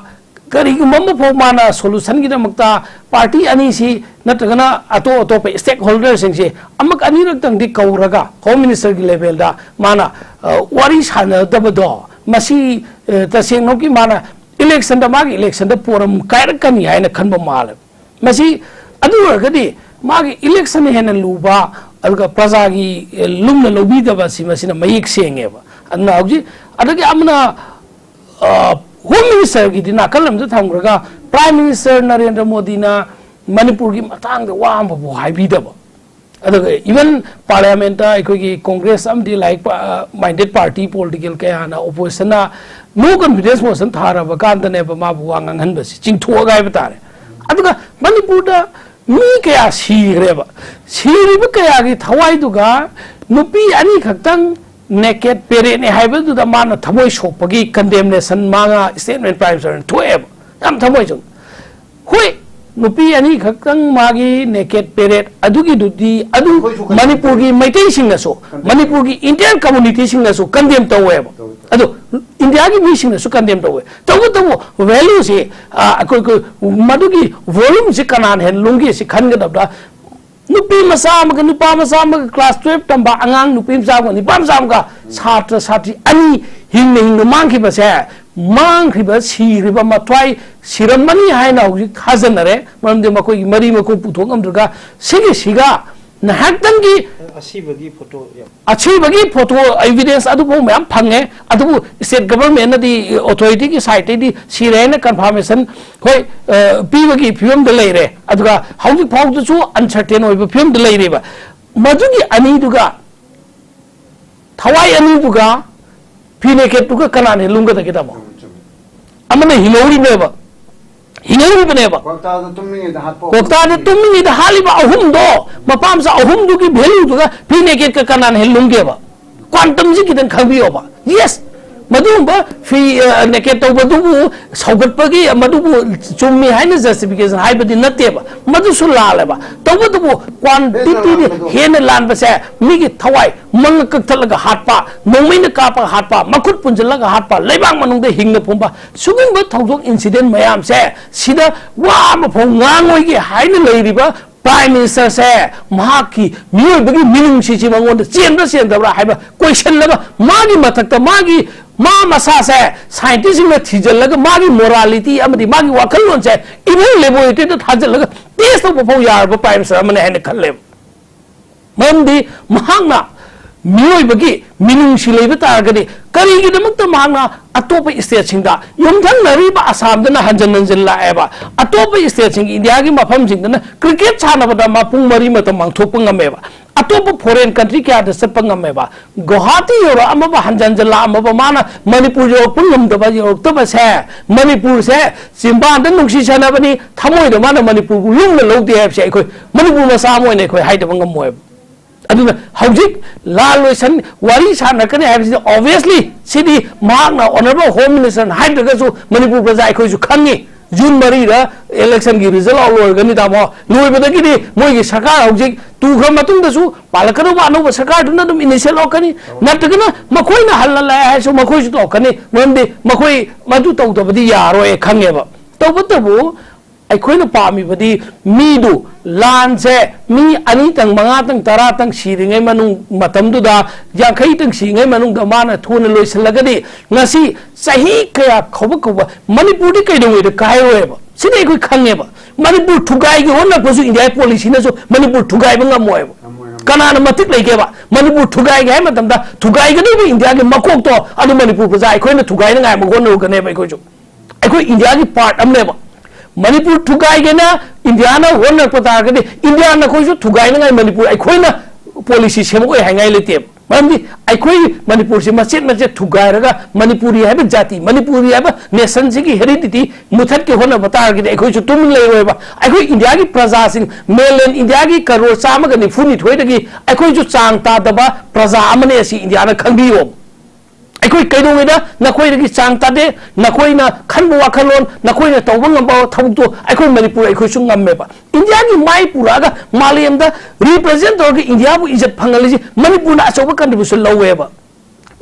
ꯀꯔꯤꯒꯨꯝꯕ ꯑꯃꯐꯥꯎ ꯃꯥꯅ solution ꯒꯤꯗꯃꯛꯇ party ꯑꯅꯤꯁꯤ ꯅꯠꯇ꯭ꯔꯒꯅ ꯑꯇꯣꯞ ꯑꯇꯣꯞꯄ stakeholder ꯁꯤꯡꯁꯤ ꯑꯃꯛ ꯑꯅꯤꯔꯛꯇꯪꯗꯤ ꯀꯧꯔꯒ Home Minister ꯒꯤ level ꯗ ꯃꯥꯅ, ꯑ, ꯋꯥꯔꯤ ꯁꯥꯟꯅꯗꯕꯗꯣ, ꯃꯁꯤ, ꯑ, ꯇꯁꯦꯡꯅꯃꯛꯀꯤ ꯃꯥꯅ election ꯗ, ꯃꯥꯒꯤ election ꯗ ꯄꯣꯔꯝ ꯀꯥꯏꯔꯛꯀꯅꯤ ꯍꯥꯏꯅ ꯈꯟꯕ ꯃꯥꯜꯂꯦ꯫ ꯃꯁꯤ ꯑꯗꯨ ꯑꯣꯏꯔꯒꯗꯤ ꯃꯥꯒꯤ election ꯍꯦꯟꯅ ꯂꯨꯕ, ꯑꯗꯨꯒ ꯄ꯭ꯔꯖꯥꯒꯤ, ꯑ, ꯂꯨꯝꯅ ꯂꯧꯕꯤꯗꯕ ꯑꯁꯤ ꯃꯁꯤꯅ ꯃꯌꯦꯛ ꯁꯦꯡꯉꯦꯕ꯫ ꯑꯗꯨꯅ ꯍꯧꯖꯤꯛ, ꯑꯗꯒꯤ ꯑꯃꯅ, ꯑ, Home Minister ꯒꯤꯗꯤ ꯅꯥꯀꯜ ꯑꯃꯗ ꯊꯝꯈ꯭ꯔꯒ, Prime Minister ꯅꯔꯦꯟꯗ꯭ꯔ ꯃꯣꯗꯤꯅ ꯃꯅꯤꯄꯨꯔꯒꯤ ꯃꯇꯥꯡꯗ ꯋꯥ ꯑꯃꯐꯥꯎ ꯍꯥꯏꯕꯤꯗꯕ꯫ ꯑꯗꯨꯒ even Parliament ꯇ ꯑꯩꯈꯣꯏꯒꯤ Congress ꯑꯃꯗꯤ ꯂꯥꯏꯔꯤꯛ ꯄ-, minded party political ꯀꯌꯥꯅ, opposition ꯅ no confidence motion ꯊꯥꯔꯕ ꯀꯥꯟꯗꯅꯦꯕ ꯃꯥꯕꯨ ꯋꯥ ꯉꯥꯡꯍꯟꯕꯁꯤ ꯆꯤꯡꯊꯣꯛꯑꯒ ꯍꯥꯏꯕ ꯇꯥꯔꯦ꯫ ꯑꯗꯨꯒ ꯃꯅꯤꯄꯨꯔꯗ ꯃꯤ ꯀꯌꯥ ꯁꯤꯈ꯭ꯔꯦꯕ, ꯁꯤꯔꯤꯕ ꯀꯌꯥꯒꯤ ꯊꯋꯥꯏꯗꯨꯒ ꯅꯨꯄꯤ ꯑꯅꯤꯈꯛꯇꯪ naked parade ꯅꯦ ꯍꯥꯏꯕꯗꯨꯗ ꯃꯥꯅ ꯊꯃꯣꯏ ꯁꯣꯛꯄꯒꯤ condemnation ꯃꯥꯅ statement Prime Minister ꯅ ꯊꯣꯛꯑꯦꯕ, ꯌꯥꯝ ꯊꯃꯣꯏ ꯁꯣꯛ꯫ ꯍꯣꯏ, ꯅꯨꯄꯤ ꯑꯅꯤꯈꯛꯇꯪ ꯃꯥꯒꯤ naked parade ꯑꯗꯨꯒꯤꯗꯨꯗꯤ, ꯑꯗꯨ ꯑꯩꯈꯣꯏꯁꯨ condemn ꯃꯅꯤꯄꯨꯔꯒꯤ ꯇꯧꯋꯤ꯫ ꯃꯩꯇꯩꯁꯤꯡꯅꯁꯨ, condemn ꯇꯧꯋꯤ꯫ ꯃꯅꯤꯄꯨꯔꯒꯤ Indian community ꯁꯤꯡꯅꯁꯨ condemn ꯇꯧꯋꯦꯕ꯫ ꯇꯧꯋꯤ, ꯇꯧꯋꯤ꯫ ꯑꯗꯣ ꯏꯟꯗꯤꯌꯥꯒꯤ ꯃꯤꯁꯤꯡꯅꯁꯨ condemn ꯇꯧꯋꯦ꯫ ꯇꯧꯕꯇꯕꯨ value ꯁꯤ, ꯑ, ꯑꯩꯈꯣꯏ, ꯑꯩꯈꯣꯏ ꯃꯗꯨꯒꯤ volume ꯁꯤ ꯀꯅꯥꯅ ꯍꯦꯟꯅ ꯂꯨꯝꯒꯦ ꯁꯤ ꯈꯟꯒꯗꯕꯗ, ꯅꯨꯄꯤ ꯃꯆꯥ ꯑꯃꯒ ꯅꯨꯄꯥ ꯃꯆꯥ ꯑꯃꯒ, class twelve ꯇꯝꯕ ꯑꯉꯥꯡ ꯅꯨꯄꯤ ꯃꯆꯥ ꯑꯃꯒ ꯅꯨꯄꯥ ꯃꯆꯥ ꯑꯃꯒ, ꯁꯥꯇ꯭ꯔ ꯁꯥꯇ꯭ꯔꯤ ꯑꯅꯤ ꯍꯤꯡꯅ ꯍꯤꯡꯅ ꯃꯥꯡꯈꯤꯕꯁꯦ, ꯃꯥꯡꯈ꯭ꯔꯤꯕ, ꯁꯤꯈ꯭ꯔꯤꯕ ꯃꯊ꯭ꯋꯥꯏ ꯁꯤꯔꯝꯃꯅꯤ ꯍꯥꯏꯅ ꯍꯧꯖꯤꯛ ꯊꯥꯖꯅꯔꯦ꯫ ꯃꯔꯝꯗꯤ ꯃꯈꯣꯏꯒꯤ ꯃꯔꯤ ꯃꯈꯣꯡ ꯄꯨꯊꯣꯛ ꯉꯝꯗ꯭ꯔꯒ, ꯁꯤꯒꯤꯁꯤꯒ ꯉꯥꯏꯍꯥꯛꯇꯪꯒꯤ ꯑꯁꯤꯕꯒꯤ photo ꯌꯥꯝ ꯑꯁꯤꯕꯒꯤ photo evidence ꯑꯗꯨꯐꯥꯎ ꯃꯌꯥꯝ ꯐꯪꯉꯦ꯫ ꯑꯗꯨꯕꯨ state government ꯅꯗꯤ, authority ꯒꯤ side ꯇꯩꯗꯤ ꯁꯤꯔꯦ ꯍꯥꯏꯅ confirmation, ꯍꯣꯏ, ꯑ, ꯄꯤꯕꯒꯤ ꯐꯤꯕꯝꯗ ꯂꯩꯔꯦ꯫ ꯑꯗꯨꯒ ꯍꯧꯖꯤꯛ ꯐꯥꯎꯗꯁꯨ uncertain ꯑꯣꯏꯕ ꯐꯤꯕꯝꯗ ꯂꯩꯔꯦꯕ꯫ ꯃꯗꯨꯒꯤ ꯑꯅꯤꯗꯨꯒ, ꯊꯋꯥꯏ ꯑꯅꯤꯗꯨꯒ, ꯐꯤ naked ꯇꯨꯒ ꯀꯅꯥꯅ ꯍꯦꯟꯅ ꯂꯨꯝꯒꯗꯒꯦ, ꯇꯥꯃꯣ? ꯑꯃꯅ ꯍꯤꯡꯍꯧꯔꯤꯕꯅꯦꯕ, ꯍꯤꯡꯍꯧꯔꯤꯕꯅꯦꯕ꯫ ꯀ꯭ꯋꯥꯛꯇꯥꯗ ꯇꯨꯝꯃꯤꯉꯩꯗ ꯍꯥꯠꯄ ꯀ꯭ꯋꯥꯛꯇꯥꯗ ꯑꯍꯨꯝꯗꯨꯒꯤ ꯇꯨꯝꯃꯤꯉꯩꯗ ꯍꯥꯠꯂꯤꯕ ꯑꯍꯨꯝꯗꯣ, ꯃꯄꯥ ꯃꯆꯥ ꯑꯍꯨꯝꯗꯨꯒꯤ value ꯗꯨꯒ ꯐꯤ naked ꯀ ꯀꯅꯥꯅ ꯍꯦꯟꯅ ꯂꯨꯝꯒꯦꯕ? Quantum ꯁꯤ ꯈꯤꯇꯪ ꯈꯪꯕꯤꯌꯣꯕ꯫ Yes, ꯃꯗꯨꯒꯨꯝꯕ ꯐꯤ ꯅꯦꯀꯦꯠ ꯇꯧꯕꯗꯨꯕꯨ ꯁꯧꯒꯠꯄꯒꯤ ꯃꯗꯨꯕꯨ ꯆꯨꯝꯃꯤ ꯍꯥꯏꯅ ꯖꯁꯇꯤꯐꯤꯀꯦꯁꯟ ꯍꯥꯏꯕꯗꯤ ꯅꯠꯇꯦꯕ, ꯃꯗꯨꯁꯨ ꯂꯥꯜꯂꯦꯕ꯫ ꯇꯧꯕꯇꯕꯨ ꯀ꯭ꯋꯥꯟꯇꯤꯇꯤꯗꯤ ꯍꯦꯟꯅ ꯂꯥꯟꯕꯁꯦ ꯃꯤꯒꯤ ꯊꯋꯥꯏ ꯃꯉꯛ ꯀꯛꯊꯠꯂꯒ ꯍꯥꯠꯄ, ꯅꯣꯡꯃꯩꯅ ꯀꯥꯞꯄꯒ ꯍꯥꯠꯄ, ꯃꯈꯨꯠ ꯄꯨꯟꯁꯤꯜꯂꯒ ꯍꯥꯠꯄ, ꯂꯩꯕꯥꯛ ꯃꯅꯨꯡꯗ ꯍꯤꯡꯅ ꯐꯨꯝꯕ, ꯁꯤꯒꯨꯝꯕ ꯊꯧꯗꯣꯛ ꯏꯟꯁꯤꯗꯦꯟ ꯃꯌꯥꯝꯁꯦ ꯁꯤꯗ ꯋꯥ ꯑꯃ ꯐꯥꯎ ꯉꯥꯡꯉꯣꯏꯒꯦ ꯍꯥꯏꯅ ꯂꯩꯔꯤꯕ ꯄ꯭ꯔꯥꯏꯝ ꯃꯤꯅꯤꯁꯇꯔꯁꯦ ꯃꯍꯥꯛꯀꯤ ꯃꯤꯑꯣꯏꯕꯒꯤ ꯃꯤꯅꯨꯡꯁꯤꯁꯤ ꯃꯉꯣꯟꯗ ꯆꯦꯟꯕ꯭ꯔꯥ ꯆꯦꯟꯗꯕ꯭ꯔꯥ ꯍꯥꯏꯕ ꯀꯣꯏꯁꯜꯂꯒ ꯃꯥꯒꯤ ꯃꯊꯛꯇ ꯃꯥꯒꯤ ꯃꯥ ꯃꯁꯥꯁꯦ ꯁꯥꯏꯟꯇꯤꯁꯁꯤꯡꯅ ꯊꯤꯖꯤꯜꯂꯒ ꯃꯥꯒꯤ ꯃꯣꯔꯥꯂꯤꯇꯤ ꯑꯃꯗꯤ ꯃꯥꯒꯤ ꯋꯥꯈꯜꯂꯣꯟꯁꯦ ꯏꯚꯜ ꯂꯦꯕꯣꯔꯦꯇꯔꯤꯗ ꯊꯥꯖꯤꯜꯂꯒ ꯇꯦꯁ ꯇꯧꯕ ꯐꯥꯎ ꯌꯥꯔꯕ ꯄ꯭ꯔꯥꯏꯝ ꯃꯤꯅꯤꯁꯇꯔ ꯑꯃꯅꯤ ꯍꯥꯏꯅ ꯈꯜꯂꯦꯕ꯫ ꯃꯔꯝꯗꯤ ꯃꯍꯥꯛꯅ ꯃꯤꯑꯣꯏꯕꯒꯤ ꯃꯤꯅꯨꯡꯁꯤ ꯂꯩꯕ ꯇꯥꯔꯒꯗꯤ ꯀꯔꯤꯒꯤꯗꯃꯛꯇ ꯃꯍꯥꯛꯅ ꯑꯇꯣꯞꯄ ꯏꯁꯇꯦꯠꯁꯤꯡꯗ ꯌꯨꯝꯊꯪꯅꯔꯤꯕ ꯑꯁꯥꯝꯗꯅ ꯍꯟꯖꯟ ꯍꯟꯖꯟ ꯂꯥꯛꯑꯦꯕ, ꯑꯇꯣꯞꯄ ꯏꯁꯇꯦꯠꯁꯤꯡ ꯏꯟꯗꯤꯌꯥꯒꯤ ꯃꯐꯝꯁꯤꯡꯗꯅ ꯀ꯭ꯔꯤꯀꯦꯠ ꯁꯥꯟꯅꯕꯗ ꯃꯥ ꯄꯨꯡ ꯃꯔꯤ ꯃꯇꯝ ꯃꯥꯡꯊꯣꯛꯄ ꯉꯝꯃꯦꯕ, ꯑꯇꯣꯞꯄ ꯐꯣꯔꯦꯟ ꯀꯟꯇ꯭ꯔꯤ ꯀꯌꯥꯗ ꯆꯠꯄ ꯉꯝꯃꯦꯕ, ꯒꯨꯋꯥꯍꯥꯇꯤ ꯌꯧꯔꯛꯑꯝꯃꯕ ꯍꯟꯖꯟ ꯍꯟꯖꯟ ꯂꯥꯛꯑꯝꯃꯕ ꯃꯥꯅ ꯃꯅꯤꯄꯨꯔ ꯌꯧꯔꯛꯄ ꯉꯝꯗꯕ ꯌꯧꯔꯛꯇꯕꯁꯦ ꯃꯅꯤꯄꯨꯔꯁꯦ ꯆꯤꯝꯕꯥꯟꯗ ꯅꯨꯡꯁꯤ ꯁꯥꯟꯅꯕꯅꯤ, ꯊꯃꯣꯏꯗ ꯃꯥꯅ ꯃꯅꯤꯄꯨꯔꯕꯨ ꯂꯨꯝꯅ ꯂꯧꯗꯦ ꯍꯥꯏꯕꯁꯦ ꯑꯩꯈꯣꯏ ꯃꯅꯤꯄꯨꯔ ꯃꯆꯥ ꯑꯃ ꯑꯣꯏꯅ ꯑꯩꯈꯣꯏ ꯍꯥꯏꯗꯕ ꯉꯝꯃꯣꯏꯕ꯫ ꯑꯗꯨꯅ ꯍꯧꯖꯤꯛ ꯂꯥꯜ ꯂꯣꯏꯁꯟ ꯋꯥꯔꯤ ꯁꯥꯟꯅꯔꯛꯀꯅꯤ ꯍꯥꯏꯕꯁꯤꯗꯤ ꯑꯣꯕꯤꯌꯁꯂꯤ ꯁꯤꯗꯤ ꯃꯍꯥꯛꯅ ꯑꯣꯅꯔꯦꯕꯜ ꯍꯣꯝ ꯃꯤꯅꯤꯁꯇꯔꯅ ꯍꯥꯏꯗ꯭ꯔꯒꯁꯨ ꯃꯅꯤꯄꯨꯔ ꯄ꯭ꯔꯖꯥ ꯑꯩꯈꯣꯏꯁꯨ ꯈꯪꯉꯤ꯫ ꯖꯨꯟ ꯃꯔꯤꯗ ꯏꯂꯦꯛꯁꯟꯒꯤ ꯔꯤꯖꯜ ꯑꯥꯎꯠ ꯂꯣꯏꯔꯒꯅꯤ ꯇꯥꯃꯣ꯫ ꯂꯣꯏꯕꯗꯒꯤꯗꯤ ꯃꯣꯏꯒꯤ ꯁꯔꯀꯥꯔ ꯍꯧꯖꯤꯛ ꯇꯨꯈ꯭ꯔ ꯃꯇꯨꯡꯗꯁꯨ ꯄꯥꯜꯂꯛꯀꯗꯧꯕ ꯑꯅꯧꯕ ꯁꯔꯀꯥꯔꯗꯨꯅ ꯑꯗꯨꯝ ꯏꯅꯤꯁꯤꯌꯦꯠ ꯂꯧꯔꯛꯀꯅꯤ꯫ ꯅꯠꯇ꯭ꯔꯒꯅ ꯃꯈꯣꯏꯅ ꯍꯜꯂ ꯂꯥꯛꯑꯦ ꯍꯥꯏꯔꯁꯨ ꯃꯈꯣꯏꯁꯨ ꯇꯧꯔꯛꯀꯅꯤ꯫ ꯃꯔꯝꯗꯤ ꯃꯈꯣꯏ ꯃꯗꯨ ꯇꯧꯗꯕꯗꯤ ꯌꯥꯔꯣꯏ ꯈꯪꯉꯦꯕ꯫ ꯇꯧꯕꯇꯕꯨ ꯑꯩꯈꯣꯏꯅ ꯄꯥꯝꯃꯤꯕꯗꯤ ꯃꯤꯗꯨ ꯂꯥꯟꯁꯦ ꯃꯤ ꯑꯅꯤꯇꯪ, ꯃꯉꯥꯇꯪ, ꯇꯔꯥꯇꯪ ꯁꯤꯔꯤꯉꯩ ꯃꯅꯨꯡ ꯃꯇꯝꯗꯨꯗ, ꯌꯥꯡꯈꯩꯇꯪ ꯁꯤꯔꯤꯉꯩ ꯃꯅꯨꯡꯗ ꯃꯥꯅ ꯊꯨꯅ ꯂꯣꯏꯁꯤꯜꯂꯒꯗꯤ ꯉꯁꯤ ꯆꯍꯤ ꯀꯌꯥ ꯀꯧꯕ ꯀꯧꯕ ꯃꯅꯤꯄꯨꯔꯗꯤ ꯀꯩꯗꯧꯉꯩꯗ ꯀꯥꯏꯔꯣꯏꯕ꯫ ꯁꯤꯗꯤ ꯑꯩꯈꯣꯏ ꯈꯪꯉꯦꯕ꯫ ꯃꯅꯤꯄꯨꯔ ꯊꯨꯒꯥꯏꯒꯦ ꯍꯣꯠꯅꯔꯛꯄꯁꯨ ꯏꯟꯗꯤꯌꯥꯒꯤ ꯄꯣꯂꯤꯁꯤꯅꯁꯨ ꯃꯅꯤꯄꯨꯔ ꯊꯨꯒꯥꯏꯕ ꯉꯝꯃꯣꯏꯕ꯫ ꯀꯅꯥꯅ ꯃꯇꯤꯛ ꯂꯩꯒꯦꯕ? ꯃꯅꯤꯄꯨꯔ ꯊꯨꯒꯥꯏꯒꯦ ꯍꯥꯏꯕ ꯃꯇꯝꯗ ꯊꯨꯒꯥꯏꯒꯗꯧꯔꯤꯕ ꯏꯟꯗꯤꯌꯥꯒꯤ ꯃꯀꯣꯛꯇꯣ ꯑꯗꯨ ꯃꯅꯤꯄꯨꯔ ꯄ꯭ꯔꯖꯥ ꯑꯩꯈꯣꯏꯅ ꯊꯨꯒꯥꯏꯅꯉꯥꯏ ꯑꯃ ꯍꯣꯠꯅꯔꯛꯀꯅꯦꯕ ꯑꯩꯈꯣꯏꯁꯨ꯫ ꯑꯩꯈꯣꯏ ꯏꯟꯗꯤꯌꯥꯒꯤ ꯄꯥꯔꯠ ꯑꯃꯅꯦꯕ꯫ ꯃꯅꯤꯄꯨꯔ ꯊꯨꯒꯥꯏꯒꯦꯅ ꯏꯟꯗꯤꯌꯥꯅ ꯍꯣꯠꯅꯔꯛꯄ ꯇꯥꯔꯒꯗꯤ ꯏꯟꯗꯤꯌꯥꯅ ꯑꯩꯈꯣꯏꯁꯨ ꯊꯨꯒꯥꯏꯅꯉꯥꯏ ꯃꯅꯤꯄꯨꯔ ꯑꯩꯈꯣꯏꯅ ꯄꯣꯂꯤꯁꯤ ꯁꯦꯝꯃꯛꯑꯣꯏ ꯍꯥꯏꯉꯥꯏ ꯂꯩꯇꯦꯕ꯫ ꯃꯔꯝꯗꯤ ꯑꯩꯈꯣꯏ ꯃꯅꯤꯄꯨꯔꯁꯤ ꯃꯆꯦꯠ ꯃꯆꯦꯠ ꯊꯨꯒꯥꯏꯔꯒ ꯃꯅꯤꯄꯨꯔꯤ ꯍꯥꯏꯕ ꯖꯥꯇꯤ, ꯃꯅꯤꯄꯨꯔꯤ ꯍꯥꯏꯕ ꯅꯦꯁꯟꯁꯤꯒꯤ ꯍꯦꯔꯤꯗꯤꯇꯤ ꯃꯨꯊꯠꯀꯦ ꯍꯣꯠꯅꯕ ꯇꯥꯔꯒꯗꯤ ꯑꯩꯈꯣꯏꯁꯨ ꯇꯨꯃꯤꯟ ꯂꯩꯔꯣꯏꯕ꯫ ꯑꯩꯈꯣꯏ ꯏꯟꯗꯤꯌꯥꯒꯤ ꯄ꯭ꯔꯖꯥꯁꯤꯡ, ꯃꯦꯟꯂꯦꯟ ꯏꯟꯗꯤꯌꯥꯒꯤ ꯀꯔꯣꯔ ꯆꯥꯝꯃꯒ ꯅꯤꯐꯨ ꯅꯤꯊꯣꯏꯗꯒꯤ ꯑꯩꯈꯣꯏꯁꯨ ꯆꯥꯡ ꯇꯥꯗꯕ ꯄ꯭ꯔꯖꯥ ꯑꯃꯅꯤ ꯑꯁꯤ ꯏꯟꯗꯤꯌꯥꯅ ꯈꯪꯕꯤꯌꯣ꯫ ꯑꯩꯈꯣꯏ ꯀꯩꯗꯧꯉꯩꯗ ꯅꯈꯣꯏꯗꯒꯤ ꯆꯥꯡ ꯇꯥꯗꯦ꯫ ꯅꯈꯣꯏꯅ ꯈꯟꯕ ꯋꯥꯈꯜꯂꯣꯟ, ꯅꯈꯣꯏꯅ ꯇꯧꯕ ꯉꯝꯕ ꯊꯕꯛꯇꯣ ꯑꯩꯈꯣꯏ ꯃꯅꯤꯄꯨꯔ ꯑꯩꯈꯣꯏꯁꯨ ꯉꯝꯃꯦꯕ꯫ ꯏꯟꯗꯤꯌꯥꯒꯤ ꯃꯥꯏ ꯄꯨꯔꯛꯑꯒ ꯃꯥꯂꯦꯝꯗ represent ꯇꯧꯔꯒ ꯏꯟꯗꯤꯌꯥꯕꯨ ꯏꯖꯠ ꯐꯪꯍꯜꯂꯤꯁꯤ ꯃꯅꯤꯄꯨꯔꯅ ꯑꯆꯧꯕ contribution ꯂꯧꯋꯦꯕ꯫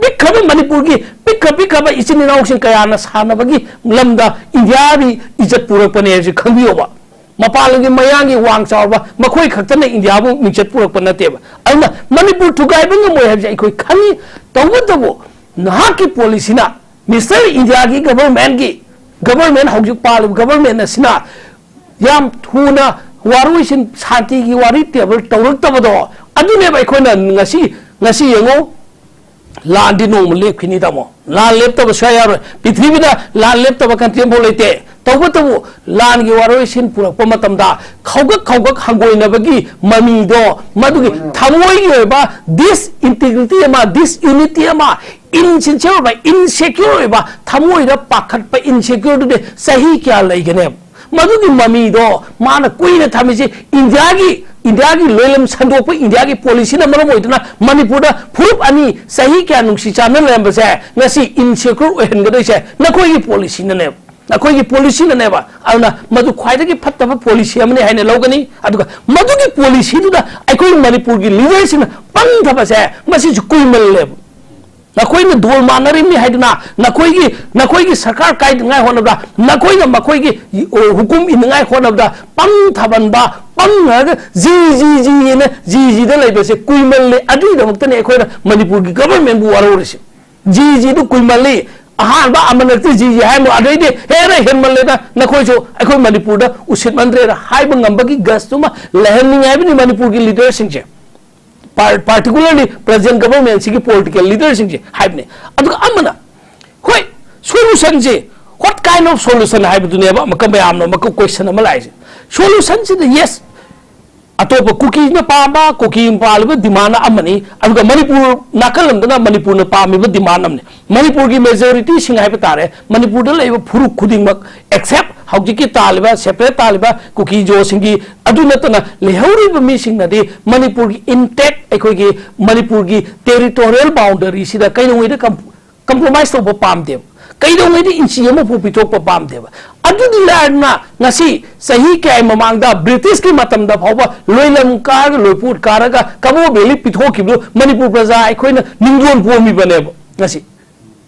ꯄꯤꯛꯈ꯭ꯔꯕ ꯃꯅꯤꯄꯨꯔꯒꯤ ꯄꯤꯛꯈ꯭ꯔ ꯄꯤꯛꯈ꯭ꯔꯕ ꯏꯆꯤꯟ ꯏꯅꯥꯎꯁꯤꯡ ꯀꯌꯥꯅ ꯁꯥꯟꯅꯕꯒꯤ ꯂꯝꯗ ꯏꯟꯗꯤꯌꯥꯒꯤ ꯏꯖꯠ ꯄꯨꯔꯛꯄꯅꯦ ꯍꯥꯏꯕꯁꯤ ꯈꯪꯕꯤꯌꯣꯕ꯫ ꯃꯄꯥꯟ ꯂꯝꯒꯤ ꯃꯌꯥꯡꯒꯤ ꯋꯥꯡ ꯆꯥꯎꯔꯕ ꯃꯈꯣꯏ ꯈꯛꯇꯅ ꯏꯟꯗꯤꯌꯥꯕꯨ ꯃꯤꯡꯆꯠ ꯄꯨꯔꯛꯄ ꯅꯠꯇꯦꯕ꯫ ꯑꯗꯨꯅ ꯃꯅꯤꯄꯨꯔ ꯊꯨꯒꯥꯏꯕ ꯉꯝꯃꯣꯏ ꯍꯥꯏꯕꯁꯦ ꯑꯩꯈꯣꯏ ꯈꯪꯉꯤ꯫ ꯇꯧꯕꯇꯕꯨ ꯅꯍꯥꯛꯀꯤ policyꯅ, Mister ꯏꯟꯗꯤꯌꯥꯒꯤ governmentꯀꯤ, government ꯍꯧꯖꯤꯛ ꯄꯥꯜꯂꯤꯕ government ꯑꯁꯤꯅ ꯌꯥꯝ ꯊꯨꯅ ꯋꯥꯔꯣꯏꯁꯤꯟ ꯁꯥꯟꯇꯤꯒꯤ ꯋꯥꯔꯤ table ꯇꯧꯔꯛꯇꯕꯗꯣ, ꯑꯗꯨꯅꯦꯕ ꯑꯩꯈꯣꯏꯅ ꯉꯁꯤ, ꯉꯁꯤ ꯌꯦꯡꯉꯨ, ꯂꯥꯟꯗꯤ ꯅꯣꯡꯃ ꯂꯦꯞꯈꯤꯅꯤ ꯇꯥꯃꯣ꯫ ꯂꯥꯟ ꯂꯦꯞꯇꯕ ꯁꯨꯡꯌꯥ ꯌꯥꯔꯣꯏ꯫ ꯄ꯭ꯔꯤꯊꯤꯕꯤꯗ ꯂꯥꯟ ꯂꯦꯞꯇꯕ country ꯑꯃꯐꯥꯎ ꯂꯩꯇꯦ꯫ ꯇꯧꯕꯇꯕꯨ ꯂꯥꯟꯒꯤ ꯋꯥꯔꯣꯏꯁꯤꯟ ꯄꯨꯔꯛꯄ ꯃꯇꯝꯗ ꯈꯧꯒꯛ ꯈꯧꯒꯛ ꯍꯪꯒꯣꯏꯅꯕꯒꯤ ꯃꯃꯤꯗꯣ, ꯃꯗꯨꯒꯤ ꯊꯃꯣꯏꯒꯤ ꯑꯣꯏꯕ disintegrity ꯑꯃ, disunity ꯑꯃ, insincere ꯑꯣꯏꯕ, insecure ꯑꯣꯏꯕ, ꯊꯃꯣꯏꯗ ꯄꯥꯈꯠꯄ insecureꯗꯨꯗꯤ ꯆꯍꯤ ꯀꯌꯥ ꯂꯩꯒꯅꯦꯕ? ꯃꯗꯨꯒꯤ ꯃꯃꯤꯗꯣ ꯃꯥꯅ ꯀꯨꯏꯅ ꯊꯝꯃꯤꯁꯤ ꯏꯟꯗꯤꯌꯥꯒꯤ, ꯏꯟꯗꯤꯌꯥꯒꯤ ꯂꯣꯏꯂꯝ ꯁꯟꯗꯣꯛꯄ ꯏꯟꯗꯤꯌꯥꯒꯤ policyꯅ ꯃꯔꯝ ꯑꯣꯏꯗꯨꯅ ꯃꯅꯤꯄꯨꯔꯗ ꯐꯨꯔꯨꯞ ꯑꯅꯤ ꯆꯍꯤ ꯀꯌꯥ ꯅꯨꯡꯁꯤ ꯆꯥꯟꯅ ꯂꯩꯔꯝꯕꯁꯦ ꯉꯁꯤ insecure ꯑꯣꯏꯍꯟꯒꯗꯣꯏꯁꯦ ꯅꯈꯣꯏꯒꯤ policyꯅꯅꯦꯕ, ꯅꯈꯣꯏꯒꯤ policyꯅꯅꯦꯕ꯫ ꯑꯗꯨꯅ ꯃꯗꯨ ꯈ꯭ꯋꯥꯏꯗꯒꯤ ꯐꯠꯇꯕ policy ꯑꯃꯅꯤ ꯍꯥꯏꯅ ꯂꯧꯒꯅꯤ꯫ ꯑꯗꯨꯒ ꯃꯗꯨꯒꯤ policyꯗꯨꯗ ꯑꯩꯈꯣꯏ ꯃꯅꯤꯄꯨꯔꯒꯤ leaderꯁꯤꯡꯅ ꯄꯪꯊꯕꯁꯦ ꯃꯁꯤꯁꯨ ꯀꯨꯏꯃꯜꯂꯦꯕ꯫ ꯅꯈꯣꯏꯅ ꯗꯣꯜ ꯃꯥꯟꯅꯔꯤꯕꯅꯤ ꯍꯥꯏꯗꯨꯅ ꯅꯈꯣꯏꯒꯤ, ꯅꯈꯣꯏꯒꯤ ꯁꯔꯀꯥꯔ ꯀꯥꯏꯗꯅꯉꯥꯏ ꯍꯣꯠꯅꯕꯗ, ꯅꯈꯣꯏꯅ ꯃꯈꯣꯏꯒꯤ, ꯑꯣ, ꯍꯨꯀꯨꯝ ꯏꯟꯅꯉꯥꯏ ꯍꯣꯠꯅꯕꯗ ꯄꯪ ꯊꯥꯕꯟꯕ, ꯄꯪꯉꯒ ꯖꯤ, ꯖꯤ, ꯖꯤ ꯍꯥꯏꯅ ꯖꯤ, ꯖꯤꯗ ꯂꯩꯕꯁꯦ ꯀꯨꯏꯃꯜꯂꯦ꯫ ꯑꯗꯨꯒꯤꯗꯃꯛꯇꯅꯦ ꯑꯩꯈꯣꯏꯅ ꯃꯅꯤꯄꯨꯔꯒꯤ governmentꯕꯨ ꯋꯥꯔꯧꯔꯤꯁꯦ꯫ ꯖꯤ, ꯖꯤꯗꯨ ꯀꯨꯏꯃꯜꯂꯤ꯫ ꯑꯍꯥꯟꯕ ꯑꯃꯅꯛꯇꯤ ꯖꯤ, ꯖꯤ ꯍꯥꯏꯔꯝꯃꯣ, ꯑꯗꯩꯗꯤ ꯍꯦꯟꯅ ꯍꯦꯟꯃꯜꯂꯦꯗ, ꯅꯈꯣꯏꯁꯨ ꯑꯩꯈꯣꯏ ꯃꯅꯤꯄꯨꯔꯗ ꯎꯁꯤꯠꯃꯟꯗ꯭ꯔꯦꯅ ꯍꯥꯏꯕ ꯉꯝꯕꯒꯤ gutsꯇꯨꯃ ꯂꯩꯍꯟꯅꯤꯡꯉꯦ ꯍꯥꯏꯕꯅꯤ ꯃꯅꯤꯄꯨꯔꯒꯤ leaderꯁꯤꯡꯁꯦ꯫ Par-, particularly present governmentꯁꯤꯒꯤ political leaderꯁꯤꯡꯁꯦ ꯍꯥꯏꯕꯅꯤ꯫ ꯑꯗꯨꯒ ꯑꯃꯅ, ꯍꯣꯏ, solutionꯁꯦ, what kind of solution ꯍꯥꯏꯕꯗꯨꯅꯦꯕ ꯑꯃꯨꯛꯀ ꯃꯌꯥꯝꯅ ꯑꯃꯨꯛꯀ question ꯑꯃ ꯂꯥꯛꯏꯁꯦ꯫ Solutionꯁꯤꯗ, yes, ꯑꯇꯣꯞꯄ ꯀꯨꯀꯤꯅ ꯄꯥꯝꯕ, ꯀꯨꯀꯤ ꯄꯥꯜꯂꯤꯕ demand ꯑꯃꯅꯤ, ꯑꯗꯨꯒ ꯃꯅꯤꯄꯨꯔ ꯅꯥꯀꯜ ꯑꯃꯗꯅ ꯃꯅꯤꯄꯨꯔꯅ ꯄꯥꯝꯃꯤꯕ demand ꯑꯃꯅꯤ꯫ ꯃꯅꯤꯄꯨꯔꯒꯤ majorityꯁꯤꯡ ꯍꯥꯏꯕ ꯇꯥꯔꯦ, ꯃꯅꯤꯄꯨꯔꯗ ꯂꯩꯕ ꯐꯨꯔꯨꯞ ꯈꯨꯗꯤꯡꯃꯛ, except ꯍꯧꯖꯤꯛꯀꯤ ꯇꯥꯜꯂꯤꯕ, separate ꯇꯥꯜꯂꯤꯕ ꯀꯨꯀꯤ ꯖꯣꯁꯤꯡꯒꯤ, ꯑꯗꯨ ꯅꯠꯇꯅ ꯂꯩꯍꯧꯔꯤꯕ ꯃꯤꯁꯤꯡꯅꯗꯤ ꯃꯅꯤꯄꯨꯔꯒꯤ intact, ꯑꯩꯈꯣꯏꯒꯤ ꯃꯅꯤꯄꯨꯔꯒꯤ territorial boundaryꯁꯤꯗ ꯀꯩꯗꯧꯉꯩꯗ ꯀꯝ-, ꯀꯝꯄ꯭ꯔꯣꯃꯥꯏꯁ ꯇꯧꯕ ꯄꯥꯝꯗꯦꯕ꯫ ꯀꯩꯗꯧꯉꯩꯗꯤ ꯏꯟꯆꯤ ꯑꯃꯐꯥꯎ ꯄꯤꯊꯣꯛꯄ ꯄꯥꯝꯗꯦꯕ꯫ ꯑꯗꯨꯗꯤ ꯂꯥꯏꯔꯅ ꯉꯁꯤ ꯆꯍꯤ ꯀꯌꯥꯒꯤ ꯃꯃꯥꯡꯗ ꯕ꯭ꯔꯤꯇꯤꯁꯀꯤ ꯃꯇꯝꯗ ꯐꯥꯎꯕ ꯂꯣꯏꯂꯝ ꯀꯥꯔꯒ ꯂꯣꯏꯄꯣꯠ ꯀꯥꯔꯒ ꯀꯕꯣ ꯚꯦꯂꯤ ꯄꯤꯊꯣꯛꯈꯤꯕꯗꯨ ꯃꯅꯤꯄꯨꯔ ꯄ꯭ꯔꯖꯥ ꯑꯩꯈꯣꯏꯅ ꯅꯤꯡꯗꯣꯟ ꯄꯣꯝꯃꯤꯕꯅꯦꯕ꯫ ꯉꯁꯤ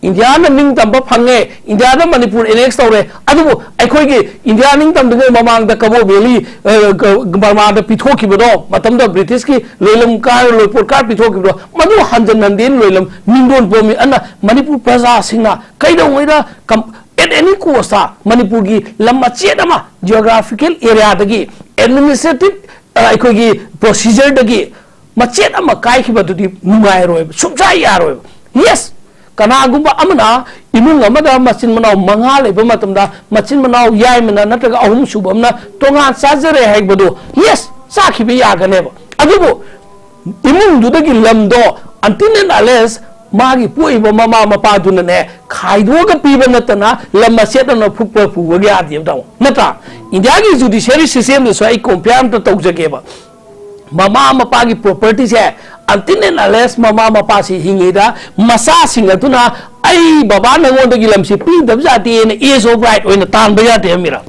ꯏꯟꯗꯤꯌꯥꯅ ꯅꯤꯡꯇꯝꯕ ꯐꯪꯉꯦ, ꯏꯟꯗꯤꯌꯥꯗ ꯃꯅꯤꯄꯨꯔ ꯑꯦꯅꯦꯛꯁ ꯇꯧꯔꯦ, ꯑꯗꯨꯕꯨ ꯑꯩꯈꯣꯏꯒꯤ ꯏꯟꯗꯤꯌꯥ ꯅꯤꯡꯇꯝꯗ꯭ꯔꯤꯉꯩ ꯃꯃꯥꯡꯗ ꯀꯕꯣ ꯚꯦꯂꯤ, ꯑ, ꯀ-, ꯕꯔꯃꯥꯗ ꯄꯤꯊꯣꯛꯈꯤꯕꯗꯣ, ꯃꯇꯝꯗ ꯕ꯭ꯔꯤꯇꯤꯁꯀꯤ ꯂꯣꯏꯂꯝ ꯀꯥꯔ ꯂꯣꯏꯄꯣꯠ ꯀꯥꯔ ꯄꯤꯊꯣꯛꯈꯤꯕꯗꯣ, ꯃꯗꯨ ꯍꯟꯖꯟ ꯍꯟꯖꯟ ꯂꯣꯏꯂꯝ ꯅꯤꯡꯗꯣꯟ ꯄꯣꯝꯃꯤ꯫ ꯑꯗꯨꯅ ꯃꯅꯤꯄꯨꯔ ꯄ꯭ꯔꯖꯥꯁꯤꯡꯅ ꯀꯩꯗꯧꯉꯩꯗ ꯀꯝ-, at any cost ꯇ ꯃꯅꯤꯄꯨꯔꯒꯤ ꯂꯝ ꯃꯆꯦꯠ ꯑꯃ geographical area ꯗꯒꯤ, administrative, ꯑ, ꯑꯩꯈꯣꯏꯒꯤ procedure ꯗꯒꯤ ꯃꯆꯦꯠ ꯑꯃ ꯀꯥꯏꯈꯤꯕꯗꯨꯗꯤ ꯅꯨꯡꯉꯥꯏꯔꯣꯏꯕ, ꯁꯨꯡꯌꯥ ꯌꯥꯔꯣꯏꯕ꯫ Yes, ꯀꯅꯥꯒꯨꯝꯕ ꯑꯃꯅ ꯏꯃꯨꯡ ꯑꯃꯗ ꯃꯆꯤꯟ ꯃꯅꯥꯎ ꯃꯉꯥ ꯂꯩꯕ ꯃꯇꯝꯗ ꯃꯆꯤꯟ ꯃꯅꯥꯎ ꯌꯥꯏꯃꯅ ꯅꯠꯇ꯭ꯔꯒ ꯑꯍꯨꯝ ꯁꯨꯕ ꯑꯃꯅ ꯇꯣꯉꯥꯟ ꯆꯥꯖꯔꯦ ꯍꯥꯏꯕꯗꯣ, yes, ꯆꯥꯈꯤꯕ ꯌꯥꯒꯅꯦꯕ꯫ ꯑꯗꯨꯕꯨ ꯏꯃꯨꯡꯗꯨꯗꯒꯤ ꯂꯝꯗꯣ until and unless ꯃꯥꯒꯤ ꯄꯣꯛꯏꯕ ꯃꯃꯥ ꯃꯄꯥꯗꯨꯅꯅꯦ ꯈꯥꯏꯗꯣꯛꯑꯒ ꯄꯤꯕ ꯅꯠꯇꯅ ꯂꯝ ꯃꯆꯦꯠ ꯑꯃ ꯐꯨꯛꯄ ꯄꯨꯕ ꯌꯥꯗꯦꯕ꯫ ꯇꯥꯃꯣ, ꯅꯠꯇ꯭ꯔꯥ? ꯏꯟꯗꯤꯌꯥꯒꯤ judiciary system ꯗꯁꯨ ꯑꯩ compare ꯑꯝꯇ ꯇꯧꯖꯒꯦꯕ꯫ ꯃꯃꯥ ꯃꯄꯥꯒꯤ property say until and unless ꯃꯃꯥ ꯃꯄꯥꯁꯤ ꯍꯤꯡꯉꯤꯗ ꯃꯆꯥꯁꯤꯡ ꯑꯗꯨꯅ "ꯑꯩ ꯕꯕꯥ ꯅꯉꯣꯟꯗꯒꯤ ꯂꯝꯁꯤ ꯄꯤꯗꯕ ꯌꯥꯗꯦꯅ" age of right ꯑꯣꯏꯅ ꯇꯥꯟꯕ ꯌꯥꯗꯦ ꯍꯥꯏꯃꯤꯔ?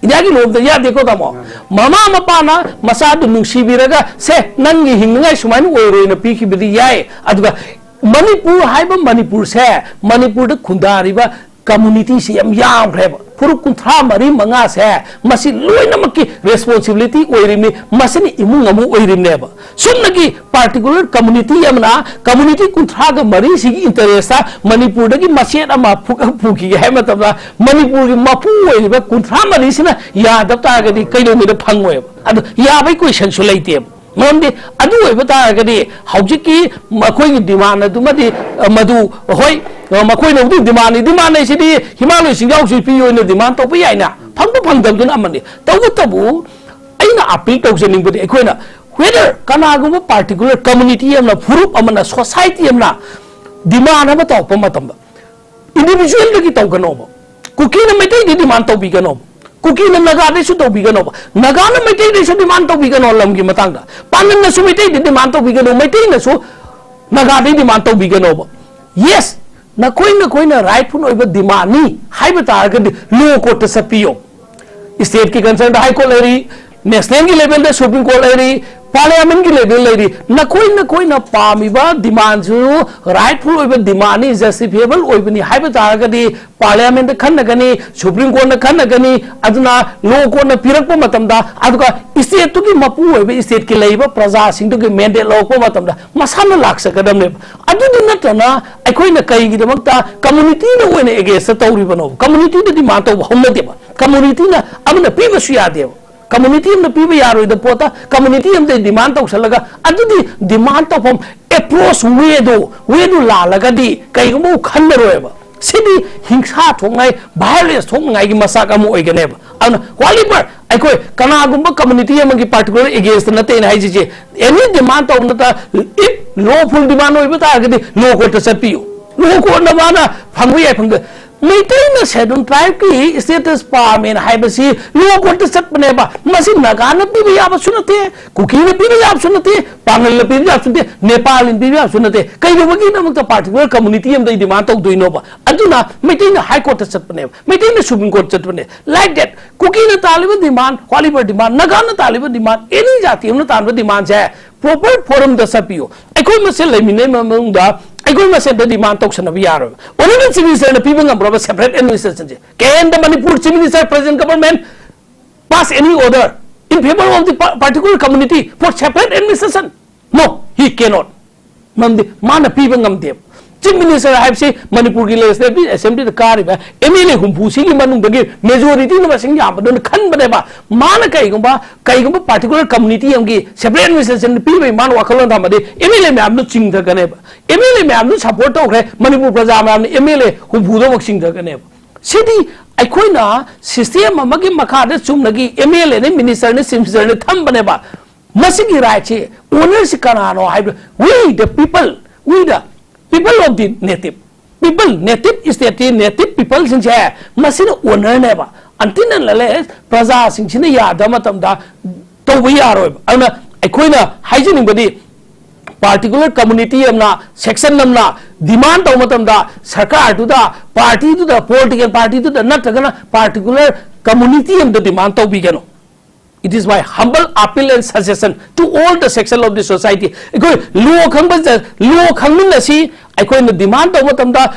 ꯏꯟꯗꯤꯌꯥꯒꯤ ꯂꯣꯝꯗ ꯌꯥꯗꯦꯀꯣ, ꯇꯥꯃꯣ꯫ ꯃꯃꯥ ꯃꯄꯥꯅ ꯃꯆꯥꯗꯨ ꯅꯨꯡꯁꯤꯕꯤꯔꯒ, "ꯁꯦ, ꯅꯪꯒꯤ ꯍꯤꯡꯅꯉꯥꯏ ꯁꯨꯃꯥꯏꯅ ꯑꯣꯏꯔꯣꯏꯅ" ꯄꯤꯈꯤꯕꯗꯤ ꯌꯥꯏ꯫ ꯑꯗꯨꯒ ꯃꯅꯤꯄꯨꯔ ꯍꯥꯏꯕ ꯃꯅꯤꯄꯨꯔꯁꯦ, ꯃꯅꯤꯄꯨꯔꯗ ꯈꯨꯟꯗꯥꯔꯤꯕ community ꯁꯤ ꯌꯥꯝ ꯌꯥꯝꯈ꯭ꯔꯦꯕ꯫ ꯐꯨꯔꯨꯞ ꯀꯨꯟꯊ꯭ꯔꯥ ꯃꯔꯤ ꯃꯉꯥꯁꯦ ꯃꯁꯤ ꯂꯣꯏꯅꯃꯛꯀꯤ responsibility ꯑꯣꯏꯔꯤꯕꯅꯤ, ꯃꯁꯤꯅ ꯏꯃꯨꯡ ꯑꯃ ꯑꯣꯏꯔꯤꯕꯅꯦꯕ꯫ ꯁꯨꯞꯅꯒꯤ particular community ꯑꯃꯅ community ꯀꯨꯟꯊ꯭ꯔꯥꯒ ꯃꯔꯤꯁꯤꯒꯤ interest ꯇ ꯃꯅꯤꯄꯨꯔꯗꯒꯤ ꯃꯆꯦꯠ ꯑꯃ ꯐꯨ-, ꯄꯨꯈꯤꯒꯦ ꯍꯥꯏꯕ ꯃꯇꯝꯗ ꯃꯅꯤꯄꯨꯔꯒꯤ ꯃꯄꯨ ꯑꯣꯏꯔꯤꯕ ꯀꯨꯟꯊ꯭ꯔꯥ ꯃꯔꯤꯁꯤꯅ ꯌꯥꯗꯕ ꯇꯥꯔꯒꯗꯤ ꯀꯩꯗꯧꯉꯩꯗ ꯐꯪꯉꯣꯏꯕ꯫ ꯑꯗꯨ ꯌꯥꯕꯒꯤ question ꯁꯨ ꯂꯩꯇꯦꯕ꯫ ꯃꯔꯝꯗꯤ ꯑꯗꯨ ꯑꯣꯏꯕ ꯇꯥꯔꯒꯗꯤ ꯍꯧꯖꯤꯛꯀꯤ ꯃꯈꯣꯏꯒꯤ demand ꯑꯗꯨꯃꯗꯤ, ꯑ, ꯃꯗꯨ, ꯍꯣꯏ, ꯑ, ꯃꯈꯣꯏꯅꯕꯨꯗꯤ demand ꯅꯤ, demand ꯍꯥꯏꯁꯤꯗꯤ ꯍꯤꯃꯥꯂꯣꯏ ꯆꯤꯡꯖꯥꯎꯁꯤ ꯄꯤꯌꯣꯅ demand ꯇꯧꯕ ꯌꯥꯏꯅ, ꯐꯪꯕ ꯐꯪꯗꯕꯗꯨꯅ ꯑꯃꯅꯤ꯫ ꯇꯧꯕꯇꯕꯨ ꯑꯩꯅ appeal ꯇꯧꯖꯅꯤꯡꯕꯗꯤ ꯑꯩꯈꯣꯏꯅ whether ꯀꯅꯥꯒꯨꯝꯕ particular community ꯑꯃꯅ, ꯐꯨꯔꯨꯞ ꯑꯃꯅ, society ꯑꯃꯅ demand ꯑꯃ ꯇꯧꯔꯛꯄ ꯃꯇꯝꯗ individual ꯗꯒꯤ ꯇꯧꯒꯅꯣꯕ꯫ ꯀꯨꯀꯤꯅ ꯃꯩꯇꯩꯗꯤ demand ꯇꯧꯕꯤꯒꯅꯣꯕ꯫ ꯀꯨꯀꯤꯅ ꯅꯥꯒꯥꯗꯩꯁꯨ ꯇꯧꯕꯤꯒꯅꯣꯕ꯫ ꯅꯥꯒꯥꯅ ꯃꯩꯇꯩꯗꯩꯁꯨ demand ꯇꯧꯕꯤꯒꯅꯣ ꯂꯝꯒꯤ ꯃꯇꯥꯡꯗ꯫ ꯄꯥꯡꯒꯜꯅꯁꯨ ꯃꯩꯇꯩꯗꯤ demand ꯇꯧꯕꯤꯒꯅꯣ, ꯃꯩꯇꯩꯅꯁꯨ ꯅꯥꯒꯥꯗꯩ demand ꯇꯧꯕꯤꯒꯅꯣꯕ꯫ Yes, ꯅꯈꯣꯏ ꯅꯈꯣꯏꯅ ꯔꯥꯏꯠꯐꯨꯜ ꯑꯣꯏꯕ ꯗꯤꯃꯥꯟꯅꯤ ꯍꯥꯏꯕ ꯇꯥꯔꯒꯗꯤ ꯂꯣ ꯀꯣꯔꯠꯇ ꯆꯠꯄꯤꯌꯣ꯫ ꯁ꯭ꯇꯦꯠꯀꯤ ꯀꯟꯁꯔꯟꯗ ꯍꯥꯏ ꯀꯣꯔꯠ ꯂꯩꯔꯤ, ꯅꯦꯁꯅꯦꯜꯒꯤ ꯂꯦꯚꯦꯜꯗ ꯁꯨꯄ꯭ꯔꯤꯝ ꯀꯣꯔꯠ ꯂꯩꯔꯤ, ꯄꯥꯔꯂꯤꯌꯥꯃꯦꯟꯒꯤ ꯂꯦꯚꯦꯜ ꯂꯩꯔꯤ꯫ ꯅꯈꯣꯏ ꯅꯈꯣꯏꯅ ꯄꯥꯝꯃꯤꯕ ꯗꯤꯃꯥꯟꯁꯨ ꯔꯥꯏꯠꯐꯨꯜ ꯑꯣꯏꯕ ꯗꯤꯃꯥꯟꯅꯤ, ꯖꯁꯇꯤꯐꯤꯌꯦꯕꯜ ꯑꯣꯏꯕꯅꯤ ꯍꯥꯏꯕ ꯇꯥꯔꯒꯗꯤ ꯄꯥꯔꯂꯤꯌꯥꯃꯦꯟꯗ ꯈꯟꯅꯒꯅꯤ, ꯁꯨꯄ꯭ꯔꯤꯝ ꯀꯣꯔꯠꯅ ꯈꯟꯅꯒꯅꯤ꯫ ꯑꯗꯨꯅ ꯂꯣ ꯀꯣꯔꯠꯅ ꯄꯤꯔꯛꯄ ꯃꯇꯝꯗ, ꯑꯗꯨꯒ ꯁ꯭ꯇꯦꯠꯇꯨꯒꯤ ꯃꯄꯨ ꯑꯣꯏꯕ ꯁ꯭ꯇꯦꯠꯀꯤ ꯂꯩꯔꯤꯕ ꯄ꯭ꯔꯖꯥꯁꯤꯡꯗꯨꯒꯤ ꯃꯦꯟꯗꯦꯠ ꯂꯧꯔꯛꯄ ꯃꯇꯝꯗ ꯃꯁꯥꯅ ꯂꯥꯛꯆꯒꯗꯕꯅꯦꯕ꯫ ꯑꯗꯨꯗꯤ ꯅꯠꯇꯅ ꯑꯩꯈꯣꯏꯅ ꯀꯩꯒꯤꯗꯃꯛꯇ ꯀꯝꯃꯨꯅꯤꯇꯤꯅ ꯑꯣꯏꯅ ꯑꯦꯒꯦꯟꯁꯇ ꯇꯧꯔꯤꯕꯅꯣ? ꯀꯝꯃꯨꯅꯤꯇꯤꯗ ꯗꯤꯃꯥꯟ ꯇꯧꯕ ꯍꯧꯅꯗꯦꯕ꯫ ꯀꯝꯃꯨꯅꯤꯇꯤꯅ ꯑꯃꯅ ꯄꯤꯕꯁꯨ ꯌꯥꯗꯦꯕ꯫ ꯀꯝꯃꯨꯅꯤꯇꯤ ꯑꯃꯅ ꯄꯤꯕ ꯌꯥꯔꯣꯏꯗꯕ ꯄꯣꯠꯇ ꯀꯝꯃꯨꯅꯤꯇꯤ ꯑꯃꯗ ꯗꯤꯃꯥꯟ ꯇꯧꯁꯜꯂꯒ, ꯑꯗꯨꯗꯤ ꯗꯤꯃꯥꯟ ꯇꯧꯐꯝ ꯑꯦꯄ꯭ꯔꯣꯆ ꯋꯦꯗꯣ, ꯋꯦꯗꯣ ꯂꯥꯜꯂꯒꯗꯤ ꯀꯩꯒꯨꯝꯕ ꯈꯟꯅꯔꯣꯏꯕ꯫ ꯁꯤꯗꯤ ꯍꯤꯡꯁꯥ ꯊꯣꯛꯅꯉꯥꯏ, ꯚꯥꯏꯑꯣꯂꯦꯟꯁ ꯊꯣꯛꯅꯉꯥꯏꯒꯤ ꯃꯆꯥꯛ ꯑꯃ ꯑꯣꯏꯒꯅꯦꯕ꯫ ꯑꯗꯨꯅ ꯋꯥꯠꯂꯤꯕ ꯑꯩꯈꯣꯏ ꯀꯅꯥꯒꯨꯝꯕ ꯀꯝꯃꯨꯅꯤꯇꯤ ꯑꯃꯒꯤ ꯄꯥꯔꯇꯤꯀꯨꯂꯔ ꯑꯦꯒꯦꯟꯁꯇ ꯅꯠꯇꯦꯅ ꯍꯥꯏꯁꯤꯁꯦ, ꯑꯦꯅꯤ ꯗꯤꯃꯥꯟ ꯇꯧꯕ ꯅꯠꯇ, ꯏꯐ ꯂꯣꯐꯨꯜ ꯗꯤꯃꯥꯟ ꯑꯣꯏꯕ ꯇꯥꯔꯒꯗꯤ ꯂꯣ ꯀꯣꯔꯠꯇ ꯆꯠꯄꯤꯌꯨ꯫ ꯂꯣ ꯀꯣꯔꯠꯅ ꯃꯥꯅ ꯐꯪꯕ ꯌꯥꯏ, ꯐꯪꯗ ꯃꯩꯇꯩꯅ ꯁꯦꯗꯨꯜ ꯇ꯭ꯔꯥꯏꯕꯀꯤ ꯁ꯭ꯇꯦꯇꯁ ꯄꯥꯝꯃꯦꯅ ꯍꯥꯏꯕꯁꯤ ꯂꯣ ꯀꯣꯔꯠꯇ ꯆꯠꯄꯅꯦꯕ꯫ ꯃꯁꯤ ꯅꯥꯒꯥꯅ ꯄꯤꯕ ꯌꯥꯕꯁꯨ ꯅꯠꯇꯦ, ꯀꯨꯀꯤꯅ ꯄꯤꯕ ꯌꯥꯕꯁꯨ ꯅꯠꯇꯦ, ꯄꯥꯡꯒꯜꯅ ꯄꯤꯕ ꯌꯥꯕꯁꯨ ꯅꯠꯇꯦ, ꯅꯦꯄꯥꯂꯤꯅ ꯄꯤꯕ ꯌꯥꯕꯁꯨ ꯅꯠꯇꯦ꯫ ꯀꯩꯗꯧꯕꯒꯤꯗꯃꯛꯇ ꯄꯥꯔꯇꯤꯀꯨꯂꯔ ꯀꯝꯃꯨꯅꯤꯇꯤ ꯑꯃꯗ ꯗꯤꯃꯥꯟ ꯇꯧꯗꯣꯏꯅꯣꯕ? ꯑꯗꯨꯅ ꯃꯩꯇꯩꯅ ꯍꯥꯏ ꯀꯣꯔꯠꯇ ꯆꯠꯄꯅꯦꯕ, ꯃꯩꯇꯩꯅ ꯁꯨꯄ꯭ꯔꯤꯝ ꯀꯣꯔꯠ ꯆꯠꯄꯅꯦ꯫ ꯂꯥꯏꯛ ꯗꯦꯠ, ꯀꯨꯀꯤꯅ ꯇꯥꯜꯂꯤꯕ ꯗꯤꯃꯥꯟ, ꯋꯥꯠꯂꯤꯕ ꯗꯤꯃꯥꯟ, ꯅꯥꯒꯥꯅ ꯇꯥꯜꯂꯤꯕ ꯗꯤꯃꯥꯟ, ꯑꯦꯅꯤ ꯖꯥꯇꯤ ꯑꯃꯅ ꯇꯥꯟꯕ ꯗꯤꯃꯥꯟꯁꯦ ꯄ꯭ꯔꯣꯄꯔ ꯐꯣꯔꯝꯗ ꯆꯠꯄꯤꯌꯨ꯫ ꯑꯩꯈꯣꯏ ꯃꯁꯦꯟ ꯂꯩꯃꯤꯟꯅꯩ ꯃꯅꯨꯡꯗ ꯑꯩꯈꯣꯏ ꯃꯁꯦꯟꯗ ꯗꯤꯃꯥꯟ ꯇꯧꯁꯟꯅꯕ ꯌꯥꯔꯣꯏꯕ꯫ ꯑꯣꯅꯔꯦꯕꯜ ꯆꯤꯐ ꯃꯤꯅꯤꯁꯇꯔꯅ ꯄꯤꯕ ꯉꯝꯕ꯭ꯔꯕ separate ꯑꯦꯗꯃꯤꯅꯤꯁꯇ꯭ꯔꯦꯁꯟꯁꯦ? Can the Manipur Chief Minister, present government, pass any order in favor of the pa-, particular community for separate administration? No, he cannot. ꯃꯔꯝꯗꯤ ꯃꯥꯅ ꯄꯤꯕ ꯉꯝꯗꯦꯕ꯫ ꯆꯤꯐ ꯃꯤꯅꯤꯁꯇꯔ ꯍꯥꯏꯕꯁꯤ ꯃꯅꯤꯄꯨꯔꯒꯤ ꯂꯦꯖꯤꯁꯂꯦꯇꯤꯚ ꯑꯦꯁꯦꯝꯕ꯭ꯂꯤꯗ ꯀꯥꯔꯤꯕ ꯑꯦꯝ ꯑꯦꯜ ꯑꯦ ꯍꯨꯝꯐꯨꯁꯤꯒꯤ ꯃꯅꯨꯡꯗꯒꯤ ꯃꯦꯖꯣꯔꯤꯇꯤꯅ ꯃꯁꯤꯡ ꯌꯥꯝꯕꯗꯨꯅ ꯈꯟꯕꯅꯦꯕ꯫ ꯃꯥꯅ ꯀꯩꯒꯨꯝꯕ, ꯀꯩꯒꯨꯝꯕ ꯄꯥꯔꯇꯤꯀꯨꯂꯔ ꯀꯝꯃꯨꯅꯤꯇꯤ ꯑꯃꯒꯤ ꯁꯦꯄꯔꯦꯠ ꯑꯦꯗꯃꯤꯅꯤꯁꯇ꯭ꯔꯦꯁꯟ ꯄꯤꯕꯒꯤ ꯃꯥꯅ ꯋꯥꯈꯜꯂꯣꯟ ꯊꯝꯃꯗꯤ ꯑꯦꯝ ꯑꯦꯜ ꯑꯦ ꯃꯌꯥꯝꯗꯨ ꯆꯤꯡꯊꯒꯅꯦꯕ꯫ ꯑꯦꯝ ꯑꯦꯜ ꯑꯦ ꯃꯌꯥꯝꯗꯨ ꯁꯄꯣꯔꯠ ꯇꯧꯈ꯭ꯔꯦ, ꯃꯅꯤꯄꯨꯔ ꯄ꯭ꯔꯖꯥ ꯃꯌꯥꯝꯅ ꯑꯦꯝ ꯑꯦꯜ ꯑꯦ ꯍꯨꯝꯐꯨꯗꯃꯛ ꯆꯤꯡꯊꯒꯅꯦꯕ꯫ ꯁꯤꯗꯤ ꯑꯩꯈꯣꯏꯅ ꯁꯤꯁꯇꯦꯝ ꯑꯃꯒꯤ ꯃꯈꯥꯗ ꯆꯨꯝꯅꯒꯤ ꯑꯦꯝ ꯑꯦꯜ ꯑꯦꯅ, ꯃꯤꯅꯤꯁꯇꯔꯅ, ꯆꯤꯐ ꯃꯤꯅꯤꯁꯇꯔꯅ ꯊꯝꯕꯅꯦꯕ꯫ ꯃꯁꯤꯒꯤ ꯔꯥꯏꯠꯁꯤ ꯑꯣꯅꯔꯁꯤ ꯀꯅꯥꯅꯣ ꯍꯥꯏꯕ, we the people, we the people of the native people, native ꯁ꯭ꯇꯦꯠꯀꯤ ꯅꯦꯇꯤꯚ ꯄꯤꯄꯜꯁꯤꯡꯁꯦ ꯃꯁꯤꯅ ꯑꯣꯅꯔꯅꯦꯕ꯫ Until and unless ꯄ꯭ꯔꯖꯥꯁꯤꯡꯁꯤꯅ ꯌꯥꯗꯕ ꯃꯇꯝꯗ ꯇꯧꯕ ꯌꯥꯔꯣꯏꯕ꯫ ꯑꯗꯨꯅ ꯑꯩꯈꯣꯏꯅ ꯍꯥꯏꯖꯅꯤꯡꯕꯗꯤ, particular community ꯑꯃꯅ, section ꯑꯃꯅ demand ꯇꯧꯕ ꯃꯇꯝꯗ ꯁꯔꯀꯥꯔꯗꯨꯗ, party ꯗꯨꯗ, political party ꯗꯨꯗ ꯅꯠꯇ꯭ꯔꯒꯅ particular community ꯑꯃꯗ demand ꯇꯧꯕꯤꯒꯅꯨ꯫ It is my humble appeal and suggestion to all the section of the society. ꯑꯩꯈꯣꯏ law ꯈꯪꯕ law ꯈꯪꯃꯤꯟꯅꯁꯤ꯫ ꯑꯩꯈꯣꯏꯅ demand ꯇꯧꯕ ꯃꯇꯝꯗ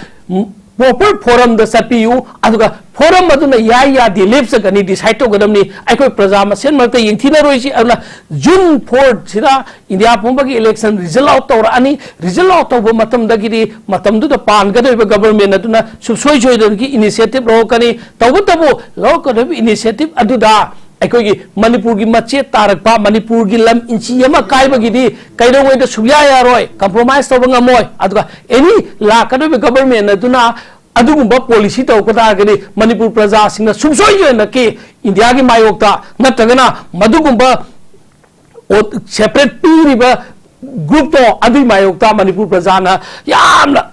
proper forum ꯗ ꯆꯠꯄꯤꯌꯨ, ꯑꯗꯨꯒ forum ꯑꯗꯨꯅ ꯌꯥꯏ ꯌꯥꯗꯦ ꯂꯦꯞꯆꯒꯅꯤ, decide ꯇꯧꯒꯗꯕꯅꯤ꯫ ꯑꯩꯈꯣꯏ ꯄ꯭ꯔꯖꯥ ꯃꯁꯦꯟ ꯃꯔꯛꯇ ꯌꯦꯡꯊꯤꯅꯔꯣꯏꯁꯤ꯫ ꯑꯗꯨꯅ June four ꯁꯤꯗ ꯏꯟꯗꯤꯌꯥ ꯄꯨꯝꯕꯒꯤ election result out ꯇꯧꯔꯛꯑꯅꯤ꯫ Result out ꯇꯧꯕ ꯃꯇꯝꯗꯒꯤꯗꯤ ꯃꯇꯝꯗꯨꯗ ꯄꯥꯟꯒꯗꯧꯔꯤꯕ government ꯑꯗꯨꯅ ꯁꯨꯡꯁꯣꯏ ꯁꯣꯏꯗꯅꯒꯤ initiative ꯂꯧꯔꯛꯀꯅꯤ꯫ ꯇꯧꯕꯇꯕꯨ ꯂꯧꯔꯛꯀꯗꯧꯔꯤꯕ initiative ꯑꯗꯨꯗ ꯑꯩꯈꯣꯏꯒꯤ ꯃꯅꯤꯄꯨꯔꯒꯤ ꯃꯆꯦꯠ ꯇꯥꯔꯛꯄ, ꯃꯅꯤꯄꯨꯔꯒꯤ ꯂꯝ ꯏꯟꯆꯤ ꯑꯃ ꯀꯥꯏꯕꯒꯤꯗꯤ ꯀꯩꯗꯧꯉꯩꯗ ꯁꯨꯡꯌꯥ ꯌꯥꯔꯣꯏ, compromise ꯇꯧꯕ ꯉꯝꯃꯣꯏ꯫ ꯑꯗꯨꯒ any ꯂꯥꯛꯀꯗꯧꯔꯤꯕ government ꯑꯗꯨꯅ ꯑꯗꯨꯒꯨꯝꯕ policy ꯇꯧꯔꯛꯄ ꯇꯥꯔꯒꯗꯤ ꯃꯅꯤꯄꯨꯔ ꯄ꯭ꯔꯖꯥꯁꯤꯡꯅ ꯁꯨꯡꯁꯣꯏ ꯁꯣꯏꯗꯅꯀꯤ ꯏꯟꯗꯤꯌꯥꯒꯤ ꯃꯥꯌꯣꯛꯇ ꯅꯠꯇ꯭ꯔꯒꯅ ꯃꯗꯨꯒꯨꯝꯕ separate ꯄꯤꯔꯤꯕ group ꯇꯣ ꯑꯗꯨꯒꯤ ꯃꯥꯌꯣꯛꯇ ꯃꯅꯤꯄꯨꯔ ꯄ꯭ꯔꯖꯥꯅ ꯌꯥꯝꯅ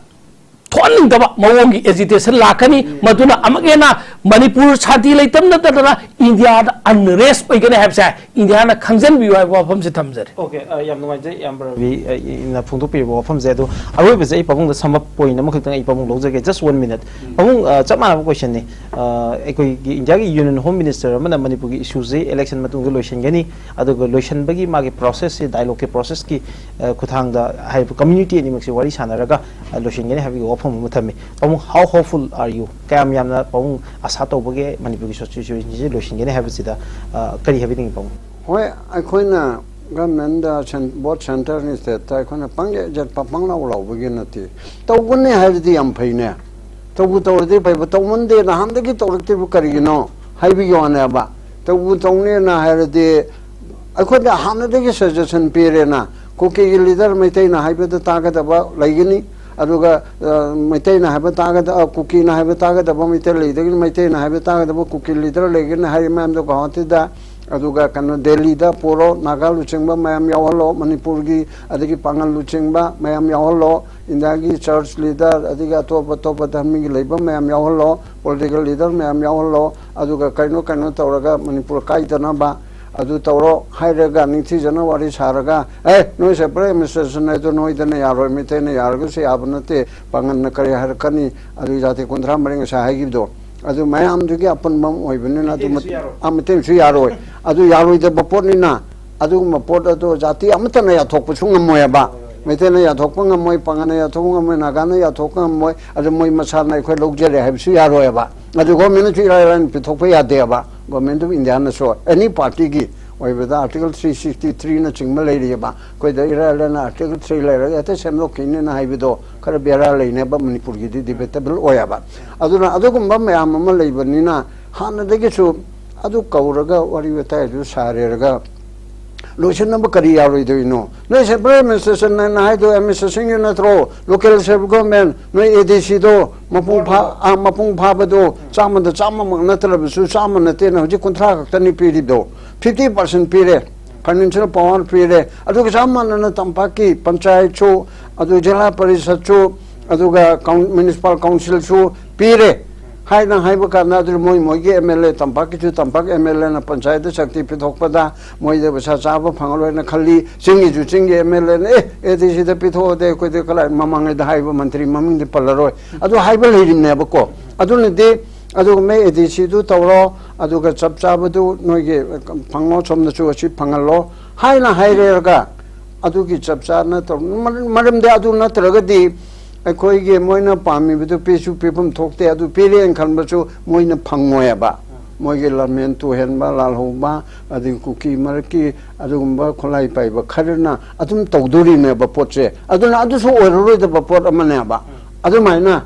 ꯊꯣꯛꯍꯟꯅꯤꯡꯗꯕ ꯃꯑꯣꯡꯒꯤ agitation ꯂꯥꯛꯀꯅꯤ꯫ ꯃꯗꯨꯅ ꯑꯃꯨꯛ ꯍꯦꯟꯅ ꯃꯅꯤꯄꯨꯔ ꯁꯥꯟꯇꯤ ꯂꯩꯇꯕ ꯅꯠꯇꯅ ꯏꯟꯗꯤꯌꯥꯗ unrest ꯑꯣꯏꯒꯅꯤ ꯍꯥꯏꯕꯁꯦ ꯏꯟꯗꯤꯌꯥꯅ ꯈꯪꯖꯟꯕꯤꯌꯨ ꯍꯥꯏꯕ ꯋꯥꯐꯝꯁꯦ ꯊꯝꯖꯔꯤ꯫ Okay, ꯑ, ꯌꯥꯝ ꯅꯨꯡꯉꯥꯏꯖꯩ ꯏꯌꯥꯝꯕ ꯔꯕꯤ, ꯑ, ꯏ-, ꯏꯅ ꯐꯣꯡꯗꯣꯛꯄꯤꯔꯤꯕ ꯋꯥꯐꯝꯁꯦ꯫ ꯑꯗꯣ ꯑꯔꯣꯏꯕꯁꯦ ꯑꯩ ꯄꯥꯕꯨꯡꯗ sum up point ꯑꯃꯈꯛꯇꯪ ꯑꯩ ꯄꯥꯕꯨꯡ ꯂꯧꯖꯒꯦ, just one minute꯫ ꯄꯥꯕꯨꯡ, ꯑ, ꯆꯞ ꯃꯥꯟꯅꯕ question ꯅꯤ꯫ ꯑ, ꯑꯩꯈꯣꯏꯒꯤ ꯏꯟꯗꯤꯌꯥꯒꯤ Union Home Minister ꯑꯃꯅ ꯃꯅꯤꯄꯨꯔꯒꯤ issue ꯁꯦ election ꯃꯇꯨꯡꯗ ꯂꯣꯏꯁꯤꯟꯒꯅꯤ, ꯑꯗꯨꯒ ꯂꯣꯏꯁꯤꯟꯕꯒꯤ ꯃꯥꯒꯤ process ꯁꯦ, dialogue ꯀꯤ process ꯀꯤ, ꯑ, ꯈꯨꯠꯊꯥꯡꯗ ꯍꯥꯏꯔꯤꯕ community ꯑꯅꯤꯃꯛꯁꯦ ꯋꯥꯔꯤ ꯁꯥꯟꯅꯔꯒ, ꯑ, ꯂꯣꯏꯁꯤꯟꯒꯅꯤ ꯍꯥꯏꯕꯒꯤ ꯋꯥꯐꯝ ꯑꯃ ꯊꯝꯃꯤ꯫ ꯄꯥꯕꯨꯡ, how hopeful are you? ꯀꯌꯥꯝ ꯌꯥꯝꯅ ꯄꯥꯕꯨꯡ ꯑꯁꯥ ꯇꯧꯕꯒꯦ ꯃꯅꯤꯄꯨꯔꯒꯤ situation ꯁꯦ ꯂꯣꯏꯁꯤꯟꯒꯅꯤ ꯍꯥꯏꯕꯁꯤꯗ, ꯑ, ꯀꯔꯤ ꯍꯥꯏꯕꯤꯅꯤꯡꯉꯤ ꯄꯥꯕꯨꯡ? ꯍꯣꯏ, ꯑꯩꯈꯣꯏꯅ government the, both centre and state ꯇ ꯑꯩꯈꯣꯏꯅ ꯄꯪꯌꯦꯠ ꯌꯦꯠꯄ, ꯄꯪꯂꯥꯎ ꯂꯥꯎꯕꯒꯤ ꯅꯠꯇꯦ꯫ ꯇꯧꯒꯅꯤ ꯍꯥꯏꯔꯗꯤ ꯌꯥꯝ ꯐꯩꯅꯦ꯫ ꯇꯧꯕꯨ ꯇꯧꯔꯗꯤ ꯐꯩꯕ, ꯇꯧꯃꯟꯗꯦ, ꯅꯍꯥꯟꯗꯒꯤ ꯇꯧꯔꯛꯇ꯭ꯔꯤꯕ ꯀꯔꯤꯒꯤꯅꯣ ꯍꯥꯏꯕꯒꯤ ꯋꯥꯅꯦꯕ꯫ ꯇꯧꯕꯨ ꯇꯧꯅꯦꯅ ꯍꯥꯏꯔꯗꯤ ꯑꯩꯈꯣꯏꯗ ꯍꯥꯟꯅꯗꯒꯤ suggestion ꯄꯤꯔꯦꯅ, ꯀꯨꯀꯤꯒꯤ leader ꯃꯩꯇꯩꯅ ꯍꯥꯏꯕꯗ ꯇꯥꯒꯗꯕ ꯂꯩꯒꯅꯤ, ꯑꯗꯨꯒ, ꯑ, ꯃꯩꯇꯩꯅ ꯍꯥꯏꯕ ꯇꯥꯒꯗ-, ꯑ, ꯀꯨꯀꯤꯅ ꯍꯥꯏꯕ ꯇꯥꯒꯗꯕ ꯃꯩꯇꯩ ꯂꯩꯗꯒꯤ, ꯃꯩꯇꯩꯅ ꯍꯥꯏꯕ ꯇꯥꯒꯗꯕ ꯀꯨꯀꯤ leader ꯂꯩꯒꯅꯤ ꯍꯥꯏꯔꯤ ꯃꯌꯥꯝꯗꯣ ꯒꯧꯍꯥꯇꯤꯗ, ꯑꯗꯨꯒ ꯀꯩꯅꯣ ꯗꯦꯜꯂꯤꯗ ꯄꯨꯔꯣ, ꯅꯥꯒꯥ ꯂꯨꯆꯤꯡꯕ ꯃꯌꯥꯝ ꯌꯥꯎꯍꯜꯂꯣ, ꯃꯅꯤꯄꯨꯔꯒꯤ ꯑꯗꯒꯤ ꯄꯥꯉꯜ ꯂꯨꯆꯤꯡꯕ ꯃꯌꯥꯝ ꯌꯥꯎꯍꯜꯂꯣ, ꯏꯟꯗꯤꯌꯥꯒꯤ church leader ꯑꯗꯒꯤ ꯑꯇꯣꯞ ꯑꯇꯣꯞꯄ ꯙꯔꯃꯒꯤ ꯂꯩꯕ ꯃꯌꯥꯝ ꯌꯥꯎꯍꯜꯂꯣ, political leader ꯃꯌꯥꯝ ꯌꯥꯎꯍꯜꯂꯣ, ꯑꯗꯨꯒ ꯀꯩꯅꯣ ꯀꯩꯅꯣ ꯇꯧꯔꯒ ꯃꯅꯤꯄꯨꯔ ꯀꯥꯏꯗꯅꯕ, ꯑꯗꯨ ꯇꯧꯔꯣ ꯍꯥꯏꯔꯒ ꯅꯤꯡꯊꯤꯖꯅ ꯋꯥꯔꯤ ꯁꯥꯔꯒ, ꯑꯦ, ꯅꯣꯏ separate administration ꯍꯥꯏꯗꯣ ꯅꯣꯏꯗꯅ ꯌꯥꯔꯣꯏ, ꯃꯩꯇꯩꯅ ꯌꯥꯔꯒꯁꯨ ꯌꯥꯕ ꯅꯠꯇꯦ, ꯄꯥꯡꯒꯜꯅ ꯀꯔꯤ ꯍꯥꯏꯔꯛꯀꯅꯤ, ꯑꯗꯨ ꯖꯥꯇꯤ ꯀꯨꯟꯊ꯭ꯔꯥ ꯃꯔꯤ ꯉꯁꯥꯏ ꯍꯥꯏꯈꯤꯕꯗꯣ, ꯑꯗꯨ ꯃꯌꯥꯝꯗꯨꯒꯤ ꯑꯄꯨꯟꯕ ꯑꯃ ꯑꯣꯏꯕꯅꯤꯅ ꯑꯗꯨ ꯃꯩꯇꯩꯅꯁꯨ ꯌꯥꯔꯣꯏ꯫ ꯑ, ꯃꯩꯇꯩꯅꯁꯨ ꯌꯥꯔꯣꯏ꯫ ꯑꯗꯨ ꯌꯥꯔꯣꯏꯗꯕ ꯄꯣꯠꯅꯤꯅ, ꯑꯗꯨꯒꯨꯝꯕ ꯄꯣꯠ ꯑꯗꯣ ꯖꯥꯇꯤ ꯑꯃꯠꯇꯅ ꯌꯥꯊꯣꯛꯄꯁꯨ ꯉꯝꯃꯣꯏ ꯍꯥꯏꯕ꯫ ꯃꯩꯇꯩꯅ ꯌꯥꯊꯣꯛꯄ ꯉꯝꯃꯣꯏ, ꯄꯥꯡꯒꯜꯅ ꯌꯥꯊꯣꯛꯄ ꯉꯝꯃꯣꯏ, ꯅꯥꯒꯥꯅ ꯌꯥꯊꯣꯛꯄ ꯉꯝꯃꯣꯏ, ꯑꯗꯨ ꯃꯣꯏ ꯃꯁꯥꯅ ꯑꯩꯈꯣꯏ ꯂꯧꯖꯔꯦ ꯍꯥꯏꯕꯁꯨ ꯌꯥꯔꯣꯏꯕ꯫ ꯑꯗꯨ ꯒꯣꯔꯃꯦꯟꯅꯁꯨ ꯏꯔꯥꯏ ꯂꯥꯏꯅ ꯄꯤꯊꯣꯛꯄ ꯌꯥꯗꯦꯕ꯫ Government of Indiaꯅꯁꯨ, any partyꯒꯤ ꯑꯣꯏꯕꯗ Article three sixty threeꯅꯆꯤꯡꯕ ꯂꯩꯔꯤꯑꯕ꯫ ꯑꯩꯈꯣꯏꯗ ꯏꯔꯥꯏ ꯂꯥꯏꯅ Article three ꯂꯩꯔꯒ ꯍꯦꯛꯇ ꯁꯦꯝꯗꯣꯛꯈꯤꯅꯤꯅ ꯍꯥꯏꯕꯗꯣ ꯈꯔ ꯕꯦꯔꯥ ꯂꯩꯅꯦꯕ, ꯃꯅꯤꯄꯨꯔꯒꯤꯗꯤ debatable ꯑꯣꯏꯌꯦꯕ꯫ ꯑꯗꯨꯅ ꯑꯗꯨꯒꯨꯝꯕ ꯃꯌꯥꯝ ꯑꯃ ꯂꯩꯕꯅꯤꯅ ꯍꯥꯟꯅꯗꯒꯤꯁꯨ ꯑꯗꯨ ꯀꯧꯔꯒ ꯋꯥꯔꯤ ꯋꯥꯇꯥꯏ ꯑꯗꯨ ꯁꯥꯔꯦꯔꯒ ꯂꯣꯏꯁꯤꯟꯅꯕ ꯀꯔꯤ ꯌꯥꯔꯣꯏꯗꯣꯏꯅꯣ? ꯅꯣꯏ separate administration ꯍꯥꯏꯅ ꯍꯥꯏꯗꯣ administrationꯒꯤ ꯅꯠꯇ꯭ꯔꯣ? Local self government, ꯅꯣꯏ ADCꯗꯣ ꯃꯄꯨꯡ ꯐꯥ-, ꯑ, ꯃꯄꯨꯡ ꯐꯥꯕꯗꯣ ꯆꯥꯝꯃꯗ ꯆꯥꯝꯃꯃꯛ ꯅꯠꯇ꯭ꯔꯕꯁꯨ, ꯆꯥꯝꯃ ꯅꯠꯇꯦꯅ ꯍꯧꯖꯤꯛ ꯀꯨꯟꯊ꯭ꯔꯥ ꯈꯛꯇꯅꯤ ꯄꯤꯔꯤꯗꯣ, fifty percent ꯄꯤꯔꯦ, financial power ꯄꯤꯔꯦ꯫ ꯑꯗꯨꯒ ꯆꯞ ꯃꯥꯟꯅꯅ ꯇꯝꯄꯥꯛꯀꯤ ꯄꯟꯆꯥꯌꯠꯁꯨ, ꯑꯗꯨ ꯖꯤꯂꯥ ꯄꯔꯤꯁꯠꯁꯨ, ꯑꯗꯨꯒ ꯀꯥꯎꯟ-, municipal councilꯁꯨ ꯄꯤꯔꯦ꯫ ꯍꯥꯏꯅ ꯍꯥꯏꯕ ꯀꯥꯟꯗ ꯑꯗꯨ ꯃꯣꯏ ꯃꯣꯏꯒꯤ MLA, ꯇꯝꯄꯥꯛꯀꯤꯁꯨ ꯇꯝꯄꯥꯛ MLAꯅ ꯄꯟꯆꯥꯌꯠꯇ ꯁꯛꯇꯤ ꯄꯤꯊꯣꯛꯄꯗ ꯃꯣꯏꯗ ꯄꯩꯁꯥ ꯆꯥꯕ ꯐꯪꯉꯔꯣꯏꯅ ꯈꯜꯂꯤ꯫ ꯆꯤꯡꯒꯤꯁꯨ ꯆꯤꯡꯒꯤ MLAꯅ, "ꯑꯦ, ADCꯗ ꯄꯤꯊꯣꯛꯑꯗꯤ ꯑꯩꯈꯣꯏꯗꯤ ꯀꯗꯥꯏ", ꯃꯃꯥꯡꯉꯩꯗ ꯍꯥꯏꯕ ꯃꯟꯇ꯭ꯔꯤ ꯃꯃꯤꯡꯗꯤ ꯄꯜꯂꯔꯣꯏ, ꯑꯗꯨ ꯍꯥꯏꯕ ꯂꯩꯔꯤꯕꯅꯦꯕꯀꯣ꯫ ꯑꯗꯨꯅꯗꯤ ꯑꯗꯨꯒꯨꯝꯕ ADCꯗꯨ ꯇꯧꯔꯣ, ꯑꯗꯨꯒ ꯆꯞ ꯆꯥꯕꯗꯨ ꯅꯣꯏꯒꯤ ꯐꯪꯉꯣ, ꯁꯣꯝꯗꯁꯨ ꯑꯁꯤ ꯐꯪꯍꯜꯂꯣ ꯍꯥꯏꯅ ꯍꯥꯏꯔꯦꯔꯒ, ꯑꯗꯨꯒꯤ ꯆꯞ ꯆꯥꯅ ꯇꯧ-, ꯃꯔꯝ-, ꯃꯔꯝꯗꯤ ꯑꯗꯨ ꯅꯠꯇ꯭ꯔꯒꯗꯤ ꯑꯩꯈꯣꯏꯒꯤ ꯃꯣꯏꯅ ꯄꯥꯝꯃꯤꯕꯗꯨ ꯄꯤꯁꯨ ꯄꯤꯐꯝ ꯊꯣꯛꯇꯦ, ꯑꯗꯨ ꯄꯤꯔꯦꯅ ꯈꯟꯕꯁꯨ ꯃꯣꯏꯅ ꯐꯪꯉꯣꯏꯕ꯫ ꯃꯣꯏꯒꯤ ꯂꯥꯟꯃꯦꯟ ꯇꯨꯍꯦꯟꯕ, ꯂꯥꯜꯍꯧꯕ, ꯑꯗꯒꯤ ꯀꯨꯀꯤ ꯃꯔꯛꯀꯤ ꯑꯗꯨꯒꯨꯝꯕ ꯈꯨꯠꯂꯥꯏ ꯄꯥꯏꯕ ꯈꯔꯅ ꯑꯗꯨꯝ ꯇꯧꯗꯣꯔꯤꯅꯦꯕ ꯄꯣꯠꯁꯦ꯫ ꯑꯗꯨꯅ ꯑꯗꯨꯁꯨ ꯑꯣꯏꯔꯔꯣꯏꯗꯕ ꯄꯣꯠ ꯑꯃꯅꯦꯕ꯫ ꯑꯗꯨꯃꯥꯏꯅ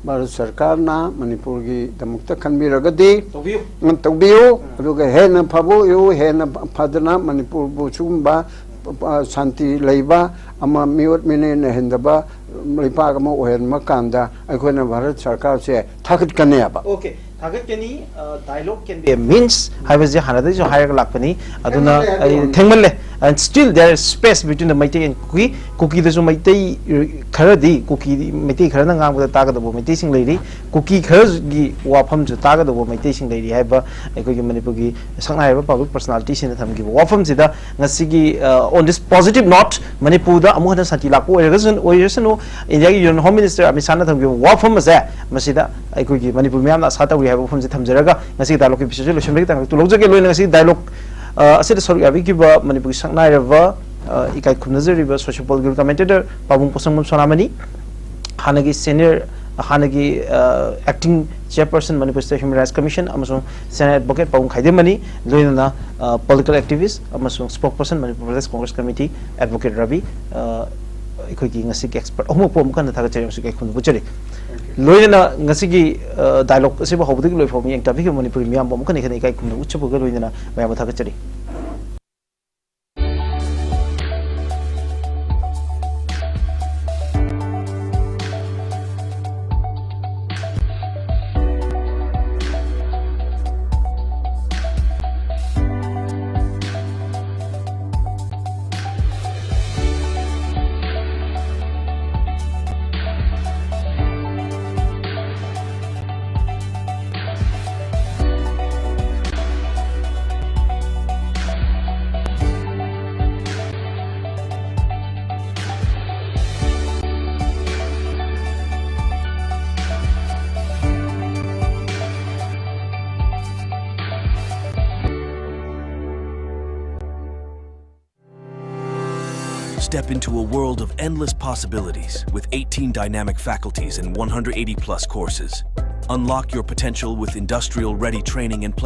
ꯚꯥꯔꯠ ꯁꯔꯀꯥꯔꯅ ꯃꯅꯤꯄꯨꯔꯒꯤꯗꯃꯛꯇ ꯈꯟꯕꯤꯔꯒꯗꯤ ꯇꯧꯕꯤꯌꯨ꯫ ꯎꯝ, ꯇꯧꯕꯤꯌꯨ꯫ ꯎꯝ꯫ ꯑꯗꯨꯒ ꯍꯦꯟꯅ ꯐꯕ ꯑꯣꯏꯌꯨ, ꯍꯦꯟꯅ ꯐꯗꯅ ꯃꯅꯤꯄꯨꯔꯕꯨ ꯁꯤꯒꯨꯝꯕ, ꯑ, ꯁꯥꯟꯇꯤ ꯂꯩꯕ ꯑꯃ, ꯃꯤꯑꯣꯠ ꯃꯤꯅꯩꯅ ꯍꯦꯟꯗꯕ ꯂꯩꯄꯥꯛ ꯑꯃ ꯑꯣꯏꯍꯟꯕ ꯀꯥꯟꯗ ꯑꯩꯈꯣꯏꯅ ꯚꯥꯔꯠ ꯁꯔꯀꯥꯔꯁꯦ ꯊꯥꯒꯠꯀꯅꯦꯕ꯫ Okay, ꯊꯥꯒꯠꯀꯅꯤ꯫ ꯑ, dialogue can be a means ꯍꯥꯏꯕꯁꯦ ꯍꯥꯟꯅꯗꯒꯤꯁꯨ ꯍꯥꯏꯔꯒ ꯂꯥꯛꯄꯅꯤ꯫ ꯑꯗꯨꯅ ꯊꯦꯡꯃꯜꯂꯦ ꯑꯩ ꯍꯥꯏꯕ ꯋꯥꯅꯤ꯫ ꯊꯦꯡꯃꯜꯂꯦ꯫ And still there is space between the Meitei and Kuki. ꯀꯨꯀꯤꯗꯁꯨ Meitei ꯈꯔꯗꯤ, ꯀꯨꯀꯤ ꯃꯩꯇꯩ ꯈꯔꯅ ꯉꯥꯡꯕꯗ ꯇꯥꯒꯗꯧꯕ ꯃꯩꯇꯩꯁꯤꯡ ꯂꯩꯔꯤ, ꯀꯨꯀꯤ ꯈꯔꯒꯤ ꯋꯥꯐꯝꯁꯨ ꯇꯥꯒꯗꯧꯕ ꯃꯩꯇꯩꯁꯤꯡ ꯂꯩꯔꯤ ꯍꯥꯏꯕ ꯑꯩꯈꯣꯏꯒꯤ ꯃꯅꯤꯄꯨꯔꯒꯤ ꯁꯛꯅꯥꯏꯔꯕ ꯄꯕ꯭ꯂꯤꯛ ꯄꯔꯁꯣꯅꯥꯂꯤꯇꯤꯁꯤꯡꯅ ꯊꯝꯈꯤꯕ ꯋꯥꯐꯝꯁꯤꯗ ꯉꯁꯤꯒꯤ, ꯑ, on this positive note, ꯃꯅꯤꯄꯨꯔꯗ ꯑꯃꯨꯛ ꯍꯟꯅ ꯁꯥꯟꯇꯤ ꯂꯥꯛꯄ ꯑꯣꯏꯔꯒꯁꯨ, ꯑꯣꯏꯔꯁꯅꯨ, ꯏꯟꯗꯤꯌꯥꯒꯤ ꯌꯨꯅꯤꯌꯟ ꯍꯣꯝ ꯃꯤꯅꯤꯁꯇꯔ ꯑꯃꯤꯠ ꯁꯥꯍꯅ ꯊꯝꯈꯤꯕ ꯋꯥꯐꯝ ꯑꯁꯦ, ꯃꯁꯤꯗ ꯑꯩꯈꯣꯏꯒꯤ ꯃꯅꯤꯄꯨꯔ ꯃꯤꯌꯥꯝꯅ ꯑꯁꯥ ꯇꯧꯔꯤ ꯍꯥꯏꯕ ꯋꯥꯐꯝꯁꯦ ꯊꯝꯖꯔꯒ ꯉꯁꯤꯒꯤ ꯗꯥꯏꯂꯣꯒꯀꯤ ꯄꯤꯁꯁꯨ ꯂꯣꯏꯁꯤꯟꯕꯒꯤ ꯇꯥꯡꯀꯛꯇꯨ ꯂꯧꯖꯒꯦ꯫ ꯂꯣꯏꯅ ꯉꯁꯤꯒꯤ ꯗꯥꯏꯂꯣꯒ, ꯑ, ꯑꯁꯤꯗ ꯁꯔꯨꯛ ꯌꯥꯕꯤꯈꯤꯕ ꯃꯅꯤꯄꯨꯔꯒꯤ ꯁꯛꯅꯥꯏꯔꯕ, ꯑ, ꯏꯀꯥꯏ ꯈꯨꯝꯅꯖꯔꯤꯕ ꯁꯣꯁꯤꯌꯣ ꯄꯣꯂꯤꯇꯤꯀꯦꯜ ꯀꯃꯦꯟꯇꯦꯇꯔ ꯄꯥꯕꯨꯡ ꯄꯣꯠꯁꯪꯕꯝ ꯁꯣꯅꯥꯃꯅꯤ, ꯍꯥꯟꯅꯒꯤ ꯁꯦꯅꯤꯌꯔ, ꯍꯥꯟꯅꯒꯤ, ꯑ, acting chairperson Manipur state human rights commission ꯑꯃꯁꯨꯡ ꯁꯦꯅꯤꯌꯔ ꯑꯦꯗꯚꯣꯀꯦꯠ ꯄꯥꯕꯨꯡ ꯈꯥꯏꯗꯦꯝꯃꯅꯤ, ꯂꯣꯏꯅꯅ, ꯑ, ꯄꯣꯂꯤꯇꯤꯀꯦꯜ ꯑꯦꯛꯇꯤꯚꯤꯁ꯭ꯠ ꯑꯃꯁꯨꯡ spokesperson Manipur Pradesh Congress committee advocate Rabi, ꯑ, ꯑꯩꯈꯣꯏꯒꯤ ꯉꯁꯤꯒꯤ ꯑꯦꯛꯁꯄꯔꯠ ꯑꯍꯨꯝꯃꯛꯄꯨ ꯑꯃꯨꯛ ꯍꯟꯅ ꯊꯥꯒꯠꯆꯔꯤ ꯑꯃꯁꯨꯡ ꯏꯀꯥꯏ ꯈꯨꯝꯅꯕ ꯎꯠꯆꯔꯤ꯫ ꯂꯣꯏꯅꯅ ꯉꯁꯤꯒꯤ, ꯑ, ꯗꯥꯏꯂꯣꯒ ꯑꯁꯤꯕꯨ ꯍꯧꯕꯗꯒꯤ ꯂꯣꯏꯐꯥꯎꯕ ꯌꯦꯡ ꯇꯥꯕꯤꯈꯤꯕ ꯃꯅꯤꯄꯨꯔꯤ ꯃꯤꯌꯥꯝꯕꯨ ꯑꯃꯨꯛ ꯍꯟꯅ ꯏꯀꯥꯏ ꯈꯨꯝꯅꯕ ꯎꯠꯆꯕꯒ ꯂꯣꯏꯅꯅ ꯃꯌꯥꯝꯕꯨ ꯊꯥꯒꯠꯆꯔꯤ꯫ Step into a world of endless possibilities with eighteen dynamic faculties and one hundred eighty plus courses. Unlock your potential with industrial ready training and